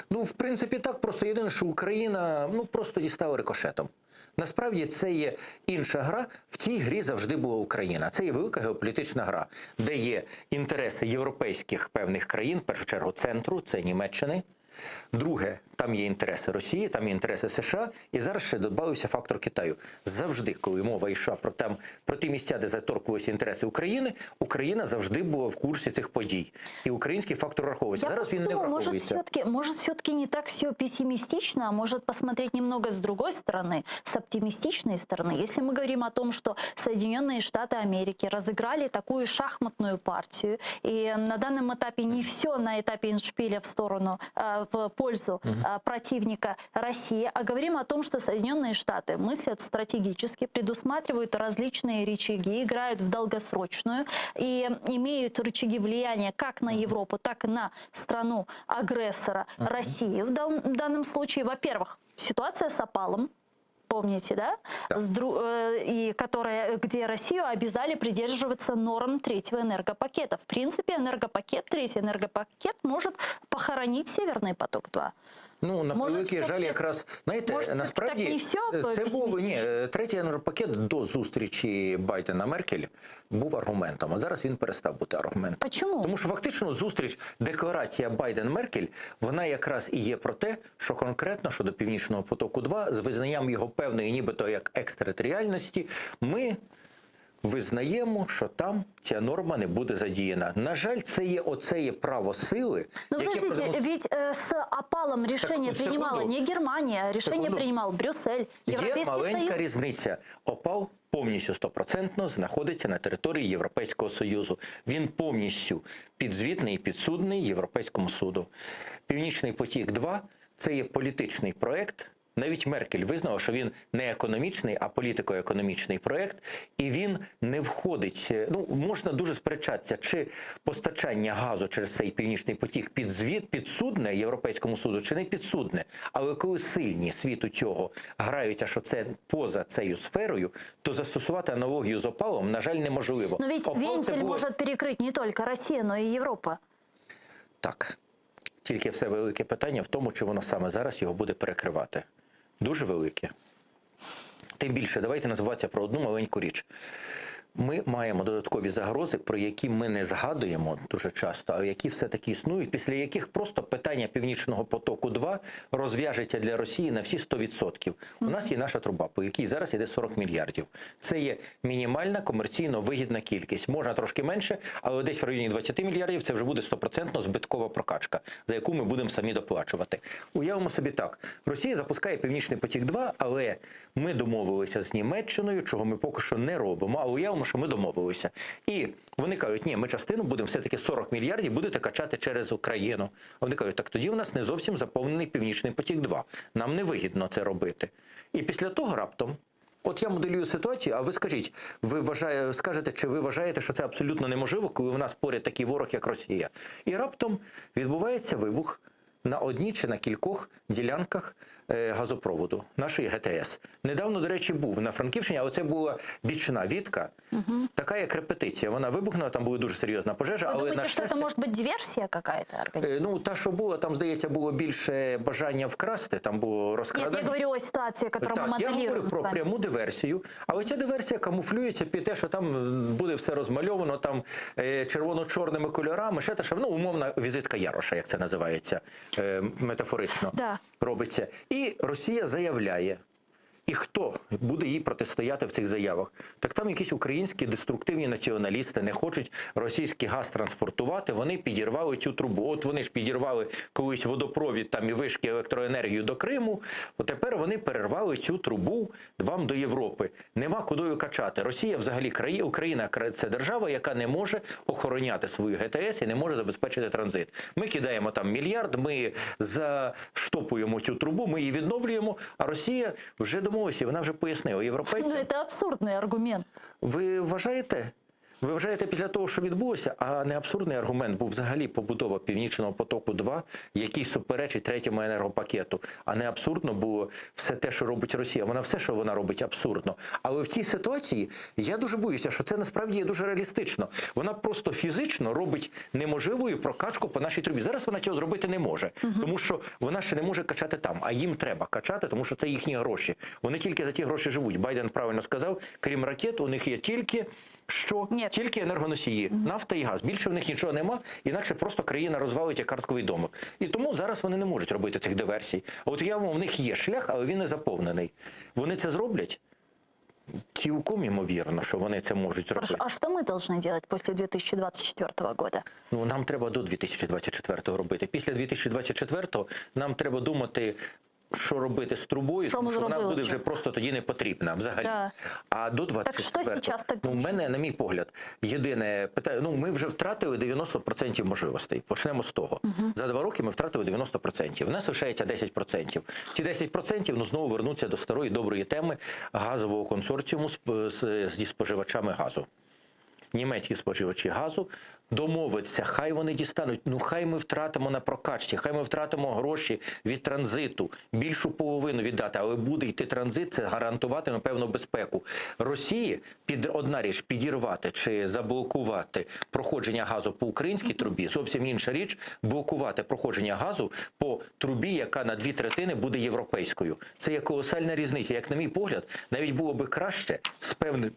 Ну, в принципі, так. Просто єдине, що Україна ну просто дістала рикошетом. Насправді це є інша гра. В цій грі завжди була Україна. Це є велика геополітична гра, де є інтереси європейських певних країн, в першу чергу центру, це Німеччини. Друге, там є інтереси Росії, там є інтереси США, і зараз ще додався фактор Китаю. Завжди, коли мова йшла про там про ті місця, де заторкувалися інтереси України, Україна завжди була в курсі цих подій. І український фактор враховується. Я Зараз просто він не думаю, может, враховується. все-таки, может, все-таки не так все пессимистично, а может посмотреть немного с другой стороны, с оптимистичной стороны. Если мы говорим о том, что Соединенные Штаты Америки разыграли такую шахматную партию, и на данном этапе не все на этапе эндшпиля в сторону, э, в пользу э, противника России, а говорим о том, что Соединенные Штаты мыслят стратегически, предусматривают различные рычаги, играют в долгосрочную и имеют рычаги влияния как на Европу, так и на страну-агрессора Россию в дан- в данном случае. Во-первых, ситуация с опалом, помните, да? С дру- э, и которая, где Россию обязали придерживаться норм третьего энергопакета. В принципе, энергопакет, третий энергопакет может похоронить Северный поток-2. Ну, на Може, превеликий жаль, все-таки- якраз знаєте, може, все-таки насправді так не все це був ні, песимістично? е, третій енергопакет до зустрічі Байдена Меркель був аргументом. А зараз він перестав бути аргументом. Почему? Тому що фактично зустріч, декларація Байден Меркель, вона якраз і є про те, що конкретно щодо Північного потоку 2 з визнанням його певної, нібито як екстериторіальності, ми визнаємо, що там ця норма не буде задіяна. На жаль, це є оце є право сили, Но яке Ну, подождите, продемонстр- ведь э, с опалом решение Так, принимала секунду. не Германия, решение Секунду. принимал Брюссель, Є Европейский маленька Союз. різниця. Опал повністю стопроцентно знаходиться на території Європейського Союзу. Він повністю підзвітний і підсудний Європейському суду. Північний потік 2 це є політичний проект. Навіть Меркель визнала, що він не економічний, а політико-економічний проект, і він не входить. е, Ну можна дуже сперечатися, чи постачання газу через цей північний потік під звіт підсудне Європейському суду, чи не підсудне. Але коли сильні світу цього граються, що це поза цією сферою, то застосувати аналогію з опалом, на жаль, неможливо. Но ведь Опал це вентиль було- может перекрыть не только Россия, но и Европа. Так. Тільки все велике питання в тому, чи воно саме зараз його буде перекривати. Дуже велике. Тим більше, давайте називатися про одну маленьку річ. Ми маємо додаткові загрози, про які ми не згадуємо дуже часто, а які все-таки існують, після яких просто питання Північного потоку 2 розв'яжеться для Росії на всі 100%. У нас є наша труба, по якій зараз йде 40 мільярдів. Це є мінімальна комерційно вигідна кількість. Можна трошки менше, але десь в районі 20 мільярдів це вже буде 100% збиткова прокачка, за яку ми будемо самі доплачувати. Уявимо собі так: Росія запускає Північний потік 2, але ми домовилися з Німеччиною, чого ми поки що не робимо. А уявимо, що ми домовилися. І вони кажуть, ні, ми частину будемо все-таки 40 мільярдів будете качати через Україну. А вони кажуть, так тоді у нас не зовсім заповнений Північний потік 2. Нам не вигідно це робити. І після того раптом. От я моделюю ситуацію, а ви скажіть, ви вважає, скажете, чи ви вважаєте, що це абсолютно неможливо, коли у нас поряд такий ворог, як Росія? І раптом відбувається вибух на одній чи на кількох ділянках е, газопроводу нашої ГТС. Недавно, до речі, був на Франківщині, але це була бічна вітка, така як репетиція. Вона вибухнула, там була дуже серйозна пожежа. Вы але думаете, на что это щастя, может быть диверсия какая-то? Е, Ну, та, що було, там, здається, було більше бажання вкрасти, там було Нет, розкрадання. я говорю о ситуации, которую мы Так, я моделируем говорю с про вами. пряму диверсію, але ця диверсія камуфлюється під те, що там м, буде все розмальовано там е, червоно-чорними кольорами, ще те, що ну, умовна візитка Яроша, як це називається е, метафорично, Да. робиться. І Росія заявляє. І хто буде їй протистояти в цих заявах? Так там якісь українські деструктивні націоналісти не хочуть російський газ транспортувати. Вони підірвали цю трубу. От вони ж підірвали колись водопровід там і вишки електроенергію до Криму. От тепер вони перервали цю трубу вам до Європи. Нема кудою качати. Росія взагалі краї, Україна кра- це держава, яка не може охороняти свою ГТС і не може забезпечити транзит. Ми кидаємо там мільярд, ми заштопуємо цю трубу, ми її відновлюємо. А Росія вже домовилася, вона вже пояснила європейцям. Ну, это абсурдный аргумент. Ви вважаєте? Ви вважаєте після того, що відбулося, а не абсурдний аргумент був взагалі побудова Північного потоку 2, який суперечить третьому енергопакету. А не абсурдно було все те, що робить Росія. Вона все, що вона робить, абсурдно. Але в цій ситуації я дуже боюся, що це насправді є дуже реалістично. Вона просто фізично робить неможливою прокачку по нашій трубі. Зараз вона цього зробити не може, тому що вона ще не може качати там, а їм треба качати, тому що це їхні гроші. Вони тільки за ті гроші живуть. Байден правильно сказав, крім ракет, у них є тільки що тільки енергоносії, нафта і газ. Більше в них нічого нема, інакше просто країна розвалить як картковий домик. І тому зараз вони не можуть робити цих диверсій. А От явно в них є шлях, але він не заповнений. Вони це зроблять? Цілком ймовірно, що вони це можуть зробити. Хорошо, а что мы должны делать после 2024 года? Ну, нам треба до 2024 робити. Після 2024 нам треба думати, що робити з трубою, Що тому ми що вона зробили буде вже? вже просто тоді не потрібна взагалі. Да. А до Так що 24-го, сейчас тогда? ну, в мене, на мій погляд, єдине питання, ну, ми вже втратили 90% можливостей. Почнемо з того. За два роки ми втратили 90%. У нас лишається 10%. Ці 10% ну, знову вернуться до старої доброї теми газового консорціуму з, з, зі споживачами газу німецькі споживачі газу домовитися, хай вони дістануть. Ну хай ми втратимо на прокачці, хай ми втратимо гроші від транзиту, більшу половину віддати, але буде йти транзит, це гарантуватиме певну безпеку. Росії під одна річ підірвати чи заблокувати проходження газу по українській трубі, зовсім інша річ блокувати проходження газу по трубі, яка на дві третини буде європейською. Це є колосальна різниця. Як на мій погляд, навіть було би краще з певними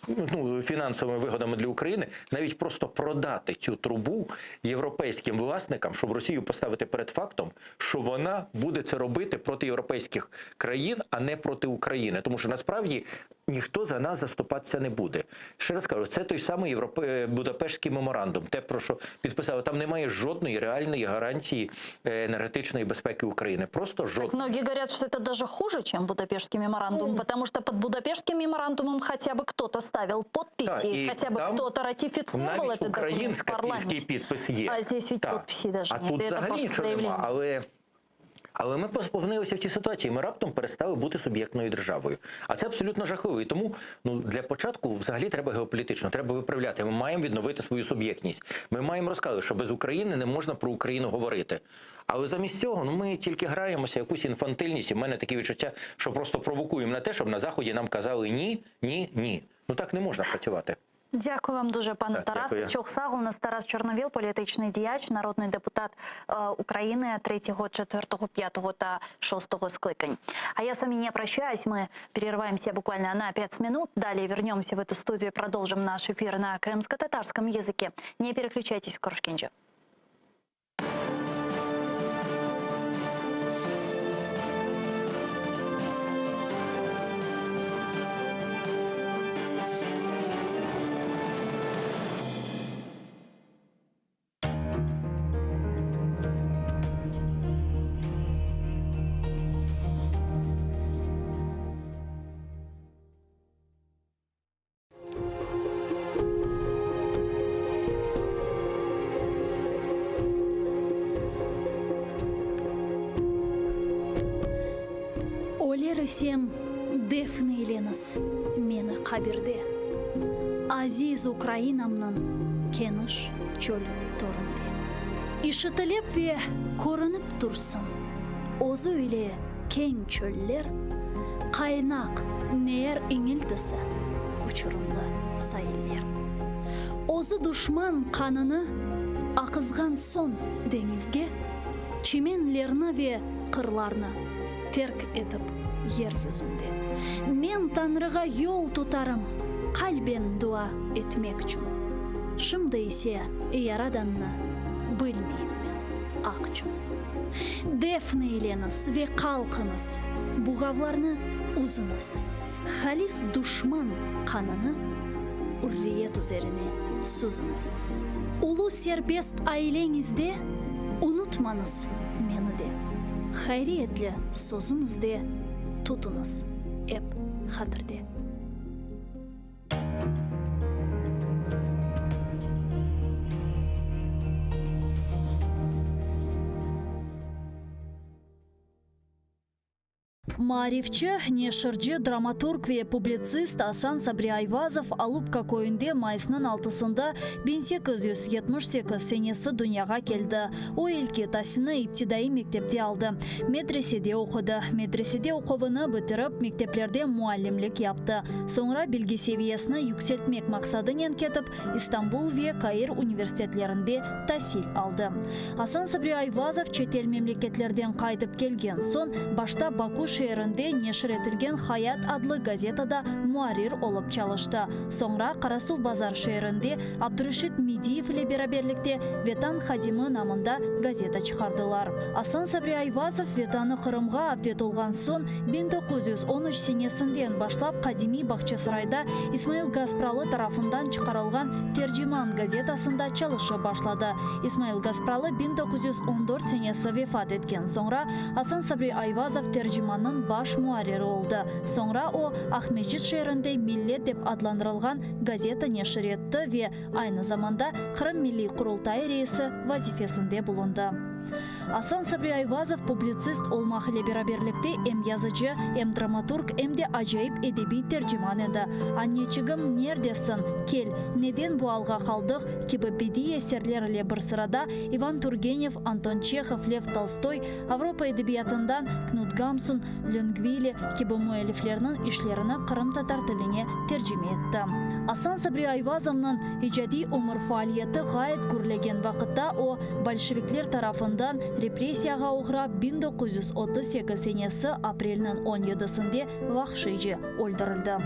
ну, фінансовими вигодами для України навіть просто продати цю трубу європейським власникам, щоб Росію поставити перед фактом, що вона буде це робити проти європейських країн, а не проти України. Тому що насправді ніхто за нас заступатися не буде. Ще раз кажу, це той самий Європе... е, Будапештський меморандум, те про що підписали. Там немає жодної реальної гарантії е, енергетичної безпеки України. Просто жодної. Многие говорят, что это даже хуже, чем Будапештский меморандум, Ну. потому что под Будапештским меморандумом хотя бы кто-то ставил подписи, Так, і хотя бы там кто-то ратифицировал Навіть этот документ в українська парламенте. пільський підпис є. А здесь ведь Так. подписей даже А нет, тут и это взагалі просто нічого нема, заявление. але. Але ми опинилися в цій ситуації. Ми раптом перестали бути суб'єктною державою. А це абсолютно жахливо. І тому ну для початку взагалі треба геополітично, треба виправляти. Ми маємо відновити свою суб'єктність. Ми маємо розказувати, що без України не можна про Україну говорити. Але замість цього ну ми тільки граємося якусь інфантильність. І в мене таке відчуття, що просто провокуємо на те, щоб на заході нам казали ні, ні, ні. Ну так не можна працювати. Дякую вам дуже, пане Так, Тарасе. дякую. Çoq sağ oluñız Тарас Чорновіл, політичний діяч, народний депутат е, України 3, 4, 5 та 6 скликань. А я с вами не прощаюсь, мы прерываемся буквально на 5 минут. Далее вернемся в эту студию и продолжим наш эфир на крымско-татарском языке. Не переключайтесь, Körüşkence. Öler isem, defn eyleñiz meni qabirde, Aziz Ukrainamnıñ keniş çölü töründe. İşitilip ve körünip tursın özü ile keñ çöller, Qaynaq neer iñiltisi, uçurımlı sailler. Özü duşman qanını aqızğan soñ deñizge, Çimenlerni ve qırlarnı terk etip yer yüzünde. Men Tañrığa yol tutarım qalben dua etmekçün. Şimdi ise Yaradannı bilmeyim men aqçün. Defn eyleñiz ve qalqıñız, buğavlarnı üzüñiz, Halis duşman qanını ürriyet üzerine süzüñiz. Ulu serbest aileñizde unutmañız meni de, Hayriyetli sözüñizde tutuñız ep hatirde. Maarifçi, neşirci, dramaturg ve publitsist Asan Sabri Ayvazov Alupka köyünde mayısnıñ altısında 1878 senesi dünyağa keldi. O, ilki tasilni iptidaiy mektepte aldı, medresede oqudı. Medresede oquvını bitirip, mekteplerde muallimlik yaptı. Soñra bilgi seviyesini yükseltmek maqsadınen ketip, İstanbul ve Kair universitetlerinde tasil aldı. Asan Sabri Ayvazov çetel memleketlerden qaytıp kelgen soñ, başta Baku şeerinde neşir etilgen Hayat adlı gazetada muarrir olıp çalıştı. Soñra Qarasuvbazar şeerinde Abdureşit Mediyev ile beraberlikte Vetan hadimi namında gazeta çıqardılar. Asan Sabri Ayvazov Vetanı Qırımğa avdet olğan soñ, 1913 senesinden başlap qadimiy Bağçasarayda İsmail Gaspralı tarafından çıqarılğan Terciman gazetasında çalışıp başladı. İsmail Gaspralı 1914 senesi vefat etken soñra, Asan Sabri Ayvazov Tercimannıñ baş muarriri oldı. Soñra o, Aqmescit şeerinde Millet dep adlandırılğan gazeta neşir etti ve aynı zamanda Qırım Milliy Qurultayı reisi vazifesinde bulundı. Asan Sabri Ayvazov publitsist olmaq ile beraberlikte em yazıcı, em dramaturg, em de acayip edebiy terciman edi. Anneçigim, nerdesin? Kel, neden bu alğa qaldıq? kibi bediiy eserler ile bir sırada İvan Turgenev, Anton Çehov, Lev Tolstoy, Avropa edebiyatından Knut Gamsun, Löngvili kibi müelliflerniñ işlerini qırımtatar tiline tercime etti. Asan Sabri Ayvazovnıñ icadiy ömür faaliyeti ğayet gürlegen vaqıtta o, bolşevikler tarafından repressiyağa oğrap 1938 senesi aprelniñ on yedisinde vahşiyce öldürildi.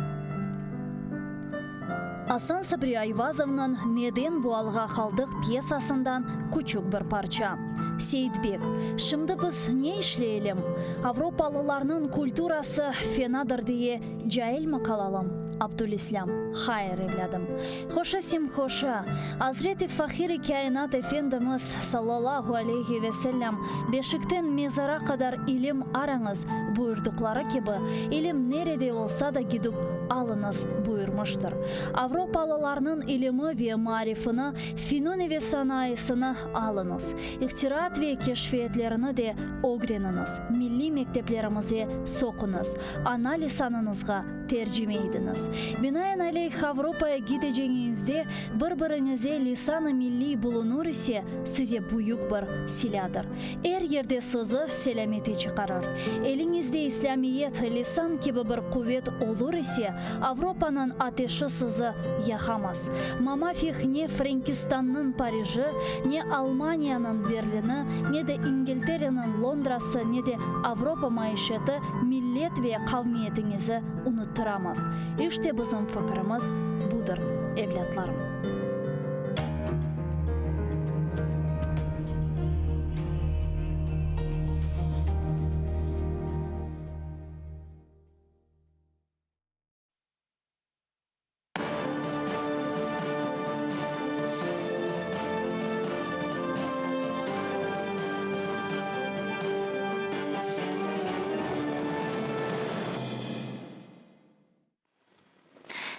Asan Sabri Ayvazovnıñ Neden bu alğa qaldıq pyesasından küçük bir parça. Seyitbek, Şimdi biz ne işleyelim? Avropalılarnıñ kulturası fenadır diye cailmi qalalım? Abdülislâm, Hayır, evlâdım. Hoşa simhoşa, Azret-i Fahir-i Kâinat Efendimiz, sallallahu aleyhi ve sellem, Beşikten mezara qadar ilim arañız, buyurdıqları kibi, ilim nerede olsa da gidip. alıñız buyurmıştır. Avropalılarnıñ ilimi ve maarifini, finuni ve sanayısını alıñız. İhtiraat ve keşfiyetlerini de ögreniñiz, milliy mekteplerimize soquñız, ana lisanıñızğa tercime idiñiz. Binaenaleyh, Avropaya gidecegiñizde bir-biriñize lisan-ı milliy bulunur ise, size büyük bir silâdır. Er yerde sizi selâmete çıqarır. Eliñizde İslâmiyet, lisan kibi bir quvet olur ise, Avropanıñ ateşi sizi yaqamaz. Mamafih ne Frenkistannıñ Pariji, ne Almaniyanıñ Berlini, ne de İngiltereniñ Londrası, ne de Avropa maişeti millet ve qavmiyetiñizi unuttıramaz. İşte bizim fikirimiz budır, evlâtlarım.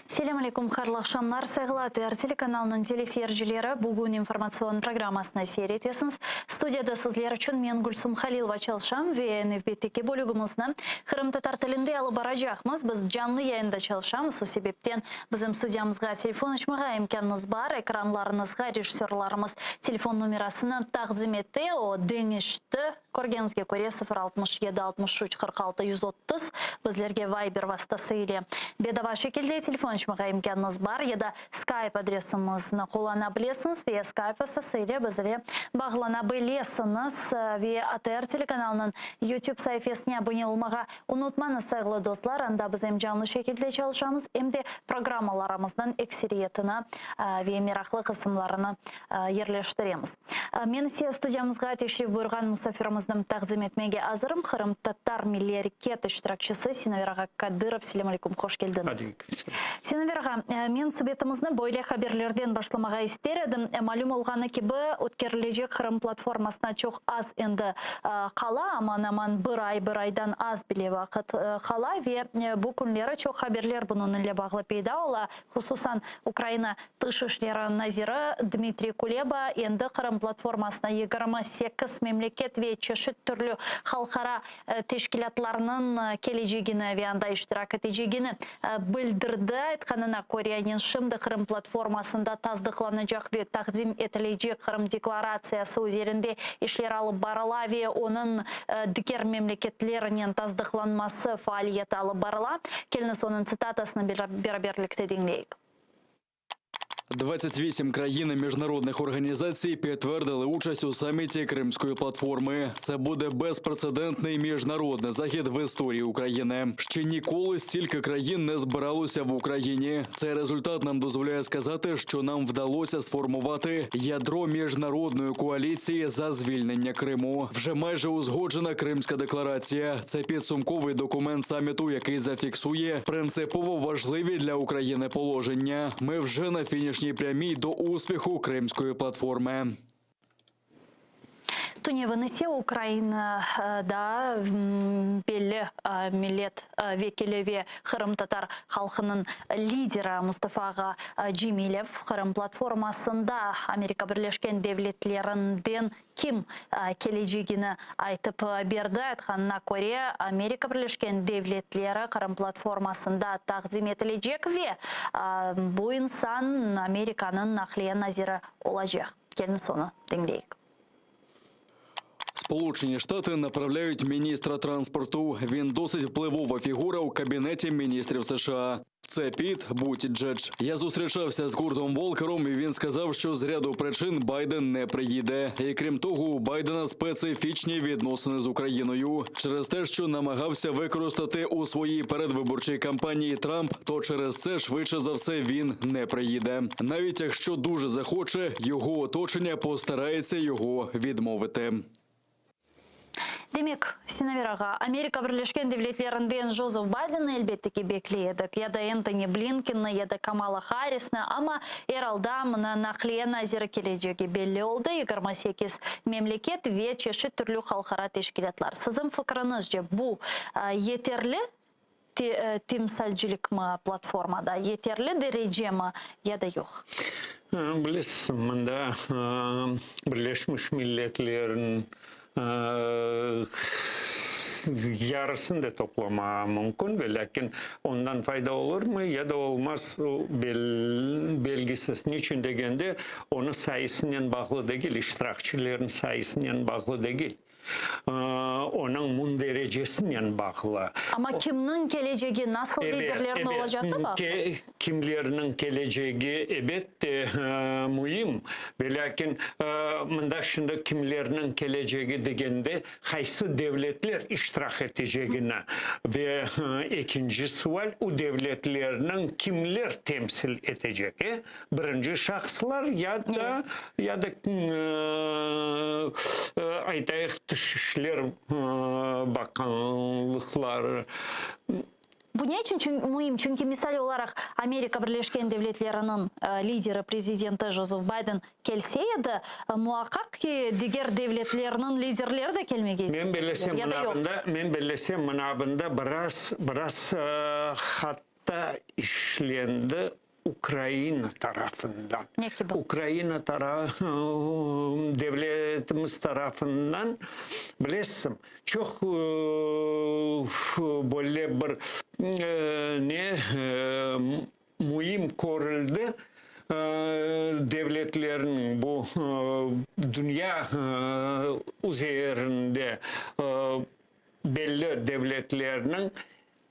Selâm aleykum, hayırlı aqşamlar, sayğılı ATR telekanalınıñ teleseyircileri, bugün informatsion programmasını seyir etesiñiz. Studiyada sizler içün men Gülsum Halilova çalışam ve nevbetteki bölügimizni qırımtatar tilinde alıp baracaqmız. Biz canlı yayında çalışamız, o sebepten bizim studiyamızğa telefon açmağa imkânıñız bar. Ekranlarıñızğa rejissörlarımız telefon nomerasını taqdim etti, o deñişti. Körgeniñizge köre, 0 67 63 46 130 bizlerge Viber vastası ile bedava şekilde telefon açmağa imkânıñız bar ya da Skype adresimizni qullana bilesiñiz ve Skype vastası ile bizle bağlana bilesiñiz ve ATR telekanalınıñ YouTube saifesine abone olmağa unutmañız, sayğılı dostlar, anda biz em canlı şekilde çalışamız, em de programmalarımıznıñ ekseriyetini ve meraqlı qısımlarını yerleştiremiz. Men ise studiyamızğa teşrif buyurğan musafirimizni taqdim etmege azırım, Qırımtatar milliy areket iştirakçisi Sinaver ağa Kadırov. Selâm aleyküm, hoş keldiñiz. Sinaver ağa, men subetimizni böyle haberlerden başlamağa ister edim. Malüm olğanı kibi, ötkerilecek Qırım platformasına çoq az endi qala, aman-aman bir ay, bir aydan az bile vaqıt qala ve bu künleri çoq haberler bunıñ ile bağlı peyda ola, hususan Ukraina Tış işleri naziri Dmitriy Kuleba endi Qırım platformasına 28 memleket ve çeşit türlü halqara teşkilâtlarnıñ kelecegini ve anda iştirak etecegini bildirdi. Aytqanına köre, şimdi Qırım platformasında tasdıqlanacaq ve taqdim etilecek Qırım deklaratsiyası üzerinde işler alıp barıla ve onıñ diger memleketlernen tasdıqlanması faaliyeti alıp barıla. Keliñiz, onıñ tsitatasını beraberlikte diñleyik. 28 країн і міжнародних організацій підтвердили участь у саміті Кримської платформи. Це буде безпрецедентний міжнародний захід в історії України. Ще ніколи стільки країн не збиралося в Україні. Цей результат нам дозволяє сказати, що нам вдалося сформувати ядро міжнародної коаліції за звільнення Криму. Вже майже узгоджена Кримська декларація. Це підсумковий документ саміту, який зафіксує принципово важливі для України положення. Ми вже на фінішній прямій до успіху Кримської платформи. Tünevin ise Ukrainada belli millet vekili ve qırımtatar halqınıñ lideri Mustafa ağa Cemilev Qırım platformasında Amerika Birleşken Devletlerinden kim kelecegini aytıp berdi. Aytqanına köre, Amerika Birleşken Devletleri Qırım platformasında taqdim etilecek ve bu insan Amerikanıñ naqliye naziri olacaq. Keliñiz onı diñleyik. Сполучені Штати направляють міністра транспорту. Він досить впливова фігура у кабінеті міністрів США. Це Піт Бутіджедж. Я зустрічався з Куртом Волкером, і він сказав, що з ряду причин Байден не приїде. І крім того, у Байдена специфічні відносини з Україною через те, що намагався використати у своїй передвиборчій кампанії Трамп, то через це швидше за все він не приїде. Навіть якщо дуже захоче, його оточення постарається його відмовити. Demek, Sinaver ağa, Amerika Birleşken Devletlerinden Jozef Baydenni elbette ki bekley edik, ya da Entoni Blinkenni, ya da Kamala Harrisni, amma er alda mına naqliye naziri kelecegi belli oldı, 28 memleket ve çeşit türlü halqara teşkilâtlar. Siziñ fikriñizce, bu yeterli? temsalcilikmi platformada, yeterli derecemi ya da yoq? Bilesiz, mında Birleşmiş Milletlerniñ yarısını da toplamağa mümkün, ve lâkin ondan fayda olurmı ya da olmaz, belgisiz. Niçün degende, onı sayısınen bağlı degil, iştirakçilerniñ sayısınen bağlı degil. Onıñ münderecesinen bağlı. Amma kimniñ kelecegi, nasıl liderlerniñ olacağı da bağlı. Kimlerniñ kelecegi, ebette, müim. Velâkin, mında şimdi kimlerniñ kelecegi degende, qaysı devletler iştirak etecegini ve ekinci sual, o devletlerniñ kimler temsil etecek, birinci şahıslar ya da, ya da, aytayıq, Tış işler bakanlıqları. Bu ne içün müim? Çünki, misal olaraq, Amerika Birleşken Devletleriniñ lideri, prezidenti Jozef Bayden kelse edi, muaqqaq ki, diger devletlerniñ liderleri de kelmege isteycekler, ya da yoq? Men bellesem, mına bunda biraz, biraz hata işlendi Ukraina tarafından. Ne kibi? Ukraina devletimiz tarafından, bilesiñ, çoq böyle bir ne müim körüldi devletlerniñ bu dünya üzerinde belli devletlerniñ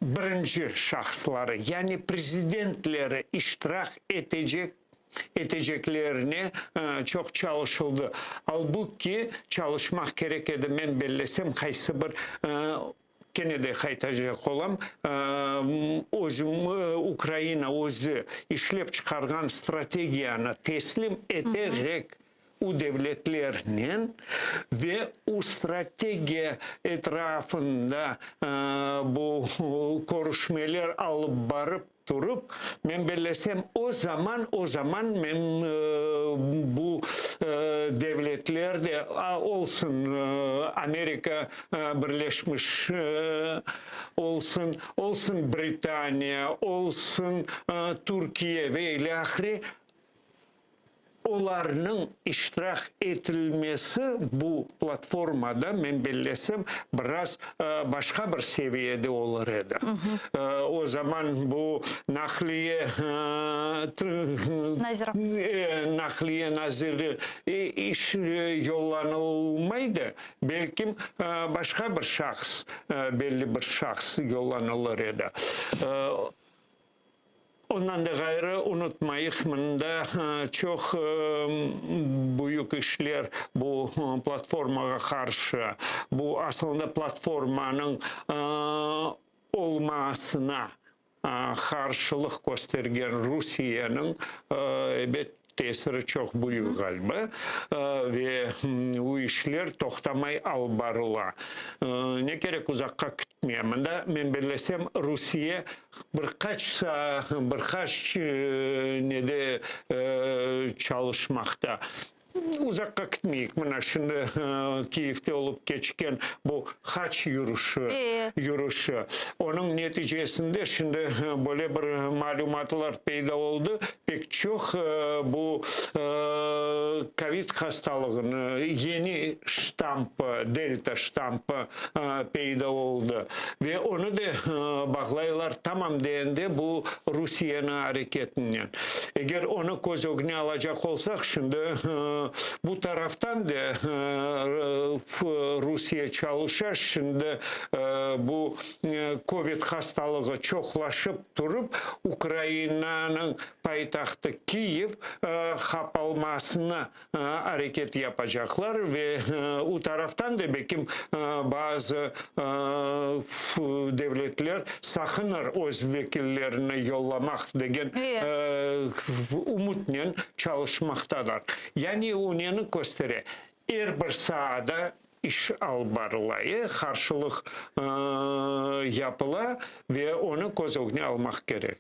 birinci şahısları, yani prezidentleri iştirak etecek eteceklerine çoq çalışıldı. Albu ki, çalışmaq kerek edi, men bellesem, qaysı bir, kene de qaytacaq olam, özüm, Ukraina özü işlep çıqarğan strategiyanı teslim eterek, u devletlernen ve u strategiya etrafında bu körüşmeler alıp barıp turıp, men bellesem, o zaman, o zaman men bu devletler de, olsun Amerika Birleşmiş olsun, olsun Britaniya, olsun Türkiye ve ilâhre, Olarnıñ iştirak etilmesi bu platformada, men bellesem, biraz başqa bir seviyede olur edi. O zaman bu naqliye naqliye naziri iş yollanılmaydı, belkim başqa bir şahs, belli bir şahs yollanılır edi. Ondan da ğayrı, unutmayıq, mında çoq büyük işler bu platformağa qarşı, bu asılında platformanıñ olmasına qarşılıq köstergen Rusiyeniñ, ebet, Tesiri çoq büyük ğaliba, ve bu işler toqtamay alıp barıla. Ne kerek uzaqqa kitmeye, mında, men bellesem, Rusiye bir qaç saa, bir qaç nede çalışmaqta. Uzaqqa kitmeyik, mına şimdi Kiyevde olıp keçken bu haç yürüşi, yürüşi, onıñ neticesinde şimdi böyle bir malümatlar peyda oldı, Pek çoq bu kovid hastalığını yeni ştampı, delta ştampı peyda oldı. Ve onı da bağlaylar tamam deende bu Rusiyeniñ areketinen. Eger onı köz ögüne alacaq olsaq, şimdi bu taraftan da Rusiye çalışa, şimdi bu kovid hastalığı çoqlaşıp turıp, Ukrainanıñ paytahtı Kiyev qapalmasına areket yapacaqlar ve u taraftan da belkim bazı devletler saqınır öz vekillerini yollamaq degen ümütnen çalışmaqtalar. Yani u neni köstere? Er bir saada İş alıp barıla, qarşılıq yapıla ve onı köz ögüne almaq kerek.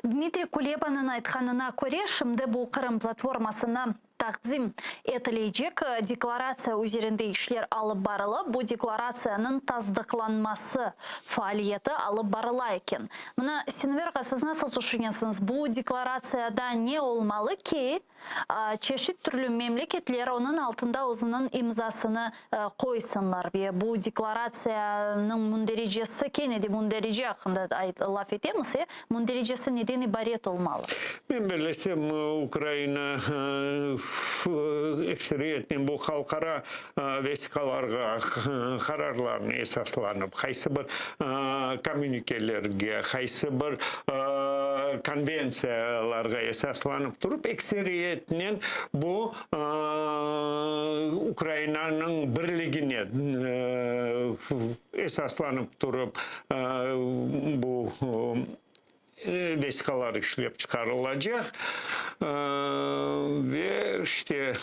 Dmitriy Kulebanıñ aytqanına köre, şimdi bu Qırım platformasını. taqdim etilecek deklaratsiya üzerinde işler alıp barılıp, bu deklaratsiyanıñ tasdıqlanması faaliyeti alıp barıla eken. Mına, Sinver ağa, siz nasıl tüşünesiñiz, bu deklaratsiyada ne olmalı ki, çeşit türlü memleketler onıñ altında özüniñ imzasını qoysınlar ve bu deklaratsiyanıñ mündericesi, kene de münderice aqqında laf etemiz, e, mündericesi neden ibaret olmalı? Men bellesem, Ukraina ekseriyetnen bu halqara vesiqalarğa, qararlarına esaslanıp, qaysı bir komünikelerge, qaysı bir konventsiyalarğa esaslanıp turıp, ekseriyetnen bu Ukrainanıñ birligine esaslanıp turıp bu vesiqalar işlep çıqarılacaq ve işte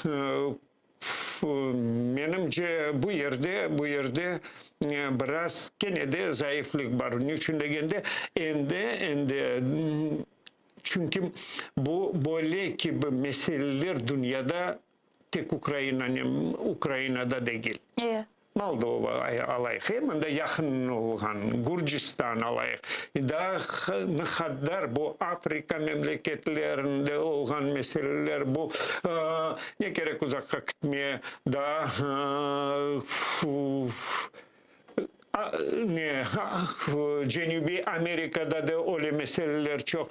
Menimce, bu yerde, bu yerde biraz kene de zayıflik bar. Ne içün degende, endi, endi, çünki bu böyle kibi meseleler dünyada tek Ukrainanen, Ukrainada degil. Moldova alayıq, e, mında yaqın olğan Gürcistan alayıq, daa ne qadar bu Afrika memleketlerinde olğan meseleler, bu ne kerek uzaqqa kitmeye, daa ne Cenübiy Amerikada da öyle meseleler çoq.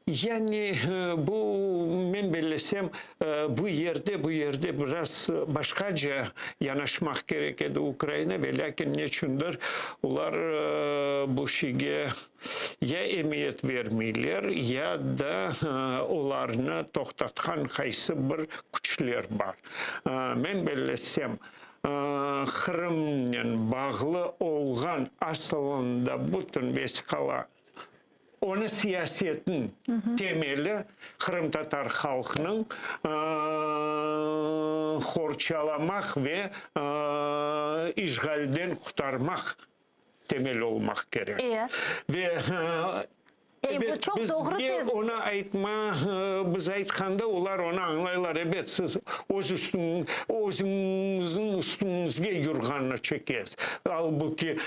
Yani bu, men bellesem, bu yerde, bu yerde biraz başqaca yanaşmaq kerek edi Ukraina, ve lâkin neçündir olar bu şeyge ya emiyet vermeyler, ya da olarnı toqtatqan qaysı bir küçler bar. Men bellesem, Qırımnen bağlı olğan asılında bütün vesiqalar, Onı siyasetniñ temeli qırımtatar halqınıñ qorçalamaq ve işğalden qurtarmaq temel olmaq kerek. Ve ebet, bizge onı aytma, biz aytqanda olar onı añlaylar, ebet, siz öz üstüñ, özüñizniñ üstüñizge yurğannı çekesiz. Albuki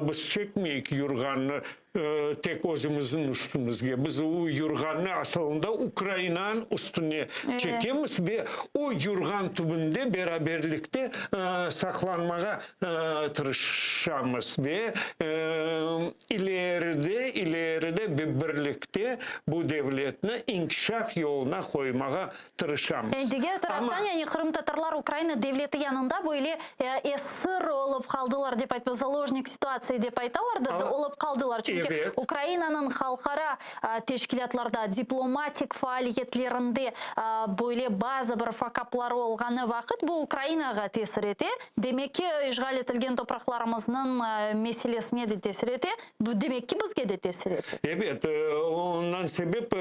biz çekmeyik yurğannı, Tek özümizniñ üstümizge. Biz o yurğannı asılında Ukrainanıñ üstüne çekemiz ve o yurğan tübünde beraberlikte saqlanmağa tırışamız ve ileride, ileride birlikte bu devletni inkişaf yoluna qoymağa tırışamız. Diger taraftan, yani qırımtatarlar Ukraina devleti yanında böyle esir olıp qaldılar dep aytma, zaложник situatsiya dep aytalar da, olıp qaldılar. Çünki Ukrainanıñ halqara teşkilâtlarda, diplomatik faaliyetlerinde böyle bazı bir fakapları olğanı vaqıt bu Ukrainağa tesir ete. Demek ki, işğal etilgen topraqlarımıznıñ meselesine de tesir ete. Demek ki, bizge de tesir ete. Ebet, ondan sebep,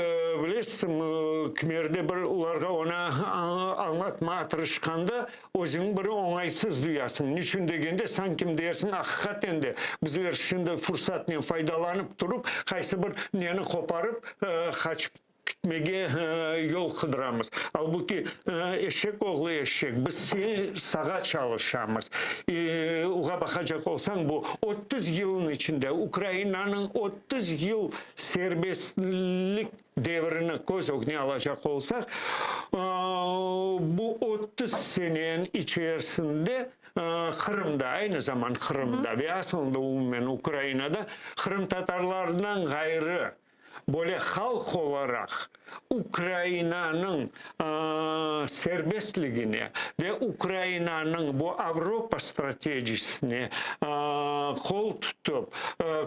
bilesiñmi, kimerde bir olarğa onı añlatmağa tırışqanda, özüñni bir oñaysız duyasıñ. Niçün degende, sanki dersiñ, aqiqaten de, bizler şimdi fursatnen faydalanıp turıp, qaysı bir neni qoparıp, qaçıp Kitmege yol qıdıramız. Albuki, eşek oğlu eşek, biz sağa çalışamız. Oğa baqacaq olsañ, bu 30 yılnıñ içinde Ukrainanıñ 30 yıl serbestlik devrini köz ögüne alacaq olsaq, bu 30 seneniñ içerisinde Qırımda, aynı zaman Qırımda ve aslında umumen Ukrainada qırımtatarlardan ğayrı, Böyle halq olaraq Ukrainanıñ serbestligine ve Ukrainanıñ bu Avropa strategisine qol tutıp,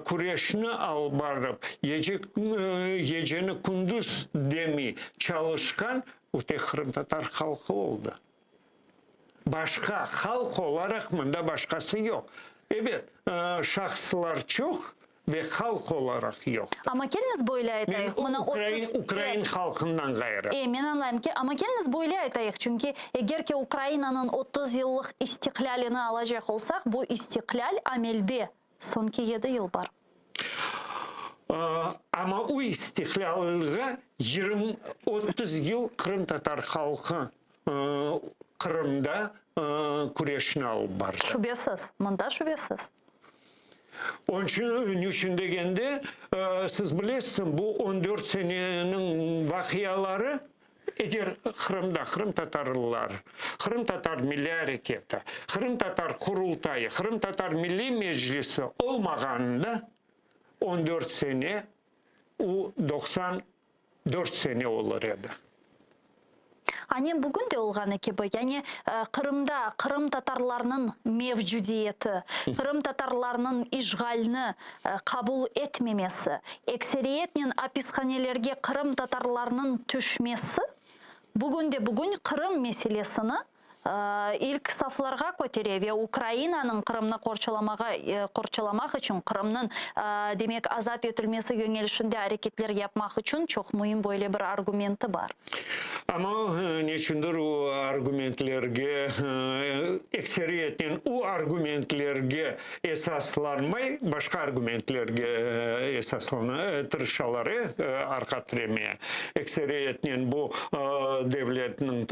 küreşni alıp barıp, geceni kündüz demey çalışqan tek qırımtatar halqı oldı. Başqa halq olaraq mında başqası yoq. Ebet, şahıslar çoq ve halq olaraq yoqtır. Amma keliñiz böyle aytayıq, mına 30. Ukrain halqından ğayrı. E, men añlayım ki, amma keliñiz böyle aytayıq, çünki eger ki Ukrainanıñ 30 yıllıq istiqlâlini alacaq olsaq, bu istiqlâl amelde soñki yedi yıl bar. Amma o istiqlâlğa 20, 30 yıl qırımtatar halqı. Qırımda küreşni alıp bardı. Şübesiz, mında şübesiz. Onıñ içün, niçün degende, siz bilesiz, bu on dört seneniñ vaqiaları, eger Qırımda qırımtatarlar, qırımtatar milliy areketi, qırımtatar Qurultayı, qırımtatar Milliy Meclisi olmağanında, on dört sene, o 94 sene olur edi. Anem bugün de olğanı kibi, yani Qırımda qırımtatarlarnıñ mevcudiyeti, qırımtatarlarnıñ işğalni qabul etmemesi, ekseriyetnen apishanelerge qırımtatarlarnıñ tüşmesi bugün de bugün Qırım meselesini ilk saflarğa kötere ve Ukrainanıñ Qırımnı qorçalamağa qorçalamaq içün, Qırımnıñ, demek, azat etilmesi yöñelişinde areketler yapmaq içün çoq müim böyle bir argumenti bar. Amma neçündir o argumentlerge, ekseriyetnen o argumentlerge esaslanmay, başqa argumentlerge esaslana, tırışalar, arqa tiremeye. Ekseriyetnen bu devletniñ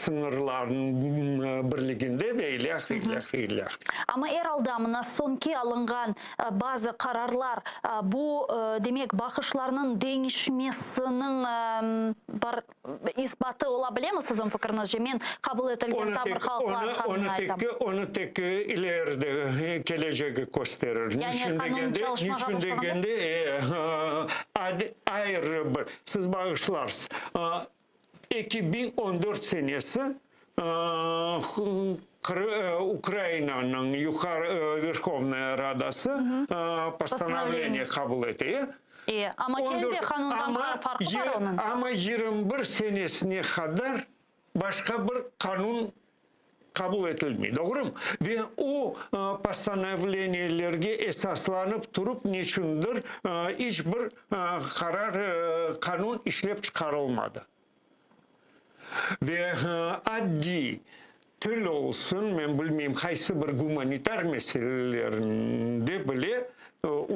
sıñırlarınıñ birliginde ve ilâhre, ilâhre, ilâhre. Amma er alda mına soñki alınğan bazı qararlar bu, demek, baqışlarnıñ deñişmesiniñ bir isbatı ola bilemi siziñ fikriñizce? Men qabul etilgen tamır halqlar qanunını aytam. Onı tek ileride kelecegi kösterir. Yani qanun çalışmağa başlağanda? Niçün degende, ayrı bir, siz bağışlarsız, 2014 senesi Ukrainanıñ Yuqarı Verhovnaya Radası postanovleniye qabul ete. E, amma kene de qanundan farqı bar onıñ. Amma 21 senesine qadar başqa bir qanun qabul etilmey, doğrumı? Ve o postanovleniyelerge esaslanıp turıp neçündir iç bir qarar, qanun işlep çıqarılmadı. Ve addiy til olsun, men bilmeyim, qaysı bir gumanitar meselelerinde bile o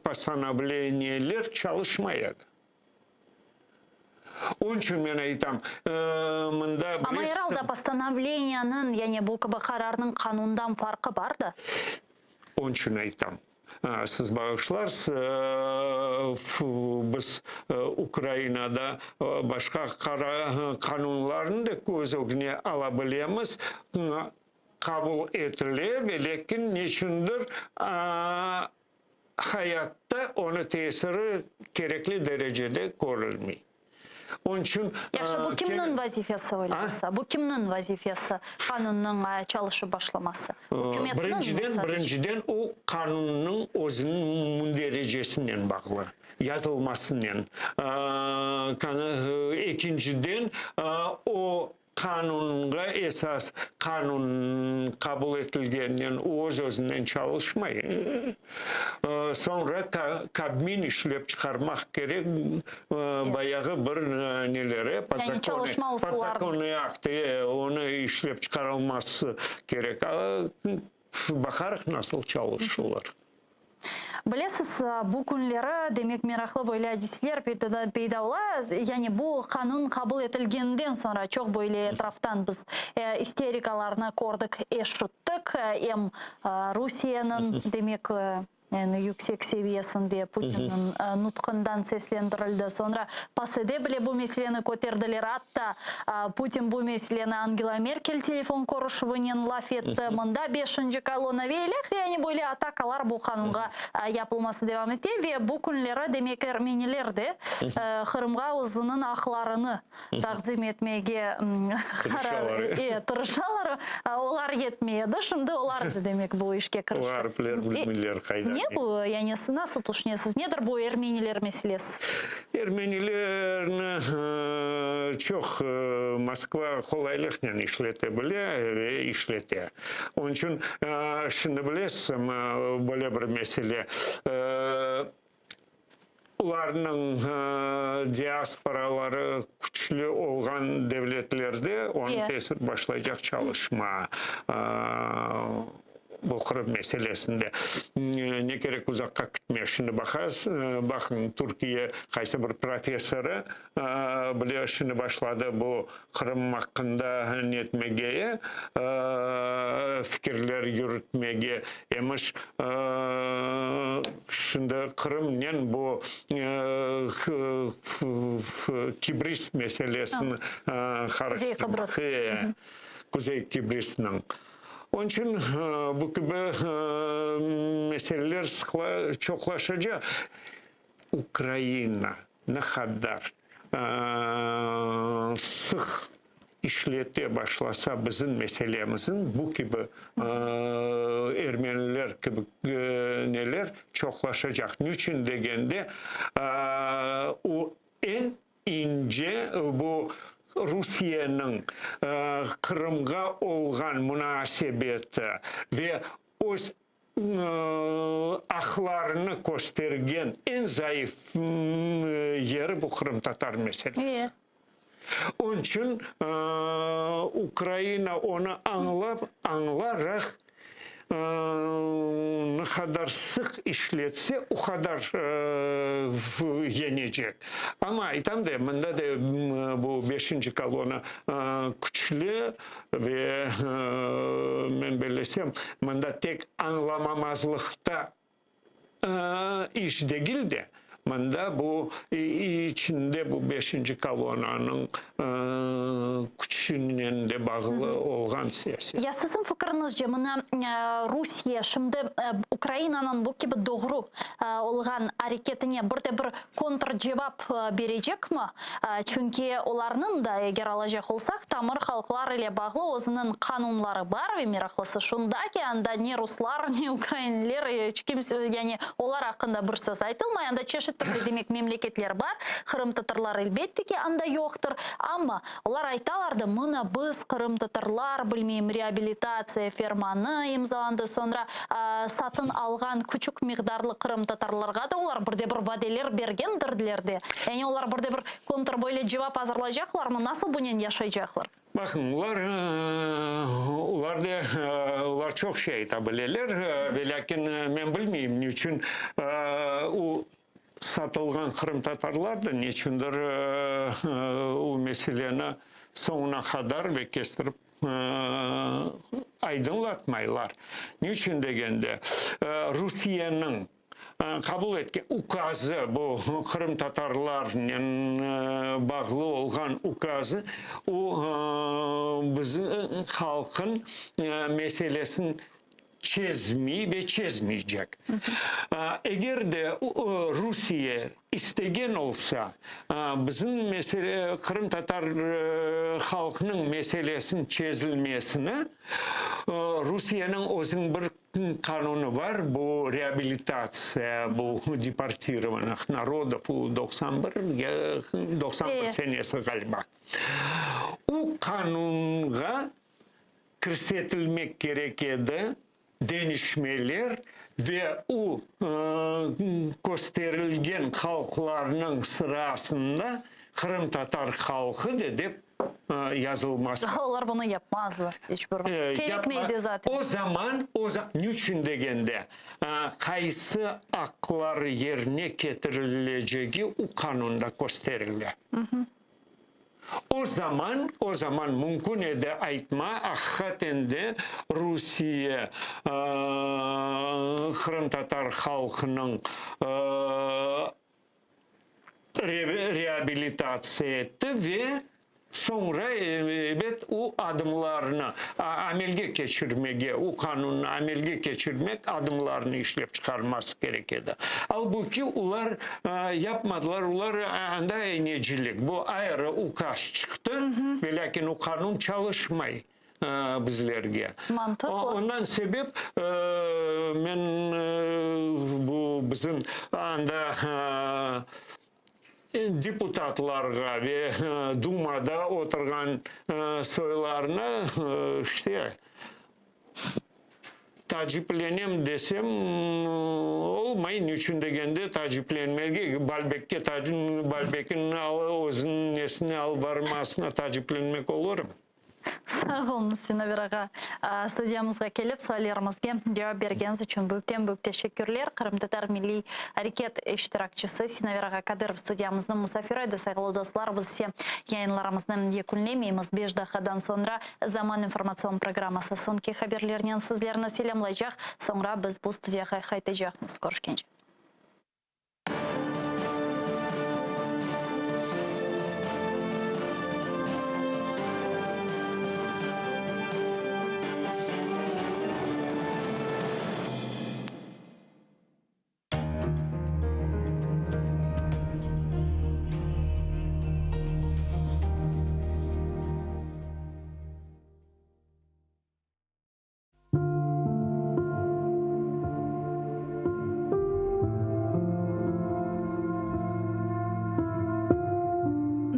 postanovleniyeler çalışmay edi. Onıñ içün men aytam, mında Amma er alda postanovleniyanıñ, yani bu kibi qararnıñ qanundan farqı bar da. Onıñ içün aytam. Siz bağışlarsız, biz Ukrainada başqa qanunlarnı da köz ögüne ala bilemiz, qabul etile, velâkin neçündir hayatta onıñ tesiri kerekli derecede körülmey. Onıñ içün. Yahşı, bu kimniñ vazifesi öyle olsa? Bu kimniñ vazifesi, qanunnıñ çalışıp başlaması? Ükümetniñ mi Birinciden, sadece? birinciden o qanunnıñ özüniñ mündericesinen bağlı, yazılmasınen. Ekinciden, o Qanunğa esas qanun qabul etilgeninen öz-özünden çalışmay. Soñra Kabmin işlep çıqarmaq kerek bayağı bir neleri, podzakonnıy aktı, onı işlep çıqarılması kerek. Baqarıq nasıl çalışırlar. Bilesiz, bu künleri, demek, meraqlı böyle adiseler peyda ola. Yani bu qanun qabul etilgeninden soñra çoq böyle etraftan biz isterikalarnı kördik, eşittik. Em Rusiyeniñ, demek, eñ yüksek seviyesinde Putinniñ nutqından seslendirildi. Soñra PACEde bile bu meseleni köterdiler. Atta Putin bu meseleni Angela Merkel telefon körüşüvinen laf etti. Mında beşinci kolonna ve ilâhre, yani böyle atakalar bu qanunğa yapılması devam ete ve bu künleri, demek, ermeniler de Qırımğa özüniñ aqlarını taqdim etmege qarar, e, tırışalar. Olar yetmey edi, şimdi olar da, demek, bu işke kirişti. Ğaripler bilmeyler qayda. Ne bu, yani nasıl tüşünesiz, nedir bu ermeniler meselesi? Ermenilerni çoq Moskva qolaylıqnen işlete bile ve işlete. Onıñ içün şimdi bilesizmi, böyle bir mesele, olarnıñ diasporaları küçlü olğan devletlerde onıñ tesir başlaycaq çalışma. Bu Qırım meselesinde. Ne kerek uzaqqa kitme. Şimdi baqas, baqıñ, Türkiye qaysı bir professorı bile şimdi başladı bu Qırım aqqında netmege, fikirler yürütmege. Emiş, şimdi Qırımnen bu Kibris meselesini qarıştırmaq. Kuzey Kibrisniñ. Onıñ içün bu kibi meseleler çoqlaşacaq. Ukraina ne qadar sıq işlete başlasa bizim meselemizni, bu kibi ermeniler kibi neler çoqlaşacaq. Niçün degende, o eñ İnce bu Rusiyeniñ Qırımğa olğan munasebeti ve öz aqlarını köstergen eñ zayıf yeri bu qırımtatar meselesi. Onıñ içün Ukraina onı añlap, añlaraq Ne qadar sıq işletse, o qadar yenecek. Amma aytam da, mında da bu beşinci kolonna küçlü ve men bellesem, mında tek añlamamazlıqta İş degil de, mında bu içinde bu beşinci kolonnanıñ küçünen de bağlı olğan siyaset. Ya siziñ fikiriñizce, mına Rusiye şimdi Ukrainanıñ bu kibi doğru olğan areketine bir de bir kontrcevap berecekmi? Çünki olarnıñ da, eger alacaq olsaq, tamır halqlar ile bağlı özüniñ qanunları bar ve meraqlısı şunda ki, anda ne ruslar, ne ukrainler, iç kimse, yani olar aqqında bir söz aytılmay, anda çeşit türlü, demek, memleketler bar, qırımtatarlar, elbette ki, anda yoqtır, amma olar aytalar da, mına biz, qırımtatarlar, bilmeyim, reabilitatsiya fermanı imzalandı, soñra satın alğan küçük miqdarlı qırımtatarlarğa da olar bir de bir vadeler bergendirler de. Yani olar bir de bir kontr böyle cevap azırlaycaqlarmı? Nasıl bunen yaşaycaqlar? Baqıñ, olar, olar da, olar çoq şey ayta bileler, velâkin men bilmeyim, niçün o satılğan qırımtatarlar da neçündir o meseleni soñuna qadar ve kestirip aydınlatmaylar. Niçün degende, Rusiyeniñ qabul etken ukazı, bu qırımtatarlarnen bağlı olğan ukazı, o bizim halqın meselesini çezmey ve çezmeycek. Eger de Rusiye istegen olsa, bizim mesele, qırımtatar halqınıñ meselesiniñ çezilmesini, Rusiyeniñ özüniñ bir qanunı bar, bu reabilitatsiya, bu deportirovannih narodov, u 91, 91 senesi ğaliba. O qanunğa kirsetilmek kerek edi deñişmeler ve o kösterilgen halqlarnıñ sırasında qırımtatar halqı da dep yazılması. Olar bunı yapmazlar iç bir vaqıt. Kerekmey de zaten. O zaman, o niçün degende, qaysı aqlar yerine ketirilecegi o qanunda kösterile. O zaman, o zaman mümkün edi aytma, aqiqaten de Rusiye qırımtatar halqınıñ reabilitatsiya etti ve soñra, ebet, o adımlarnı amelge keçirmege, o qanunnı amelge keçirmek adımlarını işlep çıqarması kerek edi. Albuki olar yapmadılar, olar anda aynecilik, bu ayrı ukaz çıqtı, velâkin o qanun çalışmay bizlerge. Mantıqlı. Ondan sebep men bu bizim anda deputatlarğa ve Dumada oturğan soylarına işte Taciplenem desem, olmay, niçün degende, taciplenmege, Balbekke, Balbekniñ alı, özüniñ nesine alıp barmasına taciplenmek olurım. Sağ oluñız, Sinaver ağa. Studiyamızğa kelip, suallerimizge cevap bergeniñiz içün büyükten-büyük teşekkürler. Qırımtatar milliy areket iştirakçisi Sinaver ağa Kadırov studiyamıznıñ musafiri edi. Sayğılı dostlar, biz ise yayınlarımıznı yekünlemeymiz. Beş daqiqadan soñra Zaman informatsion programması soñki haberlernen sizlerni selâmlaycaq. Soñra biz bu studiyağa qaytacaqmız. Körüşkence.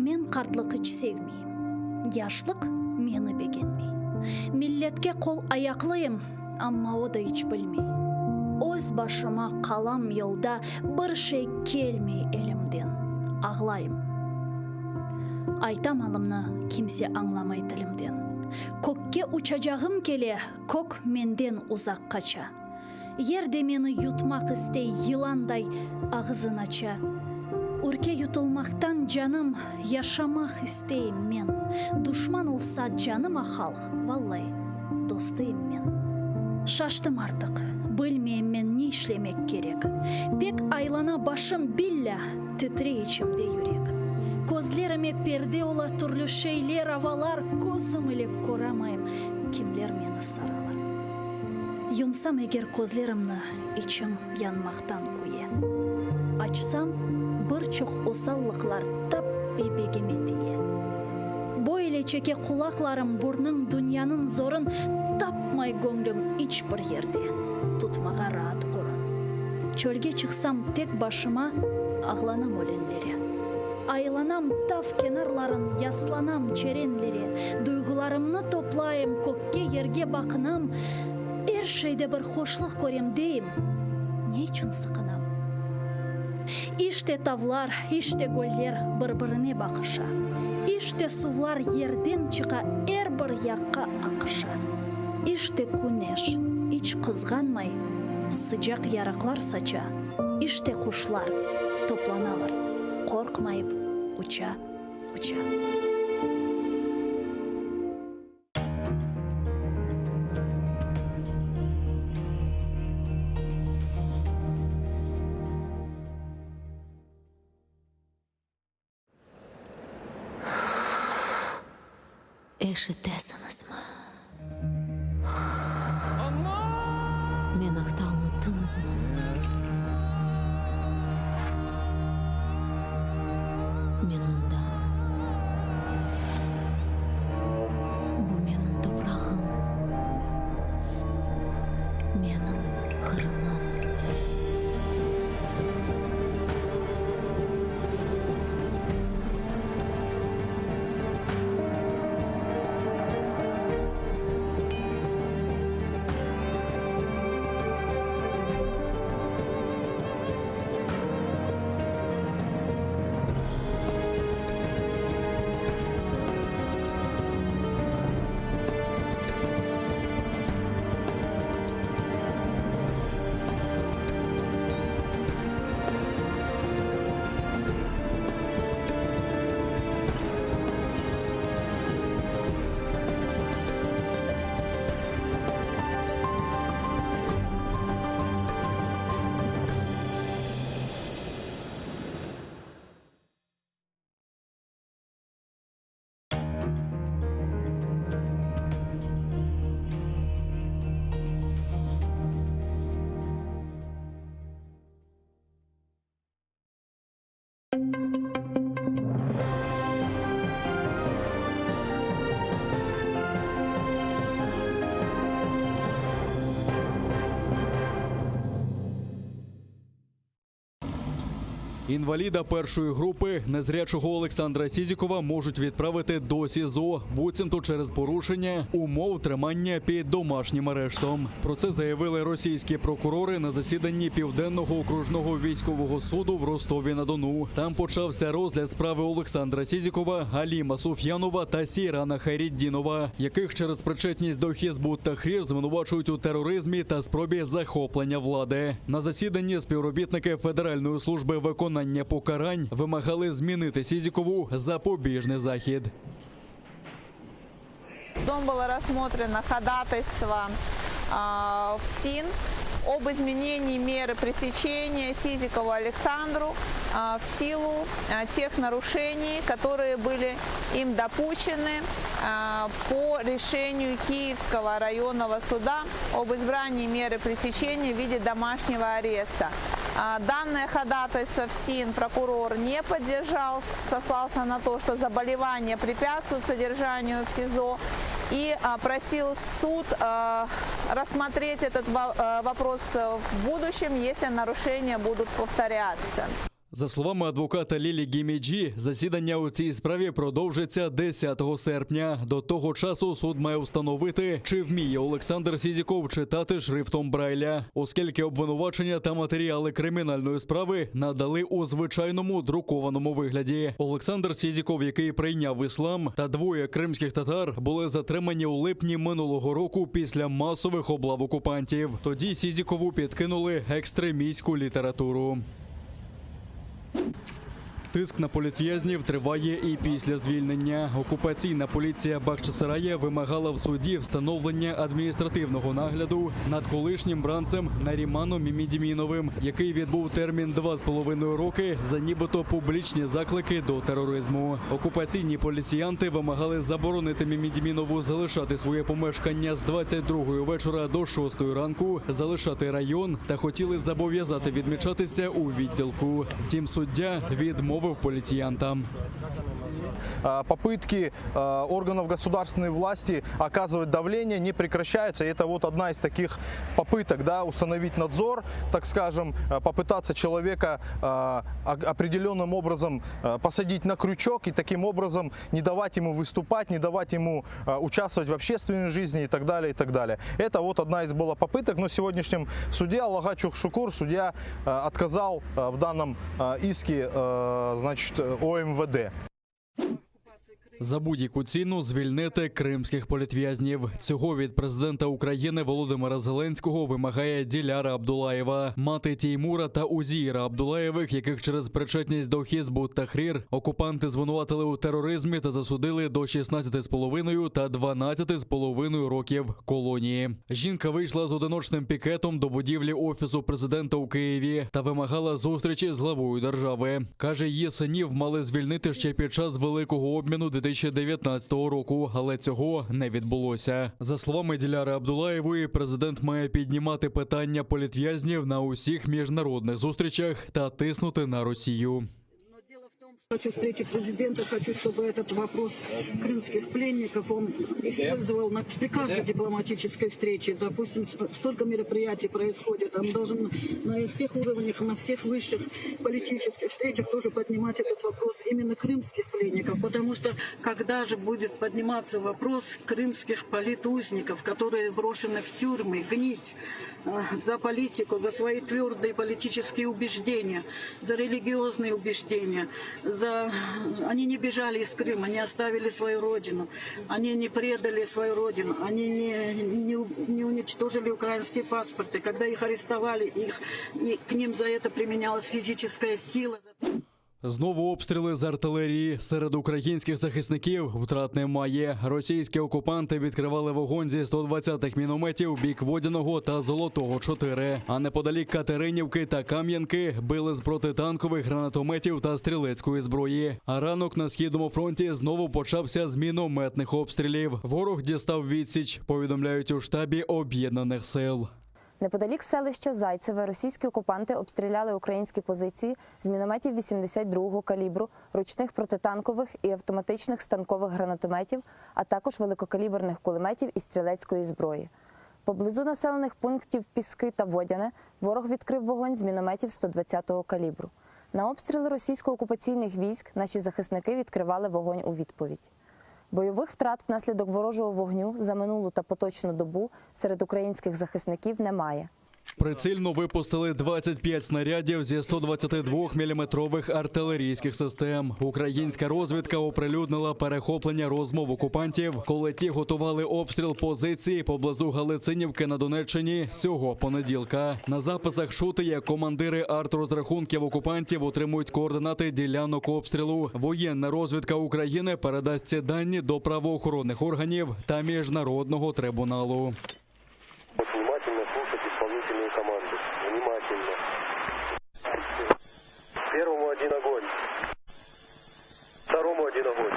Men qartlıq iç sevmeyim, Yaşlıq meni begenmey. Milletke qol-ayaqlıyım, Amma o da iç bilmey. Öz başıma qalam yolda, Bir şey kelmey elimden, Ağlayım. Aytam alımnı, kimse añlamay tilimden. Kökke uçacağım kele, Kök menden uzaq qaça. Yer de meni yutmaq istey, Yılanday ağızın aça. Ürke yutulmaqtan canım, Yaşamaq isteyim men. Duşman olsa canıma halq, Vallai, dostıyım men. Şaştım artıq, bilmeyim men ne işlemek kerek. Pek aylana başım, billâ, titrey içimde yürek. Közlerime perde ola türlü şeyler, avalar, Közüm ile köramayım, kimler meni saralar. Yumsam eger közlerimni, içim yanmaqtan küye. Açsam, bir çoq osallıqlar tap bebegime tiye. Böyle çeke qulaqlarım burnıñ dünyanıñ zorun tapmay göñlüm iç bir yerde tutmağa raat orun. Çölge çıqsam tek başıma ağlanam ölenlere. Aylanam tav kenarların yaslanam çerenlere duyğularımnı toplayım kökke yerge baqınam er şeyde bir hoşluq körem deyim ne içün sıqınam. İşte tavlar, işte göller bir-birine baqışa, İşte suvlar yerden çıqa er bir yaqqa aqışa. İşte küneş, iç qızğanmay, sıcaq yarıqlar saça, İşte quşlar toplanalar, qorqmayıp uça, uça. Eşitesiñizmi? Men aqta unuttıñızmı? Men mındam. Bu menim toprağım, menim Qırımım. Інваліда першої групи незрячого Олександра Сізікова можуть відправити до СІЗО, буцімто через порушення умов тримання під домашнім арештом. Про це заявили російські прокурори на засіданні Південного окружного військового суду в Ростові на Дону. Там почався розгляд справи Олександра Сізікова, Галіма Суф'янова та Сірана Хайріддінова, яких через причетність до Хізбут Тахрір звинувачують у тероризмі та спробі захоплення влади. На засіданні співробітники Федеральної служби виконання покарань вимагали змінити Сізікову запобіжний захід. Судом было рассмотрено ходатайство а, ФСИН об изменении меры пресечения Сизикову Александру а, в силу а, тех нарушений, которые были им допущены а, по решению Киевского районного суда об избрании меры пресечения в виде домашнего ареста. А, Данное ходатайство ФСИН прокурор не поддержал, сослался на то, что заболевание препятствует содержанию в СИЗО и а, просил суд а, рассмотреть этот во- а, вопрос в будущем, если нарушения будут повторяться. За словами адвоката Лілі Гіміджі, засідання у цій справі продовжиться 10 серпня. До того часу суд має встановити, чи вміє Олександр Сізіков читати шрифтом Брайля, оскільки обвинувачення та матеріали кримінальної справи надали у звичайному друкованому вигляді. Олександр Сізіков, який прийняв іслам, та двоє кримських татар були затримані у липні минулого року після масових облав окупантів. Тоді Сізікову підкинули екстремістську літературу. Тиск на політв'язнів триває і після звільнення. Окупаційна поліція Бахчисарая вимагала в суді встановлення адміністративного нагляду над колишнім бранцем Наріманом Мімідіміновим, який відбув термін 2,5 роки за нібито публічні заклики до тероризму. Окупаційні поліціянти вимагали заборонити Мімідімінову залишати своє помешкання з 22 вечора до 6 ранку, залишати район та хотіли зобов'язати відмічатися у відділку. Втім, суддя відмовив поліціянтам. А, Попытки а, органов государственной власти оказывать давление не прекращаются. И это вот одна из таких попыток да, установить надзор, так скажем, а, попытаться человека а, о- определенным образом а, посадить на крючок и таким образом не давать ему выступать, не давать ему а, участвовать в общественной жизни и так далее, и так далее. Это вот одна из была попыток, но в сегодняшнем суде Allağa çoq şükür судья а, отказал а, в данном а, иске а, значит, ОМВД. За будь-яку ціну звільнити кримських політв'язнів. Цього від президента України Володимира Зеленського вимагає Діляра Абдулаєва, мати Тіймура та Узіра Абдулаєвих, яких через причетність до Хізбут Тахрір окупанти звинуватили у тероризмі та засудили до 16,5 та 12,5 років колонії. Жінка вийшла з одиночним пікетом до будівлі офісу президента у Києві та вимагала зустрічі з главою держави. Каже, її синів мали звільнити ще під час великого обміну 2019 року, але цього не відбулося. За словами Діляри Абдулаєвої, президент має піднімати питання політв'язнів на усіх міжнародних зустрічах та тиснути на Росію. Хочу встречи президента, хочу, чтобы этот вопрос крымских пленников он использовал на, при каждой дипломатической встрече. Допустим, столько мероприятий происходит, он должен на всех уровнях, на всех высших политических встречах тоже поднимать этот вопрос именно крымских пленников, потому что когда же будет подниматься вопрос крымских политузников, которые брошены в тюрьмы, гнить э, за политику, за свои твердые политические убеждения, за религиозные убеждения, за... Они не бежали из Крыма, не оставили свою родину, они не предали свою родину, они не, не, не уничтожили украинские паспорты. Когда их арестовали, их, и к ним за это применялась физическая сила. Знову обстріли з артилерії серед українських захисників втрат немає. Російські окупанти відкривали вогонь зі 120-х мінометів бік Водяного та Золотого 4. А неподалік Катеринівки та Кам'янки били з протитанкових гранатометів та стрілецької зброї. А ранок на східному фронті знову почався з мінометних обстрілів. Ворог дістав відсіч, повідомляють у штабі об'єднаних сил. Неподалік селища Зайцеве російські окупанти обстріляли українські позиції з мінометів 82-го калібру, ручних протитанкових і автоматичних станкових гранатометів, а також великокаліберних кулеметів і стрілецької зброї. Поблизу населених пунктів Піски та Водяне ворог відкрив вогонь з мінометів 120-го калібру. На обстріли російсько-окупаційних військ наші захисники відкривали вогонь у відповідь. Бойових втрат внаслідок ворожого вогню за минулу та поточну добу серед українських захисників немає. Прицільно випустили 25 снарядів зі 122-мм артилерійських систем. Українська розвідка оприлюднила перехоплення розмов окупантів, коли ті готували обстріл позиції поблизу Галицинівки на Донеччині цього понеділка. На записах чути, як командири артрозрахунків окупантів отримують координати ділянок обстрілу. Воєнна розвідка України передасть ці дані до правоохоронних органів та міжнародного трибуналу. Вот внимательно слушать исполнительную команду. Внимательно. Первому один огонь. Второму один огонь.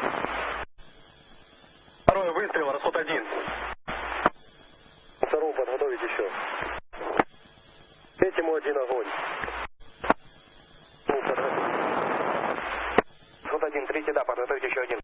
Второй выстрел, расход один. Второму подготовить еще. Третьему один огонь. Ну, подготовить. Расход один, третий, да, подготовить еще один.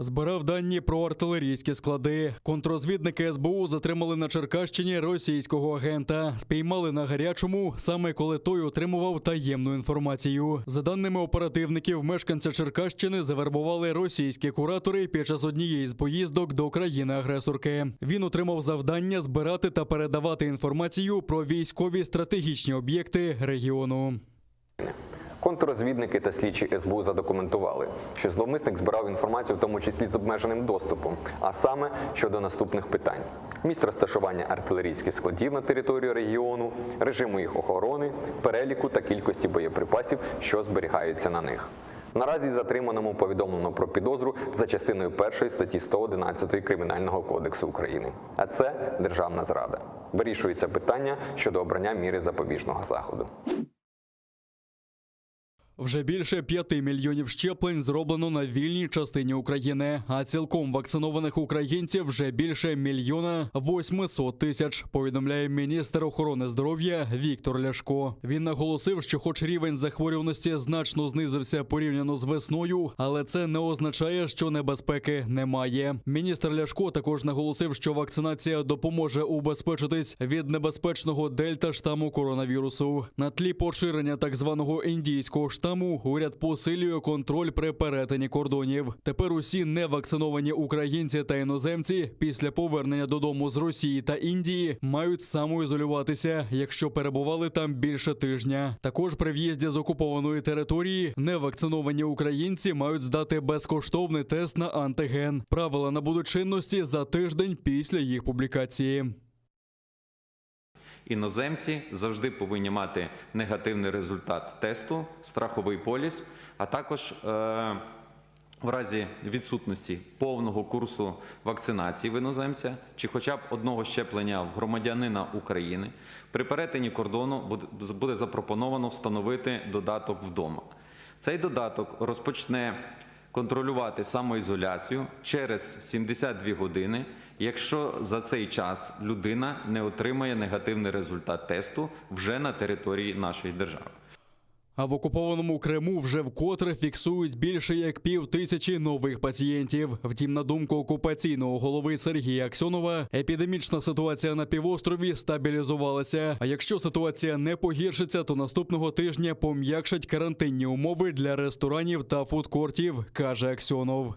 Збирав дані про артилерійські склади. Контрозвідники СБУ затримали на Черкащині російського агента. Спіймали на гарячому, саме коли той отримував таємну інформацію. За даними оперативників, мешканця Черкащини завербували російські куратори під час однієї з поїздок до країни-агресорки. Він отримав завдання збирати та передавати інформацію про військові стратегічні об'єкти регіону. Контррозвідники та слідчі СБУ задокументували, що зловмисник збирав інформацію, в тому числі з обмеженим доступом, а саме щодо наступних питань: місць розташування артилерійських складів на території регіону, режиму їх охорони, переліку та кількості боєприпасів, що зберігаються на них. Наразі затриманому повідомлено про підозру за частиною 1 статті 111 Кримінального кодексу України. А це державна зрада. Вирішується питання щодо обрання міри запобіжного заходу. Вже більше п'яти мільйонів щеплень зроблено на вільній частині України, а цілком вакцинованих українців вже більше мільйона 800 тисяч. Повідомляє міністр охорони здоров'я Віктор Ляшко. Він наголосив, що, хоч рівень захворюваності значно знизився порівняно з весною, але це не означає, що небезпеки немає. Міністр Ляшко також наголосив, що вакцинація допоможе убезпечитись від небезпечного дельта штаму коронавірусу. На тлі поширення так званого індійського штаму уряд посилює контроль при перетині кордонів. Тепер усі невакциновані українці та іноземці після повернення додому з Росії та Індії мають самоізолюватися, якщо перебували там більше тижня. Також при в'їзді з окупованої території невакциновані українці мають здати безкоштовний тест на антиген. Правила набудуть чинності за тиждень після їх публікації. Іноземці завжди повинні мати негативний результат тесту, страховий поліс, а також е, в разі відсутності повного курсу вакцинації в іноземця чи хоча б одного щеплення в громадянина України при перетині кордону буде- буде запропоновано встановити додаток вдома. Цей додаток розпочне контролювати самоізоляцію через 72 години, якщо за цей час людина не отримає негативний результат тесту вже на території нашої держави. А в окупованому Криму вже вкотре фіксують більше як пів тисячі нових пацієнтів. Втім, на думку окупаційного голови Сергія Аксьонова, епідемічна ситуація на півострові стабілізувалася. А якщо ситуація не погіршиться, то наступного тижня пом'якшать карантинні умови для ресторанів та фудкортів, каже Аксьонов.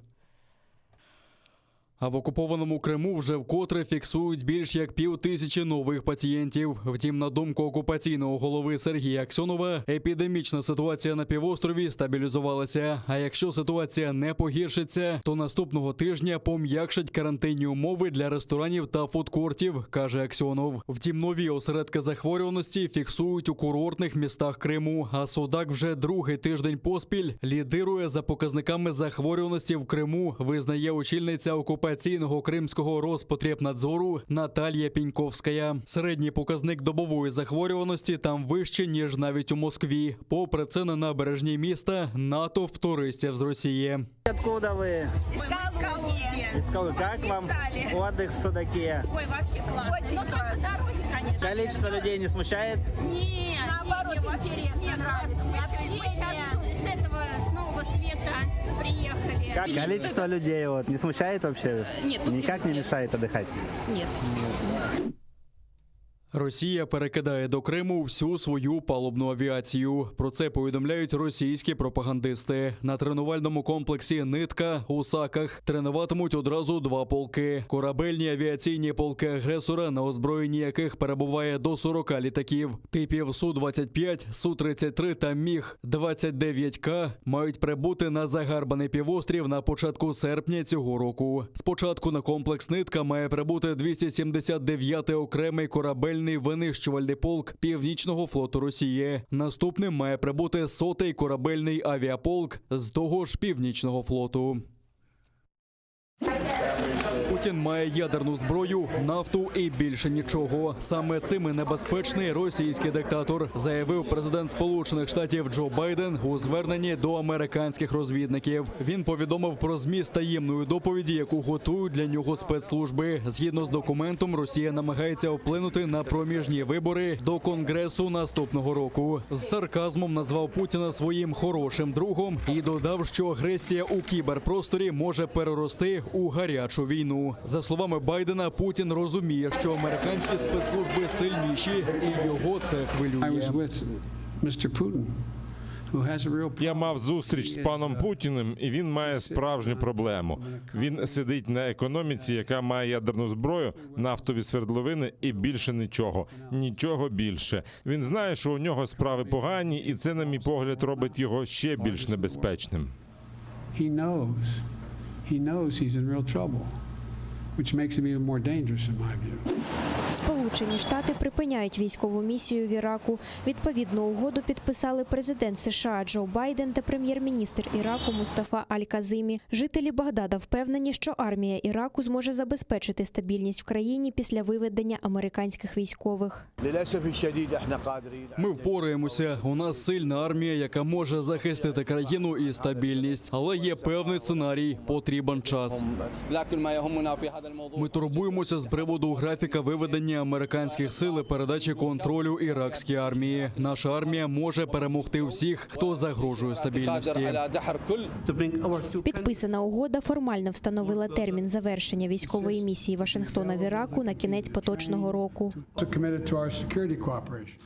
А в окупованому Криму вже вкотре фіксують більш як пів тисячі нових пацієнтів. Втім, на думку окупаційного голови Сергія Аксьонова, епідемічна ситуація на півострові стабілізувалася. А якщо ситуація не погіршиться, то наступного тижня пом'якшать карантинні умови для ресторанів та фудкортів, каже Аксьонов. Втім, нові осередки захворюваності фіксують у курортних містах Криму. А Судак вже другий тиждень поспіль лідирує за показниками захворюваності в Криму, визнає очільниця окупаційного кримського Роспотребнадзору Наталія Піньковська. Середній показник добової захворюваності там вище, ніж навіть у Москві. Попри це, на набережній міста натовп туристів з Росії. Откуда вы? Из Калуги. Из Калуги. Как вам Писали. отдых в Судаке? Ой, вообще классно. Очень Но только дороги, конечно. Количество людей не смущает? Нет, Наоборот, нет, вообще интересно, нет, нравится. Мы, с- мы сейчас с этого, с Нового Света приехали. Как количество людей вот не смущает вообще? Нет, ну, Никак не мешает отдыхать? Нет. Росія перекидає до Криму всю свою палубну авіацію. Про це повідомляють російські пропагандисти. На тренувальному комплексі Нитка у Саках тренуватимуть одразу два полки: корабельні авіаційні полки агресора, на озброєнні яких перебуває до 40 літаків, типів Су-25, Су-33 та Міг 29К мають прибути на загарбаний півострів на початку серпня цього року. Спочатку на комплекс Нитка має прибути 279-й окремий корабельний винищувальний полк Північного флоту Росії. Наступним має прибути сотий корабельний авіаполк з того ж Північного флоту. Путін має ядерну зброю, нафту і більше нічого. Саме цим і небезпечний російський диктатор, заявив президент Сполучених Штатів Джо Байден у зверненні до американських розвідників. Він повідомив про зміст таємної доповіді, яку готують для нього спецслужби. Згідно з документом, Росія намагається вплинути на проміжні вибори до Конгресу наступного року. З сарказмом назвав Путіна своїм хорошим другом і додав, що агресія у кіберпросторі може перерости у гарячу війну. За словами Байдена, Путін розуміє, що американські спецслужби сильніші, і його це I was хвилює. with Mr. Putin, who has a real Я мав зустріч з паном Путіним, і він має справжню проблему. Він сидить на економіці, яка має ядерну зброю, нафтові свердловини і більше нічого. Нічого більше. Він знає, що у нього справи погані, і це, на мій погляд, робить його ще більш небезпечним. He knows. He knows he's in real trouble, which makes him even more dangerous in my view. Сполучені Штати припиняють військову місію в Іраку. Відповідну угоду підписали президент США Джо Байден та прем'єр-міністр Іраку Мустафа Аль-Казимі. Жителі Багдада впевнені, що армія Іраку зможе забезпечити стабільність в країні після виведення американських військових. Ми впораємося. У нас сильна армія, яка може захистити країну і стабільність. Але є певний сценарій. Потрібен час. Ми турбуємося з приводу графіка виведення американських сил і передачі контролю іракській армії. Наша армія може перемогти всіх, хто загрожує стабільності. Підписана угода формально встановила термін завершення військової місії Вашингтона в Іраку на кінець поточного року. Also committed to our security cooperation.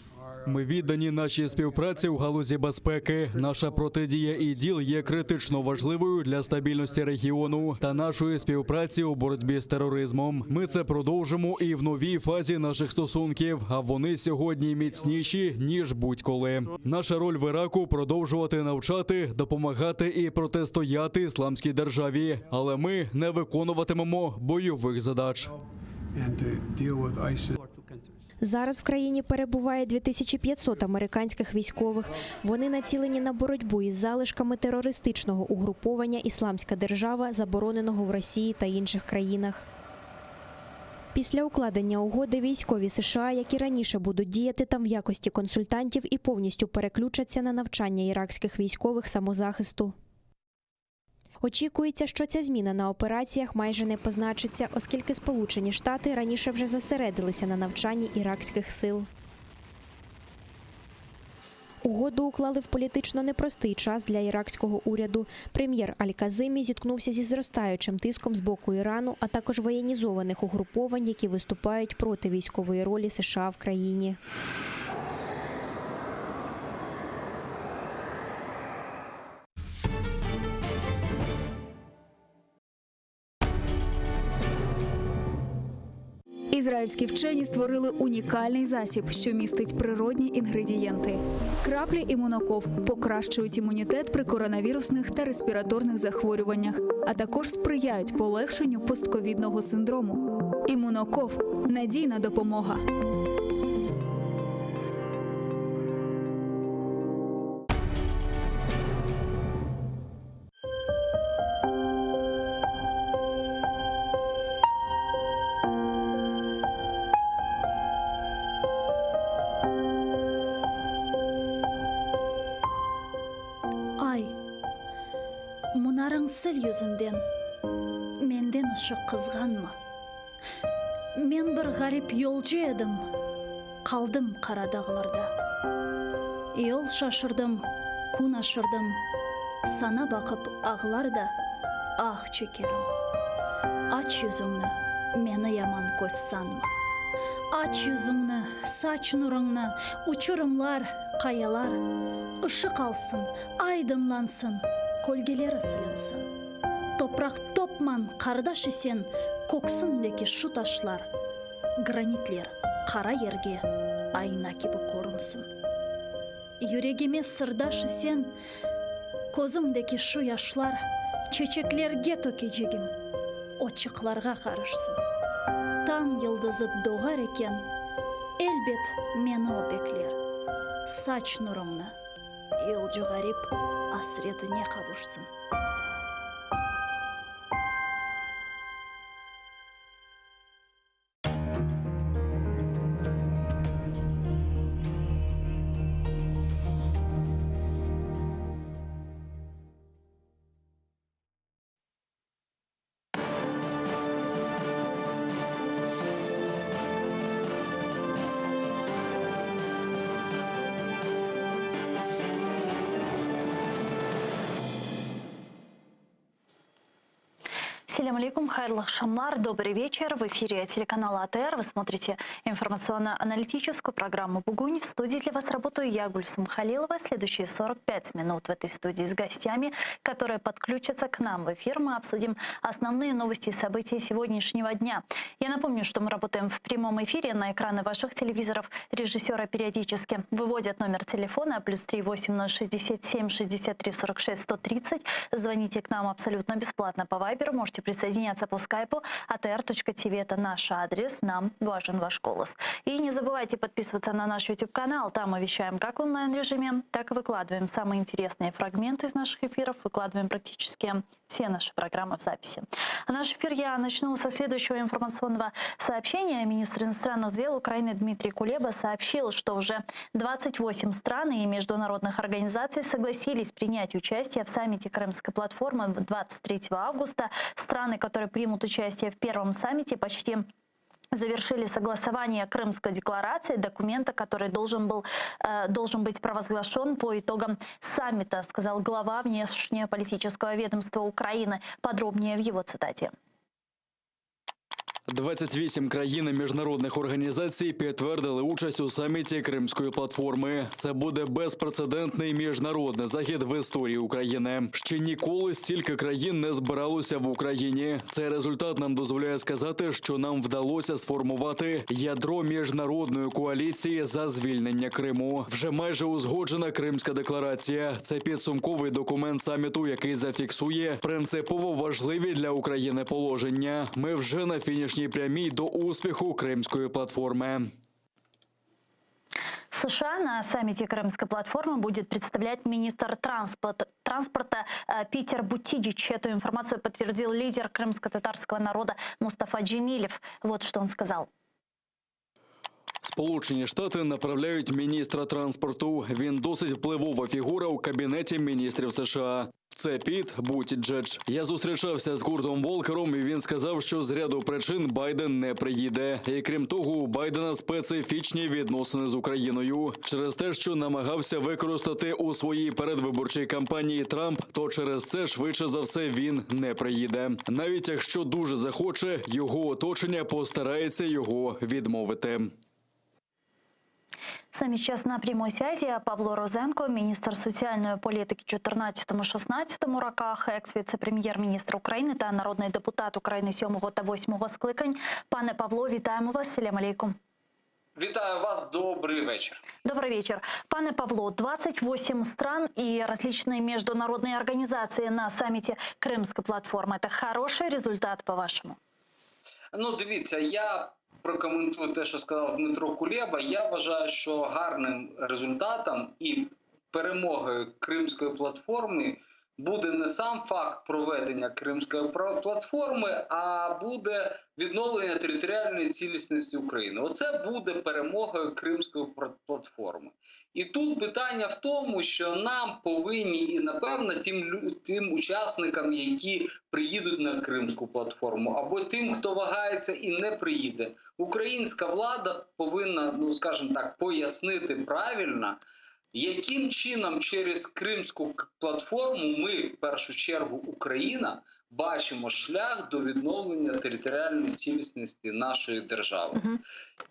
Ми віддані нашій співпраці у галузі безпеки. Наша протидія ІДІЛ є критично важливою для стабільності регіону та нашої співпраці у боротьбі з тероризмом. Ми це продовжимо і в новій фазі наших стосунків. А вони сьогодні міцніші ніж будь-коли. Наша роль в Іраку продовжувати навчати, допомагати і протистояти ісламській державі. Але ми не виконуватимемо бойових задач. And to deal with ISIS. Зараз в країні перебуває 2500 американських військових. Вони націлені на боротьбу із залишками терористичного угруповання «Ісламська держава», забороненого в Росії та інших країнах. Після укладення угоди військові США, як і раніше, будуть діяти там в якості консультантів і повністю переключаться на навчання іракських військових самозахисту. Очікується, що ця зміна на операціях майже не позначиться, оскільки Сполучені Штати раніше вже зосередилися на навчанні іракських сил. Угоду уклали в політично непростий час для іракського уряду. Прем'єр Аль-Казимі зіткнувся зі зростаючим тиском з боку Ірану, а також воєнізованих угруповань, які виступають проти військової ролі США в країні. Ізраїльські вчені створили унікальний засіб, що містить природні інгредієнти. Краплі імуноков покращують імунітет при коронавірусних та респіраторних захворюваннях, а також сприяють полегшенню постковідного синдрому. Імуноков надійна допомога. Ay, munarıñ sil yüzünden, Menden ışıq qızğanma. Men bir ğarip yolcu edim, Qaldım qara dağlarda. Yol şaşırdım, kün aşırdım, Saña baqıp ağlar da, ah çekerim. Aç yüzüñni, meni yaman köz sanma. Aç yüzüñni, saç nurıñnı, uçurımlar, qayalar. Işıq alsın, aydınlansın, kölgeleri silinsin. Topraq topman, qardaş isen, köksündeki şu taşlar, granitler qara yerge ayna kibi körünsin. Yüregime sırdaş isen, közümdeki şu yaşlar çeçeklerge tökecegim, otçıqlarğa qarışsın. Tañ yıldızı doğar eken, elbet meni o bekler. Saç nurıñnı, yolcu ğarip asretine qavuşsın. Selâm aleykum, hayırlı aqşamlar, добрый вечер. В эфире телеканала АТР. Вы смотрите информационно-аналитическую программу «Бугунь». В студии для вас работаю я, Гульсум Халилова. Следующие 45 минут в этой студии с гостями, которые подключатся к нам в эфир. Мы обсудим основные новости и события сегодняшнего дня. Я напомню, что мы работаем в прямом эфире на экраны ваших телевизоров. Режиссеры периодически выводят номер телефона плюс 3 8067 63 46 130. Звоните к нам абсолютно бесплатно по Вайберу. Можете присоединяться по скайпу atr.tv. Это наш адрес. Нам важен ваш голос. И не забывайте подписываться на наш YouTube-канал. Там мы вещаем как в онлайн-режиме, так и выкладываем самые интересные фрагменты из наших эфиров. Выкладываем практически все наши программы в записи. А наш эфир я начну со следующего информационного сообщения. Министр иностранных дел Украины Дмитрий Кулеба сообщил, что уже 28 стран и международных организаций согласились принять участие в саммите Крымской платформы 23 августа. Страны, которые примут участие в первом саммите, почти завершили согласование Крымской декларации, документа, который должен, был, э, должен быть провозглашен по итогам саммита, сказал глава внешнеполитического ведомства Украины. Подробнее в его цитате. 28 країн і міжнародних організацій підтвердили участь у саміті Кримської платформи. Це буде безпрецедентний міжнародний захід в історії України. Ще ніколи стільки країн не збиралося в Україні. Цей результат нам дозволяє сказати, що нам вдалося сформувати ядро міжнародної коаліції за звільнення Криму. Вже майже узгоджена Кримська декларація. Це підсумковий документ саміту, який зафіксує принципово важливі для України положення. Ми вже на фінішній прямій до успіху Кримської платформи. США на саммите Крымской платформы будет представлять министр транспорта, транспорта э, Питер Бутиджич. Эту информацию подтвердил лидер крымско-татарского народа Мустафа Джемилев. Вот что он сказал. Сполучені Штати направляють міністра транспорту. Він досить впливова фігура у кабінеті міністрів США. Це Піт Бутіджедж. Я зустрічався з Куртом Волкером, і він сказав, що з ряду причин Байден не приїде. І крім того, у Байдена специфічні відносини з Україною через те, що намагався використати у своїй передвиборчій кампанії Трамп, то через це швидше за все він не приїде. Навіть якщо дуже захоче, його оточення постарається його відмовити. С нами сейчас на прямой связи Павло Розенко, міністр соціальної політики 14-16 роках, екс-віце-прем'єр-міністр України та народний депутат України 7 та 8 скликань. Пане Павло, вітаємо вас. Селям алейкум. Вітаю вас, добрий вечір. Добрый вечер. Пане Павло, 28 стран и различные международные организации на саммите Крымской платформы. Это хороший результат, по-вашему? Ну, дивіться, я прокоментую те, що сказав Дмитро Кулеба. Я вважаю, що гарним результатом і перемогою Кримської платформи буде не сам факт проведення Кримської платформи, а буде відновлення територіальної цілісності України. Оце буде перемогою Кримської платформи. І тут питання в тому, що нам повинні і напевно тим тим учасникам, які приїдуть на Кримську платформу, або тим, хто вагається і не приїде, українська влада повинна, ну скажімо так, пояснити правильно. Яким чином через Кримську платформу ми, в першу чергу, Україна, бачимо шлях до відновлення територіальної цілісності нашої держави.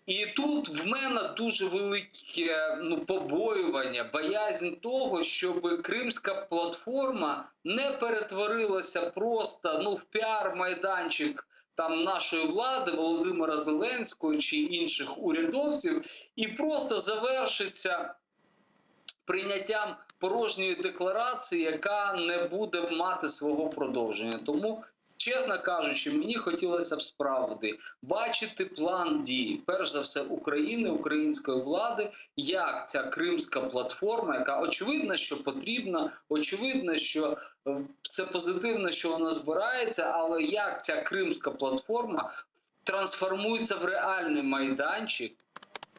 І тут в мене дуже велике ну, побоювання, боязнь того, щоб Кримська платформа не перетворилася просто ну, в піар-майданчик там нашої влади Володимира Зеленського чи інших урядовців, і просто завершиться прийняттям порожньої декларації, яка не буде мати свого продовження. Тому, чесно кажучи, мені хотілося б справді бачити план дій, перш за все, України, української влади, як ця кримська платформа, яка очевидно, що потрібна, очевидно, що е, це позитивно, що вона збирається, але як ця кримська платформа трансформується в реальний майданчик,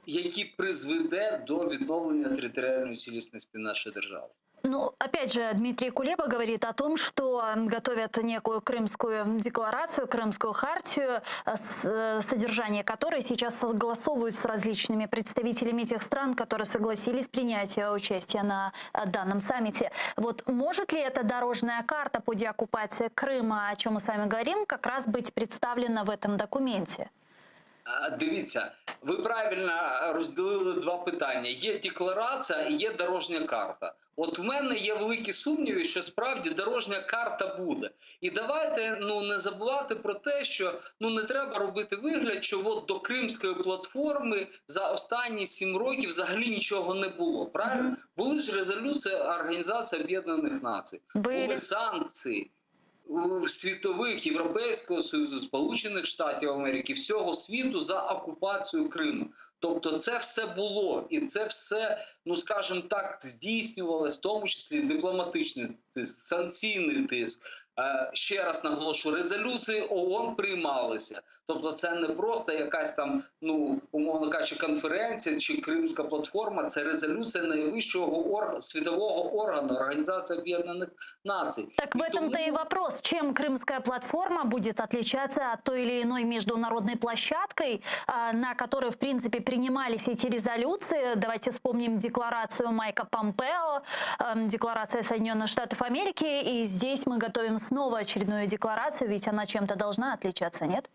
який призведе до відновлення територіальної цілісності нашої держави. Ну, опять же, Дмитрий Кулеба говорит о том, что м, готовят некую крымскую декларацию, крымскую хартию, э, с- э, содержание которой сейчас согласовывают с различными представителями тех стран, которые согласились принять э, участие на э, данном саммите. Вот может ли эта дорожная карта по деоккупации Крыма, о чем мы с вами говорим, как раз быть представлена в этом документе? А, Дивіться, ви правильно розділили два питання: є декларація і є дорожня карта. От в мене є великі сумніви, що справді дорожня карта буде. І давайте ну не забувати про те, що ну не треба робити вигляд, що от до Кримської платформи за останні сім років взагалі нічого не було. Правильно були ж резолюції Організації Об'єднаних Націй, були санкції у світових Європейського Союзу, Сполучених Штатів Америки, всього світу за окупацію Криму. Тобто, це все було, і це все, ну скажімо так, здійснювалось, в тому числі дипломатичний тиск, санкційний тиск. Е, Ще раз наголошу, резолюції ООН приймалися. Тобто, це не просто якась там, ну умовно кажучи, конференція чи Кримська платформа, це резолюція найвищого органу світового органу Організації Об'єднаних Націй. Так в этом-то и вопрос, чем крымская платформа будет отличаться от той или иной международной площадкой, а, на которой, в принципе, принимались эти резолюции. Давайте вспомним декларацию Майка Помпео, эм, декларация Соединенных Штатов Америки. И здесь мы готовим снова очередную декларацию, ведь она чем-то должна отличаться, нет?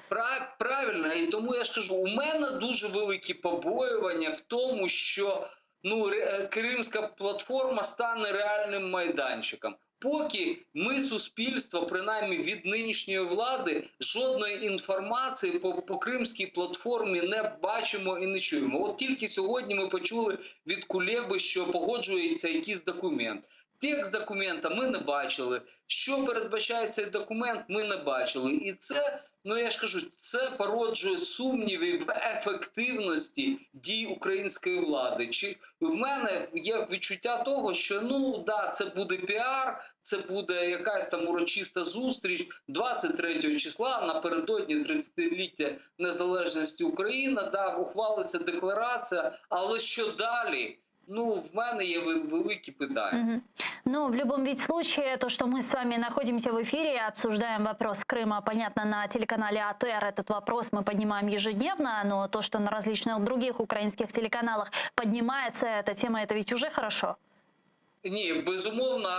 Пра- Правильно, і тому я ж кажу, у мене дуже великі побоювання в тому, що ну ре- е, Кримська платформа стане реальним майданчиком. Поки ми, суспільство, принаймні від нинішньої влади, жодної інформації по, по кримській платформі не бачимо і не чуємо. От тільки сьогодні ми почули від Кулеби, що погоджується якийсь документ. Текст документа ми не бачили. Що передбачає цей документ, ми не бачили. І це, ну я ж кажу, це породжує сумніви в ефективності дій української влади. Чи в мене є відчуття того, що ну да, це буде піар, це буде якась там урочиста зустріч 23 числа напередодні 30-ліття незалежності України. Да, ухвалиться декларація, але що далі? Ну, в мене є вел- великі питання. Мгм. Ну, в любом ведь случае, то, что мы с вами находимся в эфире и обсуждаем вопрос Крыма, понятно, на телеканале АТР этот вопрос мы поднимаем ежедневно, но то, что на различных других украинских телеканалах поднимается эта тема, это ведь уже хорошо. Ні, безумовно,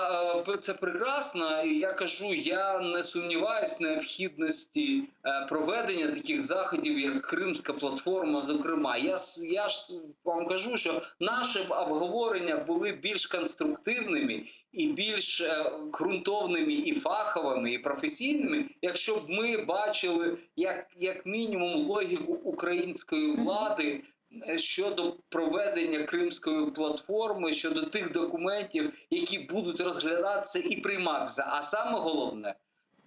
е, це прекрасно. І я кажу, я не сумніваюсь в необхідності е, проведення таких заходів, як Кримська платформа. Зокрема, я с- я ж вам кажу, що наші б обговорення були більш конструктивними і більш е, ґрунтовними, і фаховими, і професійними, якщо б ми бачили як, як мінімум логіку української влади е, щодо проведення кримської платформи, щодо тих документів, які будуть розглядатися і прийматися. А саме головне,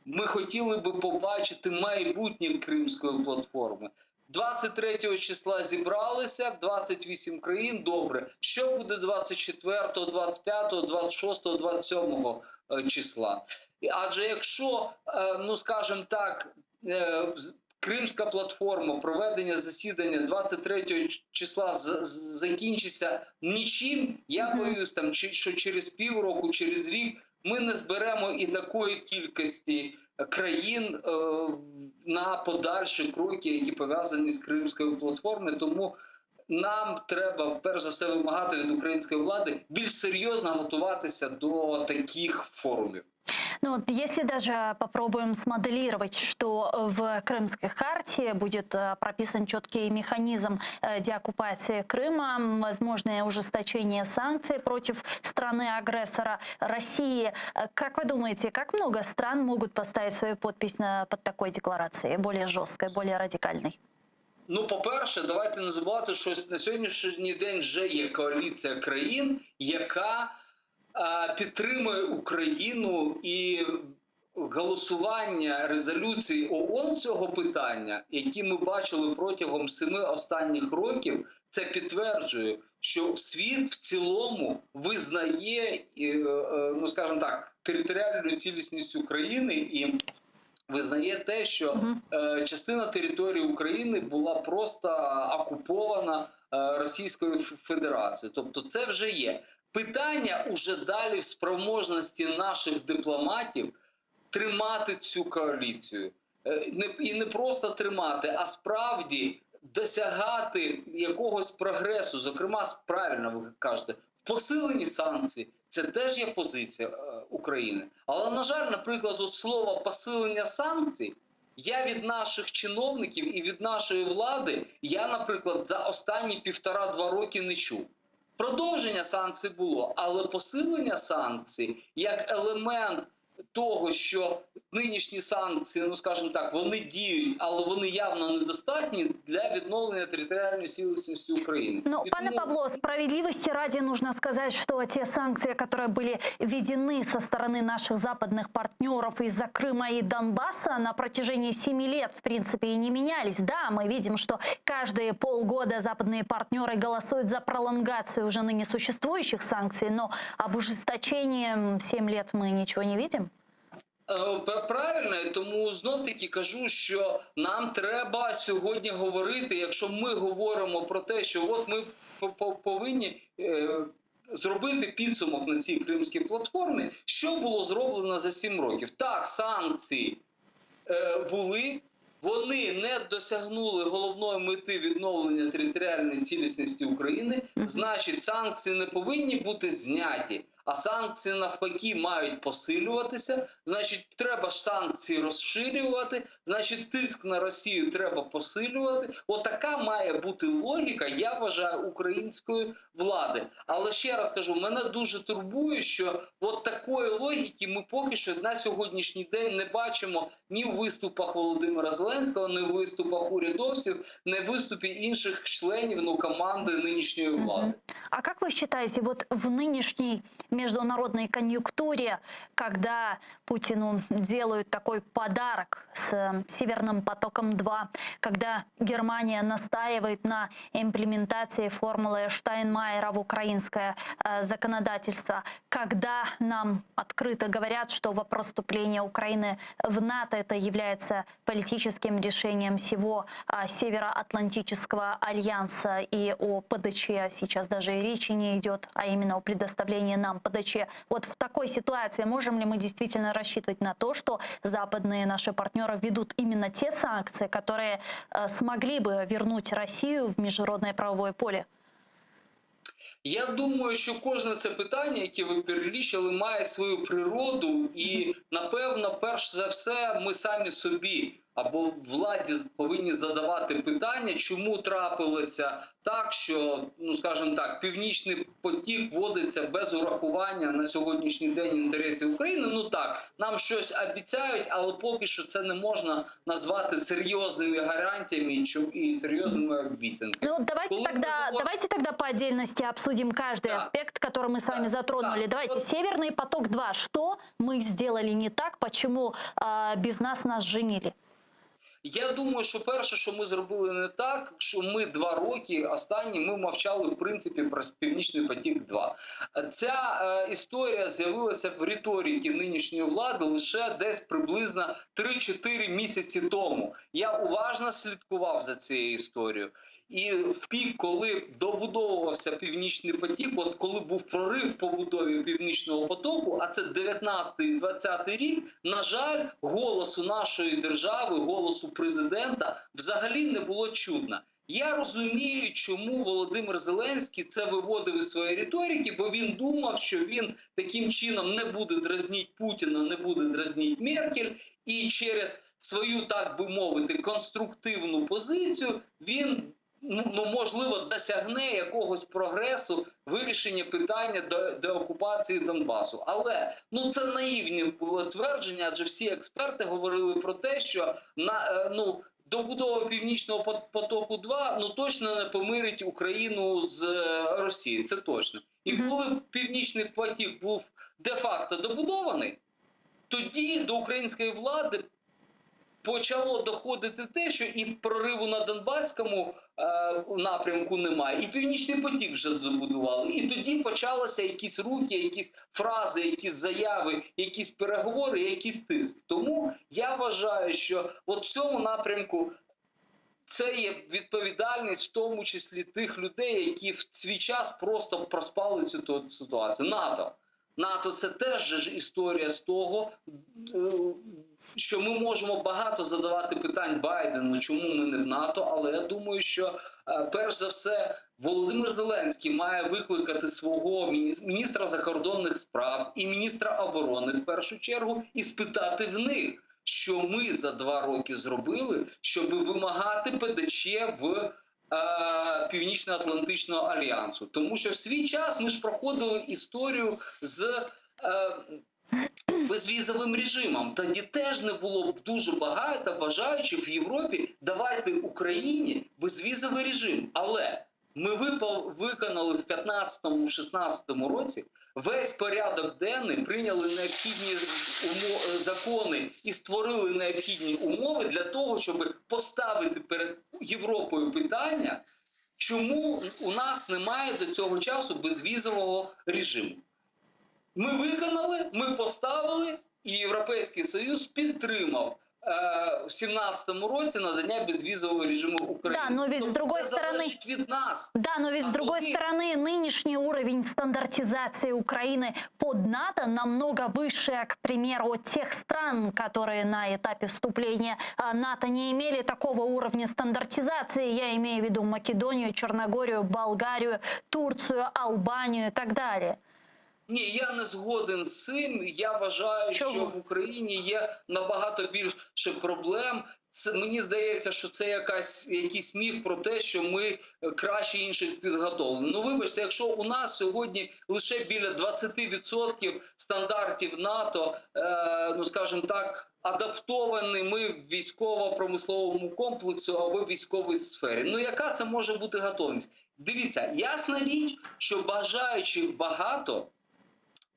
ми хотіли би побачити майбутнє кримської платформи. 23 числа зібралися, 28 країн. Добре. Що буде 24, 25, 26, 27 е, числа? І Адже якщо, е, ну скажімо так, е, з- Кримська платформа проведення засідання 23 числа з- з- закінчиться нічим, я боюсь, там чи що через півроку, через рік ми не зберемо і такої кількості країн е, на подальші кроки, які пов'язані з Кримською платформою. Тому нам треба перш за все вимагати від української влади більш серйозно готуватися до таких форумів. Ну вот если даже попробуем смоделировать, что в Крымской хартии будет э, прописан четкий механизм э, деоккупации Крыма, возможное ужесточение санкций против страны-агрессора России. Э, как вы думаете, как много стран могут поставить свою подпись на, под такой декларацией, более жесткой, более радикальной? Ну, по-перше, давайте не забувати, що на сьогоднішній день вже є коаліція країн, яка е, підтримує Україну і голосування резолюції ООН цього питання, які ми бачили протягом семи останніх років, це підтверджує, що світ в цілому визнає, е, е, ну скажімо так, територіальну цілісність України і визнає те, що е, частина території України була просто окупована е, Російською Федерацією. Тобто, це вже є питання уже далі в спроможності наших дипломатів тримати цю коаліцію. Е, не і не просто тримати, а справді досягати якогось прогресу. Зокрема, правильно ви кажете, в посиленні санкцій. Це теж є позиція е, України. Але на жаль, наприклад, от слово посилення санкцій. Я від наших чиновників і від нашої влади, я, наприклад, за останні півтора-два роки не чув. Продовження санкцій було, але посилення санкцій як елемент того, що нинішні санкції, ну скажімо так, вони діють, але вони явно недостатні для відновлення територіальної цілісності України. Ну, І пане тому- Павло, справедливости ради нужно сказать, что те санкции, которые были введены со стороны наших западных партнеров из-за Крыма и Донбасса на протяжении семи лет, в принципе, и не менялись. Да, мы видим, что каждые полгода западные партнеры голосуют за пролонгацию уже ныне существующих санкций, но об ужесточении 7 лет мы ничего не видим. Е, Правильно, і тому знов таки кажу, що нам треба сьогодні говорити, якщо ми говоримо про те, що от ми по- повинні е, зробити підсумок на цій кримській платформі, що було зроблено за 7 років. Так, санкції е, були. Вони не досягнули головної мети відновлення територіальної цілісності України. Значить, санкції не повинні бути зняті, а санкції навпаки мають посилюватися. Значить, треба ж санкції розширювати. Значить, тиск на Росію треба посилювати. Отака має бути логіка, я вважаю, української влади. Але ще раз кажу, мене дуже турбує, що от такої логіки ми поки що на сьогоднішній день не бачимо ні в виступах Володимира Зеленського, ні в виступах урядовців, ні в виступі інших членів ну, команди нинішньої влади. А как вы считаете, вот в нынешней международной конъюнктуре, когда Путину делают такой подарок с э, Северным потоком-2, когда Германия настаивает на имплементации формулы Штайнмайера в украинское э, законодательство, когда нам открыто говорят, что вопрос вступления Украины в НАТО это является политическим решением всего а, Североатлантического альянса и о ПДЧ сейчас даже и речи не идет, а именно о предоставлении нам ПДЧ. Вот в такой ситуации можем ли мы действительно рассчитывать на то, что западные наши партнеры введут именно те санкции, которые э, смогли бы вернуть Россию в международное правовое поле? Я думаю, що кожне це питання, яке ви перелічили, має свою природу, і напевно, перш за все, ми самі собі або владі повинні задавати питання, чому трапилося так, що ну скажімо так, північний потік вводиться без урахування на сьогоднішній день інтересів України. Ну так, нам щось обіцяють, але поки що це не можна назвати серйозними гарантіями і серйозними обіцянками. Ну, давайте Коли ми тогда, говоримо- давайте тогда по отдельности обсудим каждый аспект, который мы с вами затронули. Давайте, Северный поток-2. Что мы сделали не так, почему а, без нас нас женили? Я думаю, що перше, що ми зробили не так, що ми два роки останні ми мовчали в принципі про Північний потік. 2 Ця е, історія з'явилася в риториці нинішньої влади лише десь приблизно 3-4 місяці тому. Я уважно слідкував за цією історією. І в пік, коли добудовувався північний потік, от коли був прорив в побудові північного потоку, а це 19-20 рік, на жаль, голосу нашої держави, голосу президента взагалі не було чутно. Я розумію, чому Володимир Зеленський це виводив із своєї риторики, бо він думав, що він таким чином не буде дразнить Путіна, не буде дразнить Меркель, і через свою, так би мовити, конструктивну позицію він ну, ну, можливо досягне якогось прогресу вирішення питання до, деокупації Донбасу. Але ну це наївні було твердження, адже всі експерти говорили про те, що на е, ну. Добудова північного пот- потоку 2 ну точно не помирить Україну з е, Росією. Це точно. І коли північний потік був де-факто добудований, тоді до української влади почало доходити те, що і прориву на Донбаському е, напрямку немає, і північний потік вже добудували. І тоді почалися якісь рухи, якісь фрази, якісь заяви, якісь переговори, якийсь тиск. Тому я вважаю, що от в цьому напрямку. Це є відповідальність, в тому числі тих людей, які в свій час просто проспали цю ту- ситуацію. НАТО. НАТО це теж же ж історія з того, е, що ми можемо багато задавати питань Байдену, чому ми не в НАТО. Але я думаю, що е, перш за все Володимир Зеленський має викликати свого мініс- міністра закордонних справ і міністра оборони в першу чергу і спитати в них, що ми за два роки зробили, щоб вимагати ПДЧ в е, Північно-Атлантичного альянсу, тому що в свій час ми ж проходили історію з. Е, безвізовим режимом. Тоді теж не було б дуже багато бажаючих в Європі давати Україні безвізовий режим. Але ми випа- виконали в 15-16 році весь порядок денний, прийняли необхідні умо- закони і створили необхідні умови для того, щоб поставити перед Європою питання, чому у нас немає до цього часу безвізового режиму. Ми виконали, ми поставили, і Європейський Союз підтримав е, в 17-му році надання безвізового режиму Україні. Да, но ведь с Тобто другой це стороны- залежить від нас. Да, но ведь с А другой коли- стороны, нынешний уровень стандартизации Украины под НАТО намного выше, к примеру, тех стран, которые на этапе вступления а, НАТО не имели такого уровня стандартизации. Я имею в виду Македонию, Черногорию, Болгарию, Турцию, Албанию и так далее. Ні, я не згоден з цим. Я вважаю, що в Україні є набагато більше проблем. Це мені здається, що це якась якийсь міф про те, що ми е, краще інших підготовлені. Ну вибачте, якщо у нас сьогодні лише біля 20% стандартів НАТО, е, ну скажімо так, адаптовані ми в військово-промисловому комплексу або військовій сфері. Ну яка це може бути готовність? Дивіться, ясна річ, що бажаючих багато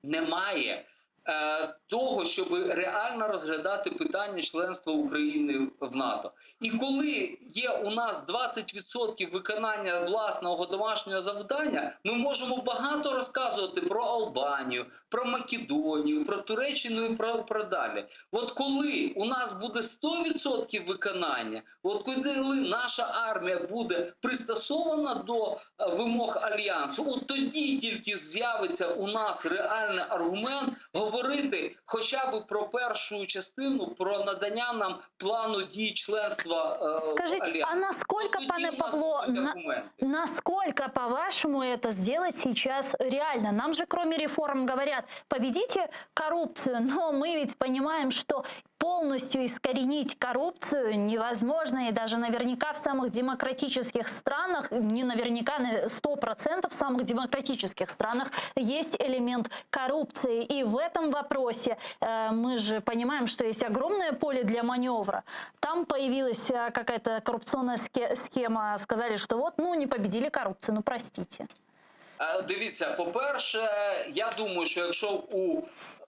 немає е, того, щоб реально розглядати питання членства України в НАТО. І коли є у нас 20% виконання власного домашнього завдання, ми можемо багато розказувати про Албанію, про Македонію, про Туреччину і про, про далі. От коли у нас буде 100% виконання, от коли наша армія буде пристосована до е, вимог альянсу, от тоді тільки з'явиться у нас реальний аргумент говорити хоча б про першу частину, про надання нам плану дій членства е, в Скажите, а альянсі. насколько, От тоді пане у нас Павло, будуть на- аргументи. насколько, по-вашему, это сделать сейчас реально? Нам же кроме реформ говорят, победите коррупцию, но мы ведь понимаем, что полностью искоренить коррупцию невозможно, и даже наверняка в самых демократических странах, не наверняка, на 100% в самых демократических странах есть элемент коррупции. И в этом вопросе э, мы же понимаем, что есть огромное поле для маневра. Там появилась э, какая-то коррупционная ске- схема, сказали, что вот, ну, не победили коррупцию, ну, простите. Е, Дивіться, по-перше, я думаю, що якщо у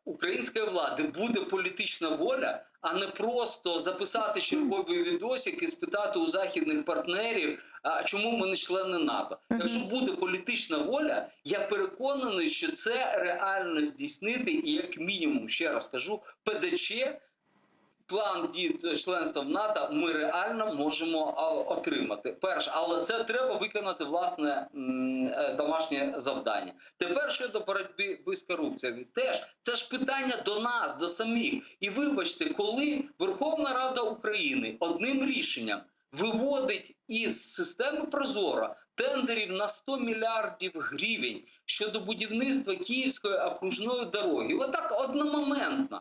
української влади буде політична воля, а не просто записати черговий відосик і спитати у західних партнерів, а чому ми не члени НАТО. Якщо буде політична воля, я переконаний, що це реально здійснити, і як мінімум, ще раз кажу, ПДЧ план дій членства в НАТО ми реально можемо а, отримати. Перше, але це треба виконати власне м, е, домашнє завдання. Тепер щодо боротьби з корупцією, теж це ж питання до нас, до самих. І вибачте, коли Верховна Рада України одним рішенням. Виводить із системи Прозоро тендерів на 100 мільярдів гривень щодо будівництва Київської окружної дороги. Отак одномоментно.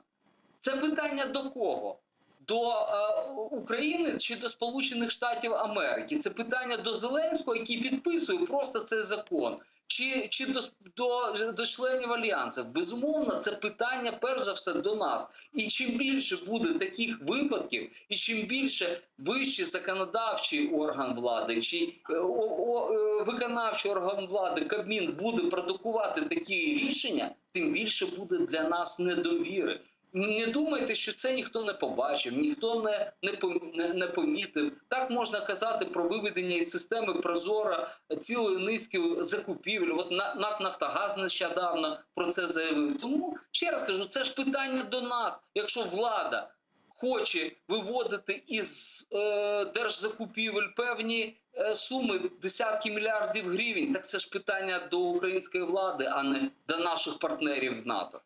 Це питання до кого? До е, України чи до Сполучених Штатів Америки? Це питання до Зеленського, який підписує просто цей закон, чи, чи до, до, до членів Альянсу? Безумовно, це питання перш за все до нас. І чим більше буде таких випадків, і чим більше вищий законодавчий орган влади чи е, о, о, е, виконавчий орган влади, Кабмін буде продукувати такі рішення, тим більше буде для нас недовіри. Не думайте, що це ніхто не побачив, ніхто не, не, пом- не, не помітив. Так можна казати про виведення із системи Прозора цілої низки закупівель. От На- НАК Нафтогаз нещодавно про це заявив. Тому ще раз кажу, це ж питання до нас. Якщо влада хоче виводити із е, держзакупівель певні е, суми, десятки мільярдів гривень, так це ж питання до української влади, а не до наших партнерів в НАТО.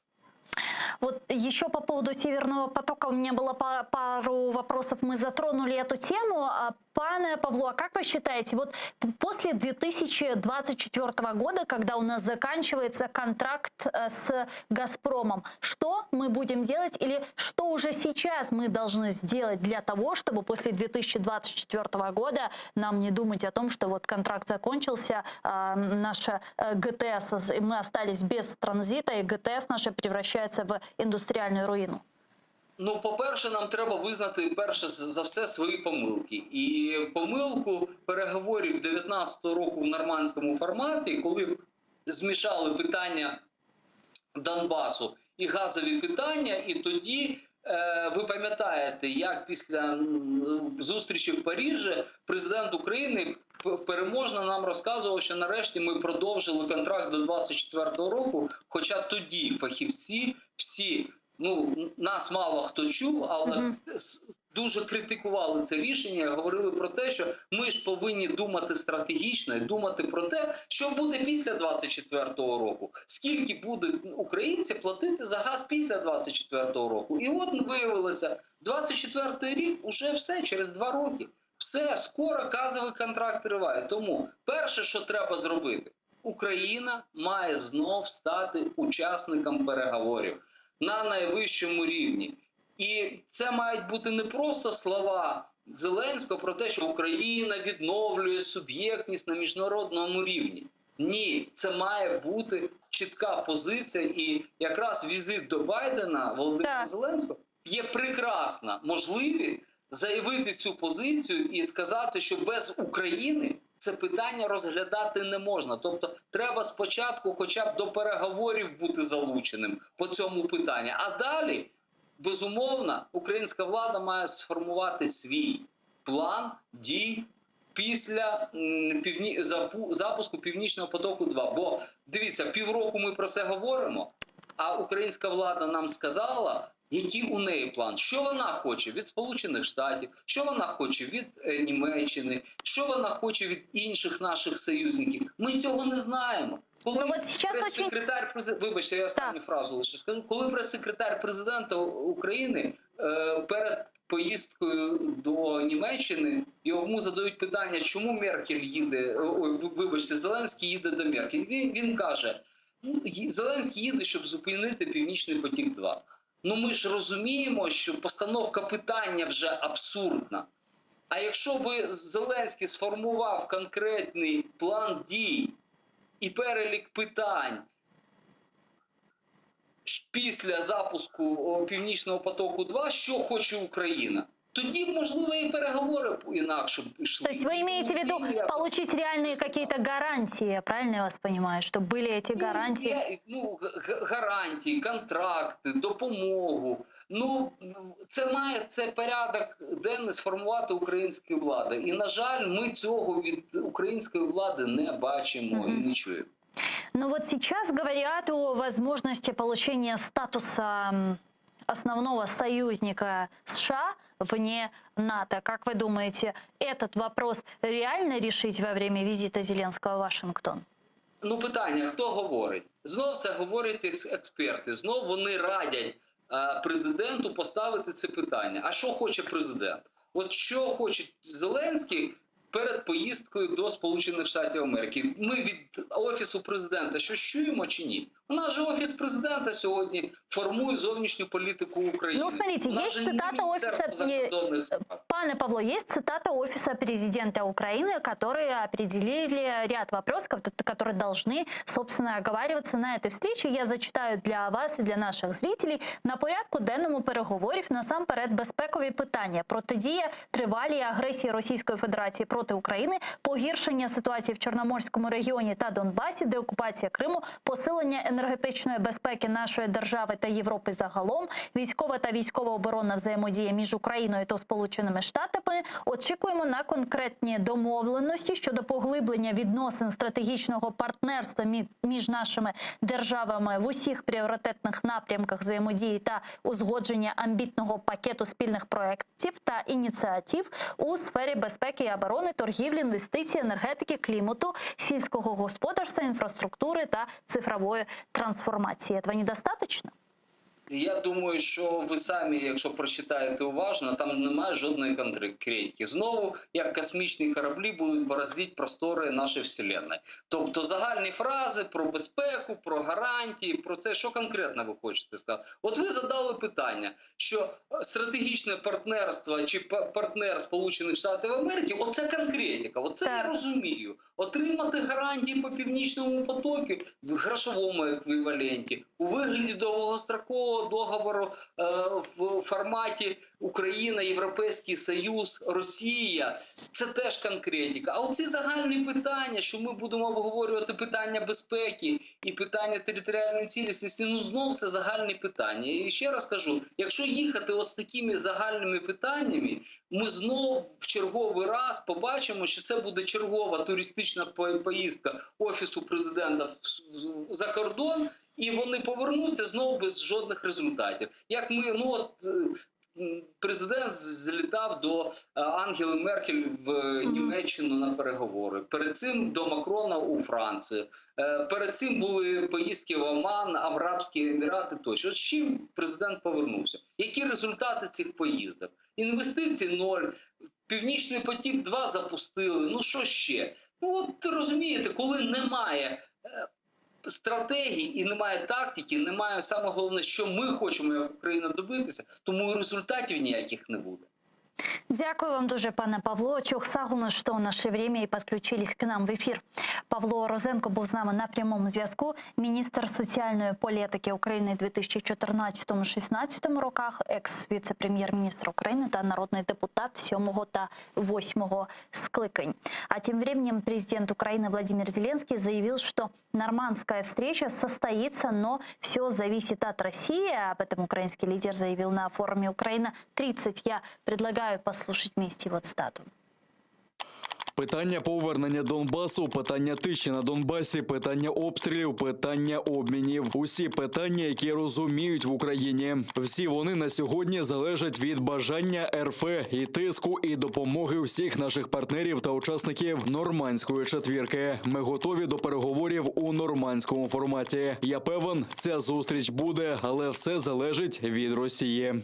Вот еще по поводу Северного потока у меня было пара- пару вопросов. Мы затронули эту тему. А, Пане Павло, а как вы считаете, вот п- после 2024 года, когда у нас заканчивается контракт э, с «Газпромом», что мы будем делать или что уже сейчас мы должны сделать для того, чтобы после 2024 года нам не думать о том, что вот контракт закончился, а, наша э, ГТС, и мы остались без транзита, и ГТС наша превращается в индустриальную руину? Ну, по-перше, нам треба визнати перше за все свої помилки. І помилку переговорів 19-го року в нормандському форматі, коли змішали питання Донбасу і газові питання, і тоді. е, Ви пам'ятаєте, як після м, зустрічі в Парижі президент України п- переможно нам розказував, що нарешті ми продовжили контракт до 24-го року. Хоча тоді фахівці всі ну нас мало хто чув, але с- дуже критикували це рішення, говорили про те, що ми ж повинні думати стратегічно і думати про те, що буде після 24-го року, скільки буде українці платити за газ після 24-го року. І от виявилося, 24-й рік уже все через два роки. Все скоро газовий контракт триває. Тому перше, що треба зробити, Україна має знов стати учасником переговорів на найвищому рівні. І це мають бути не просто слова Зеленського про те, що Україна відновлює суб'єктність на міжнародному рівні. Ні, це має бути чітка позиція, і якраз візит до Байдена Володимира Зеленського є прекрасна можливість заявити цю позицію і сказати, що без України це питання розглядати не можна. Тобто, треба спочатку, хоча б до переговорів бути залученим по цьому питанню. А далі, безумовно, українська влада має сформувати свій план дій після м, півні... запу- запуску Північного потоку 2 Бо дивіться, півроку ми про це говоримо, а українська влада нам сказала, який у неї план, що вона хоче від Сполучених Штатів, що вона хоче від е, Німеччини, що вона хоче від інших наших союзників. Ми цього не знаємо. Коли Ну, прес-секретар презид- вибачте, я останню фразу лише скажу. Коли прес-секретар президента України е, перед поїздкою до Німеччини йому задають питання, чому Меркель їде, ой, вибачте, Зеленський їде до Меркель. Він, він каже: ну, ї- Зеленський їде, щоб зупинити Північний потік 2 Ну ми ж розуміємо, що постановка питання вже абсурдна. А якщо би Зеленський сформував конкретний план дій і перелік питань щ- після запуску о, Північного потоку 2 що хоче Україна, тоді б, можливо, і переговори б інакше б йшли. То есть вы имеете в виду получить реальные какие-то гарантии, правильно я вас понимаю, что были эти гарантии? Я, ну, г- г- гарантії, контракти, допомогу. Ну, це має це порядок денний сформувати українська влада. І, на жаль, ми цього від української влади не бачимо і не чуємо. Но вот сейчас говорят о возможности получения статуса м, основного союзника США вне НАТО. Как вы думаете, этот вопрос реально решить во время визита Зеленского в Вашингтон? Ну, питання: хто говорить? Знов це говорять екс- експерти. Знов вони радять е, президенту поставити це питання. А що хоче президент? От що хоче Зеленський перед поїздкою до Сполучених Штатів Америки? Ми від офісу президента щось чуємо чи ні? У нас же офіс президента сьогодні формує зовнішню політику України. Ну, смотрите, У нас есть же не цитата Міністерство офиса... не, закордонних справ. Пане Павло, есть цитата Офиса президента Украины, которые определили ряд вопросов, которые должны, собственно, оговариваться на этой встрече. Я зачитаю для вас і для наших зрителей. На порядку денному переговорів насамперед безпекові питання, протидія тривалій агресії Російської Федерації проти України, погіршення ситуації в Чорноморському регіоні та Донбасі, деокупація Криму, посилення енергетичної безпеки нашої держави та Європи загалом, військова та військово-оборонна взаємодія між Україною та Сполученими Штатами. Очікуємо на конкретні домовленості щодо поглиблення відносин стратегічного партнерства мі- між нашими державами в усіх пріоритетних напрямках взаємодії та узгодження амбітного пакету спільних проєктів та ініціатив у сфері безпеки і оборони, торгівлі, інвестицій, енергетики, клімату, сільського господарства, інфраструктури та цифрової трансформації. Этого недостаточно? Я думаю, що ви самі, якщо прочитаєте уважно, там немає жодної конкретики. Знову, як космічні кораблі будуть бороздити простори нашої вселенної. Тобто загальні фрази про безпеку, про гарантії, про це, що конкретно ви хочете сказати? От ви задали питання, що стратегічне партнерство чи па- партнер Сполучених Штатів Америки, оце конкретика, оце я розумію. Отримати гарантії по північному потоку в грошовому еквіваленті у вигляді довгострокового договору е, в форматі Україна, Європейський Союз, Росія. Це теж конкретика. А оці загальні питання, що ми будемо обговорювати питання безпеки і питання територіальної цілісності, ну знов це загальні питання. І ще раз кажу: якщо їхати от з такими загальними питаннями, ми знов в черговий раз побачимо, що це буде чергова туристична по- поїздка офісу президента в- в- за кордон, і вони повернуться знову без жодних результатів. Як ми, ну от е, м, президент злітав до е, Ангели Меркель в е, Німеччину на переговори. Перед цим до Макрона у Францію. Е, Перед цим були поїздки в Оман, Арабські Емірати тощо. От з чим президент повернувся? Які результати цих поїздок? Інвестицій ноль. Північний потік 2 запустили. Ну що ще? Ну от розумієте, коли немає е, стратегії і немає тактики, немає саме головне, що ми хочемо як Україна добитися, тому і результатів ніяких не буде. Дякую вам дуже, пане Павло. Çoq sağ oluñ, что нашли время и подключились к нам в эфир. Павло Розенко був з нами на прямому зв'язку. Міністр соціальної політики України 2014-16 роках, екс-віце-прем'єр-міністр України та народний депутат 7 та 8 скликань. А тем временем президент Украины Владимир Зеленский заявил, что нормандская встреча состоится, но все зависит от России. Об этом украинский лидер заявил на форуме «Украина-30». Я предлагаю послушать вместе его цитату. Питання повернення Донбасу, питання тиші на Донбасі, питання обстрілів, питання обмінів. Усі питання, які розуміють в Україні. Всі вони на сьогодні залежать від бажання РФ і тиску, і допомоги всіх наших партнерів та учасників нормандської четвірки. Ми готові до переговорів у нормандському форматі. Я певен, ця зустріч буде, але все залежить від Росії.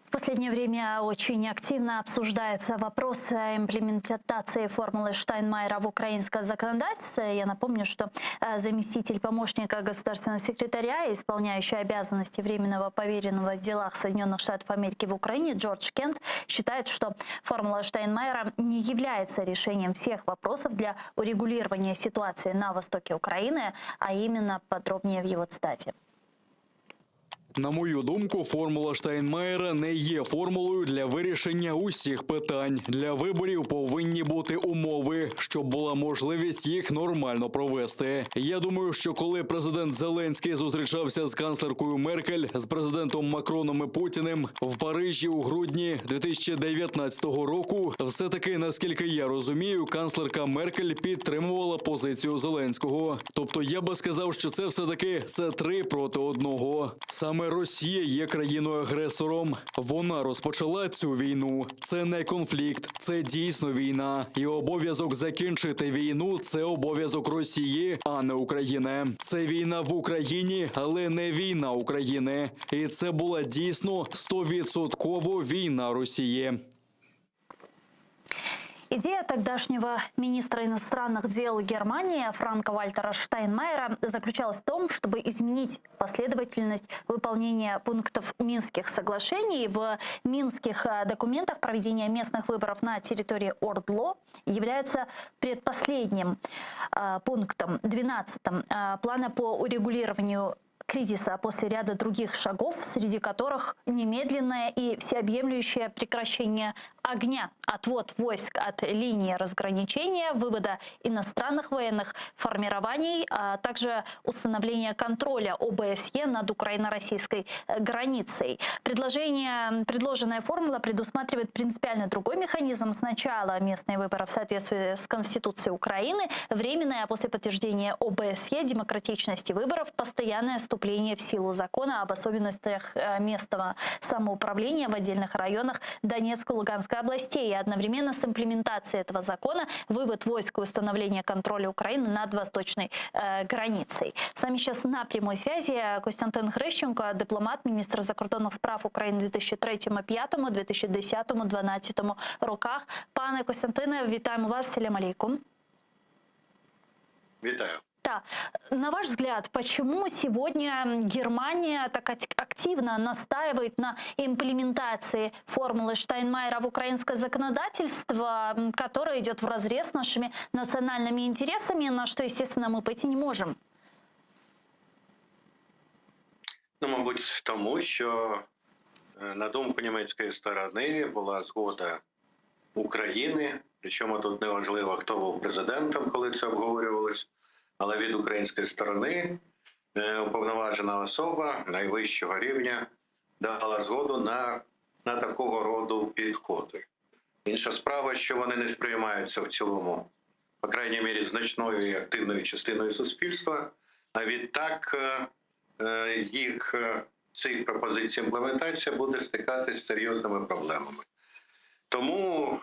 В последнее время очень активно обсуждается вопрос имплементации формулы Штайнмайера в украинское законодательство. Я напомню, что э, заместитель помощника государственного секретаря, исполняющий обязанности временного поверенного в делах Соединенных Штатов Америки в Украине Джордж Кент считает, что формула Штайнмайера не является решением всех вопросов для урегулирования ситуации на востоке Украины, а именно подробнее в его цитате. На мою думку, формула Штайнмаєра не є формулою для вирішення усіх питань. Для виборів повинні бути умови, щоб була можливість їх нормально провести. Я думаю, що коли президент Зеленський зустрічався з канцлеркою Меркель, з президентом Макроном і Путіним в Парижі у грудні 2019 року, все таки, наскільки я розумію, канцлерка Меркель підтримувала позицію Зеленського. Тобто я би сказав, що це все таки це три проти одного. Саме. Саме Росія є країною-агресором. Вона розпочала цю війну. Це не конфлікт, це дійсно війна. І обов'язок закінчити війну це обов'язок Росії, а не України. Це війна в Україні, але не війна України. І це була дійсно стовідсотково війна Росії. Идея тогдашнего министра иностранных дел Германии Франка Вальтера Штайнмайера заключалась в том, чтобы изменить последовательность выполнения пунктов Минских соглашений. В минских э, документах проведение местных выборов на территории ОРДЛО является предпоследним э, пунктом, 12-м, э, плана по урегулированию кризиса после ряда других шагов, среди которых немедленное и всеобъемлющее прекращение огня, отвод войск от линии разграничения, вывода иностранных военных формирований, а также установление контроля ОБСЕ над украино-российской э, границей. Предложение, предложенная формула предусматривает принципиально другой механизм. Сначала местные выборы в соответствии с Конституцией Украины, временное, а после подтверждения ОБСЕ демократичности выборов, постоянное вступление в силу закона об особенностях э, местного самоуправления в отдельных районах Донецкой и Луганской областей. И одновременно с имплементацией этого закона вывод войск и установление контроля Украины над восточной э, границей. С нами сейчас на прямой связи Костянтин Грищенко, дипломат, міністр закордонних справ України 2003-2005, 2010-2012 роках. Пане Костянтине, вітаємо вас. Селям алейкум. Вітаю. Да. На ваш взгляд, почему сегодня Германия так активно настаивает на имплементации формулы Штайнмайера в украинское законодательство, которое идет вразрез с нашими национальными интересами, на что, естественно, мы пойти не можем? Ну, мабуть, тому що, е, на думку німецької сторони, була згода України, причому тут не важливо, хто був президентом, коли це обговорювалось, але від української сторони е, уповноважена особа найвищого рівня дала згоду на, на такого роду підходи. Інша справа, що вони не сприймаються в цілому, по крайній мірі, значною і активною частиною суспільства. А відтак е, е, їх цих пропозицій імплементація буде стикатися з серйозними проблемами. Тому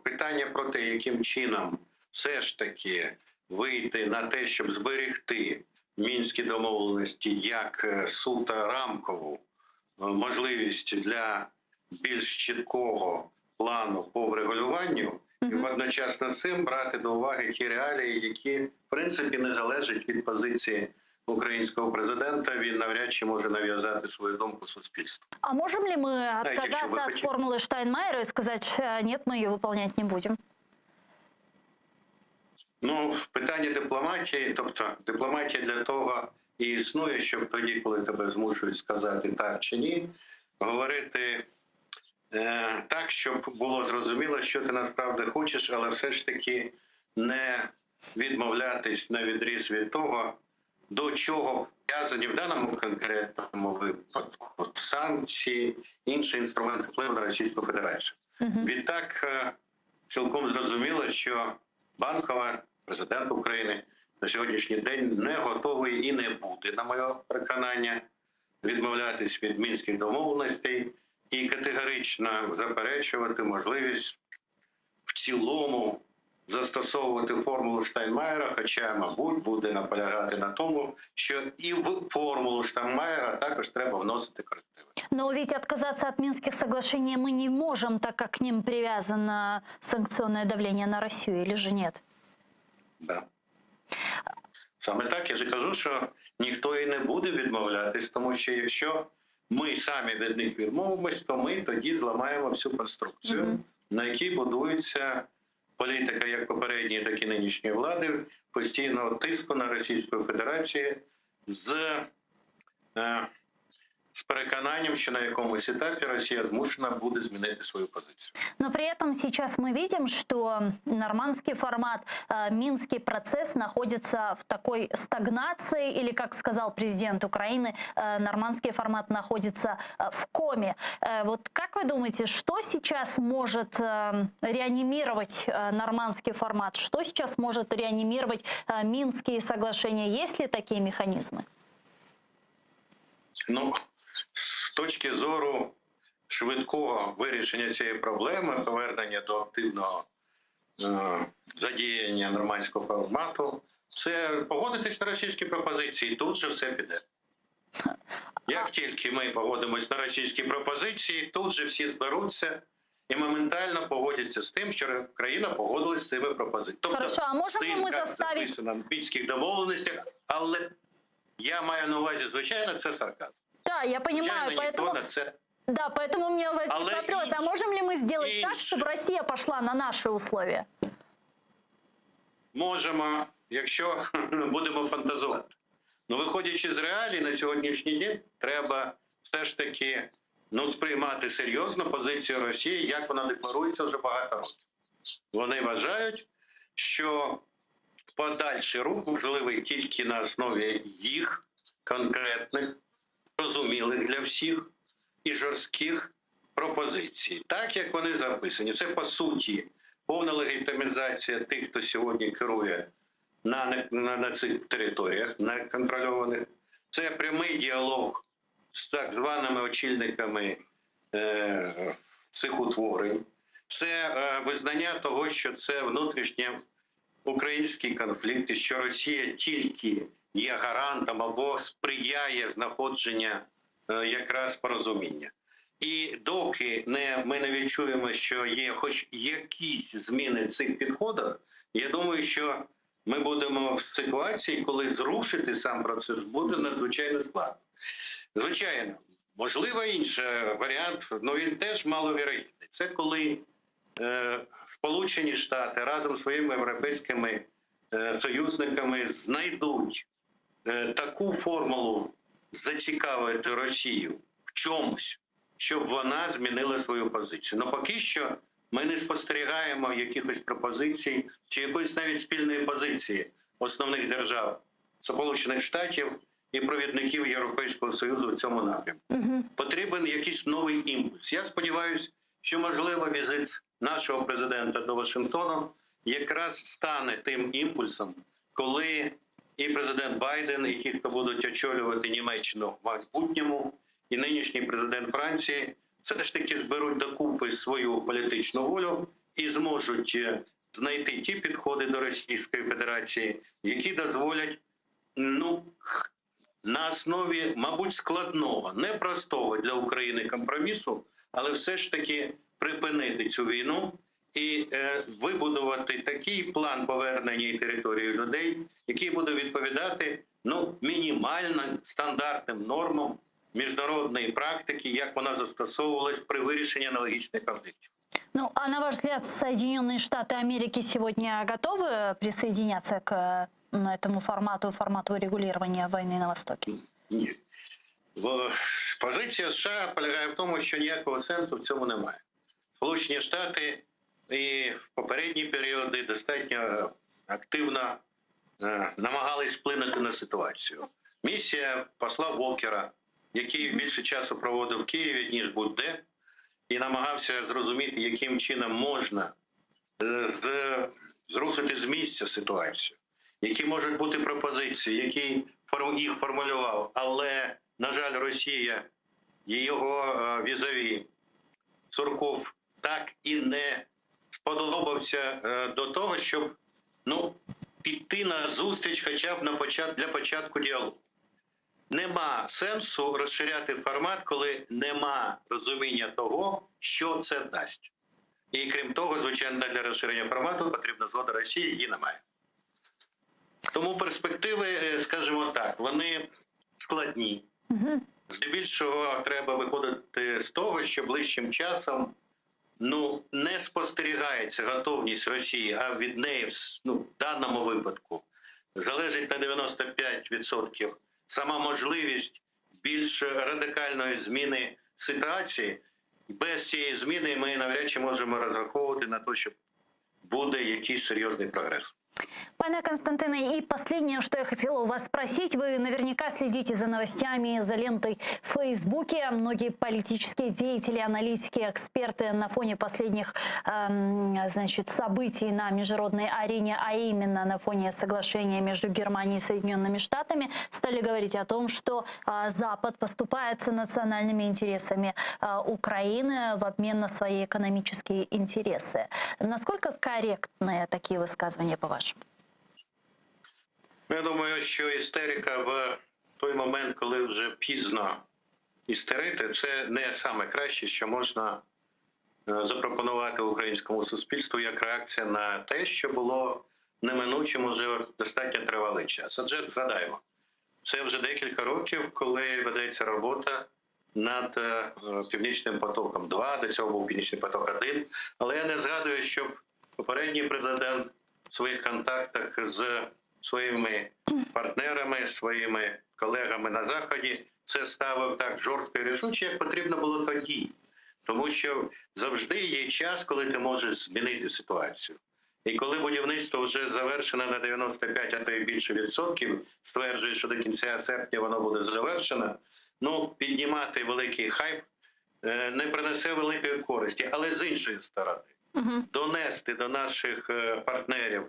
питання про те, яким чином все ж таки вийти на те, щоб зберегти мінські домовленості як е, суто рамкову е, можливість для більш чіткого плану по врегулюванню, і водночасно з цим брати до уваги ті реалії, які в принципі не залежать від позиції українського президента. Він навряд чи може нав'язати свою думку суспільству. А можем ли мы якщо отказаться от хотіли. формулы Штайнмайера и сказать, «Э, нет, мы ее выполнять не будем? Ну, питання дипломатії, тобто дипломатія для того і існує, щоб тоді, коли тебе змушують сказати так чи ні, говорити е, так, щоб було зрозуміло, що ти насправді хочеш, але все ж таки не відмовлятись на відріз від того, до чого пов'язані в даному конкретному випадку санкції, інші інструменти впливу на Російську Федерацію. Відтак, е, цілком зрозуміло, що Банкова, президент України, на сьогоднішній день не готовий і не буде, на моє переконання, відмовлятись від мінських домовленостей і категорично заперечувати можливість в цілому застосовувати формулу Штайнмаєра, хоча, мабуть, буде наполягати на тому, що і в формулу Штайнмаєра також треба вносити корективи. Но ведь отказаться от Минских соглашений мы не можем, так как к ним привязано санкционное давление на Россию, или же нет? Да. Саме так я ж кажу, що ніхто і не буде відмовлятись, тому що якщо ми самі від них відмовимось, то ми тоді зламаємо всю конструкцію, mm -hmm. на якій будується політика як попередньої, так і нинішньої влади, постійного тиску на Російську Федерацію з, е, з переконанням, що на якомусь етапі Росія змушена буде змінити свою позицію. Но при этом сейчас мы видим, что нормандский формат, э, Минский процесс находится в такой стагнации, или, как сказал президент Украины, э, нормандский формат находится э, в коме. Вот как вы думаете, что сейчас может реанимировать нормандский формат? Что сейчас может реанимировать Минские соглашения? Есть ли такие механизмы? Ну, З точки зору швидкого вирішення цієї проблеми, повернення до активного е, задіяння нормандського формату, це погодитись на російські пропозиції, тут же все піде. Як тільки ми погодимось на російські пропозиції, тут же всі зберуться і моментально погодяться з тим, що країна погодилась з цими пропозиціями. Тобто, Хорошо, а з можемо тим, ми як заставить- записано в мінських домовленостях, але я маю на увазі, звичайно, це сарказм. Да, я понимаю, Звичайно, ніхто поэтому... на це Да, поэтому у меня возник Але вопрос, а інше- можем ли мы сделать так, інше. чтобы Россия пошла на наши условия? можемо, якщо будемо фантазувати. Ну, виходячи з реалій на сьогоднішній день, треба все ж таки ну, сприймати серйозно позицію Росії, як вона декларується вже багато років. Вони вважають, що подальший рух можливий тільки на основі їх конкретних, зрозумілих для всіх і жорстких пропозицій, так як вони записані. Це по суті повна легітимізація тих, хто сьогодні керує на, на, на цих територіях, на контрольованих. Це прямий діалог з так званими очільниками е, цих утворень. Це е, визнання того, що це внутрішнє український конфлікт, і що Росія тільки є гарантом або сприяє знаходження е, якраз порозуміння. І доки не, ми не відчуємо, що є хоч якісь зміни в цих підходах, я думаю, що ми будемо в ситуації, коли зрушити сам процес буде надзвичайно складно. Звичайно, можливо, інший варіант, але він теж маловірогідний. Це коли е, Сполучені Штати разом з своїми європейськими е, союзниками знайдуть е, таку формулу зацікавити Росію в чомусь, щоб вона змінила свою позицію. Ну поки що ми не спостерігаємо якихось пропозицій чи якоїсь навіть спільної позиції основних держав Сполучених Штатів і провідників Європейського Союзу в цьому напрямку. Потрібен якийсь новий імпульс. Я сподіваюся, що можливо візит нашого президента до Вашингтону якраз стане тим імпульсом, коли і президент Байден, і ті, хто будуть очолювати Німеччину в майбутньому, і нинішній президент Франції, все ж таки зберуть докупи свою політичну волю і зможуть е, знайти ті підходи до Російської Федерації, які дозволять ну на основі, мабуть, складного, непростого для України компромісу, але все ж таки припинити цю війну і е, вибудувати такий план повернення і території людей, який буде відповідати ну мінімально стандартним нормам міжнародної практики, як вона застосовувалась при вирішенні аналогічних конфліктів. Ну, а на ваш взгляд, Соединенные Штаты Америки сегодня готовы присоединяться к м, этому формату, формату урегулирования войны на Востоке? Ні. В- Позиція США полягає в тому, що ніякого сенсу в цьому немає. Сполучені Штати і в попередні періоди достатньо активно е, намагались вплинути на ситуацію. Місія посла Вокера, який більше часу проводив в Києві, ніж будь-де, і намагався зрозуміти, яким чином можна е, з, зрушити з місця ситуацію, які можуть бути пропозиції, які форм- їх формулював. Але, на жаль, Росія і його е, візаві Сурков так і не сподобався е, до того, щоб ну, піти на зустріч хоча б на почат, для початку діалогу. Нема сенсу розширяти формат, коли нема розуміння того, що це дасть. І крім того, звичайно, для розширення формату потрібна згода Росії, її немає. Тому перспективи, е, скажімо так, вони складні. Здебільшого треба виходити з того, що ближчим часом ну, не спостерігається готовність Росії, а від неї ну, в даному випадку залежить на 95% сама можливість більш радикальної зміни ситуації. Без цієї зміни ми навряд чи можемо розраховувати на те, що буде якийсь серйозний прогрес. Пане Константине, и последнее, что я хотела у вас спросить. Вы наверняка следите за новостями, за лентой в Фейсбуке. Многие политические деятели, аналитики, эксперты на фоне последних эм, значит, событий на международной арене, а именно на фоне соглашения между Германией и Соединенными Штатами, стали говорить о том, что э, Запад поступается национальными интересами э, Украины в обмен на свои экономические интересы. Насколько корректны такие высказывания, по-вашему? Ну, Я думаю, що істерика в той момент, коли вже пізно істерити, це не саме краще, що можна е, запропонувати українському суспільству як реакція на те, що було неминучим уже достатньо тривалий час. Адже згадаємо, це вже декілька років, коли ведеться робота над е, Північним потоком 2 до цього був Північний поток 1 Але я не згадую, щоб попередній президент в своїх контактах з своїми партнерами, своїми колегами на заході це ставив так жорстко і рішуче, як потрібно було тоді. Тому що завжди є час, коли ти можеш змінити ситуацію. І коли будівництво вже завершено на 95, а то й більше відсотків, стверджує, що до кінця серпня воно буде завершено, ну піднімати великий хайп е, не принесе великої користі. Але з іншої сторони, донести до наших е, партнерів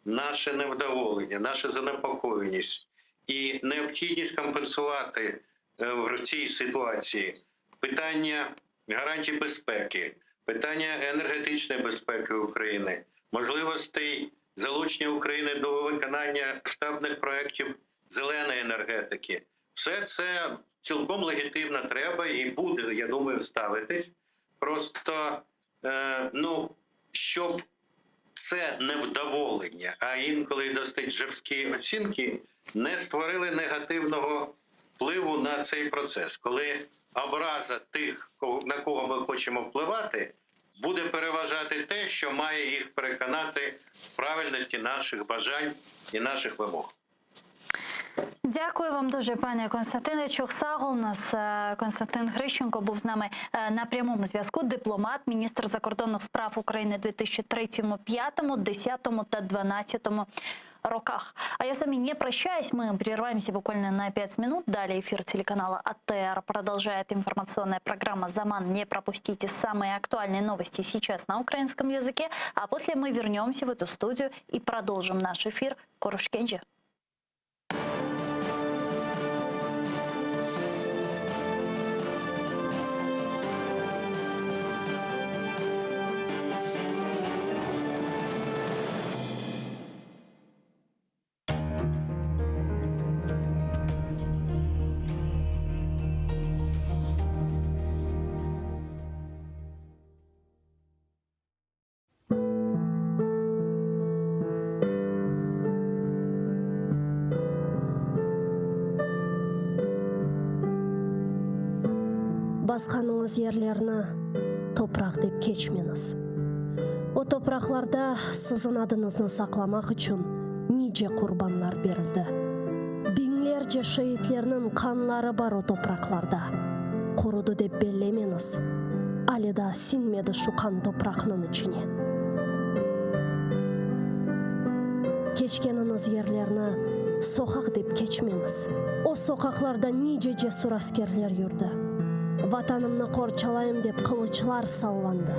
наше невдоволення, нашу занепокоєність і необхідність компенсувати е, в цій ситуації питання гарантій безпеки, питання енергетичної безпеки України, можливостей залучення України до виконання штабних проєктів зеленої енергетики. Все це цілком легітимно треба і буде, я думаю, ставитись. Просто е, ну, щоб це невдоволення, а інколи й досить жорсткі оцінки, не створили негативного впливу на цей процес, коли образа тих, кого- на кого ми хочемо впливати, буде переважати те, що має їх переконати в правильності наших бажань і наших вимог. Дякую вам дуже, пане Константине. Çoq sağ oluñız. Е, Константин Грищенко був з нами е, на прямому зв'язку. Дипломат, міністр закордонних справ України 2003, 2005, 10 та 12 роках. А я с вами не прощаюсь, мы прерываемся буквально на 5 минут. Далее эфир телеканала АТР продолжает информационная программа «Заман». Не пропустите самые актуальные новости сейчас на украинском языке. А после мы вернемся в эту студию и продолжим наш эфир. Körüşkence. Basqanıñız yerlerni topraq dep keçmeñiz. O topraqlarda siziñ adıñıznı saqlamaq içün nice qurbanlar berildi. Biñlerce şeitlerniñ qanları bar o topraqlarda. Qurudı dep bellemeñiz. Ale daa siñmedi şu qan topraqnıñ içine. Keçkeniñiz yerlerni soqaq dep keçmeñiz. O soqaqlarda nice cesur askerler yürdi. Vatanımnı qorçalayım dep qılıçlar sallandı.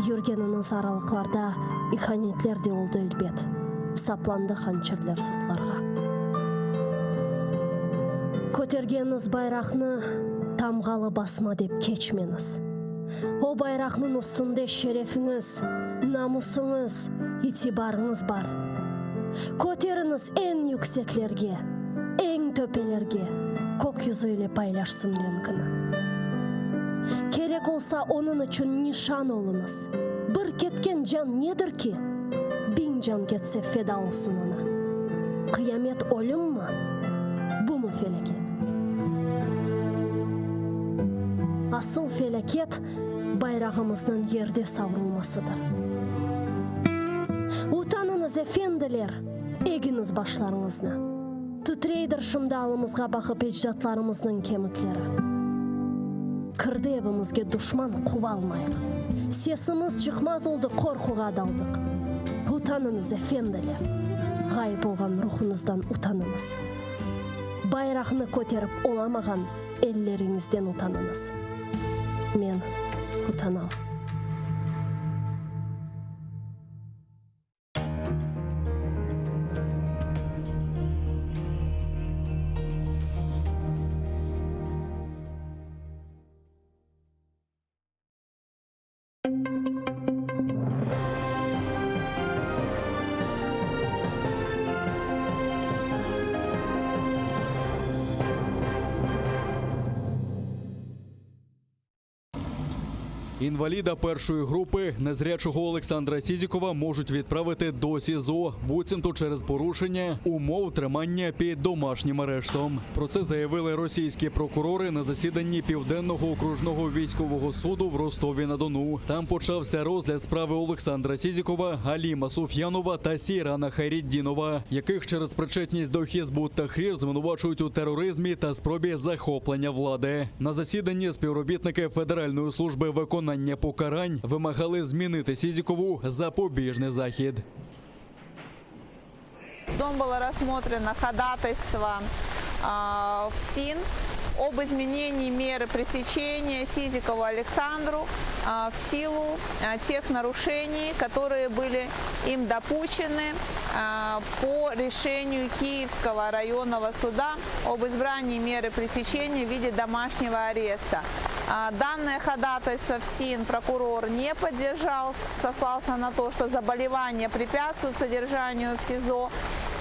Yürgeniñiz aralıqlarda ihanetler de oldı elbet, saplandı hançerler sırtlarğa. Kötergeniñiz bayraqnı tamğalı basma dep keçmeñiz. O bayraqnıñ üstünde şerefiñiz, namusıñız, itibarıñız bar. Köteriñiz eñ yükseklerge, eñ töpelerge, kök yüzü ile paylaşsın renkini. Kerek olsa, onıñ içün nişan oluñız. Bir ketken can nedir ki? Biñ can ketse feda olsun oña. Qıyamet ölümmi? Bumı felâket? Asıl felâket bayrağımıznıñ yerde savrulmasıdır. Utanıñız, efendiler, egiñiz başlarıñıznı. Titreydir şimdi alımızğa baqıp ecdatlarımıznıñ kemikleri. Kirdi evimizge duşman, quvalmayıq. Sesimiz çıqmaz oldı, qorquğa daldıq. Utanıñız, efendiler! Ğayıp olğan ruhuñızdan utanıñız. Bayraqnı köterip olamağan elleriñizden utanıñız. Men utanam. Інваліда першої групи незрячого Олександра Сізікова можуть відправити до СІЗО, буцімто через порушення умов тримання під домашнім арештом. Про це заявили російські прокурори на засіданні Південного окружного військового суду в Ростові на Дону. Там почався розгляд справи Олександра Сізікова, Галіма Суф'янова та Сірана Хайріддінова, яких через причетність до Хізбут Тахрір звинувачують у тероризмі та спробі захоплення влади. На засіданні співробітники Федеральної служби виконання покарань вимагали змінити Сізікову запобіжний захід. Судом было рассмотрено ходатайство а, ФСИН об изменении меры пресечения Сизикову Александру а, в силу а, тех нарушений, которые были им допущены а, по решению Киевского районного суда об избрании меры пресечения в виде домашнего ареста. А, Данное ходатайство ФСИН прокурор не поддержал, сослался на то, что заболевание препятствует содержанию в СИЗО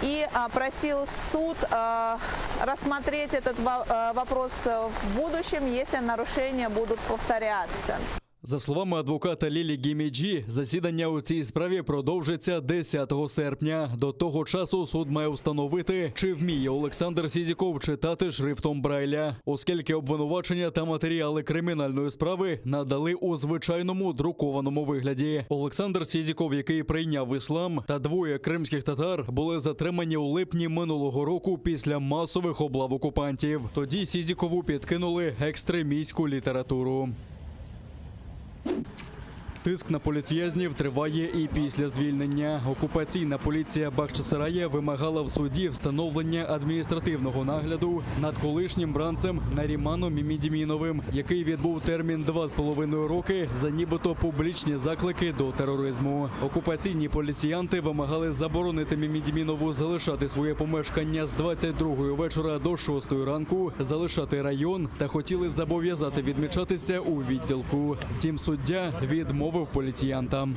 и а, просил суд а, рассмотреть этот во- а, вопрос в будущем, если нарушения будут повторяться. За словами адвоката Лілі Гіміджі, засідання у цій справі продовжиться 10 серпня. До того часу суд має встановити, чи вміє Олександр Сізіков читати шрифтом Брайля, оскільки обвинувачення та матеріали кримінальної справи надали у звичайному друкованому вигляді. Олександр Сізіков, який прийняв іслам, та двоє кримських татар були затримані у липні минулого року після масових облав окупантів. Тоді Сізікову підкинули екстремістську літературу. Тиск на політв'язнів триває і після звільнення. Окупаційна поліція Бахчисарая вимагала в суді встановлення адміністративного нагляду над колишнім бранцем Наріманом Мімідіміновим, який відбув термін 2,5 роки за нібито публічні заклики до тероризму. Окупаційні поліціянти вимагали заборонити Мімідімінову залишати своє помешкання з 22 вечора до 6 ранку, залишати район та хотіли зобов'язати відмічатися у відділку. Втім, суддя відмовив поліціянтам.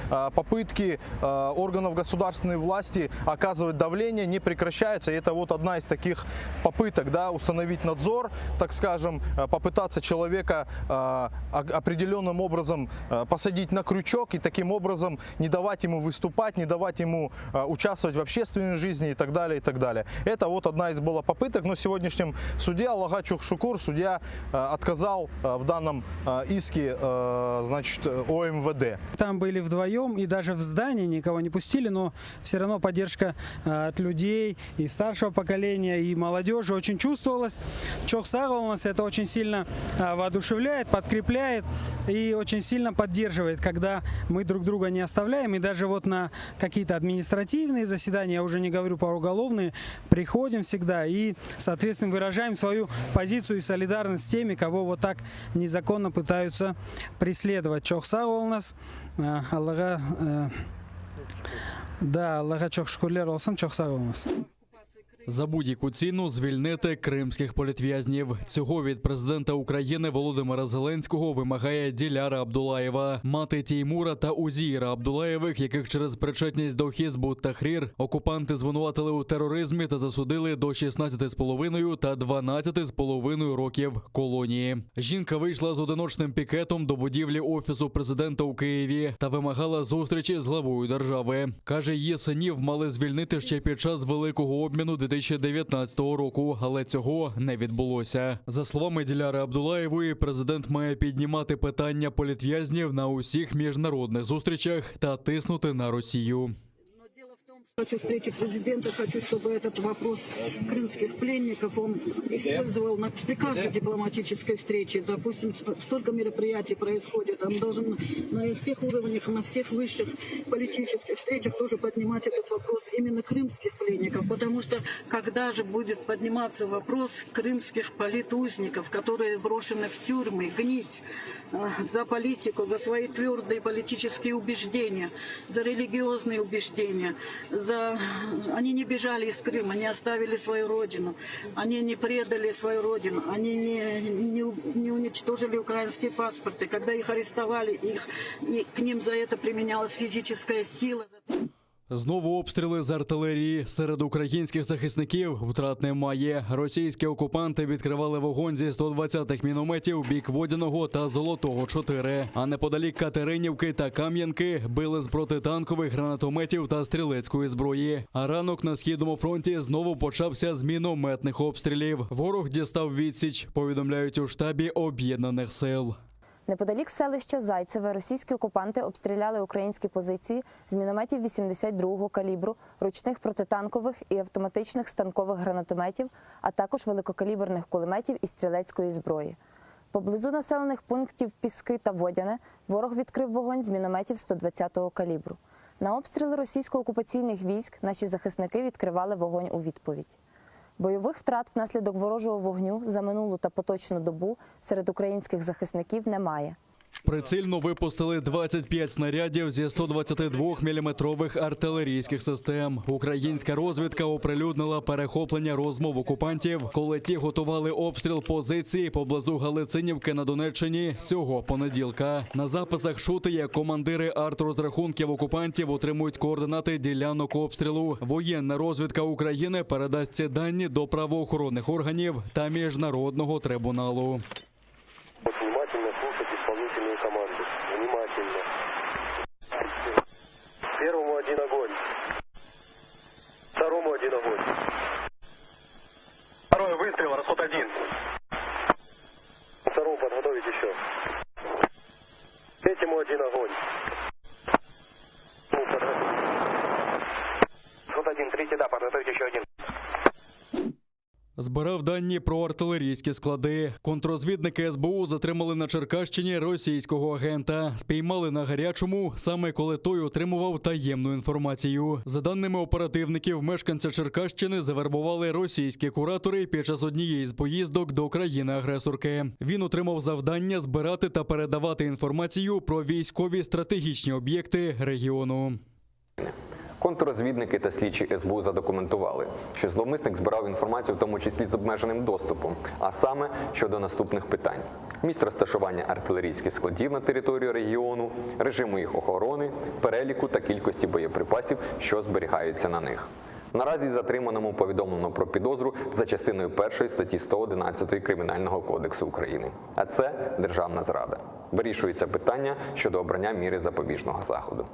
А, Попытки э, органов государственной власти оказывать давление не прекращаются. И это вот одна из таких попыток да, установить надзор, так скажем, э, попытаться человека э, о- определенным образом э, посадить на крючок и таким образом не давать ему выступать, не давать ему э, участвовать в общественной жизни и так далее, и так далее. Это вот одна из была попыток, но в сегодняшнем суде Аллаха Чухшукур судья э, отказал э, в данном э, иске э, значит, э, ОМВД. Там были вдвоем и даже в здание никого не пустили, но все равно поддержка э, от людей и старшего поколения, и молодежи очень чувствовалась. Çoq sağ oluñız это очень сильно э, воодушевляет, подкрепляет и очень сильно поддерживает, когда мы друг друга не оставляем. И даже вот на какие-то административные заседания, я уже не говорю про уголовные, приходим всегда и, соответственно, выражаем свою позицию и солидарность с теми, кого вот так незаконно пытаются преследовать. Çoq sağ oluñız, Э, Allağa, э, да, Allağa çoq şükürler olsun, çoq sağ oluñız. За будь-яку ціну звільнити кримських політв'язнів. Цього від президента України Володимира Зеленського вимагає Діляра Абдулаєва, мати Теймура та Узіра Абдулаєвих, яких через причетність до Хізбут Тахрір окупанти звинуватили у тероризмі та засудили до 16,5 та 12,5 років колонії. Жінка вийшла з одиночним пікетом до будівлі офісу президента у Києві та вимагала зустрічі з главою держави. Каже, її синів мали звільнити ще під час великого обміну 2019 року, але цього не відбулося. За словами Діляри Абдулаєвої, президент має піднімати питання політв'язнів на усіх міжнародних зустрічах та тиснути на Росію. Хочу встречи президента, хочу, чтобы этот вопрос крымских пленников он использовал на, при каждой дипломатической встрече. Допустим, столько мероприятий происходит, он должен на всех уровнях, на всех высших политических встречах тоже поднимать этот вопрос именно крымских пленников, потому что когда же будет подниматься вопрос крымских политузников, которые брошены в тюрьмы, гнить э, за политику, за свои твердые политические убеждения, за религиозные убеждения, за... Они не бежали из Крыма, не оставили свою родину, они не предали свою родину, они не, не, не уничтожили украинские паспорты. Когда их арестовали, их, и к ним за это применялась физическая сила. Знову обстріли з артилерії серед українських захисників втрат немає. Російські окупанти відкривали вогонь зі 120-х мінометів бік Водяного та Золотого 4. А неподалік Катеринівки та Кам'янки били з протитанкових гранатометів та стрілецької зброї. А ранок на східному фронті знову почався з мінометних обстрілів. Ворог дістав відсіч, повідомляють у штабі об'єднаних сил. Неподалік селища Зайцеве російські окупанти обстріляли українські позиції з мінометів 82-го калібру, ручних протитанкових і автоматичних станкових гранатометів, а також великокаліберних кулеметів і стрілецької зброї. Поблизу населених пунктів Піски та Водяне ворог відкрив вогонь з мінометів 120-го калібру. На обстріли російсько-окупаційних військ наші захисники відкривали вогонь у відповідь. Бойових втрат внаслідок ворожого вогню за минулу та поточну добу серед українських захисників немає. Прицільно випустили 25 снарядів зі 122-мм артилерійських систем. Українська розвідка оприлюднила перехоплення розмов окупантів, коли ті готували обстріл позиції поблизу Галицинівки на Донеччині цього понеділка. На записах чути, як командири артрозрахунків окупантів отримують координати ділянок обстрілу. Воєнна розвідка України передасть ці дані до правоохоронних органів та міжнародного трибуналу. Вот внимательно слушать исполнительную команду. Внимательно. Первому один огонь. Второму один огонь. Второй выстрел, расход один. Второму подготовить еще. Третьему один огонь. Ну, подготовить. Расход один, третий, да, подготовить еще один. Збирав дані про артилерійські склади. Контрозвідники СБУ затримали на Черкащині російського агента. Спіймали на гарячому, саме коли той отримував таємну інформацію. За даними оперативників, мешканця Черкащини завербували російські куратори під час однієї з поїздок до країни-агресорки. Він отримав завдання збирати та передавати інформацію про військові стратегічні об'єкти регіону. Контррозвідники та слідчі СБУ задокументували, що зловмисник збирав інформацію, в тому числі з обмеженим доступом, а саме щодо наступних питань: місць розташування артилерійських складів на території регіону, режиму їх охорони, переліку та кількості боєприпасів, що зберігаються на них. Наразі затриманому повідомлено про підозру за частиною 1 статті 111 Кримінального кодексу України. А це державна зрада. Вирішується питання щодо обрання міри запобіжного заходу.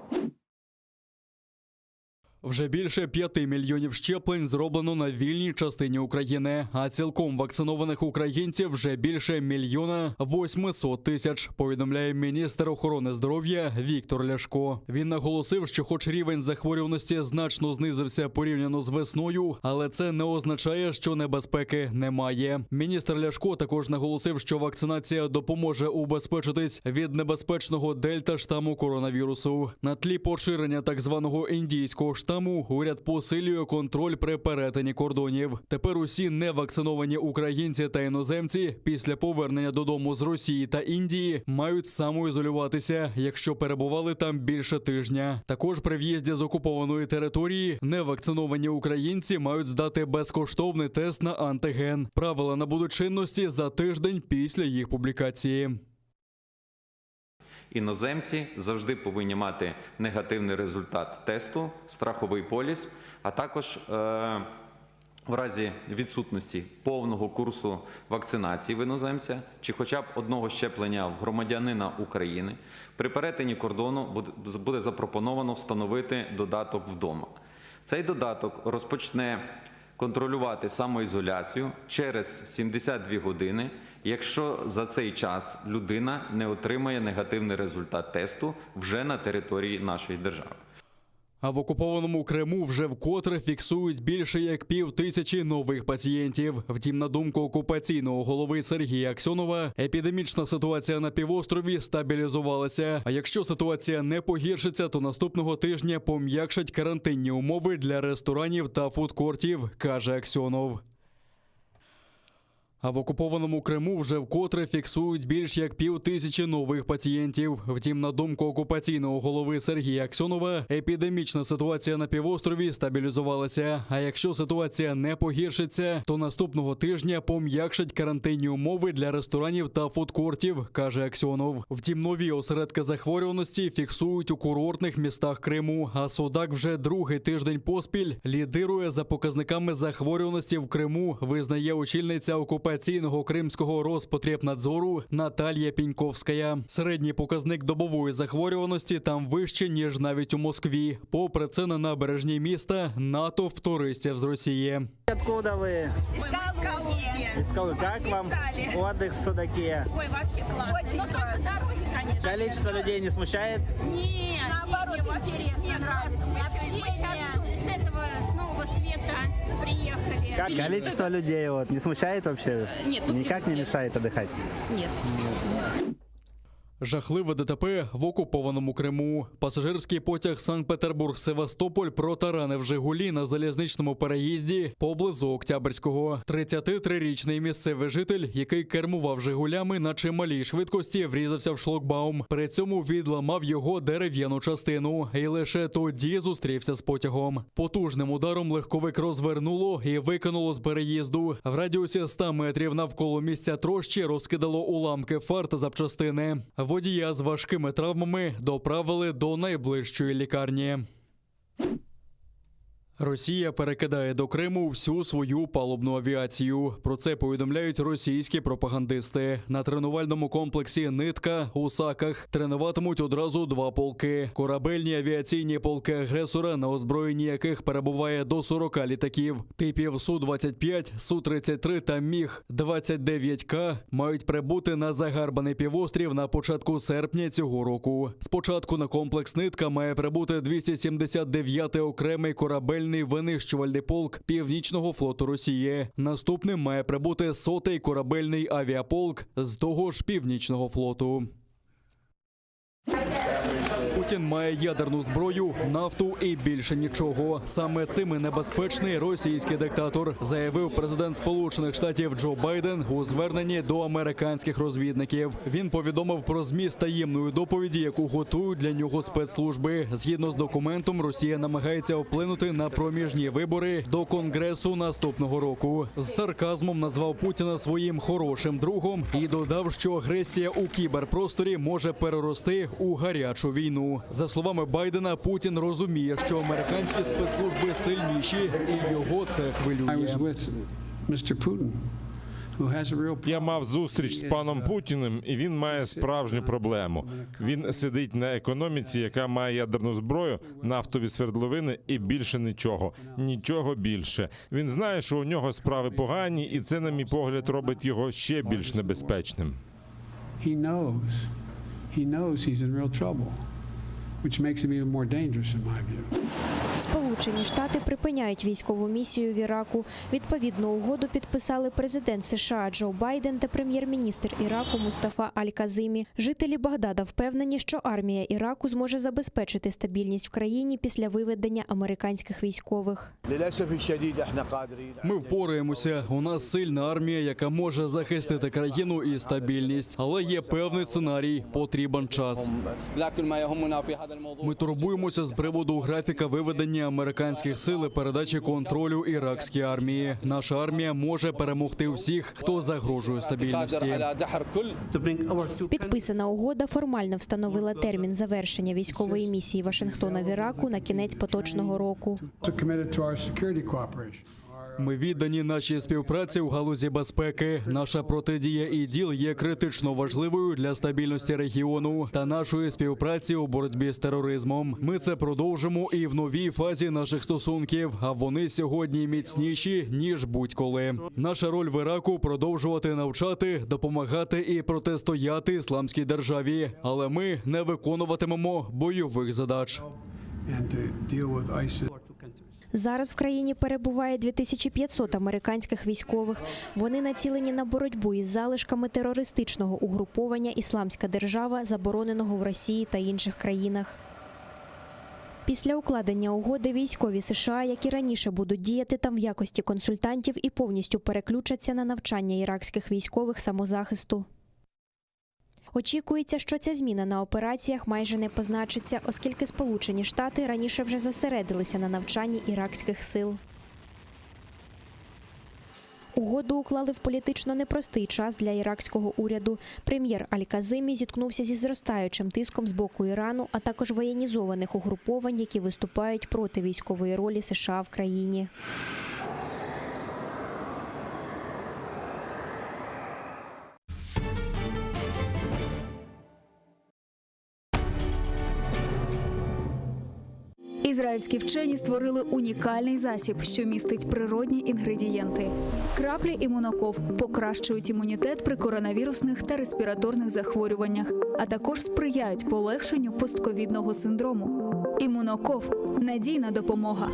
Вже більше 5 мільйонів щеплень зроблено на вільній частині України, а цілком вакцинованих українців вже більше мільйона 800 тисяч. Повідомляє міністр охорони здоров'я Віктор Ляшко. Він наголосив, що, хоч рівень захворюваності значно знизився порівняно з весною, але це не означає, що небезпеки немає. Міністр Ляшко також наголосив, що вакцинація допоможе убезпечитись від небезпечного дельта штаму коронавірусу. На тлі поширення так званого індійського штаму уряд посилює контроль при перетині кордонів. Тепер усі невакциновані українці та іноземці після повернення додому з Росії та Індії мають самоізолюватися, якщо перебували там більше тижня. Також при в'їзді з окупованої території невакциновані українці мають здати безкоштовний тест на антиген. Правила набудуть чинності за тиждень після їх публікації. Іноземці завжди повинні мати негативний результат тесту, страховий поліс, а також е, в разі відсутності повного курсу вакцинації в іноземця чи хоча б одного щеплення в громадянина України при перетині кордону буде- буде запропоновано встановити додаток вдома. Цей додаток розпочне контролювати самоізоляцію через 72 години, якщо за цей час людина не отримає негативний результат тесту вже на території нашої держави. А в окупованому Криму вже вкотре фіксують більше як пів тисячі нових пацієнтів. Втім, на думку окупаційного голови Сергія Аксьонова, епідемічна ситуація на півострові стабілізувалася. А якщо ситуація не погіршиться, то наступного тижня пом'якшать карантинні умови для ресторанів та фудкортів, каже Аксьонов. А в окупованому Криму вже вкотре фіксують більш як пів тисячі нових пацієнтів. Втім, на думку окупаційного голови Сергія Аксьонова, епідемічна ситуація на півострові стабілізувалася. А якщо ситуація не погіршиться, то наступного тижня пом'якшать карантинні умови для ресторанів та фудкортів, каже Аксьонов. Втім, нові осередки захворюваності фіксують у курортних містах Криму. А Судак вже другий тиждень поспіль лідирує за показниками захворюваності в Криму, визнає очільниця окупаційного кримського Роспотребнадзору Наталія Піньковська. Середній показник добової захворюваності там вище, ніж навіть у Москві. Попри це, на набережній міста натовп туристів з Росії. Откуда вы? Из Калуги. Из Калуги. Как вам Писали. отдых в Судаке? Ой, вообще классно. Но только дороги, конечно. Количество людей не смущает? Нет, Наоборот, нет, вообще интересно, нет, нравится. Мы, сейчас с этого, с Нового Света приехали. Количество людей вот не смущает вообще? Нет, ну, Никак не мешает отдыхать? Нет. Жахливе ДТП в окупованому Криму. Пасажирський потяг Санкт-Петербург-Севастополь протаранив Жигулі на залізничному переїзді поблизу Октябрського. 33-річний місцевий житель, який кермував Жигулями на чималій швидкості, врізався в шлагбаум. При цьому відламав його дерев'яну частину і лише тоді зустрівся з потягом. Потужним ударом легковик розвернуло і викинуло з переїзду. В радіусі 100 метрів навколо місця трощі розкидало уламки фар та запчастини. Водія з важкими травмами доправили до найближчої лікарні. Росія перекидає до Криму всю свою палубну авіацію. Про це повідомляють російські пропагандисти. На тренувальному комплексі Нитка у Саках тренуватимуть одразу два полки: корабельні авіаційні полки агресора, на озброєнні яких перебуває до 40 літаків, типів Су-25, Су-33 та Міг 29 К мають прибути на загарбаний півострів на початку серпня цього року. Спочатку на комплекс Нитка має прибути 279-й окремий корабельний винищувальний полк Північного флоту Росії. Наступним має прибути сотий корабельний авіаполк з того ж північного флоту. Путін має ядерну зброю, нафту і більше нічого. Саме цим і небезпечний російський диктатор, заявив президент Сполучених Штатів Джо Байден у зверненні до американських розвідників. Він повідомив про зміст таємної доповіді, яку готують для нього спецслужби. Згідно з документом, Росія намагається вплинути на проміжні вибори до Конгресу наступного року. З сарказмом назвав Путіна своїм хорошим другом і додав, що агресія у кіберпросторі може перерости у гарячу війну. За словами Байдена, Путін розуміє, що американські спецслужби сильніші, і його це I was хвилює. with Mr. Putin, who has a real Я мав зустріч з паном Путіним, і він має справжню проблему. Він сидить на економіці, яка має ядерну зброю, нафтові свердловини і більше нічого. Нічого більше. Він знає, що у нього справи погані, і це, на мій погляд, робить його ще більш небезпечним. He knows. He knows he's in real trouble, which makes him even more dangerous in my view. Сполучені Штати припиняють військову місію в Іраку. Відповідну угоду підписали президент США Джо Байден та прем'єр-міністр Іраку Мустафа Аль-Казимі. Жителі Багдада впевнені, що армія Іраку зможе забезпечити стабільність в країні після виведення американських військових. Ми впораємося. У нас сильна армія, яка може захистити країну і стабільність. Але є певний сценарій. Потрібен час. Ми турбуємося з приводу графіка виведення американських сил і передачі контролю іракській армії. Наша армія може перемогти всіх, хто загрожує стабільності. Підписана угода формально встановила термін завершення військової місії Вашингтона в Іраку на кінець поточного року. So committed to our security cooperation. Ми віддані нашій співпраці у галузі безпеки. Наша протидія ІДІЛ є критично важливою для стабільності регіону та нашої співпраці у боротьбі з тероризмом. Ми це продовжимо і в новій фазі наших стосунків. А вони сьогодні міцніші ніж будь-коли. Наша роль в Іраку продовжувати навчати, допомагати і протистояти ісламській державі. Але ми не виконуватимемо бойових задач. and to deal with ISIS. Зараз в країні перебуває 2500 американських військових. Вони націлені на боротьбу із залишками терористичного угруповання Ісламська держава, забороненого в Росії та інших країнах. Після укладення угоди військові США, як і раніше, будуть діяти там в якості консультантів і повністю переключаться на навчання іракських військових самозахисту. Очікується, що ця зміна на операціях майже не позначиться, оскільки Сполучені Штати раніше вже зосередилися на навчанні іракських сил. Угоду уклали в політично непростий час для іракського уряду. Прем'єр Аль-Казимі зіткнувся зі зростаючим тиском з боку Ірану, а також воєнізованих угруповань, які виступають проти військової ролі США в країні. Ізраїльські вчені створили унікальний засіб, що містить природні інгредієнти. Краплі імуноков покращують імунітет при коронавірусних та респіраторних захворюваннях, а також сприяють полегшенню постковідного синдрому. Імуноков надійна допомога.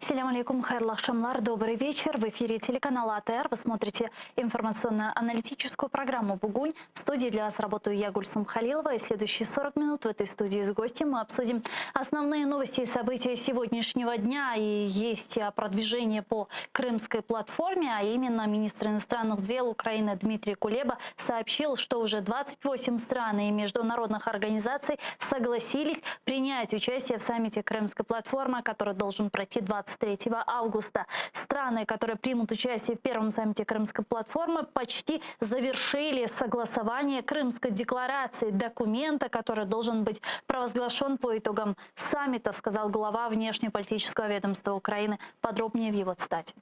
Селям алейкум, хайырлы aqşamlar. Добрый вечер. В эфире телеканала АТР. Вы смотрите информационно-аналитическую программу «Бугунь». В студии для вас работаю я, Гульсум Халилова. И следующие 40 минут в этой студии с гостем мы обсудим основные новости и события сегодняшнего дня. И есть а, продвижение по крымской платформе, а именно министр иностранных дел Украины Дмитрий Кулеба сообщил, что уже 28 стран и международных организаций согласились принять участие в саммите Крымской платформы, который должен пройти 23 августа. Страны, которые примут участие в первом саммите Крымской платформы, почти завершили согласование Крымской декларации, документа, который должен быть провозглашен по итогам саммита, сказал глава внешнеполитического ведомства Украины. Подробнее в его цитате.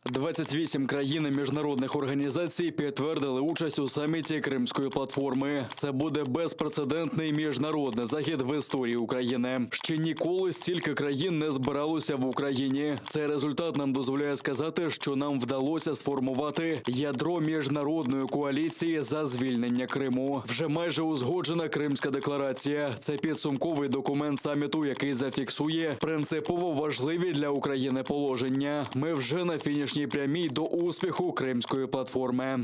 28 країн і міжнародних організацій підтвердили участь у саміті Кримської платформи. Це буде безпрецедентний міжнародний захід в історії України. Ще ніколи стільки країн не збиралося в Україні. Цей результат нам дозволяє сказати, що нам вдалося сформувати ядро міжнародної коаліції за звільнення Криму. Вже майже узгоджена Кримська декларація. Це підсумковий документ саміту, який зафіксує принципово важливі для України положення. Ми вже на фінішній прямій до успіху Кримської платформи.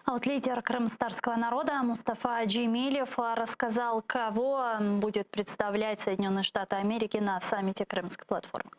А вот лидер крымскотатарского народа Мустафа Джемилев рассказал, кого будет представлять Соединенные Штаты Америки на саммите Крымской платформы.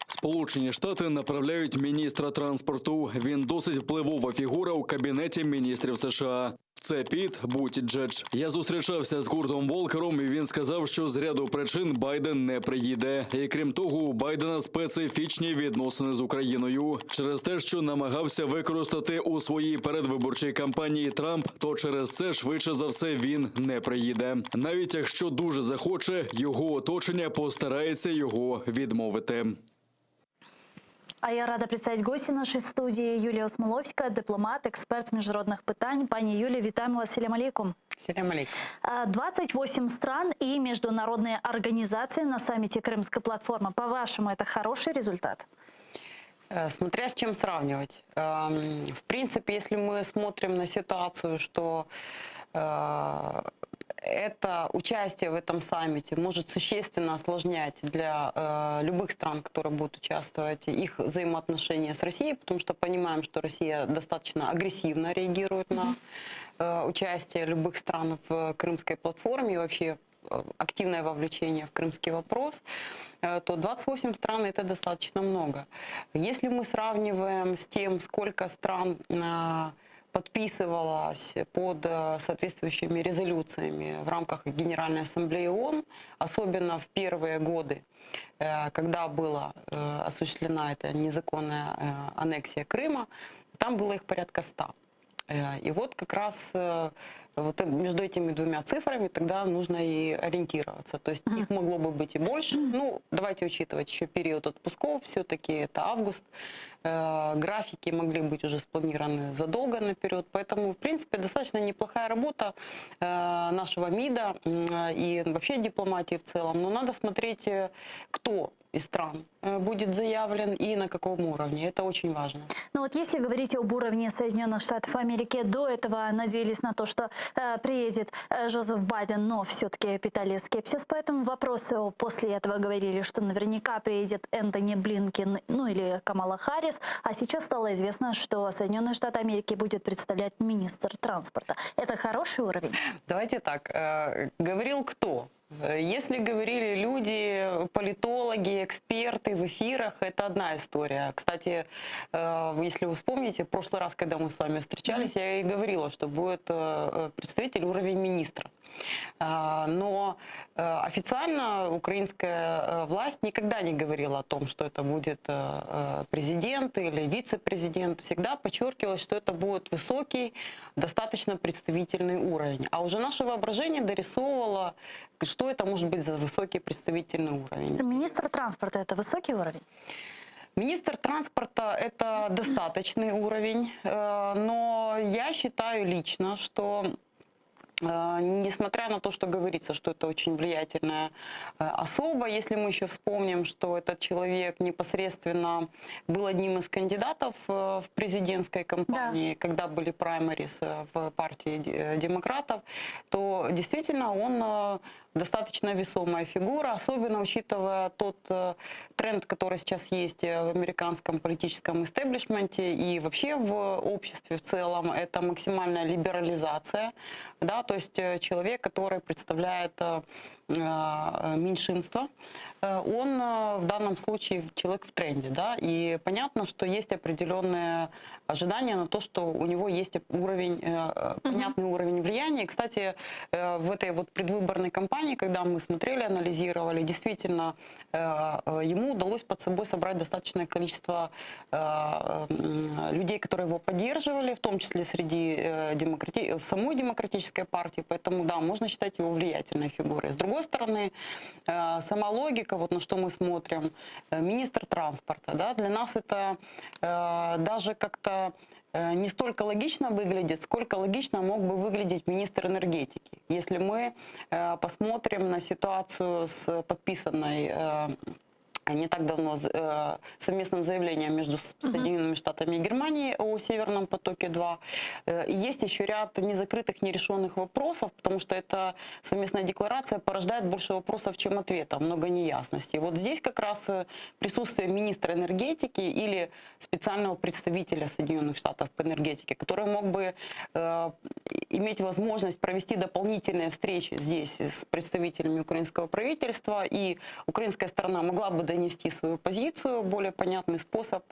Сполучені Штати направляють міністра транспорту. Він досить впливова фігура у кабінеті міністрів США. Це Піт Бутіджедж. Я зустрічався з Куртом Волкером, і він сказав, що з ряду причин Байден не приїде. І крім того, у Байдена специфічні відносини з Україною через те, що намагався використати у своїй передвиборчій кампанії Трамп, то через це швидше за все він не приїде. Навіть якщо дуже захоче, його оточення постарається його відмовити. А я рада представить гостя нашей студии Юлія Осмоловська, дипломат, експерт з міжнародних питань. Пані Юлія, вітаємо вас. Селям алейкум. Селям алейкум. 28 стран и международные организации на саммите Крымской платформы. По-вашему, это хороший результат? Э, Смотря с чем сравнивать. Эм, В принципе, если мы смотрим на ситуацию, что э, это участие в этом саммите может существенно осложнять для э, любых стран, которые будут участвовать, их взаимоотношения с Россией, потому что понимаем, что Россия достаточно агрессивно реагирует на э, участие любых стран в крымской платформе и вообще э, активное вовлечение в крымский вопрос, э, то 28 стран это достаточно много. Если мы сравниваем с тем, сколько стран э, подписывалась под э, соответствующими резолюциями в рамках Генеральной Ассамблеи ООН, особенно в первые годы, э, когда была э, осуществлена эта незаконная э, аннексия Крыма, там было их порядка 100. Э, И вот как раз э, Вот между этими двумя цифрами тогда нужно и ориентироваться. То есть их могло бы быть и больше. Ну, давайте учитывать еще период отпусков, все-таки это август. Э, Графики могли быть уже спланированы задолго наперед. Поэтому, в принципе, достаточно неплохая работа э, нашего МИДа м, и вообще дипломатии в целом. Но надо смотреть, э, кто из стран э, будет заявлен и на каком уровне. Это очень важно. Ну вот если говорить об уровне Соединенных Штатов Америки, до этого надеялись на то, что э, приедет э, Жозеф Байден, но все-таки питали скепсис по этому вопросу. После этого говорили, что наверняка приедет Энтони Блинкен, ну или Камала Харрис. А сейчас стало известно, что Соединенные Штаты Америки будет представлять министр транспорта. Это хороший уровень? Давайте так. э, Говорил кто? Э, Если говорили люди, политологи, эксперты в эфирах, это одна история. Кстати, э, если вы вспомните, в прошлый раз, когда мы с вами встречались, я и говорила, что будет э, представитель уровень министра. А, Но э, официально украинская э, власть никогда не говорила о том, что это будет э, э, президент или вице-президент. Всегда подчеркивалось, что это будет высокий, достаточно представительный уровень. А уже наше воображение дорисовывало, что это может быть за высокий представительный уровень. Министр транспорта – это высокий уровень? Министр транспорта – это достаточный уровень, э, но я считаю лично, что э, Несмотря на то, что говорится, что это очень влиятельная э, особа, если мы еще вспомним, что этот человек непосредственно был одним из кандидатов э, в президентской кампании, когда были праймериз э, в партии де- э, демократов, то действительно он э, достаточно весомая фигура, особенно учитывая тот э, тренд, который сейчас есть э, в американском политическом истеблишменте и вообще в обществе в целом, это максимальная либерализация, да, то есть э, человек, который представляет э, э, меньшинство, э, он э, в данном случае человек в тренде, да, и понятно, что есть определенные ожидания на то, что у него есть уровень, э, э, понятный уровень влияния. И, кстати, э, в этой вот предвыборной кампании, когда мы смотрели, анализировали, действительно, э, э, ему удалось под собой собрать достаточное количество э, м, людей, которые его поддерживали, в том числе среди э, демократи... в самой демократической партии, поэтому, да, можно считать его влиятельной фигурой. С другой стороны, э, сама логика, вот на что мы смотрим, э, министр транспорта, да, для нас это э, даже как-то э, не столько логично выглядит, сколько логично мог бы выглядеть министр энергетики. Если мы э, посмотрим на ситуацию с подписанной э, не так давно э, совместным заявлением между С- Соединенными Штатами и Германией о Северном потоке-2. Э, и Есть еще ряд незакрытых, нерешенных вопросов, потому что эта совместная декларация порождает больше вопросов, чем ответов, много неясностей. Вот здесь как раз э, присутствие министра энергетики или специального представителя Соединенных Штатов по энергетике, который мог бы э, иметь возможность провести дополнительные встречи здесь с представителями украинского правительства, и украинская сторона могла бы донести свою позицию, более понятный способ.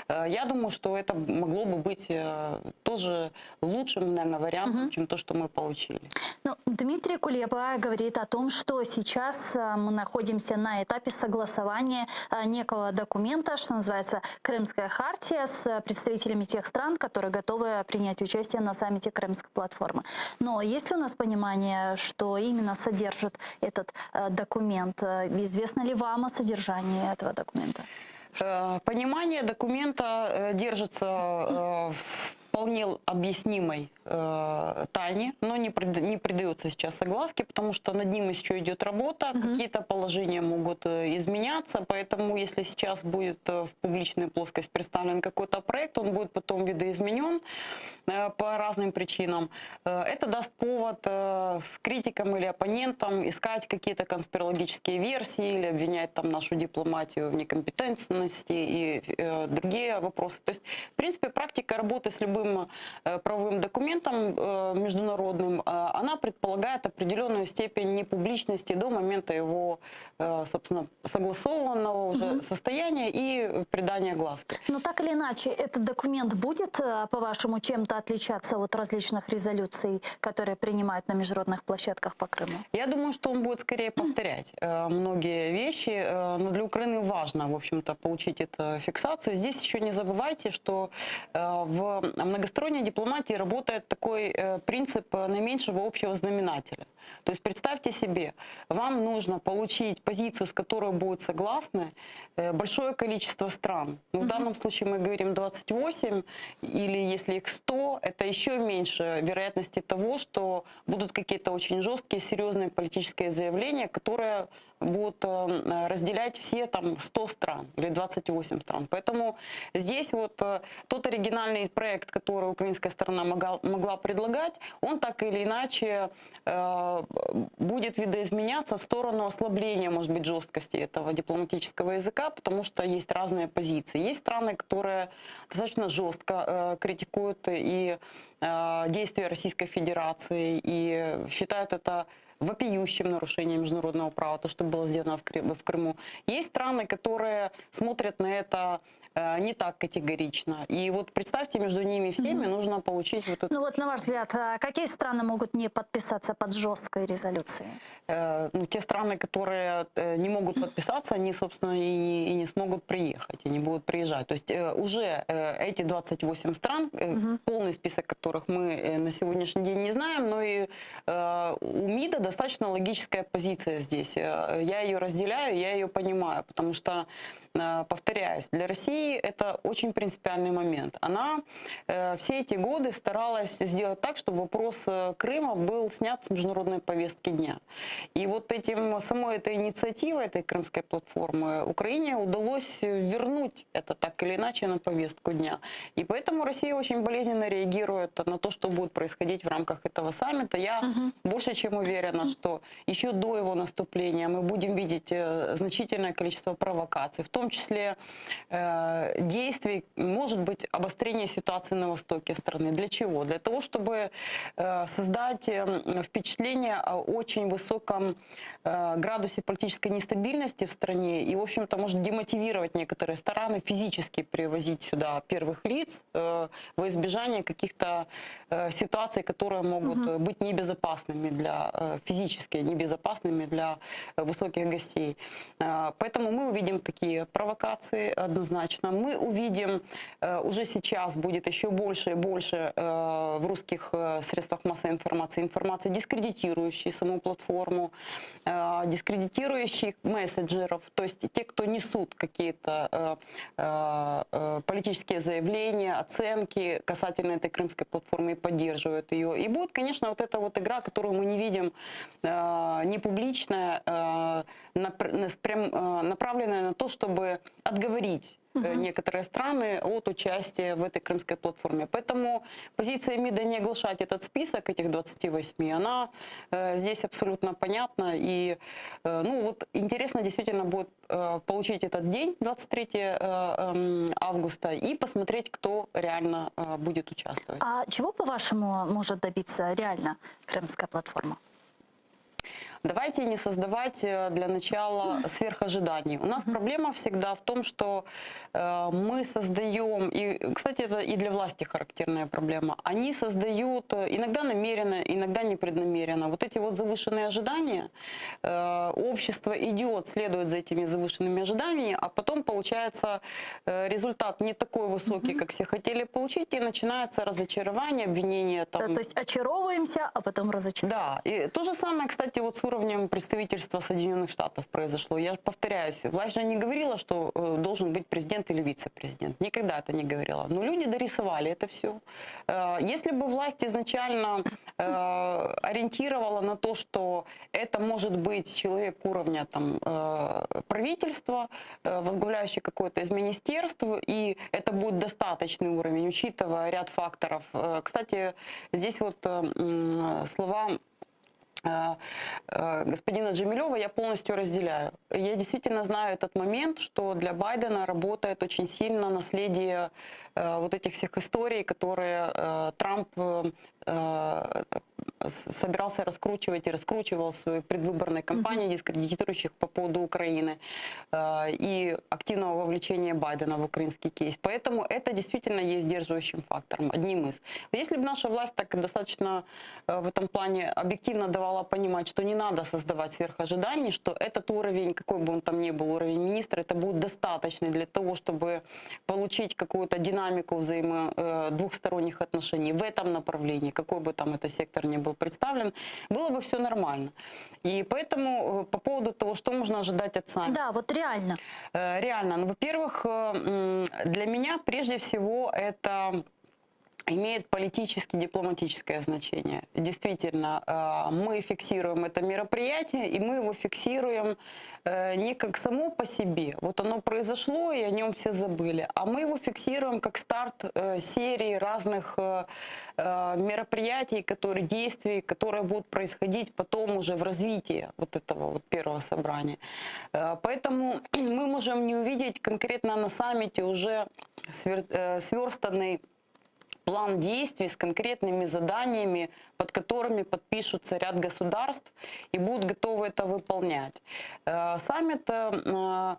Э, Я думаю, что это могло бы быть э, тоже лучшим, наверное, вариантом, чем то, что мы получили. Ну, Дмитрий Кулеба говорит о том, что сейчас э, мы находимся на этапе согласования э, некого документа, что называется Крымская хартия, с э, представителями тех стран, которые готовы принять участие на саммите Крымской платформы. Но есть ли у нас понимание, что именно содержит этот э, документ? Э, Известно ли вам о содержании этого документа? Э, Понимание документа э, держится э, в вполне объяснимой э, тайне, но не, прид- не придается сейчас огласке, потому что над ним еще идет работа, какие-то положения могут э, изменяться, поэтому если сейчас будет э, в публичную плоскость представлен какой-то проект, он будет потом видоизменен э, по разным причинам. Э, Это даст повод э, критикам или оппонентам искать какие-то конспирологические версии или обвинять там нашу дипломатию в некомпетентности и э, другие вопросы. То есть, в принципе, практика работы с любым э, правовым документом э, международным, э, она предполагает определенную степень непубличности до момента его, э, собственно, согласованного уже состояния и придания огласке. Но так или иначе, этот документ будет, э, по-вашему, чем-то отличаться от различных резолюций, которые принимают на международных площадках по Крыму? Я думаю, что он будет скорее повторять э, многие вещи, э, но для Украины важно, в общем-то, получить эту фиксацию. Здесь еще не забывайте, что э, в многочисленных. многосторонней дипломатии работает такой э, принцип э, наименьшего общего знаменателя. То есть представьте себе, вам нужно получить позицию, с которой будут согласны э, большое количество стран. Ну, в данном случае мы говорим 28, или если их 100, это еще меньше вероятности того, что будут какие-то очень жесткие, серьезные политические заявления, которые будут э, разделять все там 100 стран или 28 стран. Поэтому здесь вот э, тот оригинальный проект, который украинская сторона могла, могла предлагать, он так или иначе э, будет видоизменяться в сторону ослабления, может быть, жесткости этого дипломатического языка, потому что есть разные позиции. Есть страны, которые достаточно жестко э, критикуют и э, действия Российской Федерации и считают это вопиющим нарушением международного права, то, что было сделано в Кры- в Крыму. Есть страны, которые смотрят на это э, не так категорично. И вот представьте, между ними всеми нужно получить вот эту Ну вот, на ваш взгляд, а какие страны могут не подписаться под жесткой резолюцией? Э, ну, те страны, которые э, не могут подписаться, они, собственно, и не, и не смогут приехать, и не будут приезжать. То есть э, уже э, эти 28 стран, э, полный список которых мы э, на сегодняшний день не знаем, но и э, у МИДа достаточно логическая позиция здесь. Э, Я ее разделяю, я ее понимаю, потому что, э, повторяюсь, для России это очень принципиальный момент. Она э, все эти годы старалась сделать так, чтобы вопрос э, Крыма был снят с международной повестки дня. И вот этим, самой этой инициативой, этой крымской платформы, Украине удалось вернуть это так или иначе на повестку дня. И поэтому Россия очень болезненно реагирует на то, что будет происходить в рамках этого саммита. Я больше чем уверена, что еще до его наступления мы будем видеть э, значительное количество провокаций, в том числе э, действий, может быть, обострение ситуации на востоке страны. Для чего? Для того, чтобы э, создать э, впечатление о очень высоком э, градусе политической нестабильности в стране и, в общем-то, может демотивировать некоторые страны физически привозить сюда первых лиц э, во избежание каких-то э, ситуаций, которые могут э, быть небезопасными для э, физически небезопасными для э, высоких гостей. Э, Поэтому мы увидим такие провокации однозначно. Мы увидим э, уже сейчас будет еще больше и больше э, в русских э, средствах массовой информации информации, дискредитирующей саму платформу, э, дискредитирующих мессенджеров, то есть те, кто несут какие-то э, э, э, политические заявления, оценки касательно этой крымской платформы и поддерживают ее. И будет, конечно, вот эта вот игра, которую мы не видим, э, не публичная, э, напр- на- прям, э, направленная на то, чтобы отговорить э, некоторые страны от участия в этой крымской платформе. Поэтому позиция МИДа не оглашать этот список этих 28, она э, здесь абсолютно понятна. И э, ну вот интересно действительно будет э, получить этот день, 23 э, эм, августа, и посмотреть, кто реально э, будет участвовать. А чего, по-вашему, может добиться реально крымская платформа? Давайте не создавать э, для начала сверхожиданий. У нас проблема всегда в том, что э, мы создаем, и, кстати, это и для власти характерная проблема, они создают э, иногда намеренно, иногда непреднамеренно. Вот эти вот завышенные ожидания, э, общество идет, следует за этими завышенными ожиданиями, а потом получается э, результат не такой высокий, как все хотели получить, и начинается разочарование, обвинение. Там, Да, то есть очаровываемся, а потом разочаровываемся. да, и то же самое, кстати, вот с уровнем представительства Соединенных Штатов произошло. Я повторяюсь, власть же не говорила, что э, должен быть президент или вице-президент. Никогда это не говорила. Но люди дорисовали это все. Если бы власть изначально э, ориентировала на то, что это может быть человек уровня там, э, правительства, э, возглавляющий какое-то из министерств, и это будет достаточный уровень, учитывая ряд факторов. Э, Кстати, здесь вот э, м, слова э, э, господина Джемилева я полностью разделяю. Я действительно знаю этот момент, что для Байдена работает очень сильно наследие э, вот этих всех историй, которые э, Трамп э,. э, с- собирался раскручивать и раскручивал свою предвыборную кампанию, дискредитирующих по поводу Украины э, и активного вовлечения Байдена в украинский кейс. Поэтому это действительно есть сдерживающим фактором, одним из. Если бы наша власть так достаточно э, в этом плане объективно давала понимать, что не надо создавать сверхожиданий, что этот уровень, какой бы он там ни был, уровень министра, это будет достаточный для того, чтобы получить какую-то динамику взаимо э, двухсторонних отношений в этом направлении, какой бы там это сектор ни был представлен, было бы все нормально. И поэтому э, по поводу того, что можно ожидать от саммита. Да, вот реально. Э, Реально. Ну, во-первых, э, м, для меня прежде всего это имеет политически-дипломатическое значение. Действительно, э, мы фиксируем это мероприятие, и мы его фиксируем э, не как само по себе. Вот оно произошло, и о нем все забыли. А мы его фиксируем как старт э, серии разных э, э, мероприятий, которые, действий, которые будут происходить потом уже в развитии вот этого вот первого собрания. Э, Поэтому мы можем не увидеть конкретно на саммите уже свер- э, сверстанный план действий с конкретными заданиями, под которыми подпишутся ряд государств и будут готовы это выполнять. Э, Саммит э, э,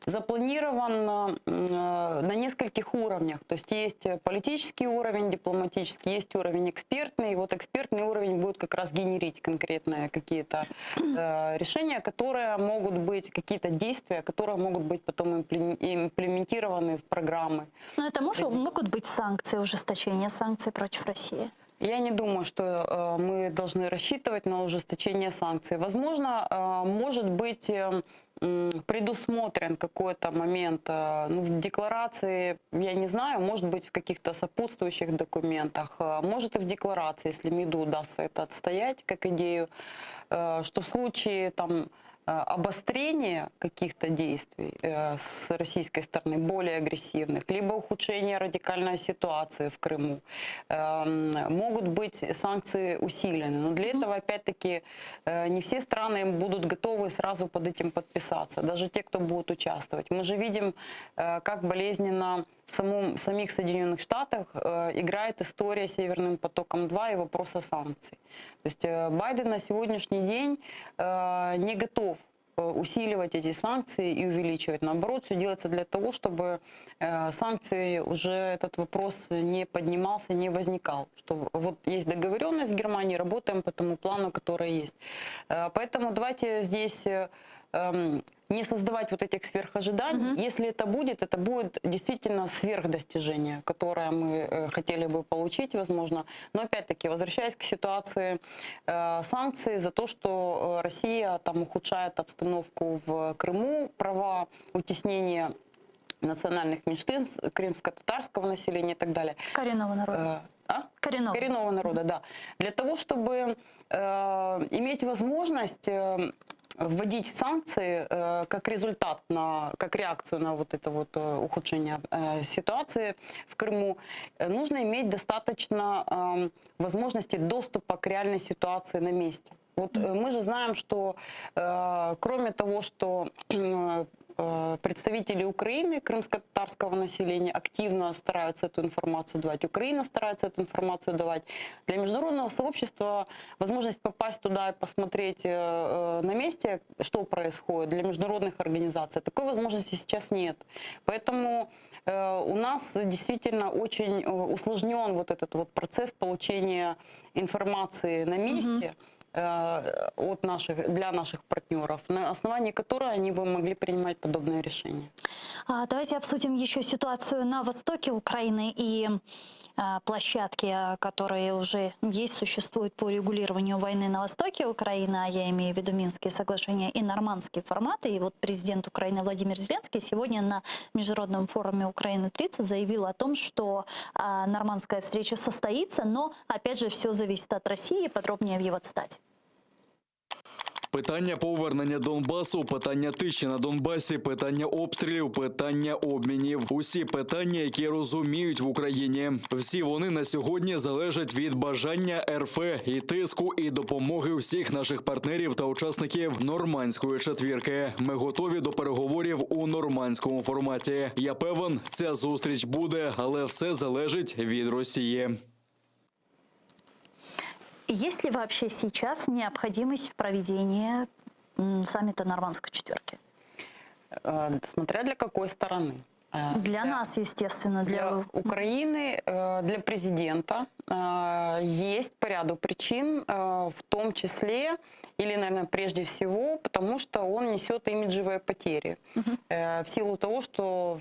запланирован э, на нескольких уровнях. То есть есть политический уровень дипломатический, есть уровень экспертный. И вот экспертный уровень будет как раз генерить конкретные какие-то э, решения, которые могут быть, какие-то действия, которые могут быть потом имплем- имплементированы в программы. Но это может, могут быть санкции, ужесточение санкций против России? Я не думаю, что э, мы должны рассчитывать на ужесточение санкций. Возможно, э, может быть э, м, предусмотрен какой-то момент э, ну, в декларации, я не знаю, может быть в каких-то сопутствующих документах, э, может и в декларации, если МИДу удастся это отстоять как идею, э, что в случае там э, обострения каких-то действий э, с российской стороны, более агрессивных, либо ухудшения радикальной ситуации в Крыму, эм, могут быть санкции усилены. Но для этого, опять-таки, э, не все страны будут готовы сразу под этим подписаться, даже те, кто будут участвовать. Мы же видим, э, как болезненно в, самом, в самих Соединенных Штатах э, играет история с Северным потоком-2 и вопроса санкций. То есть э, Байден на сегодняшний день э, не готов э, усиливать эти санкции и увеличивать. Наоборот, все делается для того, чтобы э, санкции уже этот вопрос не поднимался, не возникал. Что вот есть договоренность с Германией, работаем по тому плану, который есть. Э, Поэтому давайте здесь э, эм, не создавать вот этих сверхожиданий. Если это будет, это будет действительно сверхдостижение, которое мы э, хотели бы получить, возможно. Но опять-таки, возвращаясь к ситуации э, санкций за то, что э, Россия там ухудшает обстановку в Крыму, права утеснения национальных меньшинств, крымско-татарского населения и так далее. Коренного народа. Э, а? Коренного. Коренного народа, да. Для того, чтобы э, иметь возможность э, вводить санкции э, как результат, на, как реакцию на вот это вот э, ухудшение э, ситуации в Крыму, э, нужно иметь достаточно э, возможности доступа к реальной ситуации на месте. Вот э, мы же знаем, что э, кроме того, что э, э, представители Украины, крымско-татарского населения активно стараются эту информацию давать. Украина старается эту информацию давать. Для международного сообщества возможность попасть туда и посмотреть э, э, на месте, что происходит, для международных организаций, такой возможности сейчас нет. Поэтому э, у нас действительно очень э, усложнен вот этот вот процесс получения информации на месте э, от наших, для наших партнеров, на основании которой они бы могли принимать подобные решения. А, Давайте обсудим еще ситуацию на востоке Украины и а, площадки, а, которые уже есть, существуют по регулированию войны на востоке Украины, а я имею в виду Минские соглашения и нормандские форматы. И вот президент Украины Владимир Зеленский сегодня на Международном форуме Украины-30 заявил о том, что а, нормандская встреча состоится, но опять же все зависит от России. Подробнее в его цитате. Питання повернення Донбасу, питання тиші на Донбасі, питання обстрілів, питання обмінів. Усі питання, які розуміють в Україні. Всі вони на сьогодні залежать від бажання РФ і тиску, і допомоги всіх наших партнерів та учасників нормандської четвірки. Ми готові до переговорів у нормандському форматі. Я певен, ця зустріч буде, але все залежить від Росії. Есть ли вообще сейчас необходимость в проведении саммита Нормандской четверки? Э, смотря для какой стороны. Э, для, для нас, естественно, для... для Украины, э, для президента есть по ряду причин, в том числе, или, наверное, прежде всего, потому что он несет имиджевые потери. Угу. В силу того, что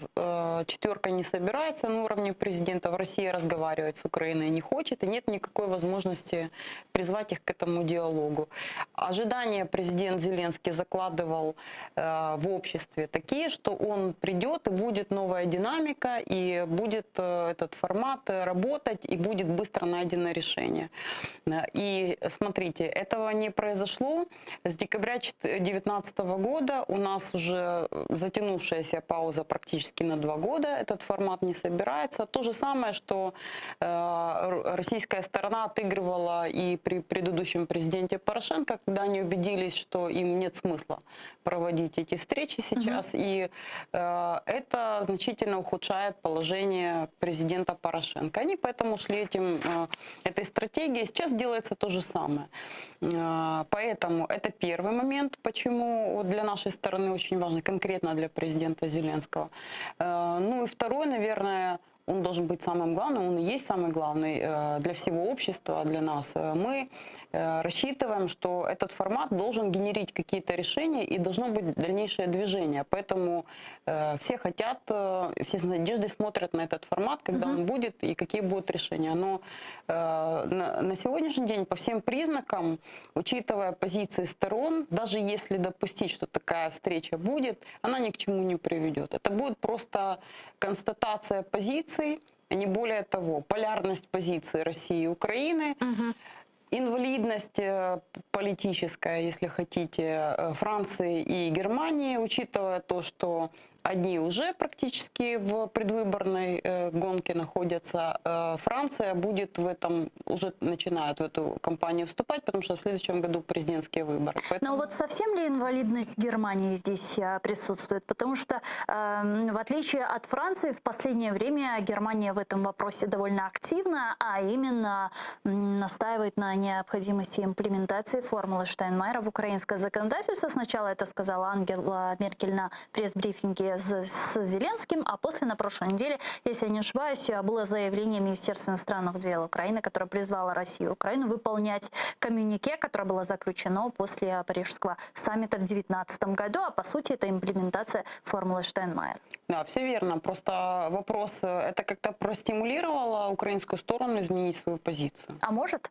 четверка не собирается на уровне президента, в России разговаривать с Украиной не хочет, и нет никакой возможности призвать их к этому диалогу. Ожидания президент Зеленский закладывал в обществе такие, что он придет и будет новая динамика, и будет э, этот формат работать, и будет быстро найдено решение. И смотрите, этого не произошло. С декабря 2019 года у нас уже затянувшаяся пауза практически на два года. Этот формат не собирается. То же самое, что э, российская сторона отыгрывала и при предыдущем президенте Порошенко, когда они убедились, что им нет смысла проводить эти встречи сейчас. Угу. И э, это значительно ухудшает положение президента Порошенко. Они поэтому шли этим, э, этой стратегией. Сейчас делается то же самое. Э, поэтому это первый момент, почему для нашей стороны очень важно, конкретно для президента Зеленского. Э, ну и второй, наверное, он должен быть самым главным, он и есть самый главный э, для всего общества, для нас. Э, мы э, рассчитываем, что этот формат должен генерить какие-то решения и должно быть дальнейшее движение. Поэтому все хотят, все с надеждой смотрят на этот формат, когда угу. он будет и какие будут решения. Но на, на сегодняшний день по всем признакам, учитывая позиции сторон, даже если допустить, что такая встреча будет, она ни к чему не приведет. Это будет просто констатация позиций, не более того, полярность позиции России и Украины, угу. инвалидность э, политическая, если хотите, э, Франции и Германии, учитывая то, что одни уже практически в предвыборной э, гонке находятся, Франция будет в этом, уже начинает в эту кампанию вступать, потому что в следующем году президентские выборы. Поэтому... Но вот совсем ли инвалидность Германии здесь присутствует? Потому что, э, в отличие от Франции, в последнее время Германия в этом вопросе довольно активна, а именно настаивает на необходимости имплементации формулы Штайнмайера в украинское законодательство. Сначала это сказала Ангела Меркель на пресс-брифинге с, с Зеленским, а после, на прошлой неделе, если я не ошибаюсь, было заявление Министерства иностранных дел Украины, которое призвало Россию и Украину выполнять коммюнике, которое было заключено после Парижского саммита в 2019 году, а по сути это имплементация формулы Штайнмайера. Да, все верно. Просто вопрос, э, это как-то простимулировало украинскую сторону изменить свою позицию? А может?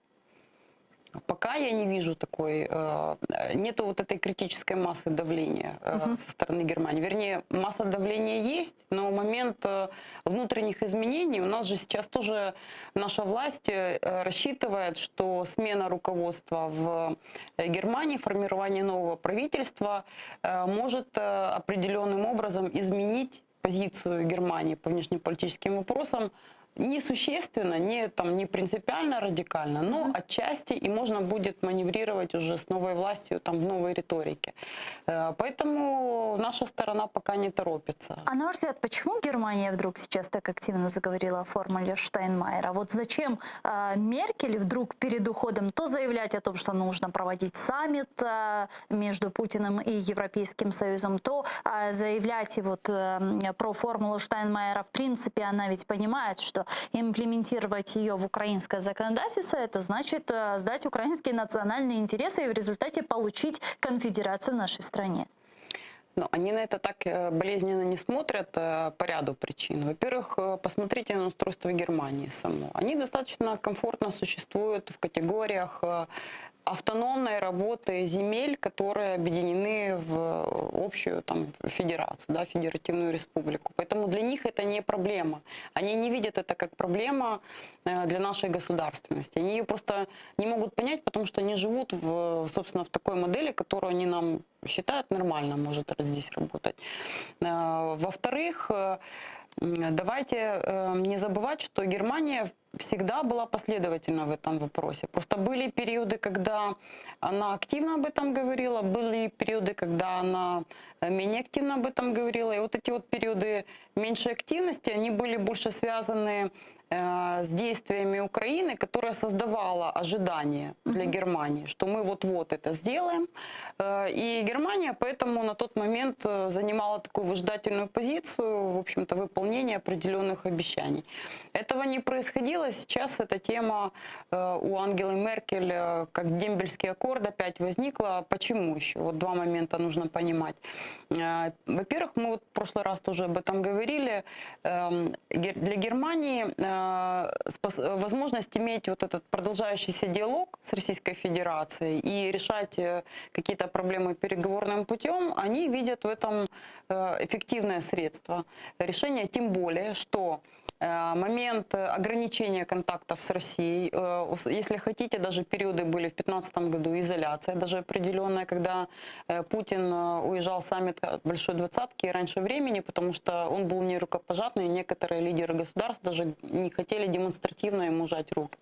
Пока я не вижу такой, э, нету вот этой критической массы давления угу. со стороны Германии. Вернее, масса давления есть, но момент э, внутренних изменений у нас же сейчас тоже наша власть рассчитывает, что смена руководства в Германии, формирование нового правительства может определенным образом изменить позицию Германии по внешнеполитическим вопросам несущественно, не, там, не принципиально радикально, но mm -hmm. отчасти и можно будет маневрировать уже с новой властью там, в новой риторике. Э, поэтому наша сторона пока не торопится. А на ваш взгляд, почему Германия вдруг сейчас так активно заговорила о формуле Штайнмайера? Вот зачем э, Меркель вдруг перед уходом то заявлять о том, что нужно проводить саммит э, между Путиным и Европейским Союзом, то э, заявлять вот э, про формулу Штайнмайера, в принципе, она ведь понимает, что имплементировать ее в украинское законодательство, это значит э, сдать украинские национальные интересы и в результате получить конфедерацию в нашей стране. Но они на это так э, болезненно не смотрят э, по ряду причин. Во-первых, посмотрите на устройство Германии само. Они достаточно комфортно существуют в категориях автономной работы земель, которые объединены в общую там, федерацию, да, федеративную республику. Поэтому для них это не проблема. Они не видят это как проблема э, для нашей государственности. Они ее просто не могут понять, потому что они живут в, собственно, в такой модели, которую они нам считают нормально, может здесь работать. Э, во-вторых, э, давайте не забывать, что Германия в всегда была последовательна в этом вопросе. Просто были периоды, когда она активно об этом говорила, были периоды, когда она э, менее активно об этом говорила. И вот эти вот периоды меньшей активности, они были больше связаны э, с действиями Украины, которая создавала ожидания для Германии, что мы вот-вот это сделаем. Э, И Германия поэтому на тот момент э, занимала такую выжидательную позицию, в общем-то, выполнения определенных обещаний. Этого не происходило. Сейчас эта тема э, у Ангелы Меркель, э, как дембельский аккорд, опять возникла. Почему еще? Вот два момента нужно понимать. Э, Во-первых, мы вот в прошлый раз тоже об этом говорили. Эм, Гер- Для Германии э, спос- возможность иметь вот этот продолжающийся диалог с Российской Федерацией и решать э, какие-то проблемы переговорным путем, они видят в этом э, эффективное средство решения, тем более, что э, момент э, ограничения контактов с Россией, э, ус- если хотите, даже периоды были в 2015 году, изоляция даже определенная, когда э, Путин э, уезжал с саммита Большой Двадцатки раньше времени, потому что он был не рукопожатный, и некоторые лидеры государств даже не хотели демонстративно ему жать руку.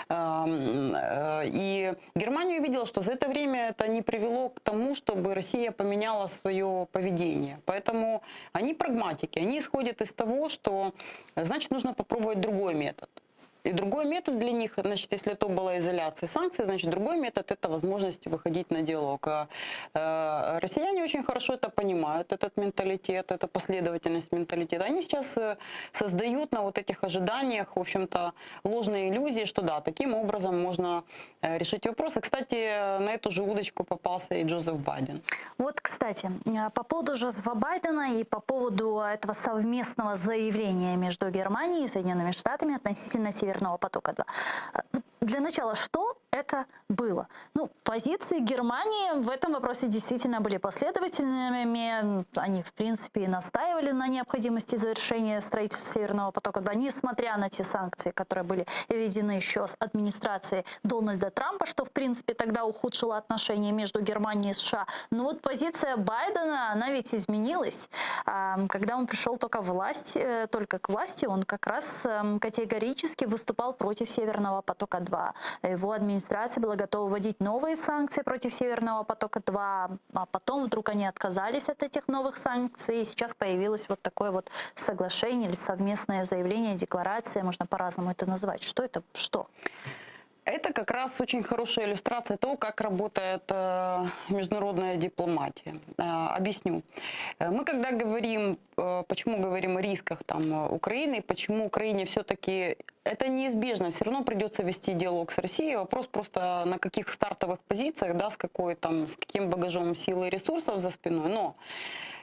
Эм, э, И Германия увидела, что за это время это не привело к тому, чтобы Россия поменяла свое поведение. Поэтому они прагматики, они исходят из того, что э, значит нужно попробовать другой метод. И другой метод для них, значит, если то была изоляция и санкции, значит, другой метод – это возможность выходить на диалог. А, э, Россияне очень хорошо это понимают, этот менталитет, эта последовательность менталитета. Они сейчас э, создают на вот этих ожиданиях, в общем-то, ложные иллюзии, что да, таким образом можно э, решить вопросы. Кстати, э, на эту же удочку попался и Джозеф Байден. Вот, кстати, э, по поводу Джозефа Байдена и по поводу этого совместного заявления между Германией и Соединенными Штатами относительно Северного потока-2. Э, вот Для начала, что это было? Ну, позиции Германии в этом вопросе действительно были последовательными. Они, в принципе, и настаивали на необходимости завершения строительства Северного потока-2, несмотря на те санкции, которые были введены еще с администрацией Дональда Трампа, что, в принципе, тогда ухудшило отношения между Германией и США. Но вот позиция Байдена, она ведь изменилась. Ам, Когда он пришел только, власть, э, только к власти, он как раз эм, категорически выступал против Северного потока-2. Его администрация была готова вводить новые санкции против Северного потока-2, а потом вдруг они отказались от этих новых санкций, и сейчас появилось вот такое вот соглашение или совместное заявление, декларация, можно по-разному это назвать. Что это? Что? Это как раз очень хорошая иллюстрация того, как работает э, международная дипломатия. Э, объясню. Э, Мы когда говорим, э, почему говорим о рисках там, э, Украины, почему Украине все-таки это неизбежно, все равно придется вести диалог с Россией. Вопрос просто на каких стартовых позициях, да, с, какой, там, с каким багажом силы и ресурсов за спиной. Но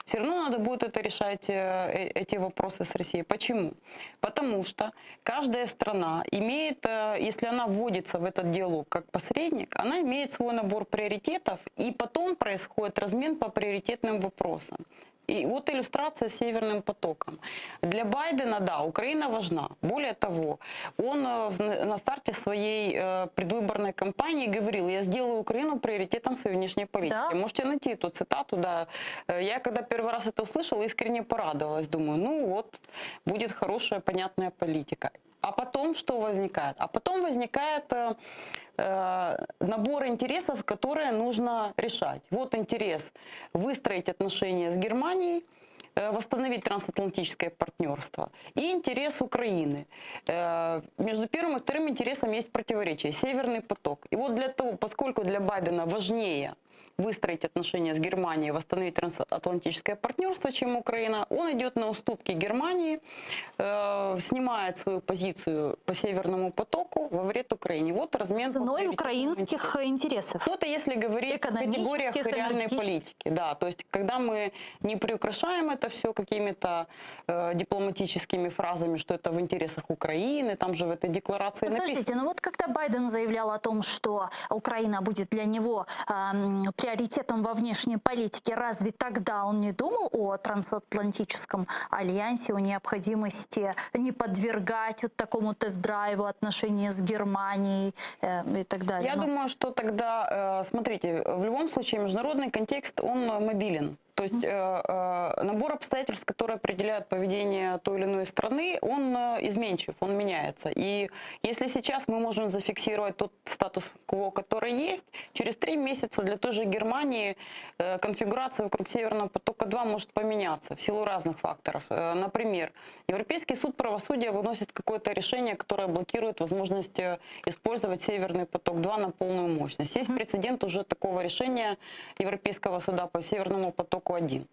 все равно надо будет это решать, э, э, эти вопросы с Россией. Почему? Потому что каждая страна имеет, э, если она вводится в этот диалог как посредник, она имеет свой набор приоритетов, и потом происходит размен по приоритетным вопросам. И вот иллюстрация с Северным потоком. Для Байдена, да, Украина важна. Более того, он э, в- на старте своей э, предвыборной кампании говорил, я сделаю Украину приоритетом своей внешней политики. Можете найти эту цитату, да. Э, Я когда первый раз это услышала, искренне порадовалась. Думаю, ну вот, будет хорошая, понятная политика. А потом что возникает? А потом возникает э, э, набор интересов, которые нужно решать. Вот интерес выстроить отношения с Германией, э, восстановить трансатлантическое партнерство и интерес Украины. Э, Между первым и вторым интересом есть противоречие. Северный поток. И вот для того, поскольку для Байдена важнее выстроить отношения с Германией, восстановить трансатлантическое партнерство, чем Украина, он идет на уступки Германии, э, снимает свою позицию по Северному потоку во вред Украине. Вот размен по Ценой приоритетным украинских интересов. ну, это если говорить в категориях Экономических, реальной энергетических. политики. Да, то есть, когда мы не приукрашаем это все какими-то э, дипломатическими фразами, что это в интересах Украины, там же в этой декларации Ну, написано. Подождите, ну вот когда Байден заявлял о том, что Украина будет для него эм, приоритетом во внешней политике, разве тогда он не думал о трансатлантическом альянсе, о необходимости не подвергать вот такому тест-драйву отношения с Германией э, и так далее? Я Ну, думаю, что тогда, э, смотрите, в любом случае международный контекст, он э, мобилен. То есть э, э, набор обстоятельств, которые определяют поведение той или иной страны, он э, изменчив, он меняется. И если сейчас мы можем зафиксировать тот статус-кво, который есть, через три месяца для той же Германии э, конфигурация вокруг Северного потока-2 может поменяться в силу разных факторов. Э, Например, Европейский суд правосудия выносит какое-то решение, которое блокирует возможность э, использовать Северный поток-2 на полную мощность. Есть прецедент уже такого решения Европейского суда по Северному потоку-1.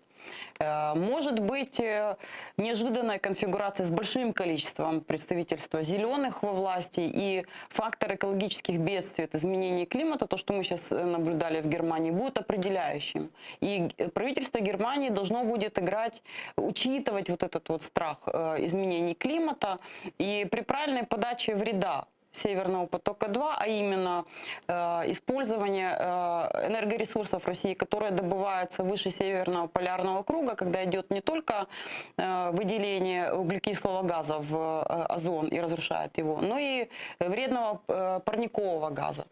Э, Может быть э, неожиданная конфигурация с большим количеством представительства зеленых во власти и фактор экологических бедствий, это изменение климата, то, что мы сейчас наблюдали в Германии, будет определяющим. И г- правительство Германии должно будет играть, учитывать вот этот вот страх э, изменений климата и при правильной подаче вреда Северного потока-2, а именно э, использование э, энергоресурсов России, которые добываются выше Северного полярного круга, когда идет не только э, выделение углекислого газа в э, озон и разрушает его, но и вредного э, парникового газа.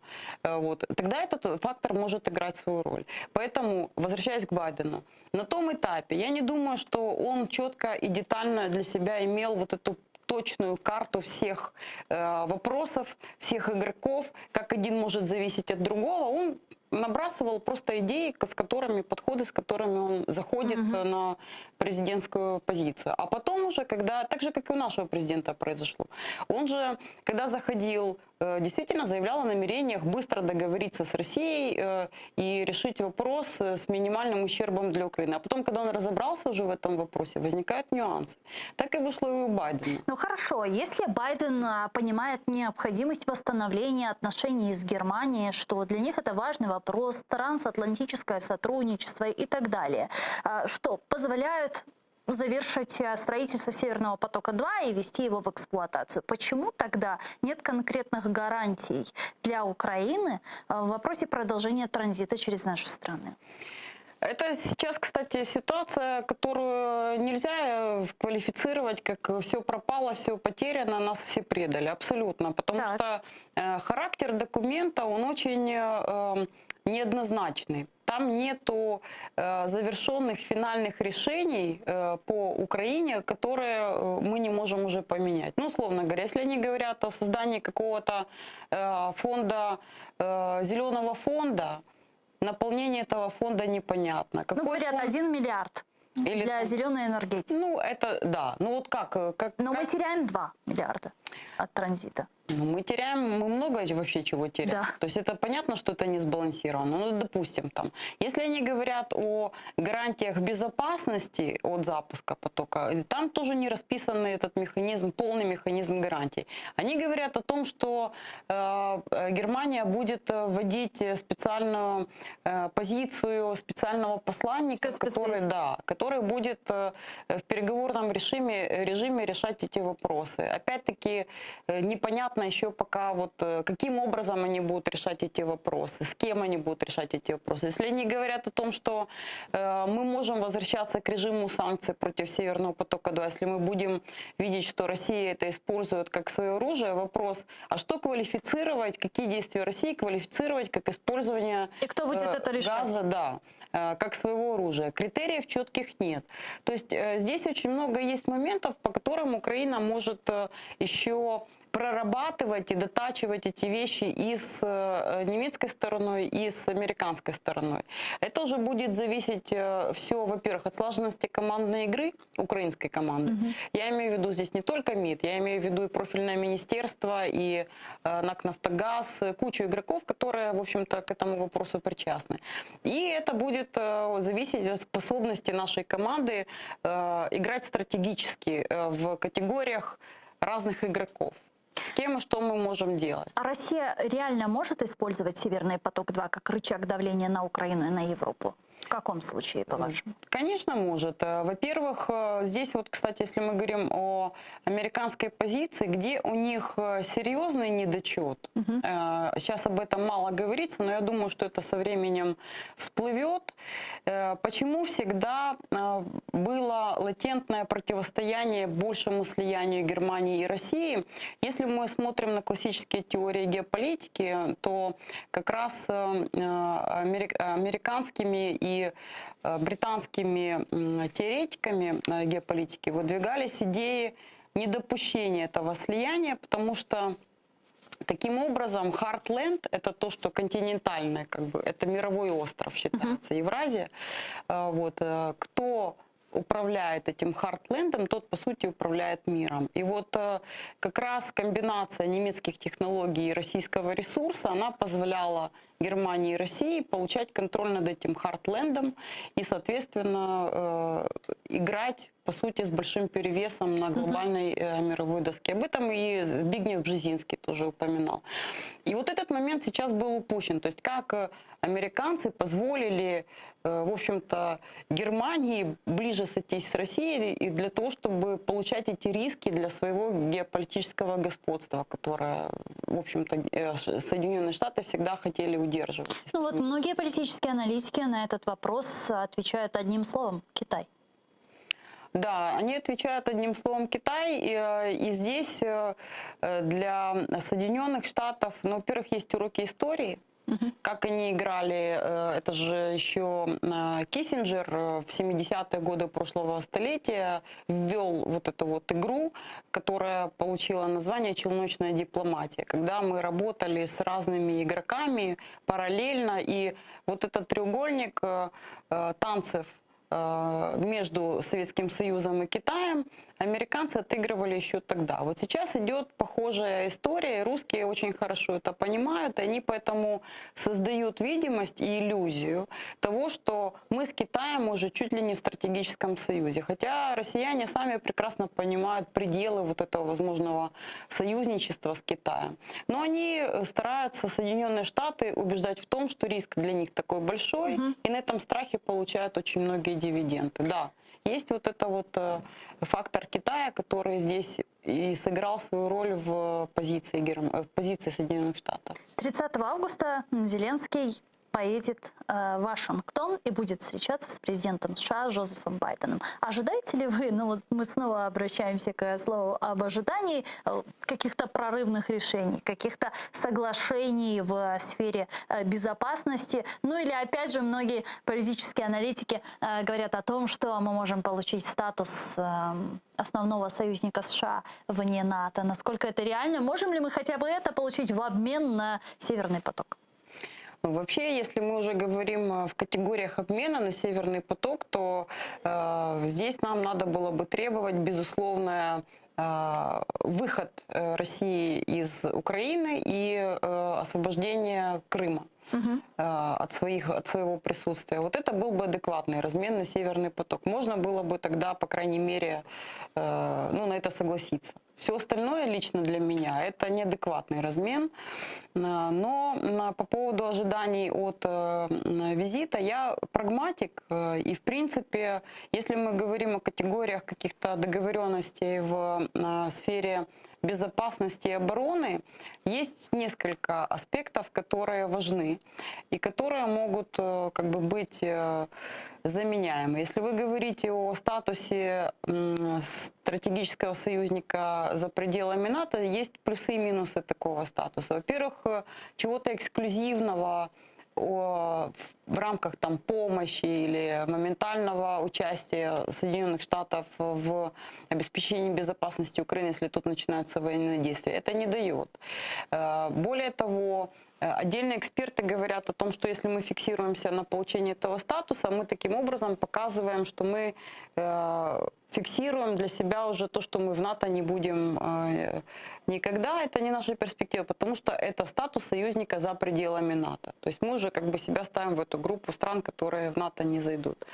Э, вот. Тогда этот фактор может играть свою роль. Поэтому, возвращаясь к Байдену, на том этапе я не думаю, что он четко и детально для себя имел вот эту точную карту всех э, вопросов, всех игроков, как один может зависеть от другого. Он набрасывал просто идеи, с которыми, подходы, с которыми он заходит э, на президентскую позицию. А потом уже, когда, так же, как и у нашего президента произошло, он же, когда заходил, э, действительно заявлял о намерениях быстро договориться с Россией э, и решить вопрос э, с минимальным ущербом для Украины. А потом, когда он разобрался уже в этом вопросе, возникают нюансы. Так и вышло и у Байдена. Ну хорошо, если Байден а, понимает необходимость восстановления отношений с Германией, что для них это важный вопрос, трансатлантическое сотрудничество и так далее, а, что позволяют завершить а, строительство Северного потока-2 и ввести его в эксплуатацию. Почему тогда нет конкретных гарантий для Украины а, в вопросе продолжения транзита через нашу страну? Это сейчас, кстати, ситуация, которую нельзя э, квалифицировать как все пропало, все потеряно, нас все предали. Абсолютно. Потому что э, характер документа, он очень э, э, неоднозначный. Там нету э, завершенных финальных решений э, по Украине, которые э, мы не можем уже поменять. Ну, условно говоря, если они говорят о создании какого-то э, фонда, э, зеленого фонда, наполнение этого фонда непонятно. Ну, Какой говорят, фонд? 1 миллиард Или для там- зеленой энергетики. Ну, это да. Ну вот как? э, как Но мы теряем 2 миллиарда от транзита. Ну, мы теряем, мы много вообще чего теряем. Да. То есть это понятно, что это не сбалансировано. Ну, допустим, там, если они говорят о гарантиях безопасности от запуска потока, э, там тоже не расписан этот механизм, полный механизм гарантий. Они говорят о том, что э, э, Германия будет э, вводить э, специальную э, позицию специального посланника, который, да, который будет э, в переговорном режиме, режиме решать эти вопросы. Опять-таки, э, непонятно еще пока, вот, э, каким образом они будут решать эти вопросы, с кем они будут решать эти вопросы. Если они говорят о том, что э, мы можем возвращаться к режиму санкций против Северного потока-2, если мы будем видеть, что Россия это использует как свое оружие, вопрос, а что квалифицировать, какие действия России квалифицировать как использование И кто будет э, это решать? газа, да, э, как своего оружия. Критериев четких нет. То есть э, здесь очень много есть моментов, по которым Украина может э, еще прорабатывать и дотачивать эти вещи и с э, немецкой стороной, и с американской стороной. Это уже будет зависеть все, во-первых, от слаженности командной игры, украинской команды. Я имею в виду здесь не только МИД, я имею в виду и профильное министерство, и э, НАК «Нафтогаз», э, кучу игроков, которые, в общем-то, к этому вопросу причастны. И это будет э, зависеть от способности нашей команды э, играть стратегически э, в категориях разных игроков. С кем и что мы можем делать. А Россия реально может использовать Северный поток-2 как рычаг давления на Украину и на Европу? В каком случае, по-вашему? Конечно, может. Э, Во-первых, э, здесь вот, кстати, если мы говорим о американской позиции, где у них э, серьезный недочет, э, сейчас об этом мало говорится, но я думаю, что это со временем всплывет. Э, Почему всегда э, было латентное противостояние большему слиянию Германии и России? Если мы смотрим на классические теории геополитики, то как раз э, э, америк- американскими и и. И э, британскими теоретиками э, геополитики выдвигались идеи недопущения этого слияния, потому что Таким образом, Heartland – это то, что континентальное, как бы, это мировой остров считается, Евразия. Э, Вот, э, кто управляет этим Heartland ом, тот, по сути, управляет миром. И вот э, как раз комбинация немецких технологий и российского ресурса, она позволяла Германии и России получать контроль над этим Heartland ом и, соответственно, э, играть, по сути, с большим перевесом на глобальной э, мировой доске. Об этом и Збигнев Бжезинский тоже упоминал. И вот этот момент сейчас был упущен. То есть как э, американцы позволили, э, в общем-то, Германии ближе сойтись с Россией и для того, чтобы получать эти риски для своего геополитического господства, которое, в общем-то, э, Соединенные Штаты всегда хотели удерживать. Ну вот многие политические аналитики на этот вопрос отвечают одним словом – Китай. Да, они отвечают одним словом Китай. И, э, и здесь э, э, для Соединенных Штатов, ну, во-первых, есть уроки истории, как они играли, это же еще Киссинджер в 70-е годы прошлого столетия ввел вот эту вот игру, которая получила название «Челночная дипломатия», когда мы работали с разными игроками параллельно, и вот этот треугольник танцев э, между Советским Союзом и Китаем американцы отыгрывали еще тогда. Вот сейчас идет похожая история, и русские очень хорошо это понимают, и они поэтому создают видимость и иллюзию того, что мы с Китаем уже чуть ли не в стратегическом союзе. Хотя россияне сами прекрасно понимают пределы вот этого возможного союзничества с Китаем. Но они э, стараются Соединенные Штаты убеждать в том, что риск для них такой большой, и на этом страхе получают очень многие дивиденды. Да, есть вот это вот э, фактор Китая, который здесь и сыграл свою роль в позиции, Герм... в позиции Соединенных Штатов. 30 августа Зеленский поедет э, в Вашингтон и будет встречаться с президентом США Джозефом Байденом. Ожидаете ли вы, ну вот мы снова обращаемся к слову об ожидании, э, каких-то прорывных решений, каких-то соглашений в сфере э, безопасности? Ну или опять же многие политические аналитики э, говорят о том, что мы можем получить статус э, основного союзника США вне НАТО. Насколько это реально? Можем ли мы хотя бы это получить в обмен на Северный поток? Ну, вообще, если мы уже говорим э, в категориях обмена на Северный поток, то э, здесь нам надо было бы требовать, безусловно, э, выход э, России из Украины и э, освобождение Крыма э, от, своих, от своего присутствия. Вот это был бы адекватный размен на Северный поток. Можно было бы тогда, по крайней мере, э, ну, на это согласиться. Все остальное лично для меня это неадекватный размен. Э, Но м, по поводу ожиданий от э, м, визита я прагматик. э, И, в принципе, если мы говорим о категориях каких-то договоренностей в э, сфере безопасности и обороны, есть несколько аспектов, которые важны и которые могут э, как бы быть э, заменяемы. Если вы говорите о статусе м, стратегического союзника за пределами НАТО, есть плюсы и минусы такого статуса. Во-первых, э, чего-то эксклюзивного о, в- в рамках там, помощи или моментального участия Соединенных Штатов в обеспечении безопасности Украины, если тут начинаются военные действия, это не дает. Э, Более того, э, отдельные эксперты говорят о том, что если мы фиксируемся на получении этого статуса, мы таким образом показываем, что мы э, фиксируем для себя уже то, что мы в НАТО не будем э, никогда. Это не наша перспектива, потому что это статус союзника за пределами НАТО. То есть мы уже как бы себя ставим в эту группу стран, которые в НАТО не зайдут.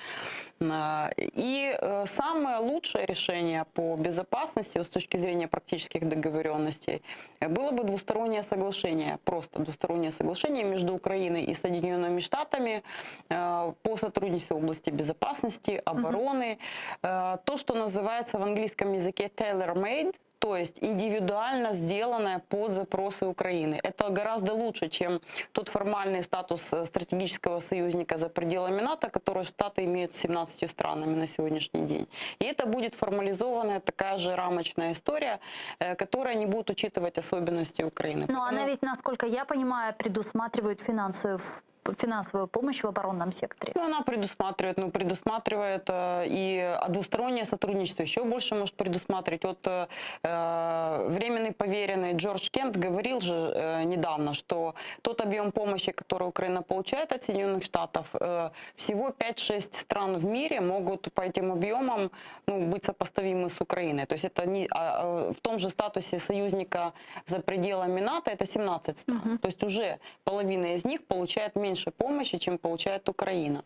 Э, И э, самое лучшее решение по безопасности вот с точки зрения практических договоренностей э, было бы двустороннее соглашение, просто двустороннее соглашение между Украиной и Соединенными Штатами э, по сотрудничеству в области безопасности, обороны. Э, То, что называется в английском языке tailor-made, то есть индивидуально сделанное под запросы Украины. Это гораздо лучше, чем тот формальный статус э, стратегического союзника за пределами НАТО, который Штаты имеют с 17 странами на сегодняшний день. И это будет формализованная такая же рамочная история, э, которая не будет учитывать особенности Украины. Но она ведь, насколько я понимаю, предусматривает финансовую в- Финансовую помощь в оборонном секторе? Ну, она предусматривает, ну, предусматривает э, и двустороннее сотрудничество еще больше может предусматривать. Вот э, э, временный поверенный Джордж Кент говорил же э, недавно, что тот объем помощи, который Украина получает от Соединенных Штатов, э, всего 5-6 стран в мире могут по этим объемам ну, быть сопоставимы с Украиной. То есть это не, а, а, в том же статусе союзника за пределами НАТО это 17 стран. То есть уже половина из них получает меньше помощи, чем получает Украина.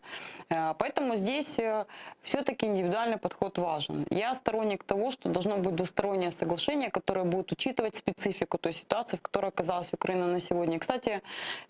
Э, Поэтому здесь все-таки индивидуальный подход важен. Я сторонник того, что должно быть двустороннее соглашение, которое будет учитывать специфику той ситуации, в которой оказалась Украина на сегодня. Кстати,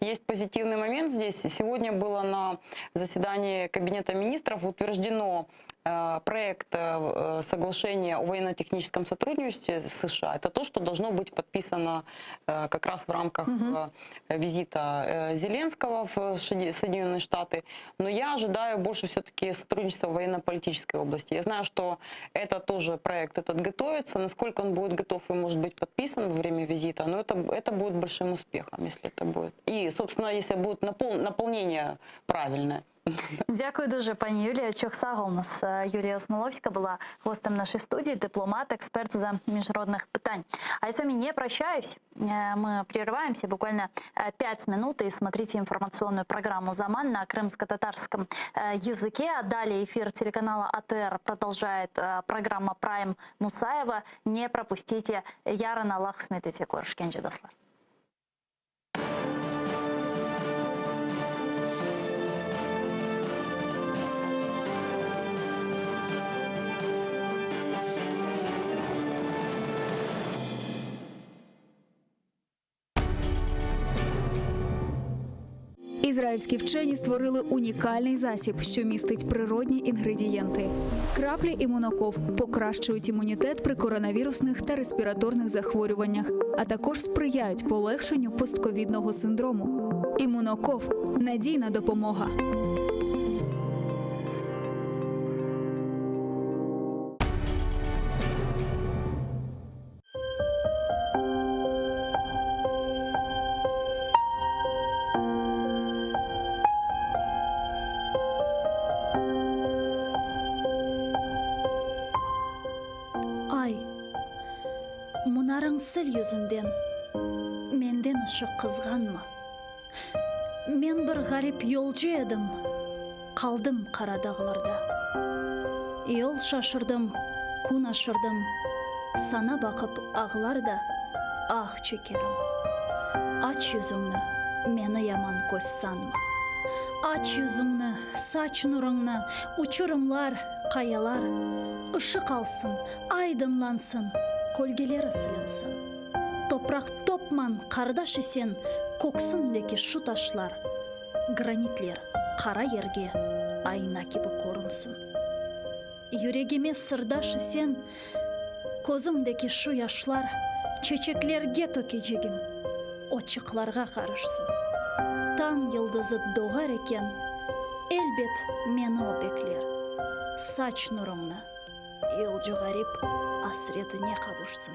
есть позитивный момент здесь. Сегодня было на заседании Кабинета министров утверждено э, проект э, соглашения о военно-техническом сотрудничестве с США. Это то, что должно быть подписано э, как раз в рамках э, визита э, Зеленского в Шеди- Соединенные Штаты. Но я ожидаю больше все-таки сотрудничества в военно-политической области. Я знаю, что это тоже проект этот готовится. Насколько он будет готов и может быть подписан во время визита, но это, это будет большим успехом, если это будет. И, собственно, если будет напол- наполнение правильное. Дякую дуже, пані Юлія. Çoq sağ oluñız. Юлія Осмоловська була гостем нашей студии, дипломат, експерт з міжнародних питань. А я с вами не прощаюсь. Э, Мы прерываемся буквально 5 минут и смотрите информационную программу «Заман» на крымско-татарском э, языке. А далее эфир телеканала АТР продолжает э, программа «Прайм Мусаева». Не пропустите. Yarın Allah qısmet etse körüşkence dostlar. Ізраїльські вчені створили унікальний засіб, що містить природні інгредієнти. Краплі імуноков покращують імунітет при коронавірусних та респіраторних захворюваннях, а також сприяють полегшенню постковідного синдрому. Імуноков надійна допомога. Ay, munarıñ sil yüzünden, Menden ışıq qızğanma. Men bir ğarip yolcu edim, Qaldım qara dağlarda. Yol şaşırdım, kün aşırdım, Saña baqıp ağlar da, ah çekerim. Aç yüzüñni, meni yaman köz sanma. Aç yüzüñni, saç nurıñnı, uçurımlar, qayalar, Işıq alsın, aydınlansın, kölgeleri silinsin. Topraq topman, qardaş isen, köksündeki şu taşlar, Granitler qara yerge ayna kibi körünsin. Yüregime sırdaş isen, közümdeki şu yaşlar çeçeklerge tökecegim, otçıqlarğa qarışsın. Tañ yıldızı doğar eken, elbet meni o bekler. Saç nurıñnı, yolcu ğarip asretine qavuşsın.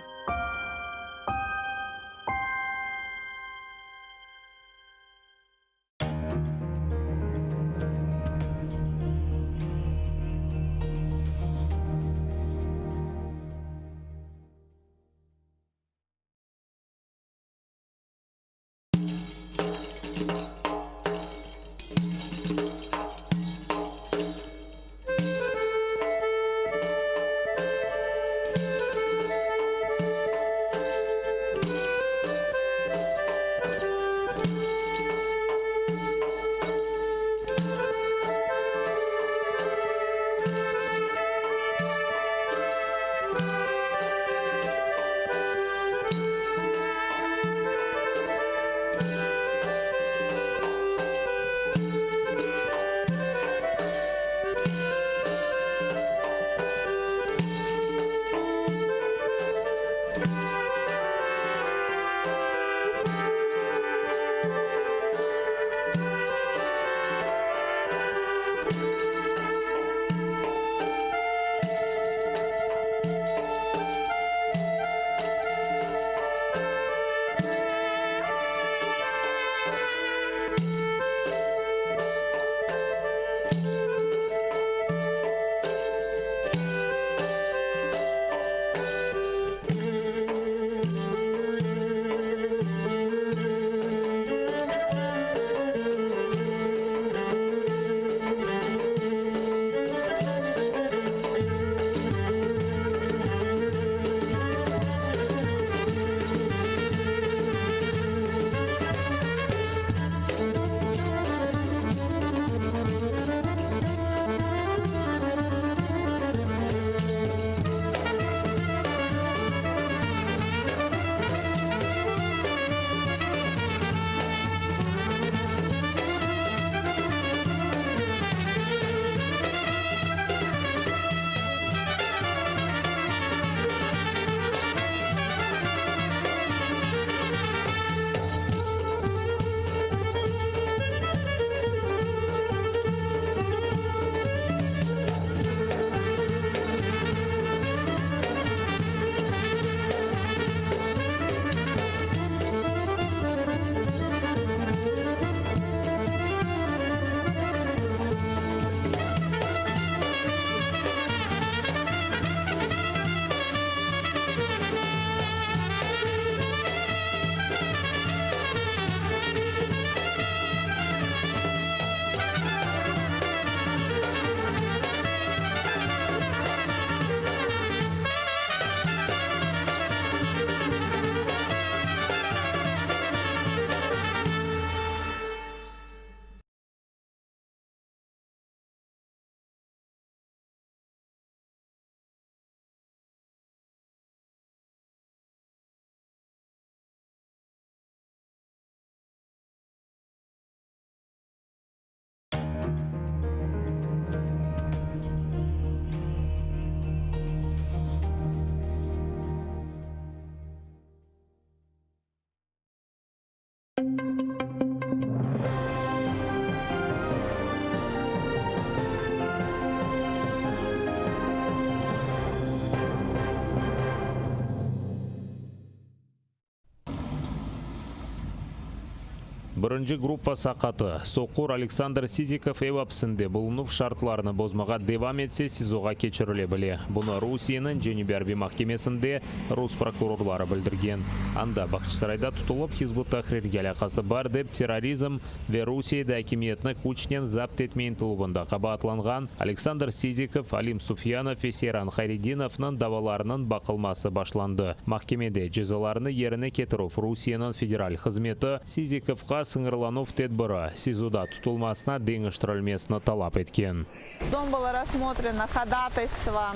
Birinci gruppa saqatı, soqur Aleksandr Sizikov ev apsinde bulunuv şartlarını bozmağa devam etse, SİZOğa keçirile bile. Bunı Rusiyeniñ Cenübiy arbiy mahkemesinde rus prokurorları bildirgen. Anda Bağçasarayda tutulıp, Hizb ut-Tahrirge alâqası bar dep terrorizm ve Rusiyede akimiyetni küçnen zapt etme ıntıluvında qabaatlanğan Aleksandr Sizikov, Alim Sufyanov ve Seyran Hayredinovnıñ davalarınıñ baqılması başlandı. Mahkemede cezalarnı yerine ketirüv Rusiyeniñ Federal hızmeti Sizikovqa sıñırlanuv tedbiri, SİZOda tutulmasına deñiştirilmesini talap etken. Судом было рассмотрено ходатайство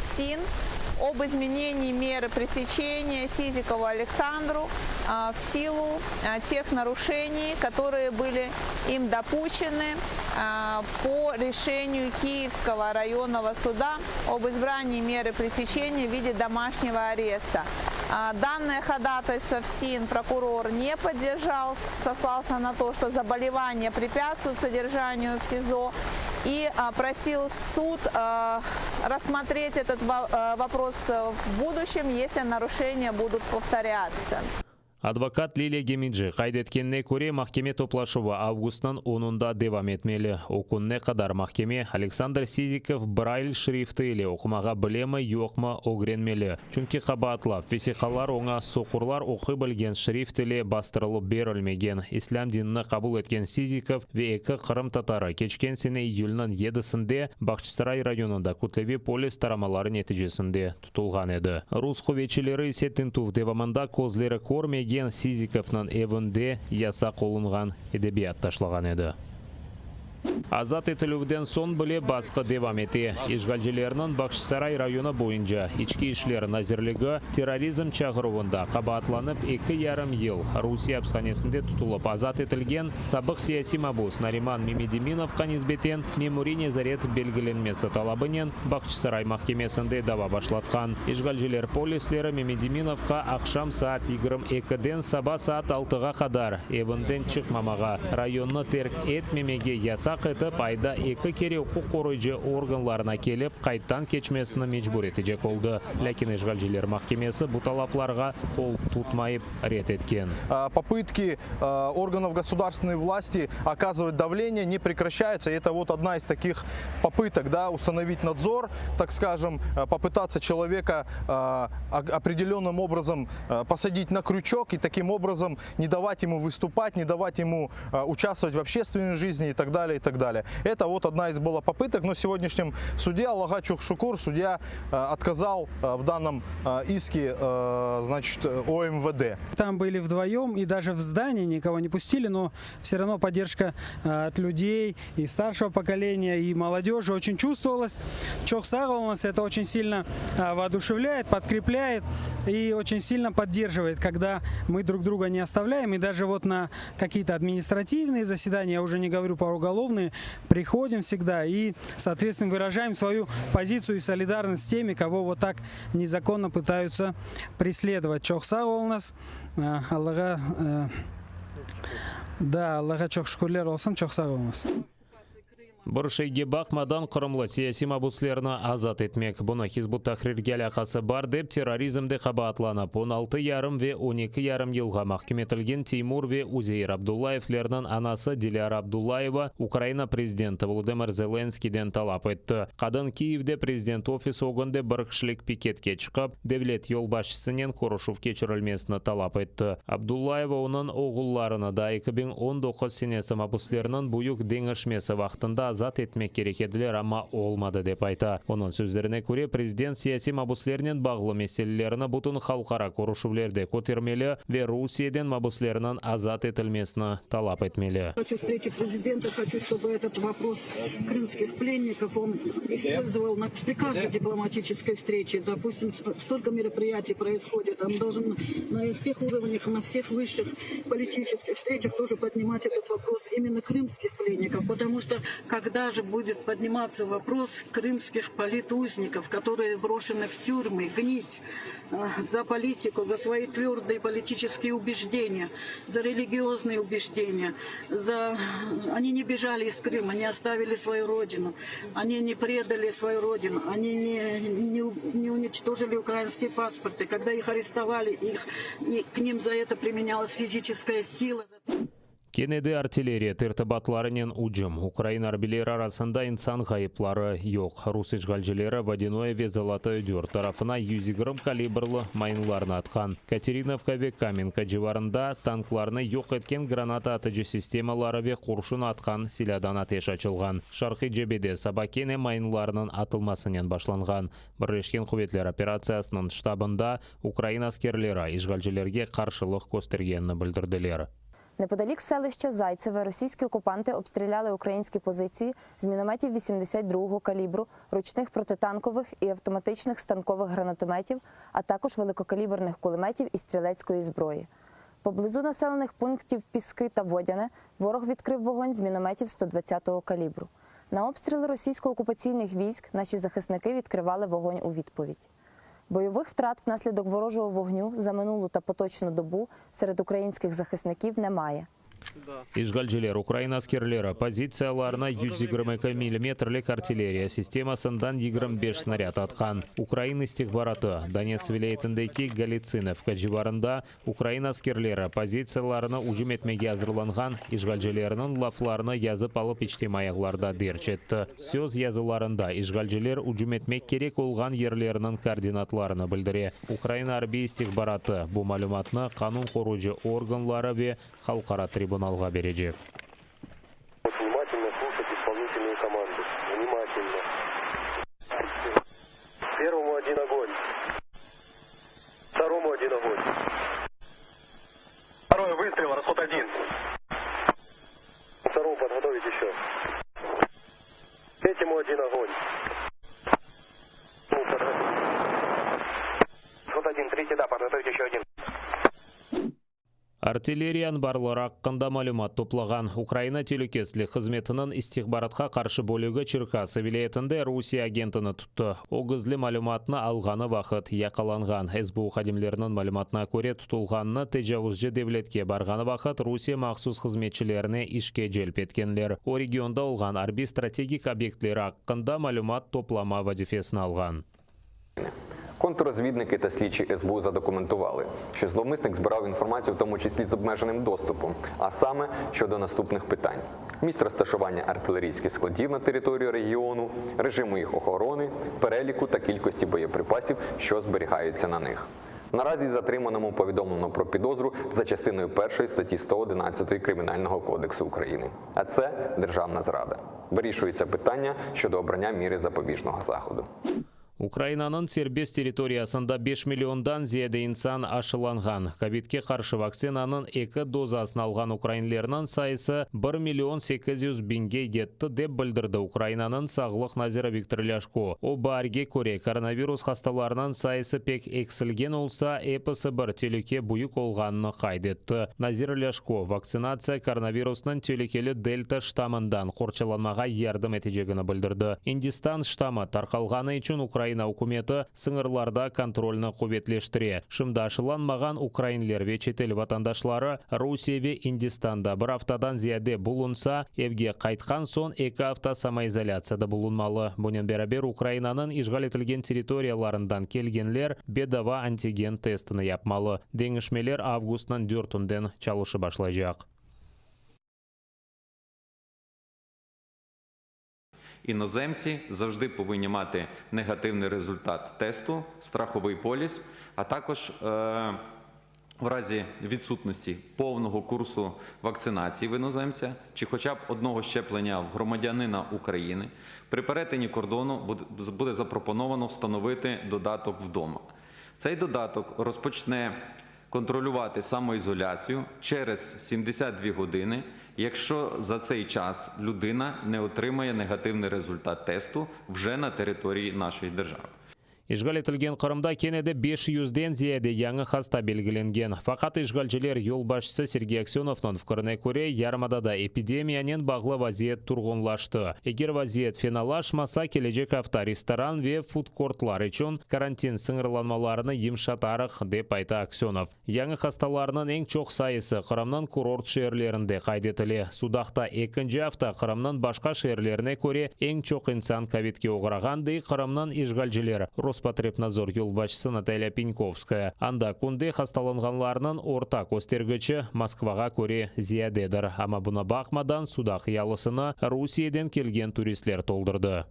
ФСИН об изменении меры пресечения Сизикову Александру в силу тех нарушений, которые были им допущены по решению Киевского районного суда об избрании меры пресечения в виде домашнего ареста. Данное ходатайство ФСИН прокурор не поддержал, сослался на то, что заболевание препятствует содержанию в СИЗО и просил суд рассмотреть этот вопрос в будущем, если нарушения будут повторяться. Advokat Lilâ Gemeci qayd etkenine köre, mahkeme toplaşuvı avgustnıñ onunda devam etmeli. O künne qadar mahkeme, Aleksandr Sizikov Brayl şrifti ile oqumağa bilemi, yoqmı ögrenmeli. Çünki qabaatlav vesiqalar oña soqurlar oquy bilgen şrift ile bastırılıp berilmegen. İslâm dinini qabul etken Sizikov ve eki qırımtatarı keçken sene iyülniñ yedisinde Bağçasaray rayonında kütleviy polis taramaları neticesinde tutulğan edi. Rus quvetçileri ise tintüv devamında közleri körmegen Sizikovnıñ evinde yasaq olunğan edebiyat taşlağan edi. Azat etilüvden soñ bile basqı devam ete. İşğalcilerniñ Bağçasaray rayonı boyunca İçki işler nazirligi terrorizm çağıruvında qabaatlanıp eki yarım yıl Rusiye apishanesinde tutulıp azat etilgen sabıq siyasiy mabus Nariman Memedeminovqa nisbeten memuriy nezaret belgilenmesi talabınen Bağçasaray mahkemesinde dava başlatqan. İşğalciler polisleri Memedeminovqa aqşam saat 22-den saba saat altığa qadar evinden çıqmamağa, rayonnı terk etmemege yasaq etip, ayda eki kere uquq qoruyıcı organlarına kelip, qayddan keçmesini mecbur etecek oldı. Lâkin işğalciler mahkemesi bu talaplarğa qol tutmayıp, red etken. Popıtki organov gosudarstvennoy vlasti okazıvat davleniye ne prekraşçayutsa, i eto vot odna iz takih popıtok, da, ustanovit nadzor, tak skajem, popıtatsa çeloveka opredelennım obrazom posadit na krüçok i takim obrazom ne davat emu vıstupat, ne davat emu uçastvovat v obşçestvennoy jizni i tak dalее, i tak dalее. Eto vot odna iz byla popıtok, no segodnâşnem sude, Allağa çoq şükür, sudya otkazal v dannom iske, znaçit, OMVD. Там были вдвоем и даже в здание никого не пустили, но все равно поддержка от людей и старшего поколения, и молодежи очень чувствовалась. Çoq sağ oluñız, это очень сильно воодушевляет, подкрепляет и очень сильно поддерживает, когда мы друг друга не оставляем. И даже вот на какие-то административные заседания, я уже не говорю про уголовные, приходим всегда и, соответственно, выражаем свою позицию и солидарность с теми, кого вот так незаконно пытаются преследовать. Çoq sağ oluñız. Allağa da Allağa çoq şükürler olsun, çoq sağ oluñız. Bir şeyge baqmadan, qırımlı siyasiy mabuslerni azat etmek, bunı Hizb ut-Tahrirge alâqası bar dep terrorizmde qabaatlanıp, 16 yarım ve 12 yarım yılğa mahküm etilgen Teymur ve Uzeir Abdullayevlerniñ anası Dilâra Abdullayeva Ukraina prezidenti Volodımır Zelenskiyden talap etti. Qadın Kiyevde prezident ofisi ögünde bir kişilik piketke çıqıp, devlet yolbaşçısınen körüşüv keçirilmesini talap etti. Abdullayeva onıñ oğullarını da 2019 senesi mabuslerniñ büyük deñişmesi vaqtında azat etmek kerek ediler, amma olmadı, dep ayta. Onıñ sözlerine köre, prezident siyasiy mabuslernen bağlı meselelerni bütün halqara körüşüvlerde kötermeli ve Rusiyeden mabuslerniñ azat etilmesini talap etmeli. Хочу встречи президента, хочу, чтобы этот вопрос крымских пленников он использовал на, при каждой дипломатической встрече. Допустим, столько мероприятий происходит, он должен на всех уровнях, на всех высших политических встречах тоже поднимать этот вопрос именно крымских пленников, потому что когда же будет подниматься вопрос крымских политузников, которые брошены в тюрьмы, гнить за политику, за свои твердые политические убеждения, за религиозные убеждения, за... Они не бежали из Крыма, не оставили свою родину, они не предали свою родину, они не, не, не уничтожили украинские паспорты. Когда их арестовали, их, и к ним за это применялась физическая сила. Kene de artilleriya tertibatlarınen ücüm. Ukraina arbiyleri arasında insan ğayıpları yoq. Rus işğalcileri Vodânoye ve Zolotoye Dört tarafına 120 kalibrlı mayınlarnı atqan. Katerinovka ve Kamenka civarında tanklarnı yoq etken granata atıcı sistemaları ve qurşun atqan silâdan ateş açılğan. Şarqiy cebede saba kene mayınlarnıñ atılmasınen başlanğan. Birleşken quvetler operatsiyasınıñ ştabında ukrain askerleri işğalcilerge qarşılıq köstergenini bildirdiler. Неподалік селища Зайцеве російські окупанти обстріляли українські позиції з мінометів 82-го калібру, ручних протитанкових і автоматичних станкових гранатометів, а також великокаліберних кулеметів і стрілецької зброї. Поблизу населених пунктів Піски та Водяне ворог відкрив вогонь з мінометів 120-го калібру. На обстріли російсько-окупаційних військ наші захисники відкривали вогонь у відповідь. Бойових втрат внаслідок ворожого вогню за минулу та поточну добу серед українських захисників немає. İşğalciler ukrain askerleri pozitsiyalarına 122 millimetrlik artilleriya sistemasından 25 snarâd atqan. Ukrain istihbaratı, Donetsk vilâyetindeki Galitsinovka civarında ukrain askerleri pozitsiyalarına ücüm etmege azırlanğan işğalcilerniñ laflarını yazıp alıp içtimaiy ağlarda derc etti. Söz yazılarında işğalciler ücüm etmek kerek olğan yerleriniñ koordinatlarını bildire. Ukraina arbiy istihbaratı bu malümatnı qanun qorucı organları ve Halqara tribunalğa berecek. Внимательно слушать исполнительные команды. Внимательно. Первому один огонь. Второму один огонь. Второй выстрел, расход один. Второму подготовить еще. Третьему один огонь. Ну, подготовить. Расход один, третий, да, подготовить еще один. Artilleriya anbarları aqqında malümat toplağan Ukraina telükesizlik hızmetiniñ istihbaratqa qarşı bölügi Çerkası vilâyetinde Rusiye agentini tuttı. O, gizli malümatnı alğanı vaqıt yaqalanğan. SBU hadimleriniñ malümatına köre, tutulğannı tecavuzcı devletke barğanı vaqıt Rusiye mahsus hızmetçilerine işke celp etkenler. O, regionda olğan arbiy-strategik obyektleri aqqında malümat toplama vazifesini alğan. Контррозвідники та слідчі СБУ задокументували, що зловмисник збирав інформацію, в тому числі з обмеженим доступом, а саме щодо наступних питань: місць розташування артилерійських складів на території регіону, режиму їх охорони, переліку та кількості боєприпасів, що зберігаються на них. Наразі затриманому повідомлено про підозру за частиною першої статті 111 Кримінального кодексу України. А це державна зрада. Вирішується питання щодо обрання міри запобіжного заходу. Ukrainanıñ serbest territoriyasında beş milliondan ziyade insan aşılanğan. Kovidke qarşı vaktsinanıñ eki dozasını alğan ukrainlerniñ sayısı bir million 800 biñge yetti, dep bildirdi Ukrainanıñ sağlıq naziri Viktor Lâşko. O, baarge köre koronavirus hastalarınıñ sayısı pek eksilgen olsa, episi bir telüke büyük olğanını qayd etti. Nazir Lâşko, vaktsinatsiya koronavirusnıñ telükeli delta ştammından qorçalanmağa yardım etecegini bildirdi. İndistan ştammı tarqalğanı içün Ukraina ükümeti sıñırlarda kontrolni quvetleştire. Şimdi aşılanmağan ukrainler ve çetel vatandaşları Rusiye ve İndistanda bir aftadan ziyade bulunsa, evge qaytqan soñ eki afta samoizolâtsiyada bulunmalı. Bunen beraber Ukrainanıñ işğal etilgen territoriyalarından kelgenler bedava antigen testini yapmalı. Deñişmeler avgustnıñ dörtünden çalışıp başlaycaq. Іноземці завжди повинні мати негативний результат тесту, страховий поліс, а також е, в разі відсутності повного курсу вакцинації в іноземця чи хоча б одного щеплення в громадянина України при перетині кордону буде- буде запропоновано встановити додаток вдома. Цей додаток розпочне контролювати самоізоляцію через 72 години, якщо за цей час людина не отримає негативний результат тесту вже на території нашої держави. İşğal etilgen Qırımda kene de 500-den ziyade yañı hasta belgilengen. Faqat işğalciler yolbaşçısı Sergey Aksönovnıñ fikrine köre, yarımadada epidemiyanen bağlı vaziyet turğunlaştı. Eger vaziyet fenalaşmasa, kelecek afta restoran ve fudkortlar içün karantin sıñırlanmalarını yımşatarıq, dep ayta Aksönov. Yañı hastalarnıñ eñ çoq sayısı Qırımnıñ kurort şeerlerinde qayd etile. Sudaqta ekinci afta Qırımnıñ başqa şeerlerine köre eñ çoq insan kovidke oğrağan, dey Qırımnıñ işğalciler. Rospotrebnadzor yolbaşçısı Natalya Penkovskaya. Anda künde hastalanğanlarnıñ orta köstergiçi Moskvağa köre ziyadedir. Amma buna baqmadan, Sudaq yalısını Rusiyeden kelgen turistler toldurdı.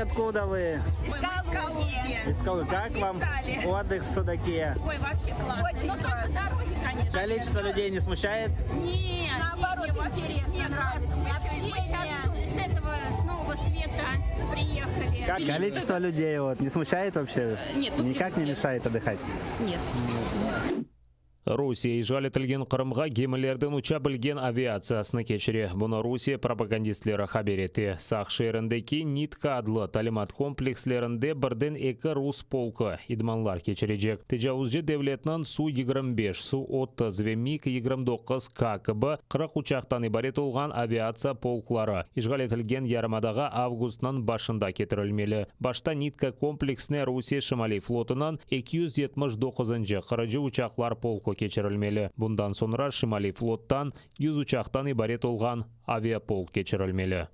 Откуда вы? Из Калуги. Из Калуги. Как вам отдых в Судаке? Ой, вообще классно. Но только дороги, конечно. Количество людей не смущает? Нет, наоборот, интересно, нравится. Мы сейчас с этого, с нового света приехали. Количество людей вот не смущает вообще? Нет, ну, Никак не мешает отдыхать? Нет. Rusiye işğal etilgen Qırımğa gemilerden uça bilgen aviatsiyasını keçire. Bunı Rusiye propagandistleri haber ete. Saq şeerindeki Nitka adlı talimat komplekslerinde birden eki rus polku idmanlar keçirecek. Tecavuzcı devletniñ Su 25, Su 30 ve MiG 29 K kibi 40 uçaqtan ibaret olğan aviatsiya polkları işğal etilgen yarımadağa avgustnıñ başında ketirilmeli. Başta Nitka kompleksine Rusiye Şimaliy flotunıñ 279-ncı qırıcı uçaqlar polku keçirilmeli. Bundan soñra Şimaliy flottan 100 uçaqtan ibaret olğan aviapolk keçirilmeli.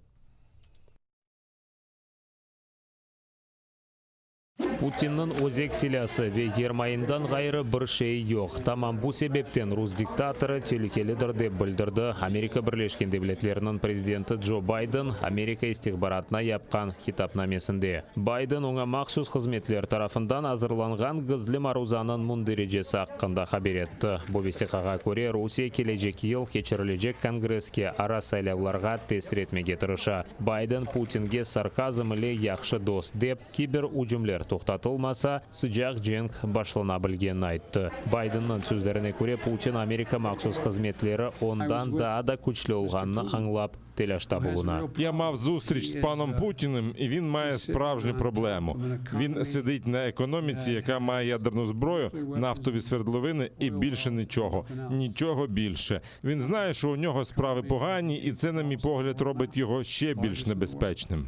Putinniñ özek silâsı ve yermayından ğayrı bir şeyi yoq. Tamam bu sebepten rus diktatorı telükelidir, dep bildirdi Amerika Birleşken Devletleriniñ prezidenti Joe Biden Amerika istihbaratına yapqan hitapnamesinde. Biden oña mahsus hızmetler tarafından azırlanğan gizli maruzanıñ mündericesi aqqında haber etti. Bu vesiqağa köre, Rusiye kelecek yıl keçirilecek Kongresske ara saylavlarğa tesir etmege tırışa. Biden Putinge sarkazm ile yahşı dost dep, kiber ücümler toqtatılmasa, sıcaq cenk başlana bilgenini ayttı. Bidenniñ sözlerine köre, Putin Amerika mahsus hızmetleri ondan daa da küçlü olğanını añlap, telâşta buluna. Я мав зустріч з паном Путіним, і він має справжню проблему. Він сидить на економіці, яка має ядерну зброю, нафтові свердловини і більше нічого. Нічого більше. Він знає, що у нього справи погані, і це, на мій погляд, робить його ще більш небезпечним.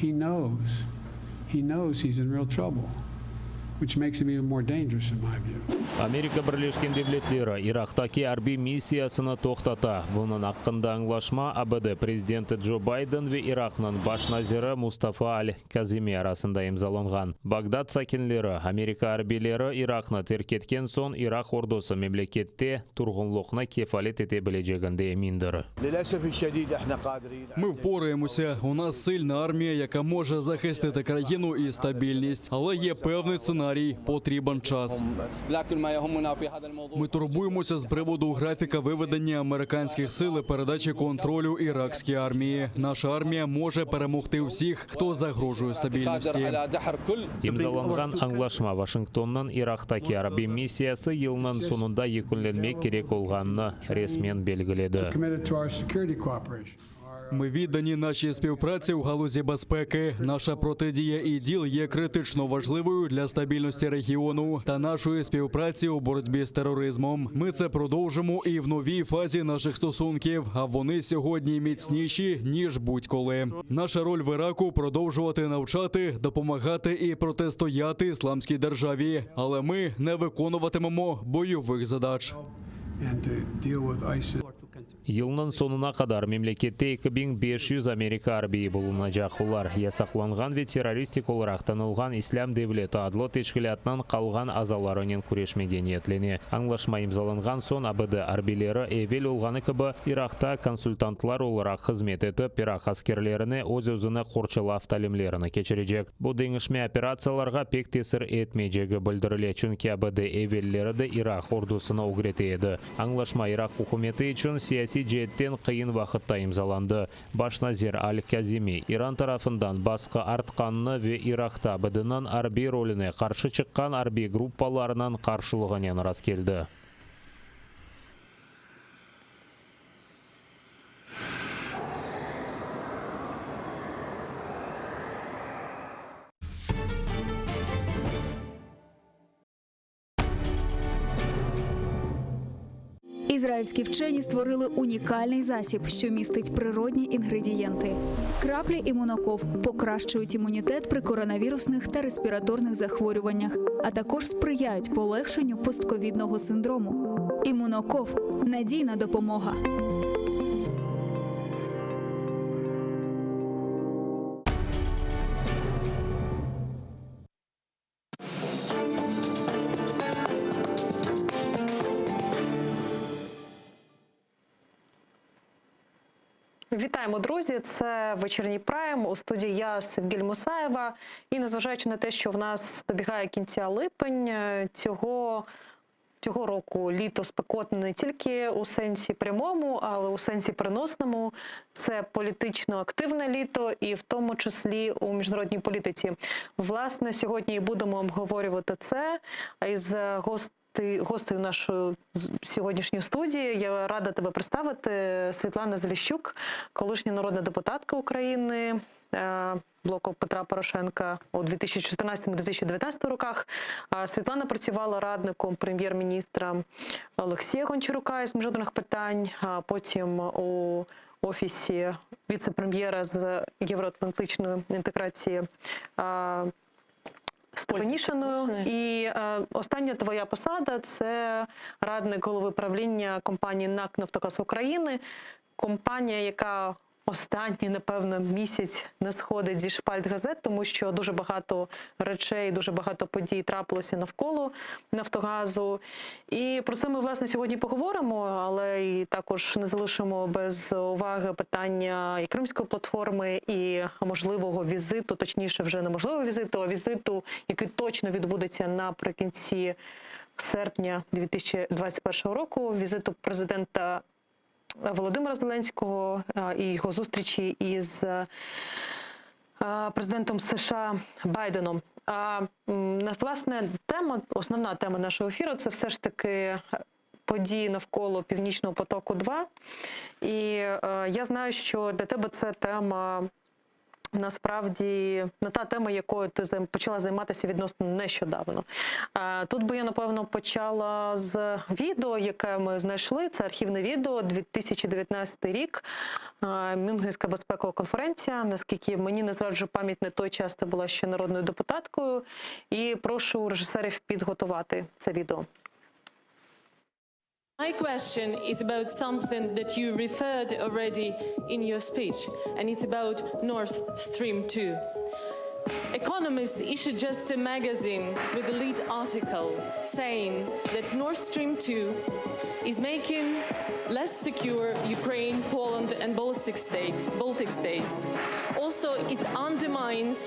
He knows. He knows he's in real trouble, which makes him even more dangerous in my view. Amerika Birleşken Devletleri Iraqtaki arbiy missiyasını toqtata. Bunıñ aqqında añlaşma ABD prezidenti Joe Biden ve Iraqnıñ baş naziri Mustafa al-Kazimi arasında imzalanğan. Bagdad sakinleri, Amerika arbiyleri Iraqnı terk etken soñ Iraq ordusı memlekette turğunlıqnı kefalet ete bileceginde emindir. Ми впораємося. У нас сильна армія, яка може захистити країну і стабільність. Але є певний сценарій. Потрібен час. Ми турбуємося з приводу графіка виведення американських сил і передачі контролю іракській армії. Наша армія може перемогти всіх, хто загрожує стабільності. İmzalanğan añlaşma Washingtonnıñ Iraqtaki arbiy missiyası yılnıñ soñunda yekünlenmek kerek olğanını resmen belgiledi. Committed to our security cooperation. Ми віддані нашій співпраці у галузі безпеки. Наша протидія ІДІЛ є критично важливою для стабільності регіону та нашої співпраці у боротьбі з тероризмом. Ми це продовжимо і в новій фазі наших стосунків. А вони сьогодні міцніші ніж будь-коли. Наша роль в Іраку продовжувати навчати, допомагати і протистояти ісламській державі. Але ми не виконуватимемо бойових задач. And to deal with ISIS. Yılnıñ soñuna qadar memlekette 2500 Amerika arbiyi bulunacaq. Olar yasaqlanğan ve terroristik olaraq tanılğan İslâm devleti adlı teşkilâtnıñ qalğan azalarınen küreşmege niyetlene. Añlaşma imzalanğan soñ ABD arbiyleri evel olğanı kibi Iraqta konsultantlar olaraq hızmet etip, Iraq askerlerine öz-özüni qorçalav talimlerini keçirecek. Bu deñişme operatsiyalarğa pek tesir etmeycegi bildirile, çünki ABD evelleri de Iraq ordusını ögrete edi. Añlaşma Iraq ükümeti içün siyasiy ceetten qıyın vaqıtta imzalandı. Baş nazir al-Kazimi İran tarafından basqı artqanını ve Iraqta ABDniñ arbiy rolüne qarşı çıqqan arbiy gruppalarnıñ qarşılığınen rastkeldi. Ізраїльські вчені створили унікальний засіб, що містить природні інгредієнти. Краплі імуноков покращують імунітет при коронавірусних та респіраторних захворюваннях, а також сприяють полегшенню постковідного синдрому. Імуноков надійна допомога. Вітаємо, друзі! Це вечірній прайм у студії я Севгіль Мусаєва. І незважаючи на те, що в нас добігає кінця липень е, цього. Цього року літо спекотне не тільки у сенсі прямому, але у сенсі переносному. Це політично активне літо, і в тому числі у міжнародній політиці. Власне, сьогодні і будемо обговорювати це із гости, гостею нашої з- сьогоднішньої студії. Я рада тебе представити. Світлана Заліщук, колишня народна депутатка України. е, Блоку Петра Порошенка у 2014-2019 роках. А Світлана працювала радником прем'єр-міністра Олексія Гончарука із міжнародних питань, а потім у офісі віце-прем'єра з євроатлантичної інтеграції а, Стефанішиною. І е, остання твоя посада це радник голови правління компанії НАК «Нафтогаз України. Компанія, яка останній, напевно, місяць не сходить зі шпальт газет, тому що дуже багато речей, дуже багато подій трапилося навколо Нафтогазу. І про це ми власне сьогодні поговоримо, але і також не залишимо без уваги питання і Кримської платформи, і можливого візиту, точніше, вже не можливого візиту, а візиту, який точно відбудеться наприкінці серпня 2021 року. Візиту президента Володимира Зеленського е, і його зустрічі із е, президентом США Байденом. А м, на- власне тема, основна тема нашого ефіру це все ж таки події навколо Північного потоку 2 І е, я знаю, що для тебе це тема. Насправді не та тема, якою ти займ- почала займатися відносно нещодавно. Е, Тут би я напевно почала з відео, яке ми знайшли. Це архівне відео 2019 рік. Е, Мюнхенська безпекова конференція. Наскільки мені не зраджує пам'ять, на той час ти була ще народною депутаткою. І прошу режисерів підготувати це відео. My question is about something that you referred already in your speech, and it's about Nord Stream 2. Economist issued just a magazine with a lead article saying that Nord Stream 2 is making less secure Ukraine, Poland, and Baltic states. Baltic states. Also, it undermines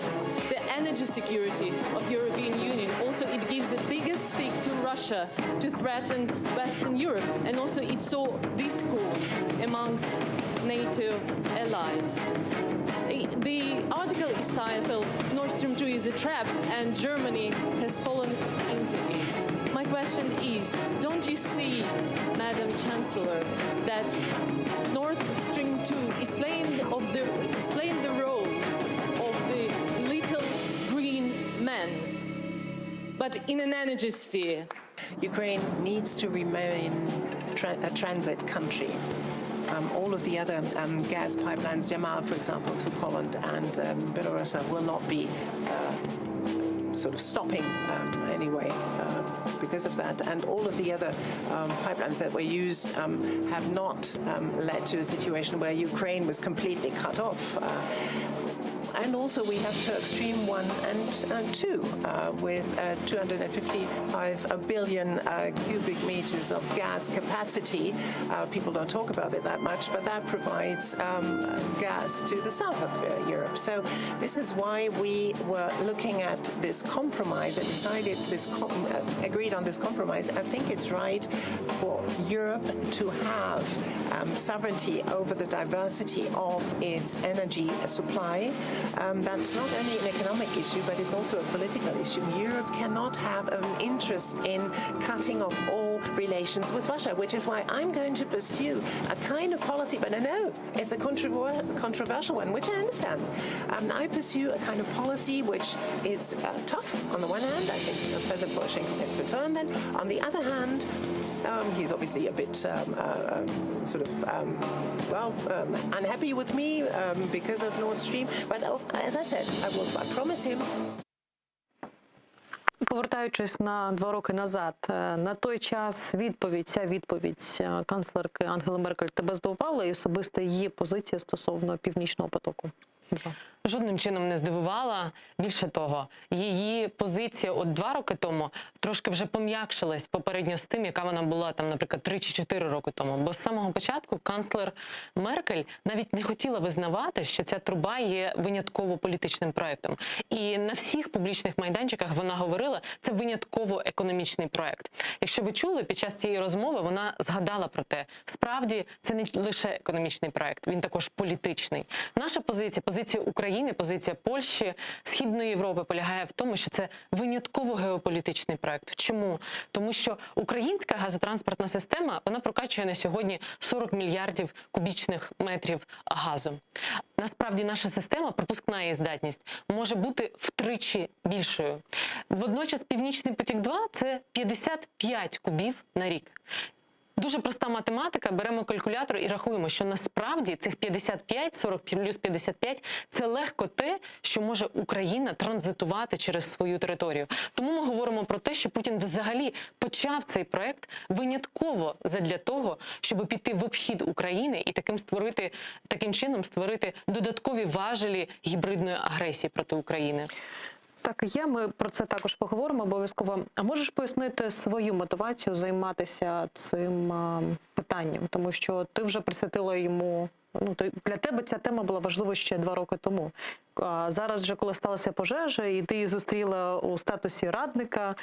the energy security of European Union. Also, it gives the biggest stick to Russia to threaten Western Europe, and also it saw discord amongst NATO allies. The article is titled Nord Stream 2 is a trap and Germany has fallen into it. My question is don't you see, Madam Chancellor, that Nord Stream 2 is playing, of the, is playing the role of the little green man, but in an energy sphere? Ukraine needs to remain tra- a transit country. Um, all of the other um, gas pipelines, Yamal, for example, through Poland and um, Belarus, will not be uh, sort of stopping um, anyway uh, because of that. And all of the other um, pipelines that were used um, have not um, led to a situation where Ukraine was completely cut off. Uh, and also we have Turk Stream 1 and uh, 2 uh, with uh, 255 billion uh, cubic meters of gas capacity. Uh, people don't talk about it that much, but that provides um, gas to the south of uh, Europe. So this is why we were looking at this compromise and decided this com- uh, agreed on this compromise. I think it's right for Europe to have um, sovereignty over the diversity of its energy supply. Um, that's not only an economic issue, but it's also a political issue. Europe cannot have an interest in cutting off all relations with Russia, which is why I'm going to pursue a kind of policy, but I know it's a controver- controversial one, which I understand. Um, I pursue a kind of policy which is uh, tough on the one hand. I think President Poroshenko can confirm that. On the other hand, um, he's obviously a bit um, uh, um, sort of, um, well, um, unhappy with me um, because of Nord Stream. But uh, as I said, I will I promise him Повертаючись на два роки назад, е, на той час відповідь, ця відповідь е, канцлерки Ангели Меркель тебе здивувала і особисто її позиція стосовно північного потоку. Жодним чином не здивувала. Більше того, її позиція от два роки тому трошки вже пом'якшилась попередньо з тим, яка вона була там, наприклад, три чи чотири роки тому. Бо з самого початку канцлер Меркель навіть не хотіла визнавати, що ця труба є винятково політичним проектом. І на всіх публічних майданчиках вона говорила, це винятково економічний проект. Якщо ви чули, під час цієї розмови вона згадала про те, справді це не лише економічний проект, він також політичний. Наша позиція, позиція України, позиція Польщі, Східної Європи полягає в тому, що це винятково геополітичний проект. Чому? Тому що українська газотранспортна система вона прокачує на сьогодні 40 мільярдів кубічних метрів газу. Насправді наша система, пропускна її здатність, може бути втричі більшою. Водночас Північний потік 2 це 55 кубів на рік. Дуже проста математика. Беремо калькулятор і рахуємо, що насправді цих 55, 40 плюс 55 – це легко те, що може Україна транзитувати через свою територію. Тому ми говоримо про те, що Путін взагалі почав цей проект винятково задля того, щоб піти в обхід України і таким створити таким чином створити додаткові важелі гібридної агресії проти України. Так і є. Ми про це також поговоримо обов'язково. А можеш пояснити свою мотивацію займатися цим а, питанням? Тому що ти вже присвятила йому. Ну, ти, для тебе ця тема була важлива ще два роки тому. А зараз, вже коли сталася пожежа, і ти її зустріла у статусі радника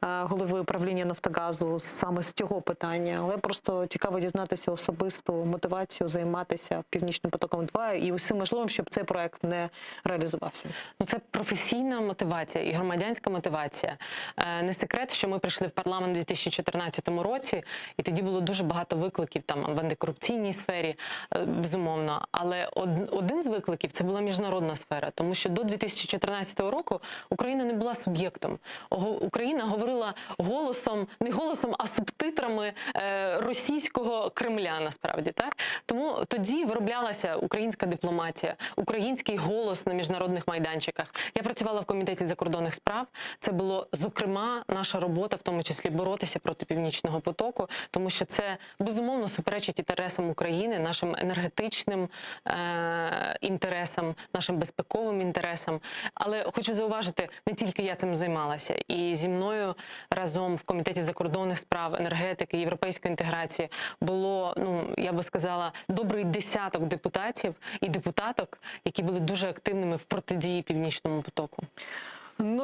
а, голови управління Нафтогазу саме з цього питання. Але просто цікаво дізнатися особисту мотивацію займатися Північним потоком 2 і усім можливим, щоб цей проект не реалізувався. Ну, це професійна мотивація і громадянська мотивація. Е, Не секрет, що ми прийшли в парламент у 2014 році, і тоді було дуже багато викликів там в антикорупційній сфері, е, безумовно. Але од- один з викликів це була міжнародна сфера, тому що до 2014 року Україна не була суб'єктом. Ого- Україна говорила голосом, не голосом, а субтитрами е, російського Кремля, насправді так. Тому тоді вироблялася українська дипломатія, український голос на міжнародних майданчиках. Я працювала в комітеті закордонних справ. Це було зокрема наша робота, в тому числі боротися проти північного потоку, тому що це безумовно суперечить інтересам України, нашим енергетичним е- інтересам, нашим безпековим інтересам. Але хочу зауважити, не тільки я цим займалася, і зі мною разом в комітеті закордонних справ, енергетики, європейської інтеграції було, ну я би сказала, добрий десяток депутатів і депутаток, які були дуже активними в протидії північному потоку.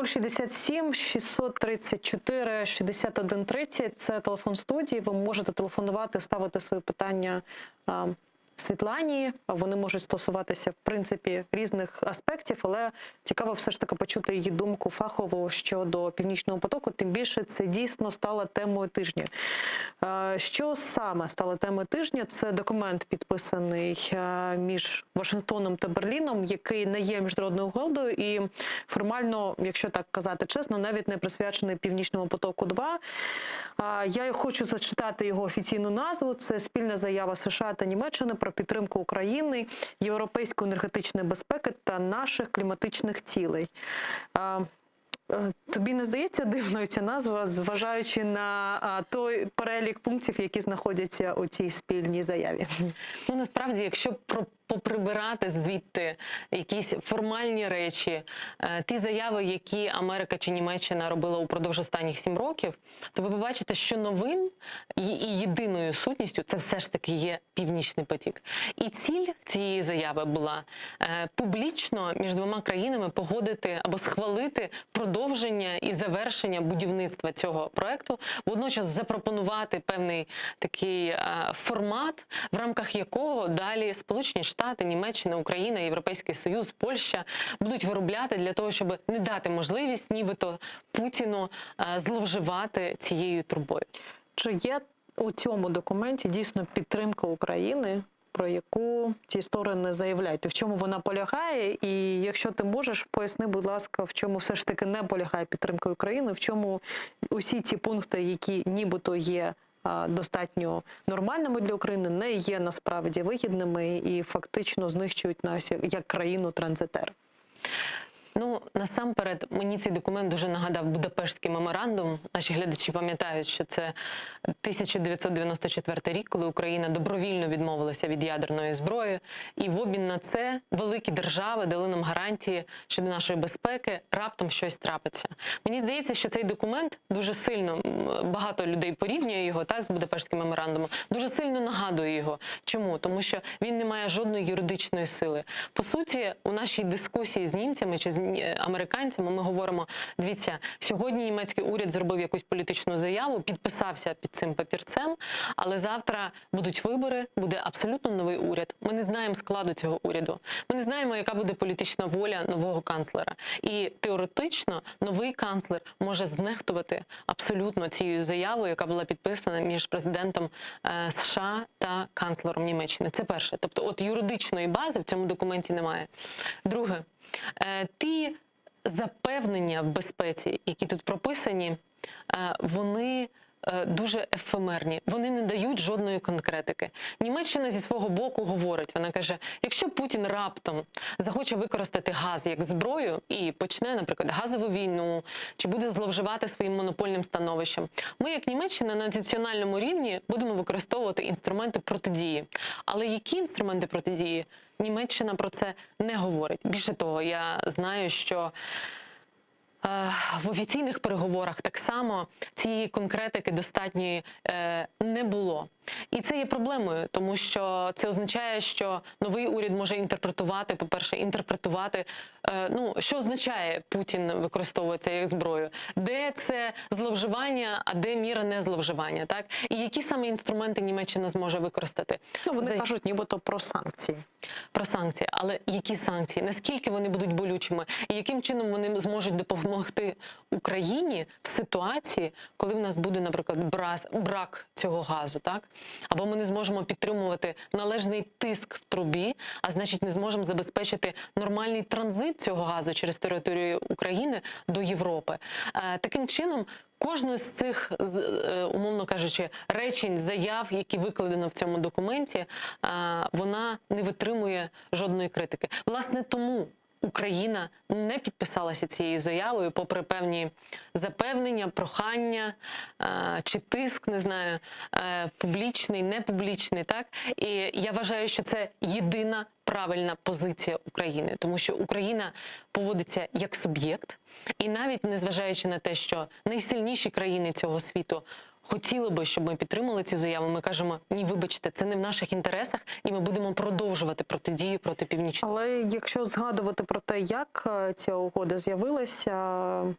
067 634 61 30 – це телефон студії. Ви можете телефонувати, ставити свої питання а, Світлані. Вони можуть стосуватися, в принципі, різних аспектів, але цікаво все ж таки почути її думку фахову щодо Північного потоку. Тим більше це дійсно стало темою тижня. Е, Що саме стало темою тижня? Це документ, підписаний е, між Вашингтоном та Берліном, який не є міжнародною угодою і формально, якщо так казати чесно, навіть не присвячений Північному потоку 2 А, Я хочу зачитати його офіційну назву. Це спільна заява США та Німеччини про підтримку України, європейської енергетичної безпеки та наших кліматичних цілей. А, Е, Тобі не здається дивною ця назва, зважаючи на а, той перелік пунктів, які знаходяться у цій спільній заяві? Ну насправді, якщо про поприбирати звідти якісь формальні речі, е, ті заяви, які Америка чи Німеччина робила упродовж останніх сім років, то ви побачите, що новим і і єдиною сутністю це все ж таки є північний потік. І ціль цієї заяви була е, публічно між двома країнами погодити або схвалити продовження і завершення будівництва цього проекту, водночас запропонувати певний такий е, формат, в рамках якого далі Сполучені Штати, Німеччина, Україна, Європейський Союз, Польща будуть виробляти для того, щоб не дати можливість нібито Путіну е, зловживати цією трубою. Чи є у цьому документі дійсно підтримка України, про яку ці сторони заявляють? І В чому вона полягає? І якщо ти можеш, поясни, будь ласка, в чому все ж таки не полягає підтримка України, в чому усі ці пункти, які нібито є а, достатньо нормальними для України, не є насправді вигідними і фактично знищують нас як країну транзитер. Ну, насамперед, мені цей документ дуже нагадав Будапештський меморандум. Наші глядачі пам'ятають, що це 1994 рік, коли Україна добровільно відмовилася від ядерної зброї, і в обмін на це великі держави дали нам гарантії щодо нашої безпеки, раптом щось трапиться. Мені здається, що цей документ дуже сильно м, багато людей порівнює його так з Будапештським меморандумом, дуже сильно нагадує його. Чому? Тому що він не має жодної юридичної сили. По суті, у нашій дискусії з німцями чи з е, американцями ми говоримо: дивіться, сьогодні німецький уряд зробив якусь політичну заяву, підписався під цим папірцем, але завтра будуть вибори, буде абсолютно новий уряд. Ми не знаємо складу цього уряду. Ми не знаємо, яка буде політична воля нового канцлера. І теоретично новий канцлер може знехтувати абсолютно цією заявою, яка була підписана між президентом е, США та канцлером Німеччини. Це перше. Тобто, от юридичної бази в цьому документі немає. Друге, е, ті запевнення в безпеці, які тут прописані, е, вони е, дуже ефемерні. Вони не дають жодної конкретики. Німеччина зі свого боку говорить: вона каже: якщо Путін раптом захоче використати газ як зброю і почне, наприклад, газову війну, чи буде зловживати своїм монопольним становищем, ми, як Німеччина, на національному рівні будемо використовувати інструменти протидії. Але які інструменти протидії? Німеччина про це не говорить. Більше того, я знаю, що Е, в офіційних переговорах так само цієї конкретики достатньої е, не було. І це є проблемою, тому що це означає, що новий уряд може інтерпретувати, по-перше, інтерпретувати, е, ну, що означає Путін використовує це як зброю, де це зловживання, а де міра не зловживання, так? І які саме інструменти Німеччина зможе використати? Ну, вони За- кажуть нібито про санкції. про санкції, але які санкції, наскільки вони будуть болючими, і яким чином вони зможуть допомогти Україні в ситуації, коли в нас буде, наприклад, браз- брак цього газу, так? Або ми не зможемо підтримувати належний тиск в трубі, а значить, не зможемо забезпечити нормальний транзит цього газу через територію України до Європи. Е, Таким чином. Кожну з цих, з- е, умовно кажучи, речень, заяв, які викладено в цьому документі, е, вона не витримує жодної критики. Власне, тому Україна не підписалася цією заявою, попри певні запевнення, прохання е, чи тиск, не знаю, е, публічний, непублічний. Так і я вважаю, що це єдина правильна позиція України, тому що Україна поводиться як суб'єкт, і навіть незважаючи на те, що найсильніші країни цього світу. Хотіли би, щоб ми підтримали цю заяву. Ми кажемо, ні, вибачте, це не в наших інтересах, і ми будемо продовжувати протидію проти північної. Але якщо згадувати про те, як е, ця угода з'явилася, м,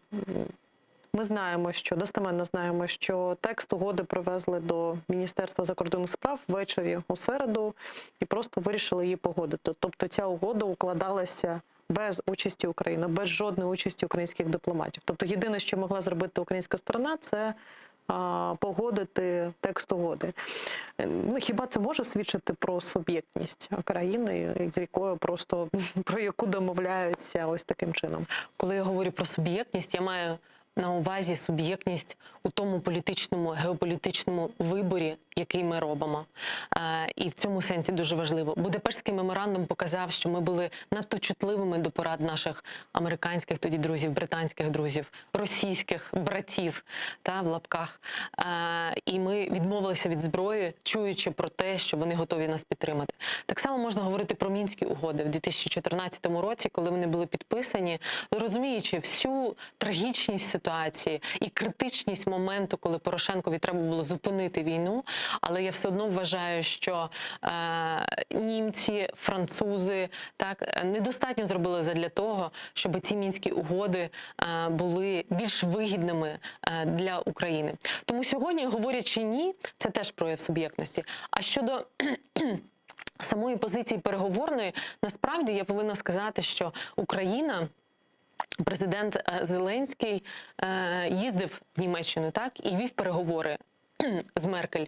ми знаємо, що достеменно знаємо, що текст угоди привезли до Міністерства закордонних справ ввечері у середу і просто вирішили її погодити. Тобто ця угода укладалася без участі України, без жодної участі українських дипломатів. Тобто, єдине, що могла зробити українська сторона, це а, погодити текст угоди. Е, Ну хіба це може свідчити про суб'єктність країни, з якою просто про яку домовляються ось таким чином? Коли я говорю про суб'єктність, я маю на увазі суб'єктність у тому політичному, геополітичному виборі, який ми робимо. Е, І в цьому сенсі дуже важливо. Будапештський меморандум показав, що ми були надто чутливими до порад наших американських тоді друзів, британських друзів, російських братів та в лапках. Е, І ми відмовилися від зброї, чуючи про те, що вони готові нас підтримати. Так само можна говорити про мінські угоди в 2014 році, коли вони були підписані, розуміючи всю трагічність ситуації і критичність моменту, коли Порошенкові треба було зупинити війну. Але я все одно вважаю, що е, німці, французи так е, недостатньо зробили задля того, щоб ці мінські угоди е, були більш вигідними е, для України. Тому сьогодні, говорячи ні, це теж прояв суб'єктності. А щодо самої позиції переговорної, насправді я повинна сказати, що Україна. Президент е, Зеленський е, їздив в Німеччину, так і вів переговори з Меркель.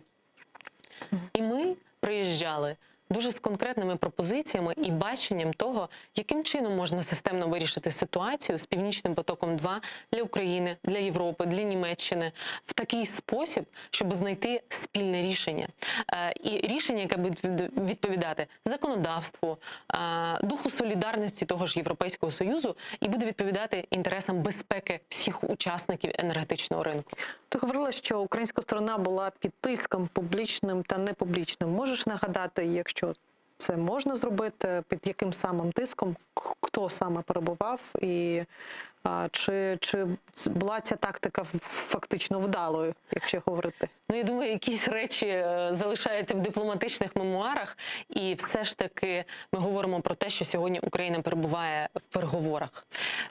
І ми приїжджали. Дуже з конкретними пропозиціями і баченням того, яким чином можна системно вирішити ситуацію з Північним потоком 2 для України, для Європи, для Німеччини в такий спосіб, щоб знайти спільне рішення. Е, І рішення, яке буде відповідати законодавству, е, духу солідарності того ж Європейського Союзу і буде відповідати інтересам безпеки всіх учасників енергетичного ринку. Ти говорила, що українська сторона була під тиском публічним та непублічним. Можеш нагадати, якщо це можна зробити, під яким самим тиском, к- хто саме перебував, і а, чи, чи була ця тактика фактично вдалою, якщо говорити? Ну, я думаю, якісь речі е, залишаються в дипломатичних мемуарах, і все ж таки ми говоримо про те, що сьогодні Україна перебуває в переговорах.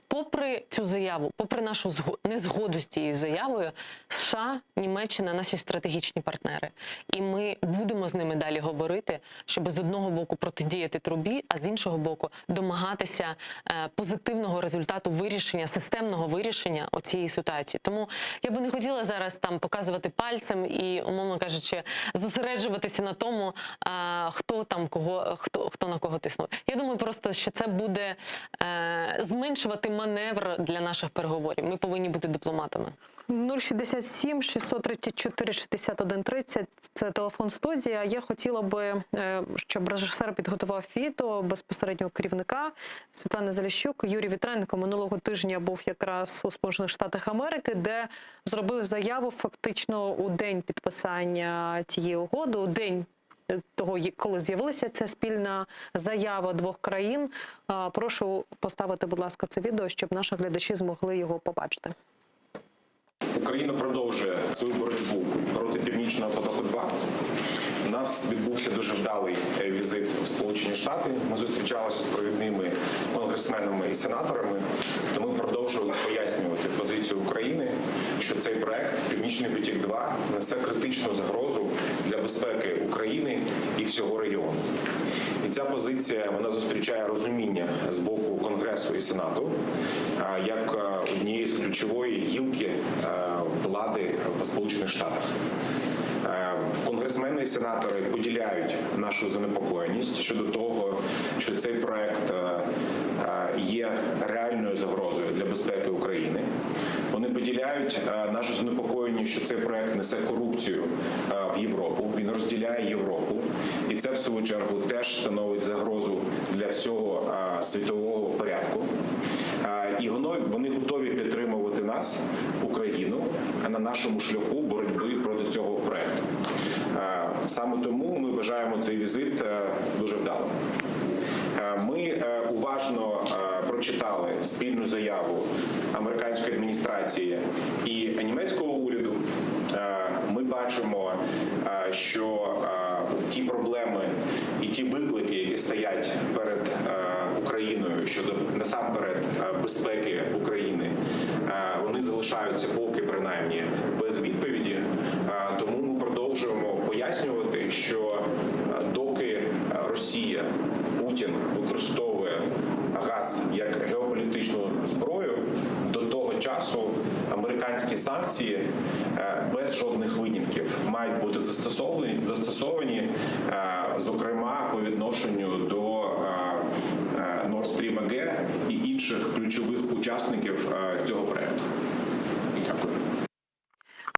Попри цю заяву, попри нашу зго- незгоду з цією заявою, США, Німеччина наші стратегічні партнери, і ми будемо з ними далі говорити, щоб з одного боку протидіяти трубі, а з іншого боку домагатися е, позитивного результату вирішення, системного вирішення оцієї ситуації. Тому я би не хотіла зараз там показувати пальцем і, умовно кажучи, зосереджуватися на тому, а, хто там кого, хто, хто на кого тиснув. Я думаю, просто що це буде е, зменшувати маневр для наших переговорів. Ми повинні бути дипломатами. 067 634 61 30 – це телефон студії. А я хотіла би, е, щоб режисер підготував відео безпосереднього керівника Світлани Заліщук. Юрій Вітренко минулого тижня був якраз у Сполучених Штатах Америки, де зробив заяву фактично у день підписання цієї угоди, у день того, коли з'явилася ця спільна заява двох країн. Прошу поставити, будь ласка, це відео, щоб наші глядачі змогли його побачити. Україна продовжує свою боротьбу проти Північного потоку 2 У нас відбувся дуже вдалий е, візит в Сполучені Штати. Ми зустрічалися з провідними конгресменами і сенаторами. Тому продовжували пояснювати позицію України, що цей проект Північний потік 2 несе критичну загрозу для безпеки України і всього регіону. І ця позиція вона зустрічає розуміння з боку Конгресу і Сенату як е, однієї з ключової гілки е, влади в Сполучених Штатах. Е, Конгресмени і сенатори поділяють нашу занепокоєність щодо того, що цей проект е, е, є реальною загрозою для безпеки України. Вони поділяють нашу занепокоєність, що цей проект несе корупцію в Європу. Він розділяє Європу, і це в свою чергу теж становить загрозу для всього світового порядку. І вони готові підтримувати нас, Україну, на нашому шляху боротьби проти цього проекту. Е, Саме тому ми вважаємо цей візит е, дуже вдалим. Е, Ми уважно прочитали спільну заяву американської адміністрації і німецького уряду. Ми бачимо, що ті проблеми і ті виклики, які стоять перед Україною щодо насамперед безпеки України, вони залишаються поки принаймні без відповіді. Тому ми продовжуємо пояснювати, що е, доки е, Росія, Путін використовує газ як геополітичну зброю, до того часу американські санкції е, без жодних винятків мають бути застосовані, застосовані, зокрема по відношенню до Nord Stream AG і інших ключових учасників цього проекту. Дякую.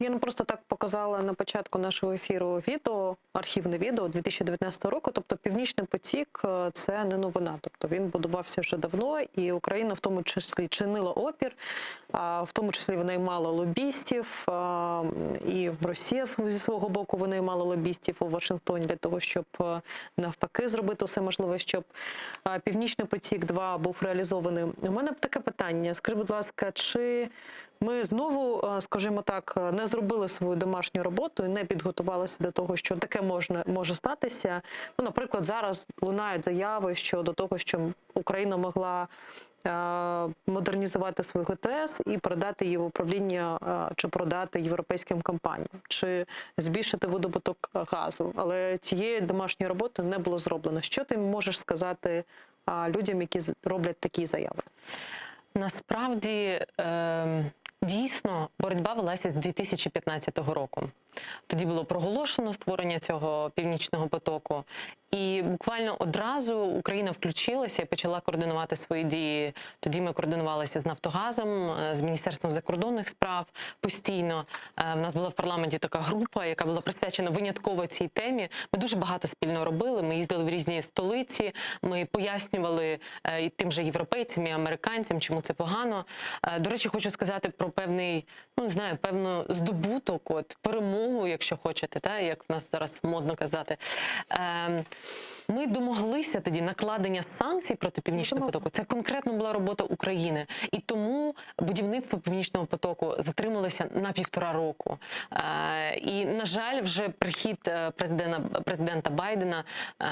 Я не просто так показала на початку нашого ефіру відео, архівне відео 2019 року. Тобто Північний потік е, це не новина. Тобто він будувався вже давно, і Україна в тому числі чинила опір, в тому числі винаймала лобістів, і Росія зі свого боку винаймала лобістів у Вашингтоні для того, щоб е, навпаки зробити все можливе, щоб е, Північний потік 2 був реалізований. У мене таке питання. Скажи, будь ласка, чи ми знову, е, скажімо так, е, не зробили свою домашню роботу і не підготувалися до того, що таке можна може статися. Ну, наприклад, зараз лунають заяви щодо того, що Україна могла е, модернізувати свою ГТС і передати її в управління чи продати європейським компаніям, чи збільшити видобуток газу. Але цієї домашньої роботи не було зроблено. Що ти можеш сказати людям, які роблять такі заяви? Насправді е, Дійсно, боротьба велася з 2015 року. Тоді було проголошено створення цього північного потоку, і буквально одразу Україна включилася і почала координувати свої дії. Тоді ми координувалися з Нафтогазом, е, з Міністерством закордонних справ постійно. Е, В нас була в парламенті така група, яка була присвячена винятково цій темі. Ми дуже багато спільно робили. Ми їздили в різні столиці, ми пояснювали е, і тим же європейцям і американцям, чому це погано. Е, До речі, хочу сказати про певний, ну не знаю, певну здобуток, от перемогу, якщо хочете, та як в нас зараз модно казати. Ем, Ми домоглися тоді накладення санкцій проти північного потоку. Це конкретно була робота України, і тому будівництво північного потоку затрималося на півтора року. Е, І на жаль, вже прихід е, президента, президента Байдена е,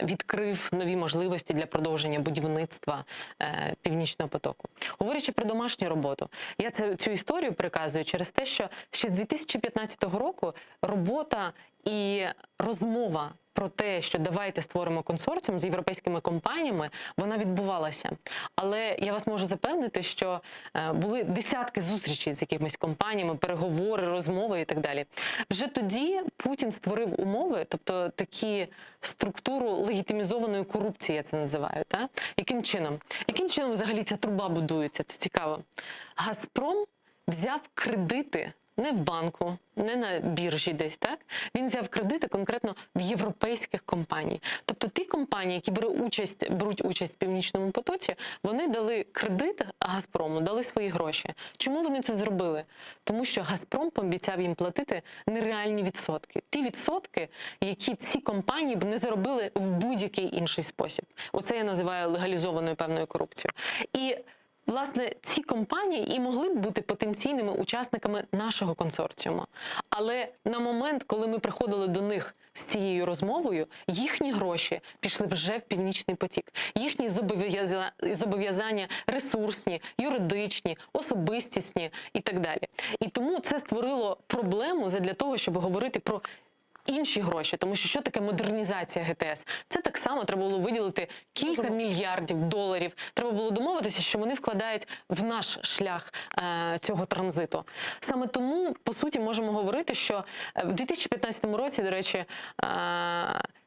відкрив нові можливості для продовження будівництва е, північного потоку. Говорячи про домашню роботу, я це цю історію приказую через те, що ще з 2015 року робота і розмова про те, що давайте створимо консорціум з європейськими компаніями, вона відбувалася. Але я вас можу запевнити, що е, були десятки зустрічей з якимись компаніями, переговори, розмови і так далі. Вже тоді Путін створив умови, тобто такі структуру легітимізованої корупції, я це називаю. Та? Яким чином? Яким чином взагалі ця труба будується? Це цікаво. Газпром взяв кредити не в банку, не на біржі десь, так? Він взяв кредити конкретно в європейських компаній. Тобто ті компанії, які беруть участь, беруть участь в північному потоці, вони дали кредит Газпрому, дали свої гроші. Чому вони це зробили? Тому що Газпром пообіцяв їм платити нереальні відсотки. Ті відсотки, які ці компанії б не заробили в будь-який інший спосіб. Оце я називаю легалізованою певною корупцією. І Власне, ці компанії і могли б бути потенційними учасниками нашого консорціуму. Але на момент, коли ми приходили до них з цією розмовою, їхні гроші пішли вже в північний потік. Їхні зобов'яза- зобов'язання ресурсні, юридичні, особистісні і так далі. І тому це створило проблему задля того, щоб говорити про інші гроші, тому що що таке модернізація ГТС? Це так само треба було виділити кілька мільярдів доларів. Треба було домовитися, що вони вкладають в наш шлях е, цього транзиту. Саме тому, по суті, можемо говорити, що е, в 2015 році, до речі, е,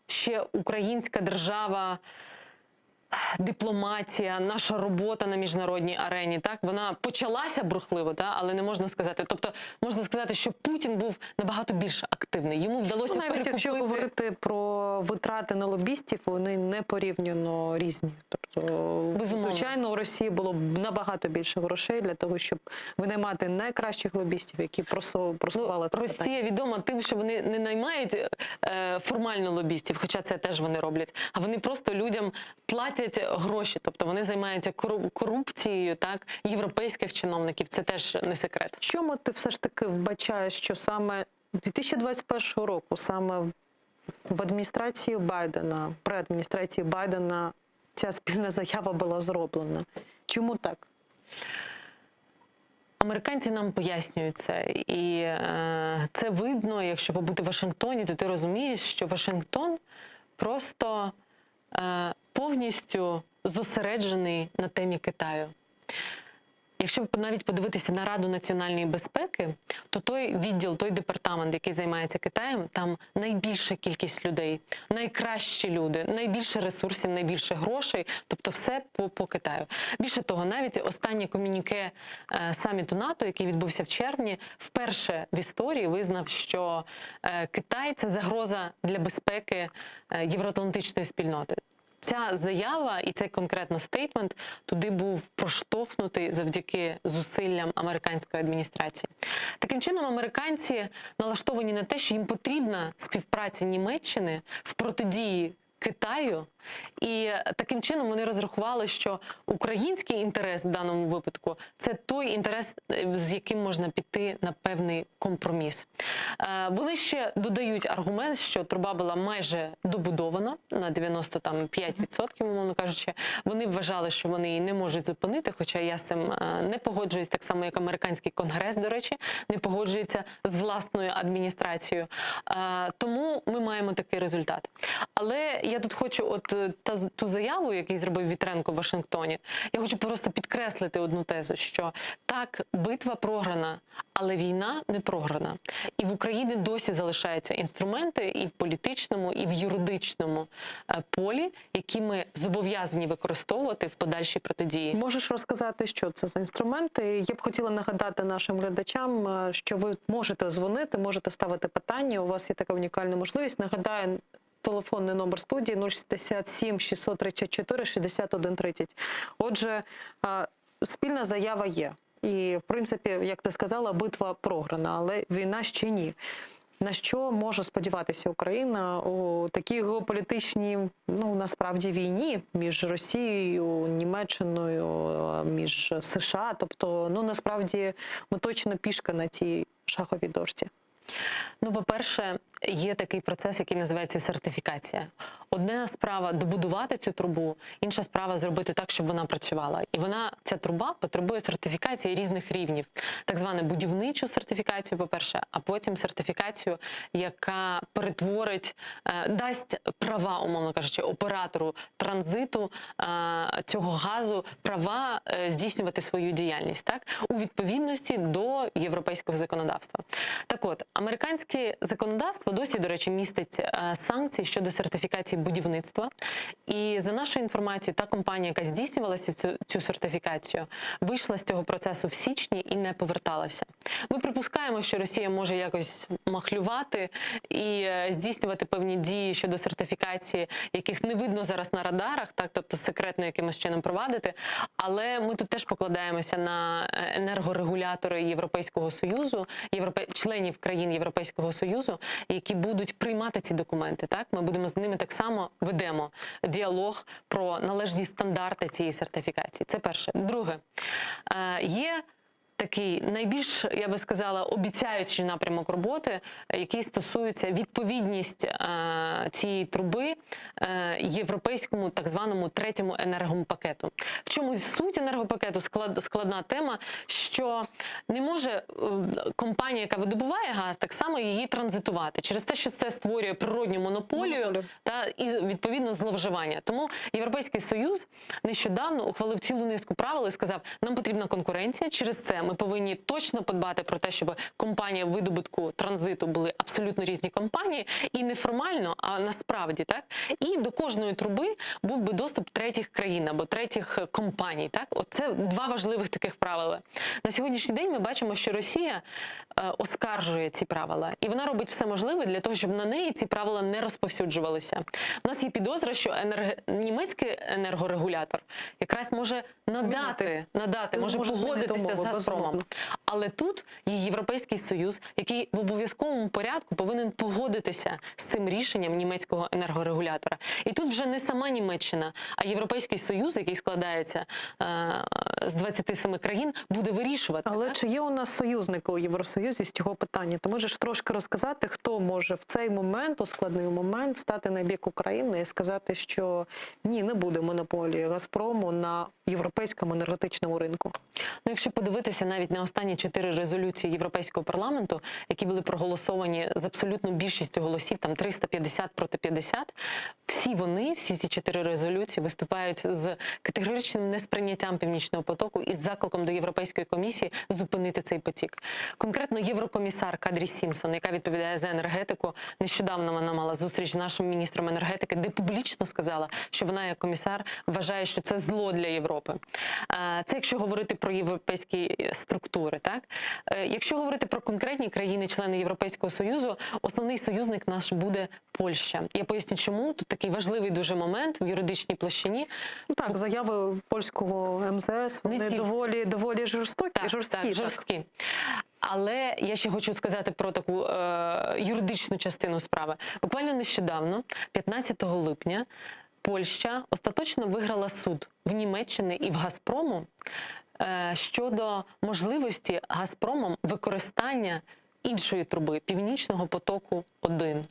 ще українська держава дипломатія, наша робота на міжнародній арені, так вона почалася брухливо, та але не можна сказати. Тобто можна сказати, що Путін був набагато більш активний. Йому вдалося Ну, навіть якщо перекупити говорити про витрати на лобістів, вони не порівняно різні. Тобто, Безумовно. звичайно, у Росії було б набагато більше грошей для того, щоб винаймати найкращих лобістів, які просто просували це питання. Ну, Росія відома тим, що вони не наймають е, формально лобістів, хоча це теж вони роблять, а вони просто людям платять гроші, тобто вони займаються кору- корупцією, так європейських чиновників. Це теж не секрет. Чому ти все ж таки вбачаєш, що саме 2021 року, саме в- в адміністрації Байдена, при адміністрації Байдена ця спільна заява була зроблена? Чому так? Американці нам пояснюють це, і е, це видно, якщо побути в Вашингтоні, то ти розумієш, що Вашингтон просто е, повністю зосереджений на темі Китаю. Якщо навіть подивитися на Раду національної безпеки, то той відділ, той департамент, який займається Китаєм, там найбільша кількість людей, найкращі люди, найбільше ресурсів, найбільше грошей, тобто все по, по Китаю. Більше того, навіть останнє комюніке е, саміту НАТО, який відбувся в червні, вперше в історії визнав, що е, Китай це загроза для безпеки е, євроатлантичної спільноти. Ця заява і цей конкретно statement туди був проштовхнутий завдяки зусиллям американської адміністрації. Таким чином, американці налаштовані на те, що їм потрібна співпраця Німеччини в протидії Китаю, і таким чином вони розрахували, що український інтерес в даному випадку це той інтерес, е, з яким можна піти на певний компроміс. Вони ще додають аргумент, що труба була майже добудована на 95%, умовно кажучи. Вони вважали, що вони її не можуть зупинити, хоча я з цим е, не погоджуюсь, так само як американський конгрес, до речі, не погоджується з власною адміністрацією. Е, Тому ми маємо такий результат. Але я тут хочу, от е, та ту заяву, яку зробив Вітренко в Вашингтоні, я хочу просто підкреслити одну тезу, що так, битва програна, але війна не програна. І в Україні досі залишаються інструменти і в політичному, і в юридичному е, полі, які ми зобов'язані використовувати в подальшій протидії. Можеш розказати, що це за інструменти? Я б хотіла нагадати нашим глядачам, е, що ви можете дзвонити, можете ставити питання. У вас є така унікальна можливість. Нагадаю, телефонний номер студії 067 634 61 30. Отже, е, спільна заява є. І, в принципі, як ти сказала, битва програна, але війна ще ні. На що може сподіватися Україна у такій геополітичній, ну насправді війні між Росією, Німеччиною, між США? Тобто, ну насправді ми точно пішка на цій шаховій дошці. Ну, по-перше, є такий процес, який називається сертифікація. Одна справа добудувати цю трубу, інша справа зробити так, щоб вона працювала. І вона, ця труба, потребує сертифікації різних рівнів. Так звану будівничу сертифікацію, по-перше, а потім сертифікацію, яка перетворить, е, дасть права, умовно кажучи, оператору транзиту е, цього газу, права е, здійснювати свою діяльність, так, у відповідності до європейського законодавства. Так от, американське законодавство досі, до речі, містить е, санкції щодо сертифікації будівництва. І за нашою інформацією, та компанія, яка здійснювалася цю, цю сертифікацію, вийшла з цього процесу в січні і не поверталася. Ми припускаємо, що Росія може якось махлювати і е, здійснювати певні дії щодо сертифікації, яких не видно зараз на радарах, так, тобто секретно якимось чином провадити. Але ми тут теж покладаємося на е, енергорегулятори Європейського Союзу, європе... членів країн Європейського Союзу, які будуть приймати ці документи. Так, ми будемо з ними так само ведемо діалог про належні стандарти цієї сертифікації. Це перше. Друге, е, є такий найбільш, я би сказала, обіцяючий напрямок роботи, е, який стосується відповідність е, цієї труби е, європейському так званому третьому енергопакету. В чому суть енергопакету? Склад, складна тема, що не може е, компанія, яка видобуває газ, так само її транзитувати через те, що це створює природню монополію та і відповідно зловживання. Тому Європейський Союз нещодавно ухвалив цілу низку правил і сказав, нам потрібна конкуренція. Через це ми повинні точно подбати про те, щоб компанія видобутку транзиту були абсолютно різні компанії, і не формально, а насправді так. І до кожної труби був би доступ третіх країн або третіх е, компаній. Так, оце два важливих таких правила. На сьогоднішній день ми бачимо, що Росія е, оскаржує ці правила, і вона робить все можливе для того, щоб на неї ці правила не розповсюджувалися. У нас є підозра, що енерг... німецький енергорегулятор якраз може надати, надати, може, Може змінити погодитися з умови, Газпромом. безумовно. Але тут є Європейський Союз, який в обов'язковому порядку повинен погодитися з цим рішенням німецького енергорегулятора. І тут вже не сама Німеччина, а Європейський Союз, який складається е, з 27 країн, буде вирішувати. Але чи є у нас союзники у Євросоюзі з цього питання? Ти можеш трошки розказати, хто може в цей момент, у складний момент, стати на бік України і сказати, що ні, не буде монополії Газпрому на європейському енергетичному ринку? Ну, якщо подивитися навіть на останні чотири резолюції Європейського парламенту, які були проголосовані з абсолютно більшістю голосів, там 350 проти 50, всі вони, всі ці чотири резолюції виступають з категоричним несприйняттям Північного потоку і з закликом до Європейської комісії зупинити цей потік. Конкретно єврокомісар Кадрі Сімпсон, яка відповідає за енергетику, нещодавно вона мала зустріч з нашим міністром енергетики, де публічно сказала, що вона як комісар вважає, що це зло для Європи. Е, Це якщо говорити про європейські структури, так Е, якщо говорити про конкретні країни-члени Європейського союзу, основний союзник наш буде Польща. Я поясню, чому тут такий важливий дуже момент в юридичній площині. Ну так, заяви польського МЗС вони тільки. доволі доволі жорстокі, Так, жорсткі. так, жорсткі. Але я ще хочу сказати про таку е, юридичну частину справи. Буквально нещодавно, 15 липня, Польща остаточно виграла суд в Німеччині і в Газпрому е, щодо можливості Газпромом використання. Іншої труби Північного потоку 1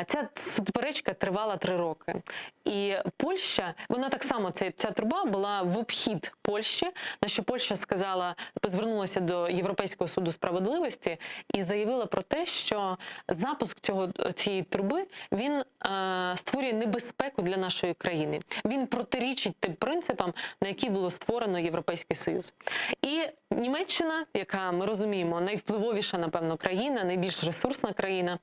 Ця суперечка тривала три роки. І Польща, вона так само, ця, ця труба була в обхід Польщі, на що Польща сказала, звернулася до Європейського суду справедливості і заявила про те, що запуск цього, цієї труби він е, створює небезпеку для нашої країни. Він протирічить тим принципам, на які було створено Європейський Союз. І Німеччина, яка ми розуміємо, найвпливовіша, напевно, країна, найбільш ресурсна країна,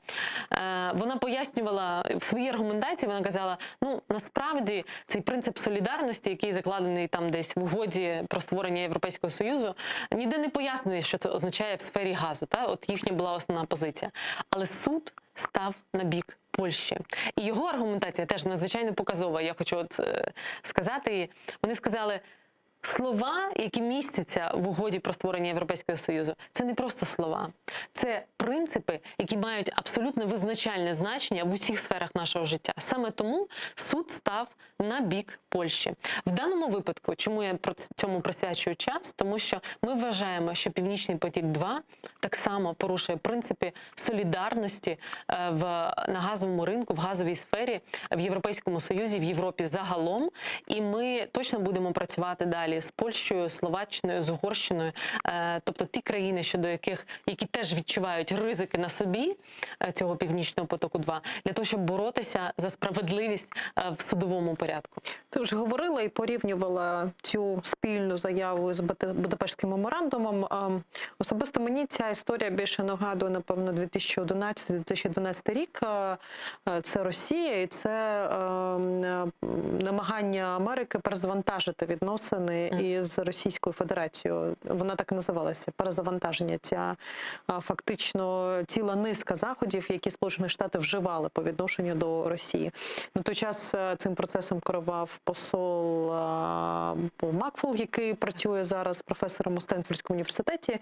е, вона пояснювала в своїй аргументації, вона казала: ну насправді цей принцип солідарності, який закладений там десь в угоді про створення Європейського Союзу, ніде не пояснює, що це означає в сфері газу. Та от їхня була основна позиція. Але суд став на бік Польщі. І його аргументація теж надзвичайно показова. Я хочу от е, сказати її. Вони сказали. Слова, які містяться в угоді про створення Європейського Союзу, це не просто слова, це принципи, які мають абсолютно визначальне значення в усіх сферах нашого життя. Саме тому суд став на бік Польщі. В даному випадку, чому я про цьому присвячую час, тому що ми вважаємо, що Північний потік 2 так само порушує принципи солідарності е, в на газовому ринку, в газовій сфері в Європейському Союзі, в Європі загалом. І ми точно будемо працювати далі з Польщею, Словаччиною, з Угорщиною, Е, тобто ті країни, щодо яких які теж відчувають ризики на собі е, цього північного потоку 2 для того, щоб боротися за справедливість е, в судовому порядку. Ти вже говорила і порівнювала цю спільну заяву з Будапештським меморандумом. Ем, Особисто мені ця історія більше нагадує, напевно, 2011-2012 рік. Е, Це Росія і це ем, намагання Америки перезавантажити відносини із Російською Федерацією. Вона так і називалася перезавантаження. Ця фактично ціла низка заходів, які Сполучені Штати вживали по відношенню до Росії. На той час е, цим процесом керував посол е, Пол Макфол, який працює зараз професором у Стенфордському університеті.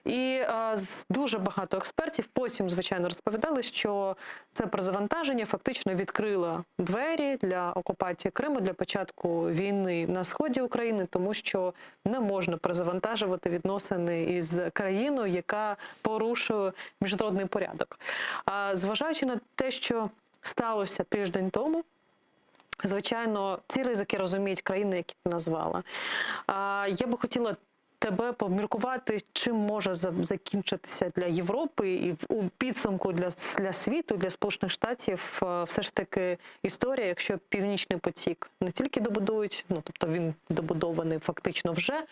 І е, дуже багато експертів потім, звичайно, розповідали, що це перезавантаження фактично відкрило двері для окупації Криму, для початку війни на сході України, тому що не можна перезавантажувати відносини із країною, яка порушує міжнародний порядок. А зважаючи на те, що сталося тиждень тому. Звичайно, ці ризики розуміють країни, які ти назвала. Я би хотіла тебе поміркувати, чим може закінчитися для Європи і у підсумку для, для світу, для Сполучених Штатів, е, все ж таки історія, якщо Північний потік не тільки добудують, ну тобто він добудований фактично вже,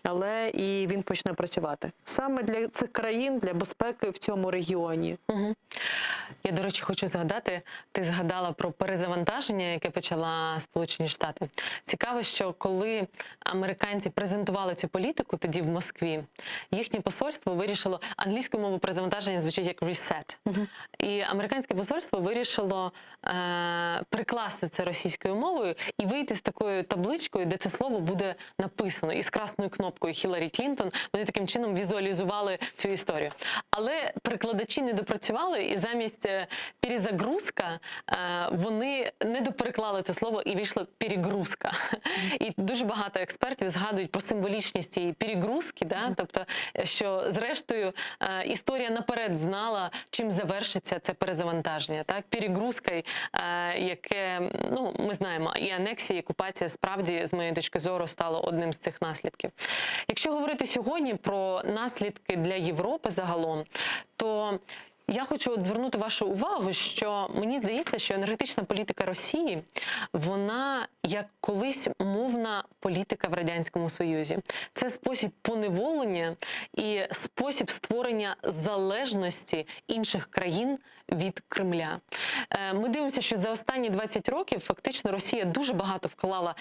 але і він почне працювати саме для цих країн, для безпеки в цьому регіоні. Угу. Я, до речі, хочу згадати, ти згадала про перезавантаження, яке почала Сполучені Штати. Цікаво, що коли американці презентували цю політику тоді в Москві, їхнє посольство вирішило англійською мовою перезавантаження звучить як reset. І американське посольство вирішило е, прикласти це російською мовою і вийти з такою табличкою, де це слово буде написано, і з красною кнопкою Хіларі Клінтон. Вони таким чином візуалізували цю історію. Але перекладачі не допрацювали, і замість е, перезагрузка е, вони не допереклали це слово і вийшло перегрузка. І дуже багато експертів згадують про символічність цієї перегрузки, да? тобто, що зрештою е, історія наперед знала, чим завершиться це перезавантаження. Так? Перегрузка, е, яке ну, ми знаємо, і анексія, і окупація справді, з моєї точки зору, стало одним з цих наслідків. Якщо говорити сьогодні про наслідки для Європи загалом, то я хочу от звернути вашу увагу, що мені здається, що енергетична політика Росії, вона як колись мовна політика в Радянському Союзі. Це спосіб поневолення і спосіб створення залежності інших країн від Кремля. Е, Ми дивимося, що за останні 20 років фактично Росія дуже багато вклала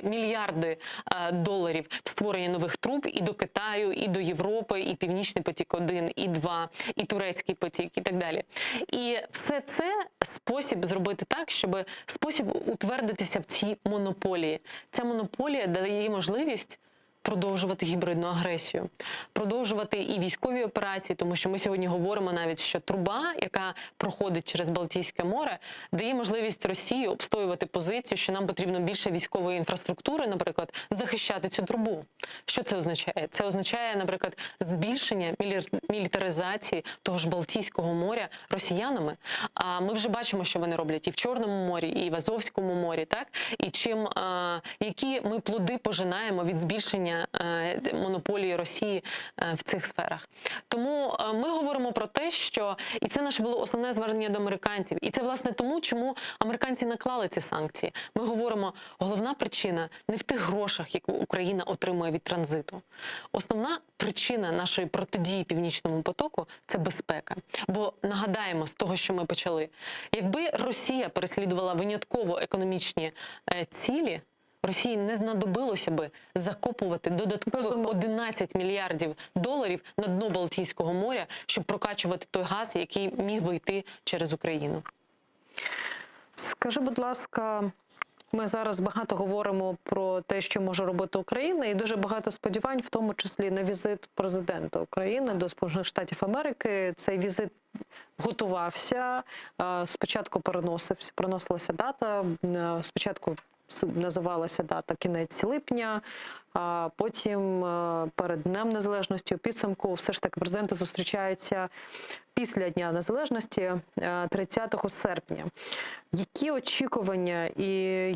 мільярди е, доларів в створення нових труб і до Китаю, і до Європи, і Північний потік 1, і 2, і Турецький потік, і так далі. І все це спосіб зробити так, щоб спосіб утвердитися в цій монополії. Ця монополія дає можливість. Продовжувати гібридну агресію, продовжувати і військові операції, тому що ми сьогодні говоримо навіть, що труба, яка проходить через Балтійське море, дає можливість Росії обстоювати позицію, що нам потрібно більше військової інфраструктури, наприклад, захищати цю трубу. Що це означає? Це означає, наприклад, збільшення мілі- мілітаризації того ж Балтійського моря росіянами. А ми вже бачимо, що вони роблять і в Чорному морі, і в Азовському морі, так і чим е, які ми плоди пожинаємо від збільшення е, монополії Росії е, в цих сферах. Тому е, ми говоримо про те, що і це наше було основне звернення до американців, і це власне тому, чому американці наклали ці санкції. Ми говоримо, головна причина не в тих грошах, яку Україна отримує від транзиту. Основна причина нашої протидії північному потоку це безпека. Бо нагадаємо з того, що ми почали, якби Росія переслідувала винятково економічні е, цілі. Росії не знадобилося би закопувати додаткових 11 мільярдів доларів на дно Балтійського моря, щоб прокачувати той газ, який міг би йти через Україну. Скажи, будь ласка, ми зараз багато говоримо про те, що може робити Україна, і дуже багато сподівань, в тому числі на візит президента України до Сполучених Штатів Америки. Цей візит готувався. е, Спочатку переносився, переносилася дата. е, Спочатку с- називалася дата кінець липня, а потім е, перед Днем Незалежності у підсумку все ж таки президенти зустрічаються після Дня Незалежності е, 30 серпня. Які очікування і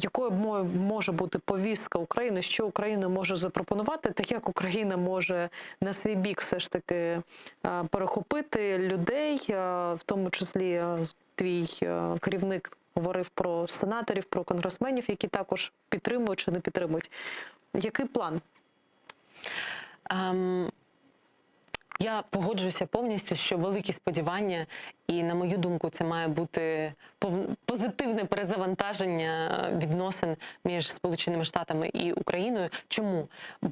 якою мо- може бути повістка України, що Україна може запропонувати, та як Україна може на свій бік все ж таки е, перехопити людей, е, в тому числі е, твій е, керівник говорив про сенаторів, про конгресменів, які також підтримують чи не підтримують. Який план? Ем, я погоджуюся повністю, що великі сподівання, і на мою думку, це має бути пов- позитивне перезавантаження відносин між Сполученими Штатами і Україною. Чому?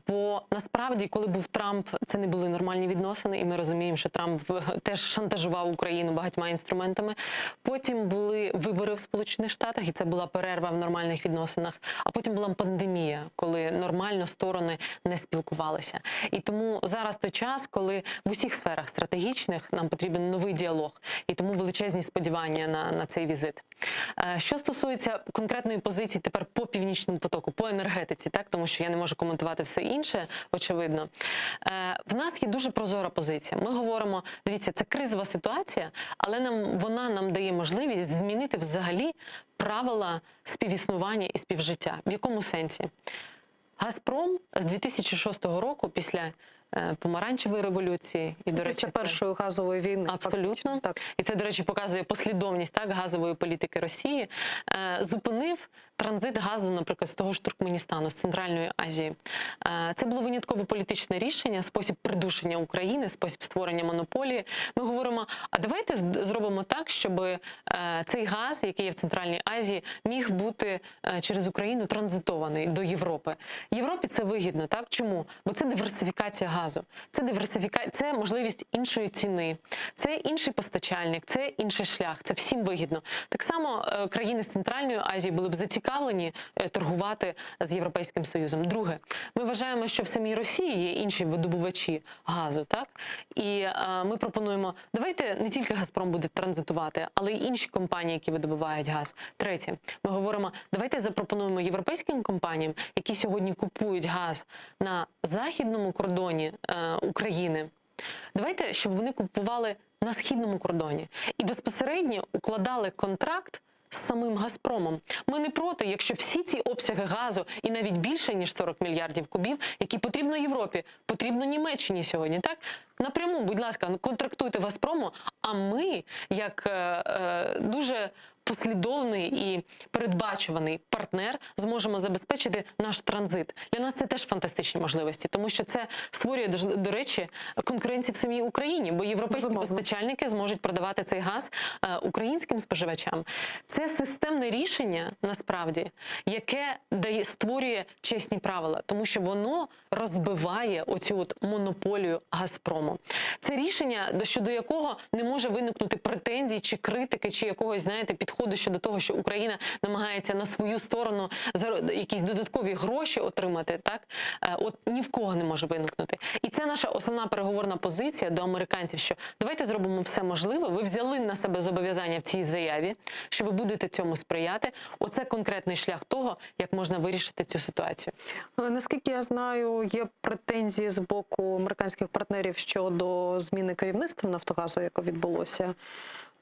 Бо насправді, коли був Трамп, це не були нормальні відносини, і ми розуміємо, що Трамп е, теж шантажував Україну багатьма інструментами. Потім були вибори в Сполучених Штатах, і це була перерва в нормальних відносинах. А потім була пандемія, коли нормально сторони не спілкувалися. І тому зараз той час, коли в усіх сферах стратегічних нам потрібен новий діалог, і тому величезні сподівання на, на цей візит. Е, Що стосується конкретної позиції тепер по північному потоку, по енергетиці, так тому що я не можу коментувати все інше, очевидно. Е, В нас є дуже прозора позиція. Ми говоримо: дивіться, це кризова ситуація, але нам вона нам дає можливість змінити взагалі правила співіснування і співжиття. В якому сенсі? Газпром з 2006 року, після е, помаранчевої революції, і до речі, Після першої газової війни абсолютно так. І це, до речі, показує послідовність так газової політики Росії. Е, зупинив транзит газу, наприклад, з того ж Туркменістану, з Центральної Азії. Е, це було винятково політичне рішення, спосіб придушення України, спосіб створення монополії. Ми говоримо: а давайте з- зробимо так, щоб е, цей газ, який є в Центральній Азії, міг бути е, через Україну транзитований до Європи. Європі це вигідно, так чому? Бо це диверсифікація газу, це диверсифіка... це можливість іншої ціни, це інший постачальник, це інший шлях. Це всім вигідно. Так само е, країни з Центральної Азії були б зацікавлені е, торгувати з Європейським Союзом. Друге, ми вважаємо, що в самій Росії є інші видобувачі газу, так і е, ми пропонуємо, давайте не тільки Газпром буде транзитувати, але й інші компанії, які видобувають газ. Третє, ми говоримо, давайте запропонуємо європейським компаніям, які сьогодні купують газ на західному кордоні е, України. Давайте, щоб вони купували на східному кордоні і безпосередньо укладали контракт з самим Газпромом. Ми не проти, якщо всі ці обсяги газу і навіть більше ніж 40 мільярдів кубів, які потрібно Європі, потрібно Німеччині сьогодні, так напряму, будь ласка, ну, контрактуйте Газпрому. А ми, як е, е, дуже послідовний і передбачуваний партнер, зможемо забезпечити наш транзит. Для нас це теж фантастичні можливості, тому що це створює до, до речі конкуренцію в самій Україні, бо європейські постачальники зможуть продавати цей газ е, українським споживачам. Це системне рішення насправді, яке дає створює чесні правила, тому що воно розбиває оцю от монополію Газпрому. цілому. Це рішення, до- щодо якого не може виникнути претензій чи критики, чи якогось, знаєте, підходу щодо того, що Україна намагається на свою сторону заро- якісь додаткові гроші отримати. Так Е, от ні в кого не може виникнути. І це наша основна переговорна позиція до американців, що давайте зробимо все можливе. Ви взяли на себе зобов'язання в цій заяві, що ви будете цьому сприяти. Оце конкретний шлях того, як можна вирішити цю ситуацію. Але наскільки я знаю, є претензії з боку американських партнерів щодо зміни керівництва Нафтогазу, яке відбулося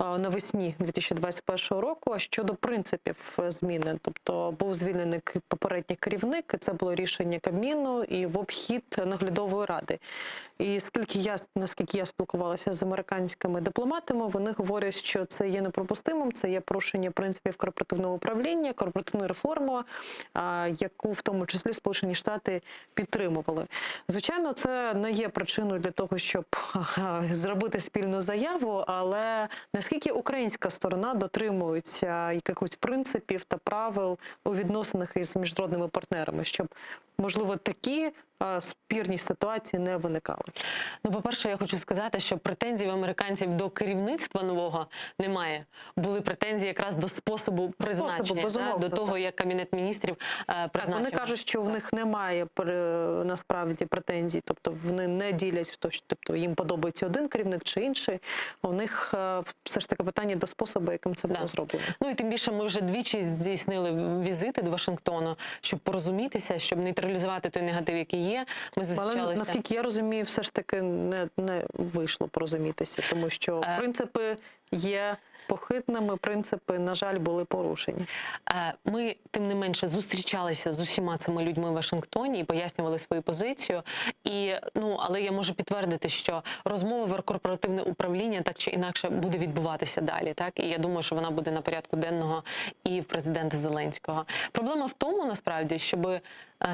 е, навесні 2021 року. А щодо принципів е, зміни, тобто був звільнений к- попередній керівник, і це було рішення Кабміну і в обхід наглядової ради. І скільки я наскільки я спілкувалася з американськими дипломатами, вони говорять, що це є неприпустимим, це є порушення принципів корпоративного управління, корпоративної реформи, а, яку в тому числі Сполучені Штати підтримували. Звичайно, це не є причиною для того, щоб зробити спільну заяву, але наскільки українська сторона дотримується якихось принципів та правил у відносинах із міжнародними партнерами, щоб можливо такі е, спірні ситуації не виникали? Ну, по-перше, я хочу сказати, що претензій в американців до керівництва нового немає. Були претензії якраз до способу призначення, да, безумовно, до того, як кабінет міністрів е, Так, призначив. вони кажуть, що в них немає пр- насправді претензій, тобто вони не ділять, в то, що- тобто їм подобається один керівник чи інший. У них е, все ж таки питання до способу, яким це було зроблено. Ну і тим більше ми вже двічі здійснили візити до Вашингтону, щоб порозумітися, щоб нейтралізувати той негатив, який є. Ми Але зустрічалися. наскільки я розумію, все ж таки не, не вийшло порозумітися, тому що Е. принципи є похитними, принципи, на жаль, були порушені. Е, Ми, тим не менше, зустрічалися з усіма цими людьми в Вашингтоні і пояснювали свою позицію. І ну, але я можу підтвердити, що розмова про корпоративне управління так чи інакше буде відбуватися далі. Так і я думаю, що вона буде на порядку денного і в президента Зеленського. Проблема в тому, насправді, щоб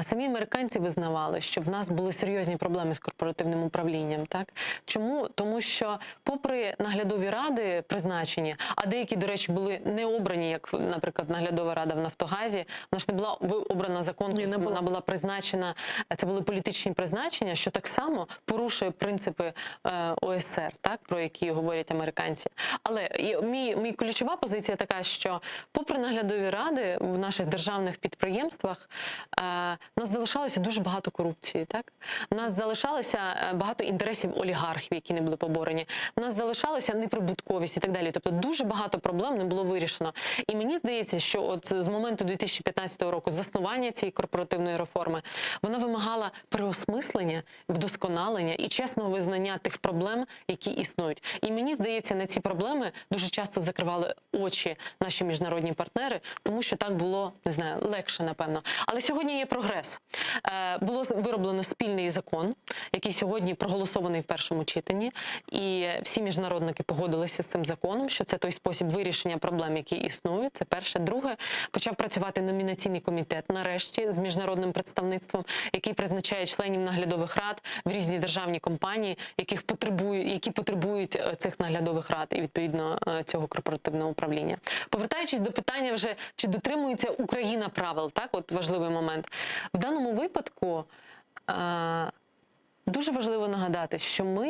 самі американці визнавали, що в нас були серйозні проблеми з корпоративним управлінням. Так чому? Тому що, попри наглядові ради призначені, а деякі, до речі, були не обрані, як, наприклад, наглядова рада в Нафтогазі, вона ж не була ви- обрана за конкурсом, вона була призначена. Це були політичні призначення, що так само порушує принципи е, ОСР, так про які говорять американці. Але і мій, мій ключова позиція така, що попри наглядові ради в наших державних підприємствах е, в нас залишалося дуже багато корупції. Так в нас залишалося е, багато інтересів олігархів, які не були поборені. В нас залишалося неприбутковість і так далі. Тобто дуже багато проблем не було вирішено. І мені здається, що от з моменту 2015 року заснування цієї корпоративної реформи вона вимагала переосмислення, вдосконалення і чесного визнання тих проблем, які існують. І мені здається, на ці проблеми дуже часто закривали очі наші міжнародні партнери, тому що так було не знаю легше, напевно. Але сьогодні є прогрес. Е, Було вироблено спільний закон, який сьогодні проголосований в першому читанні, і всі міжнародники погодилися з цим законом, що це той спосіб вирішення проблем, які існують. Це перше. Друге, почав працювати номінаційний комітет нарешті з міжнародним представництвом, який призначає членів наглядових рад в різні державні компанії, яких потребують, які потребують е, цих наглядових рад і відповідно е, цього корпоративного управління. Повертаючись до питання, вже чи дотримується Україна правил, так от важливий момент в даному випадку. Е, Дуже важливо нагадати, що ми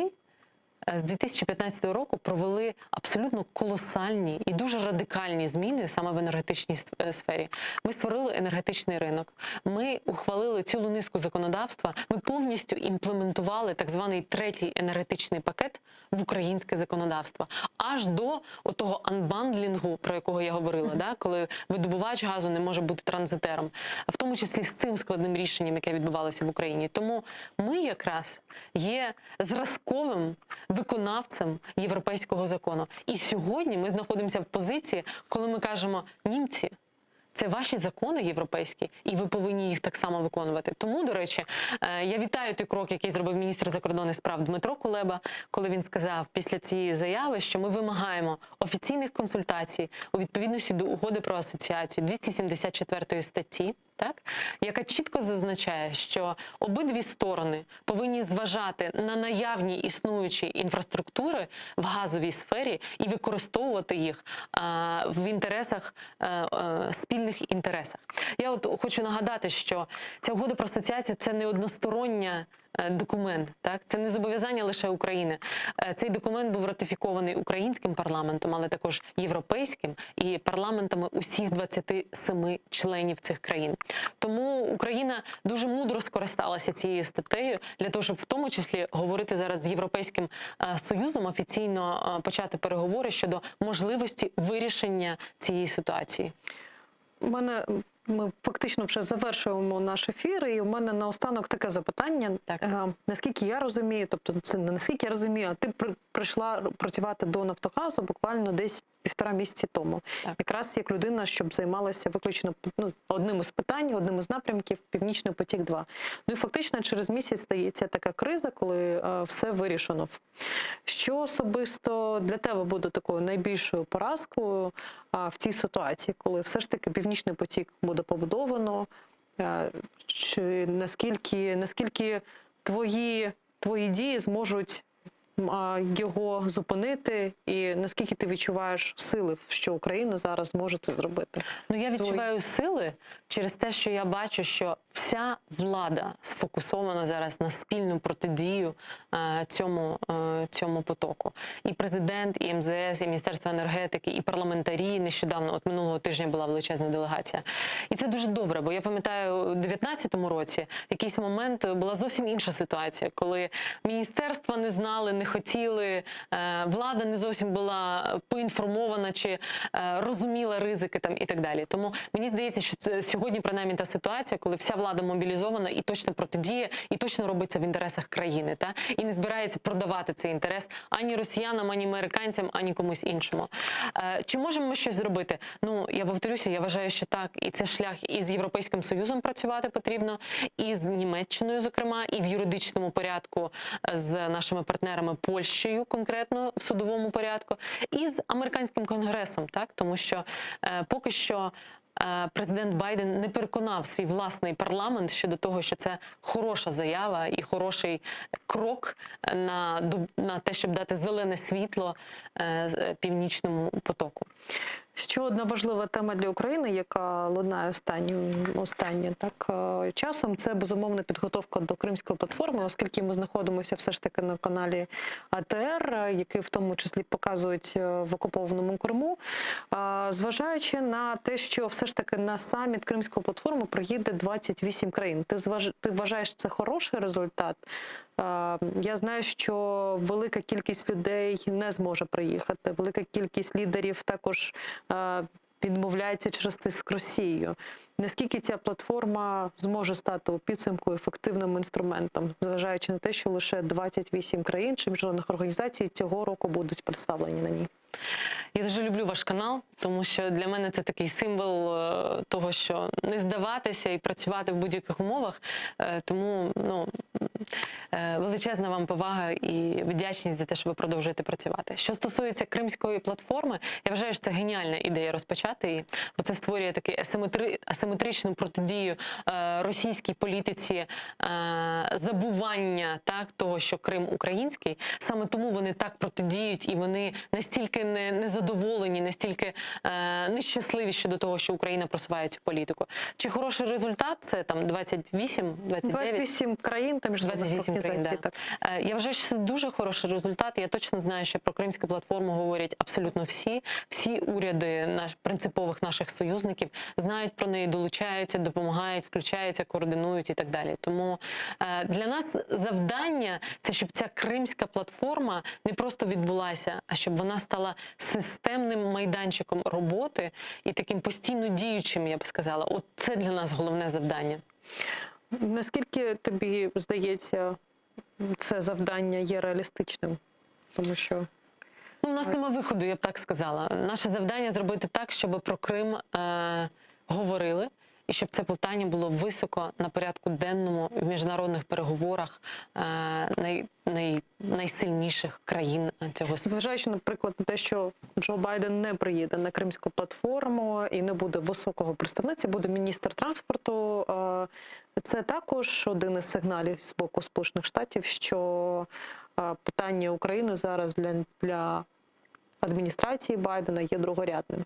е, з 2015 року провели абсолютно колосальні і дуже радикальні зміни саме в енергетичній сф- е, сфері. Ми створили енергетичний ринок, ми ухвалили цілу низку законодавства, ми повністю імплементували так званий третій енергетичний пакет в українське законодавство, аж до отого анбандлінгу, про якого я говорила, да, коли видобувач газу не може бути транзитером, в тому числі з цим складним рішенням, яке відбувалося в Україні. Тому ми якраз є зразковим виконавцем європейського закону. І сьогодні ми знаходимося в позиції, коли ми кажемо німці. Це ваші закони європейські, і ви повинні їх так само виконувати. Тому, до речі, е, я вітаю той крок, який зробив міністр закордонних справ Дмитро Кулеба, коли він сказав після цієї заяви, що ми вимагаємо офіційних консультацій у відповідності до угоди про асоціацію 274 статті, так яка чітко зазначає, що обидві сторони повинні зважати на наявні існуючі інфраструктури в газовій сфері і використовувати їх а, в інтересах е, е, спільних інтересах. Я от хочу нагадати, що ця угода про асоціацію це не одностороння. Документ, так це не зобов'язання лише України. Цей документ був ратифікований українським парламентом, але також європейським і парламентами усіх 27 членів цих країн. Тому Україна дуже мудро скористалася цією статтею для того, щоб в тому числі говорити зараз з Європейським Союзом, офіційно почати переговори щодо можливості вирішення цієї ситуації. У мене ми фактично вже завершуємо наш ефір, і у мене наостанок таке запитання. Так. Наскільки я розумію, тобто це не наскільки я розумію, а ти при, прийшла працювати до Нафтогазу буквально десь півтора місяці тому. Так. Якраз як людина, щоб займалася виключно ну, одним із питань, одним із напрямків Північний потік 2. Ну і фактично через місяць стається така криза, коли е, все вирішено. Що особисто для тебе буде такою найбільшою поразкою а, в цій ситуації, коли все ж таки Північний потік буде побудовано? Е, Чи наскільки, наскільки твої, твої дії зможуть його зупинити, і наскільки ти відчуваєш сили, що Україна зараз може це зробити? Ну я відчуваю сили через те, що я бачу, що вся влада сфокусована зараз на спільну протидію е, цьому, е, цьому потоку. І президент, і МЗС, і Міністерство енергетики, і парламентарі нещодавно, от минулого тижня була величезна делегація. І це дуже добре, бо я пам'ятаю, у 19-му році в якийсь момент була зовсім інша ситуація, коли міністерства не знали, не хотіли, е, влада не зовсім була поінформована чи е, розуміла ризики там і так далі. Тому мені здається, що це сьогодні принаймні та ситуація, коли вся влада мобілізована і точно протидіє, і точно робиться в інтересах країни, та і не збирається продавати цей інтерес ані росіянам, ані американцям, ані комусь іншому. Е, Чи можемо ми щось зробити? Ну я повторюся, я вважаю, що так, і це шлях і з Європейським Союзом працювати потрібно, і з Німеччиною, зокрема, і в юридичному порядку з нашими партнерами Польщею, конкретно в судовому порядку, і з американським конгресом, так тому що е, поки що. е, Президент Байден не переконав свій власний парламент щодо того, що це хороша заява і хороший крок на, на те, щоб дати зелене світло е, е, північному потоку. Ще одна важлива тема для України, яка лунає останнім останнім так е, часом, це безумовно підготовка до Кримської платформи, оскільки ми знаходимося все ж таки на каналі АТР, е, який в тому числі показують е, в окупованому Криму. Зважаючи на те, що все ж таки на саміт Кримської платформи приїде 28 країн. Ти зваж... ти вважаєш це хороший результат? Я знаю, що велика кількість людей не зможе приїхати. Велика кількість лідерів також відмовляється через тиск Росією. Наскільки ця платформа зможе стати у підсумку ефективним інструментом, зважаючи на те, що лише 28 країн чи міжнародних організацій цього року будуть представлені на ній? Я дуже люблю ваш канал, тому що для мене це такий символ е, того, що не здаватися і працювати в будь-яких умовах. Е, Тому ну, е, величезна вам повага і вдячність за те, що ви продовжуєте працювати. Що стосується кримської платформи, я вважаю, що це геніальна ідея розпочати її, бо це створює таку асиметри, асиметричну протидію російській політиці забування так, того, що Крим український. Саме тому вони так протидіють і вони настільки не, незадоволені, настільки е, нещасливі щодо того, що Україна просуває цю політику. Чи хороший результат? Це там 28, 29? 28 країн та міжнародних 28 країн, да. так. Е, Я вважаю, що це дуже хороший результат. Я точно знаю, що про Кримську платформу говорять абсолютно всі. Всі уряди наш, принципових наших союзників знають про неї, долучаються, допомагають, включаються, координують і так далі. Тому е, для нас завдання це щоб ця кримська платформа не просто відбулася, а щоб вона стала системним майданчиком роботи і таким постійно діючим, я б сказала. От це для нас головне завдання. Наскільки тобі здається, це завдання є реалістичним? Тому що Ну, у нас нема виходу, я б так сказала. Наше завдання зробити так, щоб про Крим е, говорили, і щоб це питання було високо на порядку денному в міжнародних переговорах е, най, най, найсильніших країн цього світу. Зважаючи, наприклад, на те, що Джо Байден не приїде на Кримську платформу і не буде високого представниці, буде міністр транспорту. е, Це також один із сигналів з боку Сполучених Штатів, що е, питання України зараз для, для адміністрації Байдена є другорядним.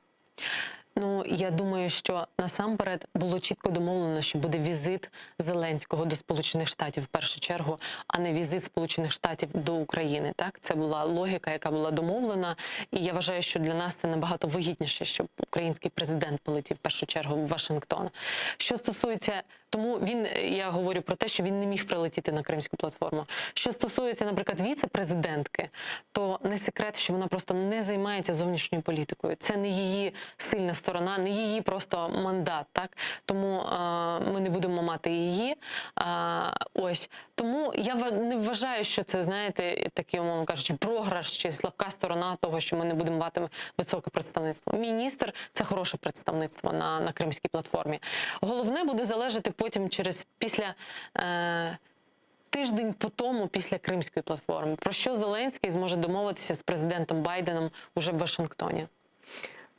Ну, я думаю, що насамперед було чітко домовлено, що буде візит Зеленського до Сполучених Штатів в першу чергу, а не візит Сполучених Штатів до України. Так, це була логіка, яка була домовлена. І я вважаю, що для нас це набагато вигідніше, щоб український президент полетів в першу чергу в Вашингтон. Що стосується, тому він я говорю про те, що він не міг прилетіти на кримську платформу. Що стосується, наприклад, віце-президентки, то не секрет, що вона просто не займається зовнішньою політикою. Це не її сильна сторона, не її просто мандат. Так тому е, ми не будемо мати її. Е, ось тому я ва- не вважаю, що це знаєте, такий, умовно кажучи, програш чи слабка сторона того, що ми не будемо мати високе представництво. Міністр це хороше представництво на, на кримській платформі. Головне буде залежати потім через після. Е, Тиждень по тому, після Кримської платформи, про що Зеленський зможе домовитися з президентом Байденом уже в Вашингтоні.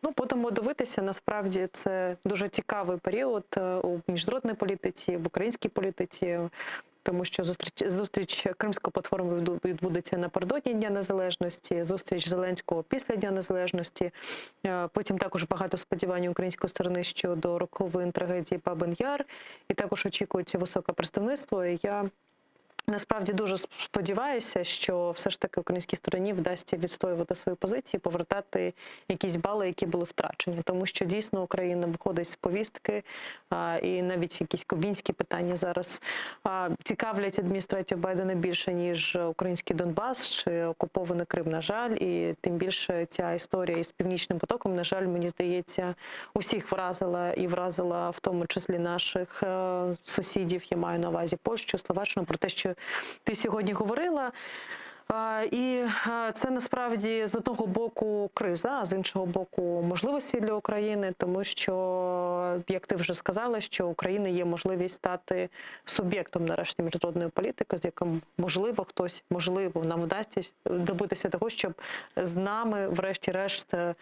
Ну, будемо дивитися. Насправді це дуже цікавий період е, у міжнародній політиці, в українській політиці, тому що зустріч зустріч Кримської платформи відбу- відбудеться напередодні Дня Незалежності, зустріч Зеленського після Дня Незалежності. Е, Потім також багато сподівань української сторони щодо роковин трагедії Бабин Яр, і також очікується високе представництво. І я Насправді дуже сподіваюся, що все ж таки українській стороні вдасться відстоювати свої позиції, повертати якісь бали, які були втрачені, тому що дійсно Україна виходить з повістки, а, і навіть якісь кубінські питання зараз а, цікавлять адміністрацію Байдена більше ніж український Донбас чи окупований Крим. На жаль, і тим більше ця історія із північним потоком, на жаль, мені здається, усіх вразила і вразила в тому числі наших е, сусідів. Я маю на увазі Польщу, Словаччину, про те, що ти сьогодні говорила. А, І е, це насправді з одного боку криза, а з іншого боку можливості для України, тому що, як ти вже сказала, що Україна є можливість стати суб'єктом нарешті міжнародної політики, з яким можливо хтось, можливо, нам вдасться добитися того, щоб з нами, врешті-решт, е,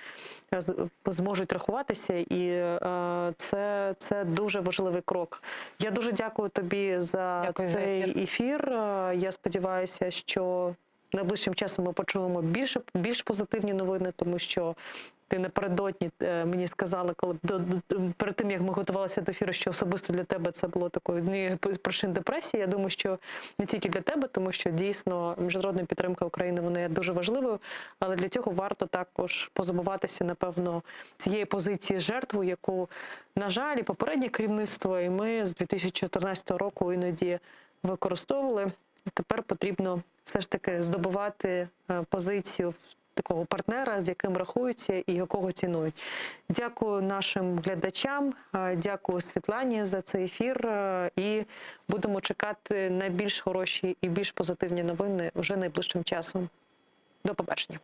з- зможуть рахуватися, і е, це, це дуже важливий крок. Я дуже дякую тобі за Дякую за цей ефір. ефір. Е, Я сподіваюся, що найближчим часом ми почуємо більше більш позитивні новини, тому що ти напередодні е, мені сказала, коли до, до- перед тим як ми готувалися до ефіру, що особисто для тебе це було такою однією з причин депресії. Я думаю, що не тільки для тебе, тому що дійсно міжнародна підтримка України вона є дуже важливою, але для цього варто також позабуватися, напевно, цієї позиції жертву, яку, на жаль, і попереднє керівництво, і ми з 2014 року іноді використовували. Тепер потрібно все ж таки здобувати е, позицію в такого партнера, з яким рахуються і якого цінують. Дякую нашим глядачам, е, дякую Світлані за цей ефір. е, І будемо чекати на більш хороші і більш позитивні новини вже найближчим часом. До побачення.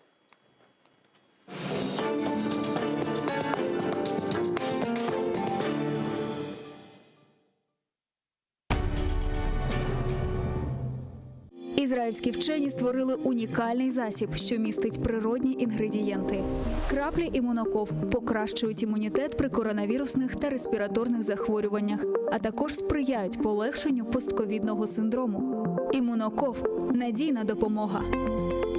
Ізраїльські вчені створили унікальний засіб, що містить природні інгредієнти. Краплі імуноков покращують імунітет при коронавірусних та респіраторних захворюваннях, а також сприяють полегшенню постковідного синдрому. Імуноков надійна допомога.